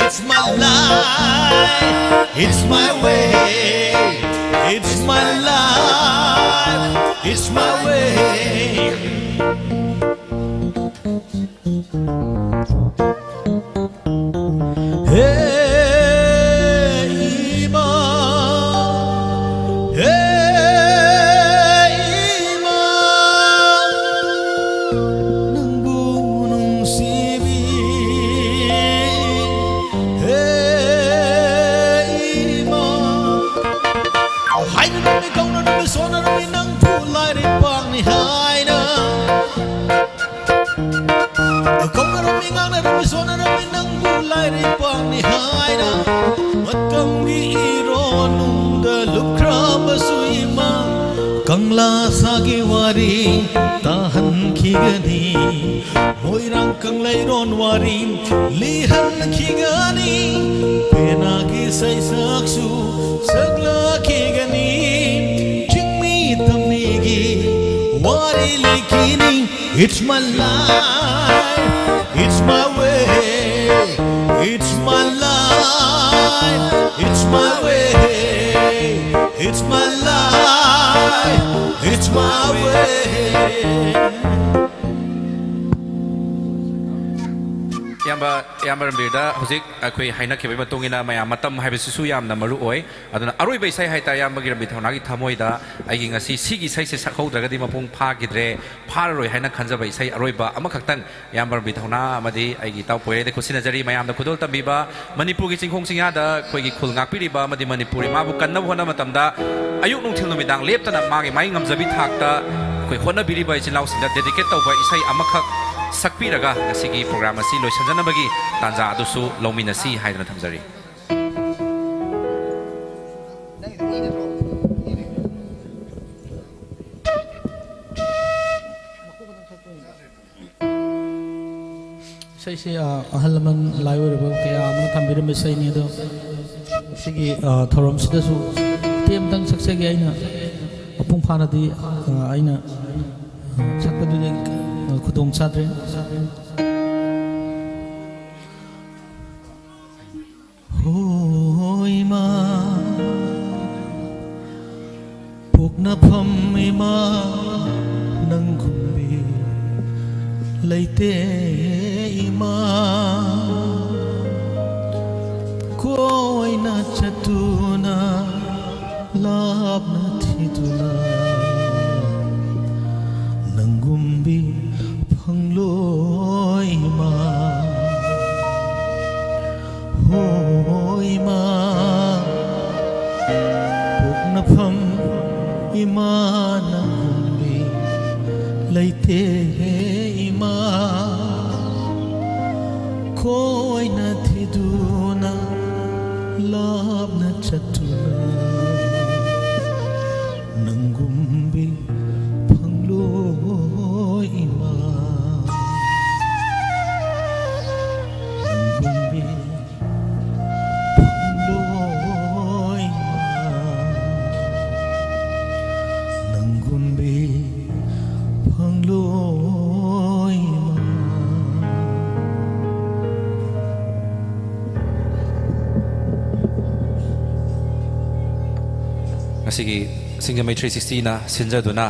It's my life, it's my way, it's my life, it's my way. Hey, ꯏꯃꯥ, hey, ꯏꯃꯥ, ꯅꯪꯕꯨ ꯅꯨꯡꯁꯤꯕꯤ꯫ ꯍꯦ ꯏꯃꯥ꯫ ꯍꯥꯏꯅꯔꯝꯃꯤ, ꯀꯧꯅꯔꯝꯃꯤ, ꯁꯣꯟꯅꯔꯝꯃꯤ ꯅꯪꯕꯨ ꯂꯥꯏꯔꯩ ꯄꯥꯛꯅꯤ ꯍꯥꯏꯅ꯫ ꯀꯧꯅꯔꯝꯃꯤ, ꯉꯥꯡꯅꯔꯝꯃꯤ, ꯁꯣꯟꯅꯔꯝꯃꯤ ꯅꯪꯕꯨ ꯂꯥꯏꯔꯩ ꯄꯥꯛꯅꯤ ꯍꯥꯏꯅ꯫ ꯃꯇꯝꯒꯤ ꯏꯔꯣꯟꯅꯨꯡꯗ ꯂꯨꯞꯈ꯭ꯔꯕꯁꯨ ꯏꯃꯥ꯫ ꯀꯪꯂꯥ ꯁꯥꯒꯤ ꯋꯥꯔꯤ ꯇꯥꯍꯟꯈꯤꯒꯅꯤ꯫ ꯃꯣꯏꯔꯥꯡ ꯀꯪꯂꯩꯔꯣꯟ ꯋꯥꯔꯤ ꯂꯤꯍꯟꯈꯤꯒꯅꯤ꯫ ꯄꯦꯅꯥꯒꯤ ꯁꯩꯁꯛꯁꯨ ꯁꯛꯂꯛꯈꯤꯒꯅꯤ꯫ ꯆꯤꯡꯃꯤ ꯇꯝꯃꯤꯒꯤ ꯋꯥꯔꯤ ꯂꯤꯈꯤꯅꯤ꯫ It's my life, it's my way, it's my life, it's my way, it's my life, it's my way. ꯏꯌꯥꯝꯕ, ꯏꯌꯥꯝꯕ ꯔꯟꯕꯤꯔꯗ ꯍꯧꯖꯤꯛ ꯑꯩꯈꯣꯏ ꯍꯥꯏꯅꯈꯤꯕꯒꯤ ꯃꯇꯨꯡ ꯏꯟꯅ ꯃꯌꯥꯝ ꯃꯇꯝ ꯍꯥꯏꯕꯁꯤꯁꯨ ꯌꯥꯝꯅ ꯃꯔꯨ ꯑꯣꯏ꯫ ꯑꯗꯨꯅ ꯑꯔꯣꯏꯕ ꯏꯁꯩ ꯍꯥꯏꯇꯥꯔꯦ, ꯏꯌꯥꯝꯕꯒꯤ ꯔꯟꯕꯤꯔ ꯊꯧꯅꯥꯒꯤ ꯊꯃꯣꯏꯗ ꯑꯩꯒꯤ ꯉꯁꯤ ꯁꯤꯒꯤ ꯏꯁꯩꯁꯦ ꯁꯛꯍꯧꯗ꯭ꯔꯒꯗꯤ ꯃꯄꯨꯡ ꯐꯥꯈꯤꯗ꯭ꯔꯦ, ꯐꯥꯔꯔꯣꯏ ꯍꯥꯏꯅ ꯈꯟꯖꯕ ꯏꯁꯩ ꯑꯔꯣꯏꯕ ꯑꯃꯈꯛꯇꯪ ꯏꯌꯥꯝꯕ ꯔꯟꯕꯤꯔ ꯊꯧꯅꯥ ꯑꯃꯗꯤ ꯑꯩꯒꯤ ꯏꯇꯥꯎ ꯄꯣꯏꯔꯩꯗ ꯈꯨꯠꯁꯤꯟꯅꯖꯔꯤ꯫ ꯃꯌꯥꯝꯅ ꯈꯨꯗꯣꯜ ꯇꯝꯕꯤꯕ ꯃꯅꯤꯄꯨꯔꯒꯤ ꯆꯤꯡꯈꯣꯡ ꯆꯤꯡꯌꯥꯗ ꯑꯩꯈꯣꯏꯒꯤ ꯈꯨꯜ ꯉꯥꯛꯄꯤꯔꯤꯕ ꯑꯃꯗꯤ ꯃꯅꯤꯄꯨꯔ ꯏꯃꯥꯕꯨ ꯀꯟꯅꯕ ꯍꯣꯠꯅꯕ ꯃꯇꯝꯗ ꯑꯌꯨꯛ ꯅꯨꯡꯊꯤꯜ ꯅꯨꯃꯤꯗꯥꯡ ꯂꯦꯞꯇꯅ ꯃꯥꯒꯤ ꯃꯥꯏ ꯉꯝꯖꯕꯤ ꯊꯥꯛꯇ ꯑꯩꯈꯣꯏ ꯍꯣꯠꯅꯕꯤꯔꯤꯕ ꯏꯆꯤꯜ ꯏꯅꯥꯎꯁꯤꯡꯗ dedicate ꯇꯧꯕ ꯏꯁꯩ ꯑꯃꯈꯛ ꯁꯛꯄꯤꯔꯒ ꯉꯁꯤꯒꯤ program ꯑꯁꯤ ꯂꯣꯏꯁꯤꯟꯖꯅꯕꯒꯤ ꯇꯥꯟꯖꯥ ꯑꯗꯨꯁꯨ ꯂꯧꯃꯤꯟꯅꯁꯤ ꯍꯥꯏꯗꯨꯅ ꯊꯝꯖꯔꯤ꯫ ꯏꯁꯩꯁꯦ, ꯑ, ꯑꯍꯜ ꯂꯃꯟ ꯂꯥꯏ ꯑꯣꯏꯔꯕ ꯀꯌꯥ ꯑꯃꯅ ꯊꯝꯕꯤꯔꯝꯕ ꯏꯁꯩꯅꯤ꯫ ꯑꯗꯣ ꯁꯤꯒꯤ, ꯑ, ꯊꯧꯔꯝꯁꯤꯗꯁꯨ ꯃꯇꯦꯛ ꯑꯃꯇꯪ ꯁꯛꯆꯒꯦ꯫ ꯑꯩꯅ ꯃꯄꯨꯡ ꯐꯥꯅꯗꯤ, ꯑ, ꯑꯩꯅ, ꯑ, ꯁꯛꯄꯗꯨꯗꯤ, ꯑ, ꯈꯨꯗꯣꯡ ꯆꯥꯗ꯭ꯔꯦ꯫ ꯍꯣ ꯏꯃꯥ, ꯄꯣꯛꯅꯐꯝ ꯏꯃꯥ, ꯅꯪꯒꯨꯝꯕꯤ ꯂꯩꯇꯦ ꯏꯃꯥ꯫ ꯀꯣꯏꯅ ꯆꯠꯇꯨꯅ, ꯂꯥꯞꯅ ꯊꯤꯗꯨꯅ, ꯅꯪꯒꯨꯝꯕꯤ ꯐꯪꯂꯣꯏ ꯏꯃꯥ꯫ ꯍꯣ ꯏꯃꯥ, ꯄꯣꯛꯅꯐꯝ ꯏꯃꯥ, ꯅꯪꯒꯨꯝꯕꯤ ꯂꯩꯇꯦ ꯏꯃꯥ꯫ ꯀꯣꯏꯅ ꯊꯤꯗꯨꯅ, ꯂꯥꯞꯅ ꯆꯠꯇꯨꯅ, ꯅꯪꯒꯨꯝꯕꯤ ꯐꯪꯂꯣꯏ ꯏꯃꯥ꯫ ꯅꯪꯒꯨꯝꯕꯤ ꯐꯪꯂꯣꯏ ꯏꯃꯥ꯫ ꯅꯪꯒꯨꯝꯕꯤ ꯐꯪꯂꯣꯏ ꯏꯃꯥ꯫ ꯉꯁꯤꯒꯤ ꯁꯤꯡꯖꯃꯩ ꯊ꯭ꯔꯤ ꯁꯤꯛꯁꯇꯤꯅ ꯁꯤꯟꯖꯗꯨꯅ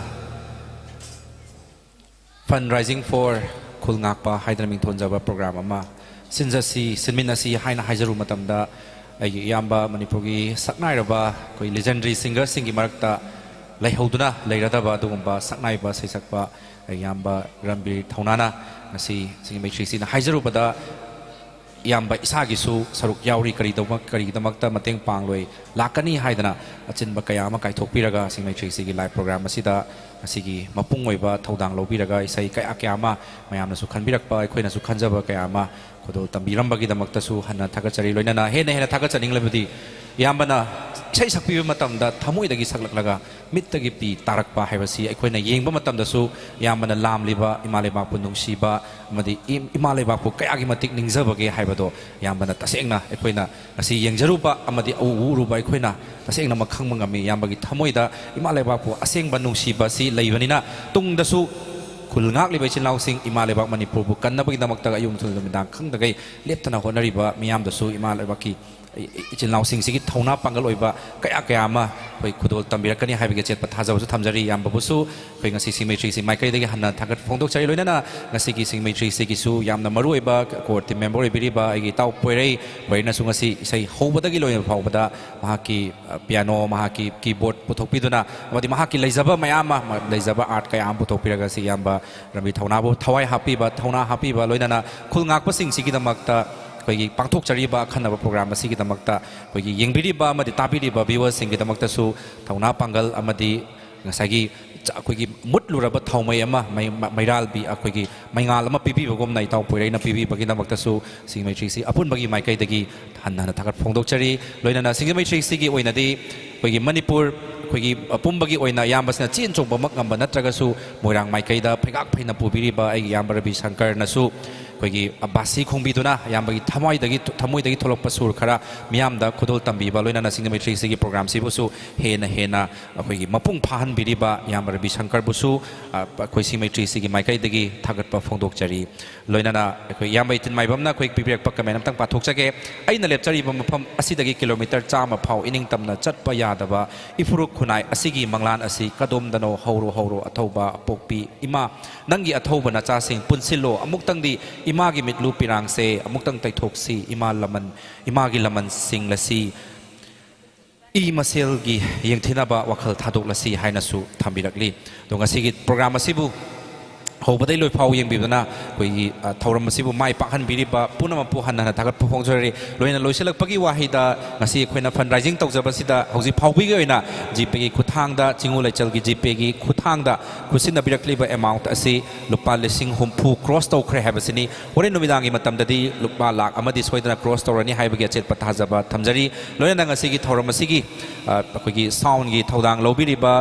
Fundraising for ꯈꯨꯜ ꯉꯥꯛꯄ ꯍꯥꯏꯗꯅ ꯃꯤꯡꯊꯣꯟꯖꯕ ꯄ꯭ꯔꯣꯒ꯭ꯔꯥꯝ ꯑꯃ ꯁꯤꯟꯖꯁꯤ, ꯁꯤꯟꯃꯤꯟꯅꯁꯤ ꯍꯥꯏꯅ ꯍꯥꯏꯖꯔꯨꯕ ꯃꯇꯝꯗ, ꯑꯩꯒꯤ ꯏꯌꯥꯝꯕ ꯃꯅꯤꯄꯨꯔꯒꯤ ꯁꯛꯅꯥꯏꯔꯕ ꯑꯩꯈꯣꯏ ꯂꯤꯖꯦꯟꯗꯔꯤ ꯁꯤꯡꯒꯔꯁꯤꯡꯒꯤ ꯃꯔꯛꯇ ꯂꯩꯍꯧꯗꯨꯅ ꯂꯩꯔꯗꯕ ꯑꯗꯨꯒꯨꯝꯕ ꯁꯛꯅꯥꯏꯕ ꯁꯩꯁꯛꯄ ꯑꯩꯒꯤ ꯏꯌꯥꯝꯕ ꯔꯟꯕꯤꯔ ꯊꯧꯅꯥꯅ ꯉꯁꯤ ꯁꯤꯡꯖꯃꯩ ꯊ꯭ꯔꯤ ꯁꯤꯛꯁꯇꯤꯅ ꯍꯥꯏꯖꯔꯨꯕꯗ, ꯏꯌꯥꯝꯕ ꯏꯁꯥꯒꯤꯁꯨ ꯁꯔꯨꯛ ꯌꯥꯎꯔꯤ, ꯀꯔꯤꯗꯃꯛ-, ꯀꯔꯤꯒꯤꯗꯃꯛꯇ ꯃꯇꯦꯡ ꯄꯥꯡꯂꯣꯏ, ꯂꯥꯛꯀꯅꯤ ꯍꯥꯏꯗꯅ ꯑꯆꯤꯟꯕ ꯀꯌꯥ ꯑꯃ ꯀꯥꯏꯊꯣꯛꯄꯤꯔꯒ ꯁꯤꯡꯖꯃꯩ ꯊ꯭ꯔꯤ ꯁꯤꯛꯁꯇꯤꯒꯤ ꯂꯥꯏꯚ ꯄ꯭ꯔꯣꯒ꯭ꯔꯥꯝ ꯑꯁꯤꯗ ꯉꯁꯤꯒꯤ ꯃꯄꯨꯡ ꯑꯣꯏꯕ ꯊꯧꯗꯥꯡ ꯂꯧꯕꯤꯔꯒ ꯏꯁꯩ ꯀꯌꯥ ꯀꯌꯥ ꯑꯃ ꯃꯌꯥꯝꯅꯁꯨ ꯈꯟꯕꯤꯔꯛꯄ, ꯑꯩꯈꯣꯏꯅꯁꯨ ꯈꯟꯖꯕ ꯀꯌꯥ ꯑꯃ ꯈꯨꯗꯣꯜ ꯇꯝꯕꯤꯔꯝꯕꯒꯤꯗꯃꯛꯇꯁꯨ ꯍꯟꯅ ꯊꯥꯒꯠꯆꯔꯤ꯫ ꯂꯣꯏꯅꯅ ꯍꯦꯟꯅ ꯍꯦꯟꯅ ꯊꯥꯒꯠꯆꯅꯤꯡꯂꯕꯗꯤ ꯏꯌꯥꯝꯕꯅ ꯏꯁꯩ ꯁꯛꯄꯤꯕ ꯃꯇꯝꯗ ꯊꯃꯣꯏꯗꯒꯤ ꯁꯛꯂꯛꯂꯒ ꯃꯤꯠꯇꯒꯤ ꯄꯤ ꯇꯥꯔꯛꯄ ꯍꯥꯏꯕꯁꯤ ꯑꯩꯈꯣꯏꯅ ꯌꯦꯡꯕ ꯃꯇꯝꯗꯁꯨ ꯏꯌꯥꯝꯕꯅ ꯂꯥꯝꯂꯤꯕ ꯏꯃꯥ ꯂꯩꯕꯥꯛꯄꯨ ꯅꯨꯡꯁꯤꯕ ꯑꯃꯗꯤ ꯏ-, ꯏꯃꯥ ꯂꯩꯕꯥꯛꯄꯨ ꯀꯌꯥꯒꯤ ꯃꯇꯤꯛ ꯅꯤꯡꯖꯕꯒꯦ ꯍꯥꯏꯕꯗꯣ ꯏꯌꯥꯝꯕꯅ ꯇꯁꯦꯡꯅ ꯑꯩꯈꯣꯏꯅ ꯉꯁꯤ ꯌꯦꯡꯖꯔꯨꯕ ꯑꯃꯗꯤ ꯎ-, ꯎꯔꯨꯕ ꯑꯩꯈꯣꯏꯅ ꯇꯁꯦꯡꯅꯃꯛ ꯈꯪꯕ ꯉꯝꯃꯤ꯫ ꯏꯌꯥꯝꯕꯒꯤ ꯊꯃꯣꯏꯗ ꯏꯃꯥ ꯂꯩꯕꯥꯛꯄꯨ ꯑꯁꯦꯡꯕ ꯅꯨꯡꯁꯤꯕ ꯑꯁꯤ ꯂꯩꯕꯅꯤꯅ ꯇꯨꯡꯗꯁꯨ ꯈꯨꯜ ꯉꯥꯛꯂꯤꯕ ꯏꯆꯤꯜ ꯏꯅꯥꯎꯁꯤꯡ ꯏꯃꯥ ꯂꯩꯕꯥꯛ ꯃꯅꯤꯄꯨꯔꯕꯨ ꯀꯟꯅꯕꯒꯤꯗꯃꯛꯇ ꯑꯌꯨꯛ ꯅꯨꯡꯊꯤꯜ ꯅꯨꯃꯤꯗꯥꯡ ꯈꯪꯗꯈꯩ ꯂꯦꯞꯇꯅ ꯍꯣꯠꯅꯔꯤꯕ ꯃꯤꯌꯥꯝꯗꯁꯨ ꯏꯃꯥ ꯂꯩꯕꯥꯛꯀꯤ ꯏ-, ꯏ-, ꯏꯆꯤꯜ ꯏꯅꯥꯎꯁꯤꯡꯁꯤꯒꯤ ꯊꯧꯅꯥ ꯄꯥꯡꯒꯜ ꯑꯣꯏꯕ ꯀꯌꯥ ꯀꯌꯥ ꯑꯃ ꯑꯩꯈꯣꯏ ꯈꯨꯗꯣꯜ ꯇꯝꯕꯤꯔꯛꯀꯅꯤ ꯍꯥꯏꯕꯒꯤ ꯑꯆꯦꯠꯄ ꯊꯥꯖꯕꯁꯨ ꯊꯝꯖꯔꯤ꯫ ꯏꯌꯥꯝꯕꯕꯨꯁꯨ ꯑꯩꯈꯣꯏ ꯉꯁꯤ ꯁꯤꯡꯃꯩ ꯊ꯭ꯔꯤ ꯁꯤ ꯃꯥꯏꯀꯩꯗꯒꯤ ꯍꯟꯅ ꯊꯥꯒꯠ ꯐꯣꯡꯗꯣꯛꯆꯔꯤ꯫ ꯂꯣꯏꯅꯅ ꯉꯁꯤꯒꯤ ꯁꯤꯡꯃꯩ ꯊ꯭ꯔꯤ ꯁꯤꯒꯤꯁꯨ ꯌꯥꯝꯅ ꯃꯔꯨꯑꯣꯏꯕ core team member ꯑꯣꯏꯕꯤꯔꯤꯕ ꯑꯩꯒꯤ ꯏꯇꯥꯎ ꯄꯣꯏꯔꯩ, ꯄꯣꯏꯔꯩꯅꯁꯨ ꯉꯁꯤ ꯏꯁꯩ ꯍꯧꯕꯗꯒꯤ ꯂꯣꯏꯕ ꯐꯥꯎꯕꯗ ꯃꯍꯥꯛꯀꯤ, ꯑ, piano, ꯃꯍꯥꯛꯀꯤ keyboard ꯄꯨꯊꯣꯛꯄꯤꯗꯨꯅ ꯑꯃꯗꯤ ꯃꯍꯥꯛꯀꯤ ꯂꯩꯖꯕ ꯃꯌꯥꯝ ꯑꯃ, ꯃ-, ꯂꯩꯖꯕ art ꯀꯌꯥ ꯑꯃ ꯄꯨꯊꯣꯛꯄꯤꯔꯒ ꯁꯤ ꯏꯌꯥꯝꯕ ꯔꯟꯕꯤꯔ ꯊꯧꯅꯥꯕꯨ ꯊꯋꯥꯏ ꯍꯥꯞꯄꯤꯕ, ꯊꯧꯅꯥ ꯍꯥꯞꯄꯤꯕ, ꯂꯣꯏꯅꯅ ꯈꯨꯜ ꯉꯥꯛꯄꯁꯤꯡꯁꯤꯒꯤꯗꯃꯛꯇ ꯑꯩꯈꯣꯏꯒꯤ ꯄꯥꯡꯊꯣꯛꯆꯔꯤꯕ ꯑꯈꯟꯅꯕ program ꯑꯁꯤꯒꯤꯗꯃꯛꯇ ꯑꯩꯈꯣꯏꯒꯤ ꯌꯦꯡꯕꯤꯔꯤꯕ ꯑꯃꯗꯤ ꯇꯥꯕꯤꯔꯤꯕ viewersꯁꯤꯡꯒꯤꯗꯃꯛꯇꯁꯨ ꯊꯧꯅꯥ ꯄꯥꯡꯒꯜ ꯑꯃꯗꯤ ꯉꯁꯥꯏꯒꯤ ꯆ-, ꯑꯩꯈꯣꯏꯒꯤ ꯃꯨꯠꯂꯨꯔꯕ ꯊꯥꯎꯃꯩ ꯑꯃ, ꯃꯩ-, ꯃ-, ꯃꯩꯔꯥꯜꯕꯤ, ꯑꯩꯈꯣꯏꯒꯤ ꯃꯩꯉꯥꯜ ꯑꯃ ꯄꯤꯕꯤꯕꯒꯨꯝꯅ ꯏꯇꯥꯎ ꯄꯣꯏꯔꯩꯅ ꯄꯤꯕꯤꯕꯒꯤꯗꯃꯛꯇꯁꯨ ꯁꯤꯡꯖꯃꯩ ꯊ꯭ꯔꯤ ꯁꯤ ꯑꯄꯨꯟꯕꯒꯤ ꯃꯥꯏꯀꯩꯗꯒꯤ ꯍꯟꯅ ꯍꯟꯅ ꯊꯥꯒꯠ ꯐꯣꯡꯗꯣꯛꯆꯔꯤ꯫ ꯂꯣꯏꯅꯅ ꯁꯤꯡꯖꯃꯩ ꯊ꯭ꯔꯤ ꯁꯤꯒꯤ ꯑꯣꯏꯅꯗꯤ ꯑꯩꯈꯣꯏꯒꯤ ꯃꯅꯤꯄꯨꯔ, ꯑꯩꯈꯣꯏꯒꯤ ꯑꯄꯨꯝꯕꯒꯤ ꯑꯣꯏꯅ ꯏꯌꯥꯝꯕꯁꯤꯅ ꯆꯦꯟ ꯆꯣꯡꯕꯃꯛ ꯉꯝꯕ ꯅꯠꯇ꯭ꯔꯒꯁꯨ ꯃꯣꯏꯔꯥꯡ ꯃꯥꯏꯀꯩꯗ ꯐꯩꯒꯥꯛ ꯐꯩꯅ ꯄꯨꯕꯤꯔꯤꯕ ꯑꯩꯒꯤ ꯏꯌꯥꯝꯕ ꯔꯕꯤ ꯁꯪꯀꯔꯅꯁꯨ ꯑꯩꯈꯣꯏꯒꯤ ꯕꯥꯁꯤ ꯈꯣꯡꯕꯤꯗꯨꯅ ꯏꯌꯥꯝꯕꯒꯤ ꯊꯃꯣꯏꯗꯒꯤ, ꯊꯃꯣꯏꯗꯒꯤ ꯊꯣꯛꯂꯛꯄ ꯁꯨꯔ ꯈꯔ ꯃꯤꯌꯥꯝꯗ ꯈꯨꯗꯣꯜ ꯇꯝꯕꯤꯕ, ꯂꯣꯏꯅꯅ ꯁꯤꯡꯖꯃꯩ ꯊ꯭ꯔꯤ ꯁꯤꯒꯤ programꯁꯤꯕꯨꯁꯨ ꯍꯦꯟꯅ ꯍꯦꯟꯅ ꯑꯩꯈꯣꯏꯒꯤ ꯃꯄꯨꯡ ꯐꯥꯍꯟꯕꯤꯔꯤꯕ ꯏꯌꯥꯝꯕ ꯔꯕꯤ ꯁꯪꯀꯔꯕꯨꯁꯨ, ꯑ, ꯑꯩꯈꯣꯏ ꯁꯤꯡꯖꯃꯩ ꯊ꯭ꯔꯤ ꯁꯤꯒꯤ ꯃꯥꯏꯀꯩꯗꯒꯤ ꯊꯥꯒꯠꯄ ꯐꯣꯡꯗꯣꯛꯆꯔꯤ꯫ ꯂꯣꯏꯅꯅ ꯑꯩꯈꯣꯏ ꯏꯌꯥꯝꯕ ꯏꯊꯤꯟ ꯃꯥꯏꯕꯝꯅ ꯑꯩꯈꯣꯏ ꯄꯤꯕꯤꯔꯛꯄ comment ꯑꯝꯇꯪ ꯄꯥꯊꯣꯛꯆꯒꯦ꯫ "ꯑꯩꯅ ꯂꯦꯞꯆꯔꯤꯕ ꯃꯐꯝ ꯑꯁꯤꯗꯒꯤ kilometre ꯆꯥꯝꯃ ꯐꯥꯎ ꯏꯅꯤꯡ ꯇꯝꯅ ꯆꯠꯄ ꯌꯥꯗꯕ ꯏꯐꯨꯔꯨꯞ ꯈꯨꯟꯅꯥꯏ ꯑꯁꯤꯒꯤ ꯃꯪꯂꯥꯟ ꯑꯁꯤ ꯀꯗꯣꯝꯗꯅꯣ ꯍꯧꯔꯣ ꯍꯧꯔꯣ ꯑꯊꯧꯕ ꯑꯄꯣꯛꯄꯤ ꯏꯃꯥ, ꯅꯪꯒꯤ ꯑꯊꯧꯕ ꯅꯆꯥꯁꯤꯡ ꯄꯨꯟꯁꯤꯜꯂꯣ, ꯑꯃꯨꯛꯇꯪꯗꯤ ꯏꯃꯥꯒꯤ ꯃꯤꯠꯂꯨ ꯄꯤꯔꯥꯡꯁꯦ ꯑꯃꯨꯛꯇꯪ ꯇꯩꯊꯣꯛꯁꯤ, ꯏꯃꯥ ꯂꯃꯟ, ꯏꯃꯥꯒꯤ ꯂꯃꯟ ꯁꯤꯡꯂꯁꯤ, ꯏ ꯃꯁꯦꯜꯒꯤ ꯌꯦꯡꯊꯤꯅꯕ ꯋꯥꯈꯜ ꯊꯥꯗꯣꯛꯂꯁꯤ" ꯍꯥꯏꯅꯁꯨ ꯊꯝꯕꯤꯔꯛꯂꯤ꯫ ꯑꯗꯣ ꯉꯁꯤꯒꯤ program ꯑꯁꯤꯕꯨ ꯍꯧꯕꯗꯩ ꯂꯣꯏꯐꯥꯎ ꯌꯦꯡꯕꯤꯕꯅ ꯑꯩꯈꯣꯏꯒꯤ, ꯑ, ꯊꯧꯔꯝ ꯑꯁꯤꯕꯨ ꯃꯥꯏ ꯄꯥꯛꯍꯟꯕꯤꯔꯤꯕ ꯄꯨꯝꯅꯃꯛꯄꯨ ꯍꯟꯅ ꯍꯟꯅ ꯊꯥꯒꯠꯄ ꯐꯣꯡꯗꯣꯛꯆꯔꯤ꯫ ꯂꯣꯏꯅ ꯂꯣꯏꯁꯤꯜꯂꯛꯄꯒꯤ ꯋꯥꯍꯩꯗ, ꯉꯁꯤ ꯑꯩꯈꯣꯏꯅ fundraising ꯇꯧꯖꯕꯁꯤꯗ ꯍꯧꯖꯤꯛ ꯐꯥꯎꯕꯒꯤ ꯑꯣꯏꯅ GPayꯒꯤ ꯈꯨꯠꯊꯥꯡꯗ, ꯆꯤꯡꯉꯨ ꯂꯩꯆꯜꯒꯤ GPayꯒꯤ ꯈꯨꯠꯊꯥꯡꯗ ꯈꯨꯠꯁꯤꯟꯅꯕꯤꯔꯛꯂꯤꯕ amount ꯑꯁꯤ ꯂꯨꯄꯥ ꯂꯤꯁꯤꯡ ꯍꯨꯝꯐꯨ cross ꯇꯧꯈ꯭ꯔꯦ ꯍꯥꯏꯕꯁꯤꯅꯤ꯫ ꯍꯣꯔꯦꯟ ꯅꯨꯃꯤꯗꯥꯡꯒꯤ ꯃꯇꯝꯗꯗꯤ ꯂꯨꯄꯥ ꯂꯥꯈ ꯑꯃꯗꯤ ꯁꯣꯏꯗꯅ cross ꯇꯧꯔꯅꯤ ꯍꯥꯏꯕꯒꯤ ꯑꯆꯦꯠꯄ ꯊꯥꯖꯕ ꯊꯝꯖꯔꯤ꯫ ꯂꯣꯏꯅꯅ ꯉꯁꯤꯒꯤ ꯊꯧꯔꯝ ꯑꯁꯤꯒꯤ, ꯑ, ꯑꯩꯈꯣꯏꯒꯤ soundꯒꯤ ꯊꯧꯗꯥꯡ ꯂꯧꯕꯤꯔꯤꯕ,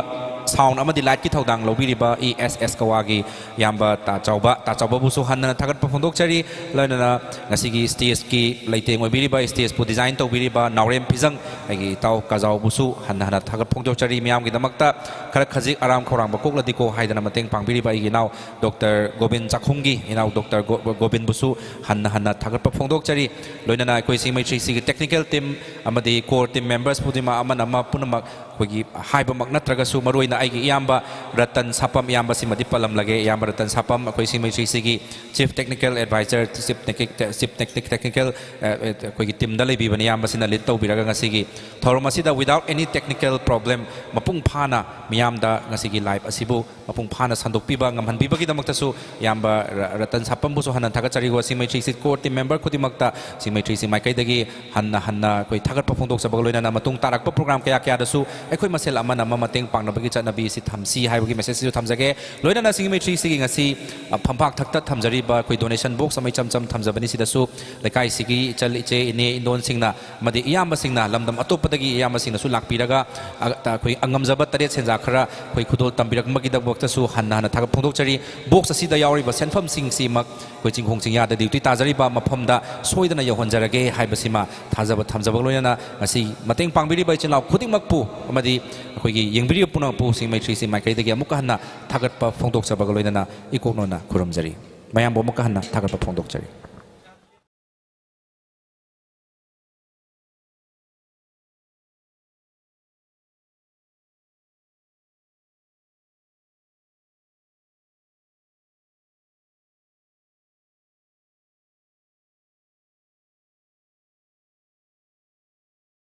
sound ꯑꯃꯗꯤ lightꯀꯤ ꯊꯧꯗꯥꯡ ꯂꯧꯕꯤꯔꯤꯕ ESS ꯀꯋꯥꯒꯤ ꯏꯌꯥꯝꯕ ꯇꯥ ꯆꯥꯎꯕ, ꯇꯥ ꯆꯥꯎꯕꯕꯨꯁꯨ ꯍꯟꯅ ꯊꯥꯒꯠꯄ ꯐꯣꯡꯗꯣꯛꯆꯔꯤ꯫ ꯂꯣꯏꯅꯅ ꯉꯁꯤꯒꯤ stageꯀꯤ ꯂꯩꯇꯦꯡ ꯑꯣꯏꯕꯤꯔꯤꯕ, stageꯄꯨ design ꯇꯧꯕꯤꯔꯤꯕ ꯅꯥꯎꯔꯦꯝ ꯐꯤꯖꯪ, ꯑꯩꯒꯤ ꯏꯇꯥꯎ ꯀꯥꯖꯥꯎꯕꯨꯁꯨ ꯍꯟꯅ ꯍꯟꯅ ꯊꯥꯒꯠ ꯐꯣꯡꯗꯣꯛꯆꯔꯤ꯫ ꯃꯤꯌꯥꯝꯒꯤꯗꯃꯛꯇ ꯈꯔ ꯈꯖꯤꯛ ꯑꯔꯥꯝ ꯈꯧꯔꯥꯡꯕ ꯀꯣꯛꯂꯗꯤꯀꯣ ꯍꯥꯏꯗꯅ ꯃꯇꯦꯡ ꯄꯥꯡꯕꯤꯔꯤꯕ ꯑꯩꯒꯤ ꯏꯅꯥꯎ ꯗꯣꯛꯇꯔ ꯒꯣꯕꯤꯟ ꯆꯥꯛꯈꯨꯝꯒꯤ ꯏꯅꯥꯎ ꯗꯣꯛꯇꯔ ꯒꯣ-, ꯒꯣꯕꯤꯟꯕꯨꯁꯨ ꯍꯟꯅ ꯍꯟꯅ ꯊꯥꯒꯠꯄ ꯐꯣꯡꯗꯣꯛꯆꯔꯤ꯫ ꯂꯣꯏꯅꯅ ꯑꯩꯈꯣꯏ ꯁꯤꯡꯃꯩ ꯊ꯭ꯔꯤ ꯁꯤꯒꯤ technical team ꯑꯃꯗꯤ core team members ꯈꯨꯗꯤꯡꯃꯛ ꯑꯃꯅ ꯑꯃ ꯄꯨꯝꯅꯃꯛ ꯑꯩꯈꯣꯏꯒꯤ ꯍꯥꯏꯕꯃꯛ ꯅꯠꯇ꯭ꯔꯒꯁꯨ, ꯃꯔꯨꯑꯣꯏꯅ ꯑꯩꯒꯤ ꯏꯌꯥꯝꯕ ꯔꯇꯟ ꯁꯥꯄꯝ, ꯏꯌꯥꯝꯕꯁꯤꯃꯗꯤ ꯄꯜꯂꯝꯂꯒꯦ꯫ ꯏꯌꯥꯝꯕ ꯔꯇꯟ ꯁꯥꯄꯝ ꯑꯩꯈꯣꯏ ꯁꯤꯡꯃꯩ ꯊ꯭ꯔꯤ ꯁꯤꯒꯤ chief technical advisor, chief tech-, chief tech-, technical, ꯑ, ꯑ, ꯑꯩꯈꯣꯏꯒꯤ teamꯗ ꯂꯩꯕꯤꯕꯅꯤ꯫ ꯏꯌꯥꯝꯕꯁꯤꯅ lead ꯇꯧꯕꯤꯔꯒ ꯉꯁꯤꯒꯤ ꯊꯧꯔꯝ ꯑꯁꯤꯗ without any technical problem ꯃꯄꯨꯡ ꯐꯥꯅ ꯃꯤꯌꯥꯝꯗ ꯉꯁꯤꯒꯤ live ꯑꯁꯤꯕꯨ ꯃꯄꯨꯡ ꯐꯥꯅ ꯁꯟꯗꯣꯛꯄꯤꯕ ꯉꯝꯍꯟꯕꯤꯕꯒꯤꯗꯃꯛꯇꯁꯨ ꯏꯌꯥꯝꯕ ꯔ-, ꯔꯇꯟ ꯁꯥꯄꯝꯕꯨꯁꯨ ꯍꯟꯅ ꯊꯥꯒꯠꯆꯔꯤ꯫ ꯁꯤꯡꯃꯩ ꯊ꯭ꯔꯤ ꯁꯤ core team member ꯈꯨꯗꯤꯡꯃꯛꯇ ꯁꯤꯡꯃꯩ ꯊ꯭ꯔꯤ ꯁꯤ ꯃꯥꯏꯀꯩꯗꯒꯤ ꯍꯟꯅ ꯍꯟꯅ ꯑꯩꯈꯣꯏ ꯊꯥꯒꯠꯄ ꯐꯣꯡꯗꯣꯛꯆꯕꯒ ꯂꯣꯏꯅꯅ ꯃꯇꯨꯡ ꯇꯥꯔꯛꯄ program ꯀꯌꯥ ꯀꯌꯥꯗꯁꯨ ꯑꯩꯈꯣꯏ ꯃꯁꯦꯜ ꯑꯃꯅ ꯑꯃ ꯃꯇꯦꯡ ꯄꯥꯡꯅꯕꯒꯤ ꯆꯠꯅꯕꯤ ꯑꯁꯤ ꯊꯝꯁꯤ ꯍꯥꯏꯕꯒꯤ message ꯑꯁꯤꯁꯨ ꯊꯝꯖꯒꯦ꯫ ꯂꯣꯏꯅꯅ ꯁꯤꯡꯃꯩ ꯊ꯭ꯔꯤ ꯁꯤꯒꯤ ꯉꯁꯤ, ꯑ, ꯐꯝꯄꯥꯛ ꯊꯛꯇ ꯊꯝꯖꯔꯤꯕ ꯑꯩꯈꯣꯏ donation box ꯑꯃ ꯏꯆꯝ ꯆꯝ ꯊꯝꯖꯕꯅꯤ꯫ ꯁꯤꯗꯁꯨ ꯂꯩꯀꯥꯏꯁꯤꯒꯤ ꯏꯆꯜ, ꯏꯆꯦ, ꯏꯅꯦ, ꯏꯟꯗꯣꯟꯁꯤꯡꯅ ꯑꯃꯗꯤ ꯏꯌꯥꯝꯕꯁꯤꯡꯅ, ꯂꯝꯗꯝ ꯑꯇꯣꯞꯄꯗꯒꯤ ꯏꯌꯥꯝꯕꯁꯤꯡꯅꯁꯨ ꯂꯥꯛꯄꯤꯔꯒ, ꯑ, ꯑꯩꯈꯣꯏ ꯑꯉꯝꯖꯕ ꯇꯔꯦꯠ ꯁꯦꯟꯖꯥ ꯈꯔ ꯑꯩꯈꯣꯏ ꯈꯨꯗꯣꯜ ꯇꯝꯕꯤꯔꯛꯄꯒꯤꯗꯃꯛꯇꯁꯨ ꯍꯟꯅ ꯍꯟꯅ ꯊꯥꯒꯠ ꯐꯣꯡꯗꯣꯛꯆꯔꯤ꯫ Box ꯑꯁꯤꯗ ꯌꯥꯎꯔꯤꯕ ꯁꯦꯟꯐꯝꯁꯤꯡꯁꯤꯃꯛ ꯑꯩꯈꯣꯏ ꯆꯤꯡꯈꯣꯡ ꯆꯤꯡꯌꯥꯗ duty ꯇꯥꯖꯔꯤꯕ ꯃꯐꯝꯗ ꯁꯣꯏꯗꯅ ꯌꯧꯍꯟꯖꯔꯒꯦ ꯍꯥꯏꯕꯁꯤꯃ ꯊꯥꯖꯕ ꯊꯝꯖꯕꯒ ꯂꯣꯏꯅꯅ ꯉꯁꯤ ꯃꯇꯦꯡ ꯄꯥꯡꯕꯤꯔꯤꯕ ꯏꯆꯤꯜ ꯏꯅꯥꯎ ꯈꯨꯗꯤꯡꯃꯛꯄꯨ ꯑꯃꯗꯤ ꯑꯩꯈꯣꯏꯒꯤ ꯌꯦꯡꯕꯤꯔꯤꯕ ꯄꯨꯝꯅꯃꯛꯄꯨ ꯁꯤꯡꯃꯩ ꯊ꯭ꯔꯤ ꯁꯤ ꯃꯥꯏꯀꯩꯗꯒꯤ ꯑꯃꯨꯛꯀ ꯍꯟꯅ ꯊꯥꯒꯠꯄ ꯐꯣꯡꯗꯣꯛꯆꯕꯒ ꯂꯣꯏꯅꯅ ꯏꯀꯣꯛꯅꯣꯅ ꯈꯨꯔꯨꯝꯖꯔꯤ꯫ ꯃꯌꯥꯝꯕꯨ ꯑꯃꯨꯛꯀ ꯍꯟꯅ ꯊꯥꯒꯠꯄ ꯐꯣꯡꯗꯣꯛꯆꯔꯤ꯫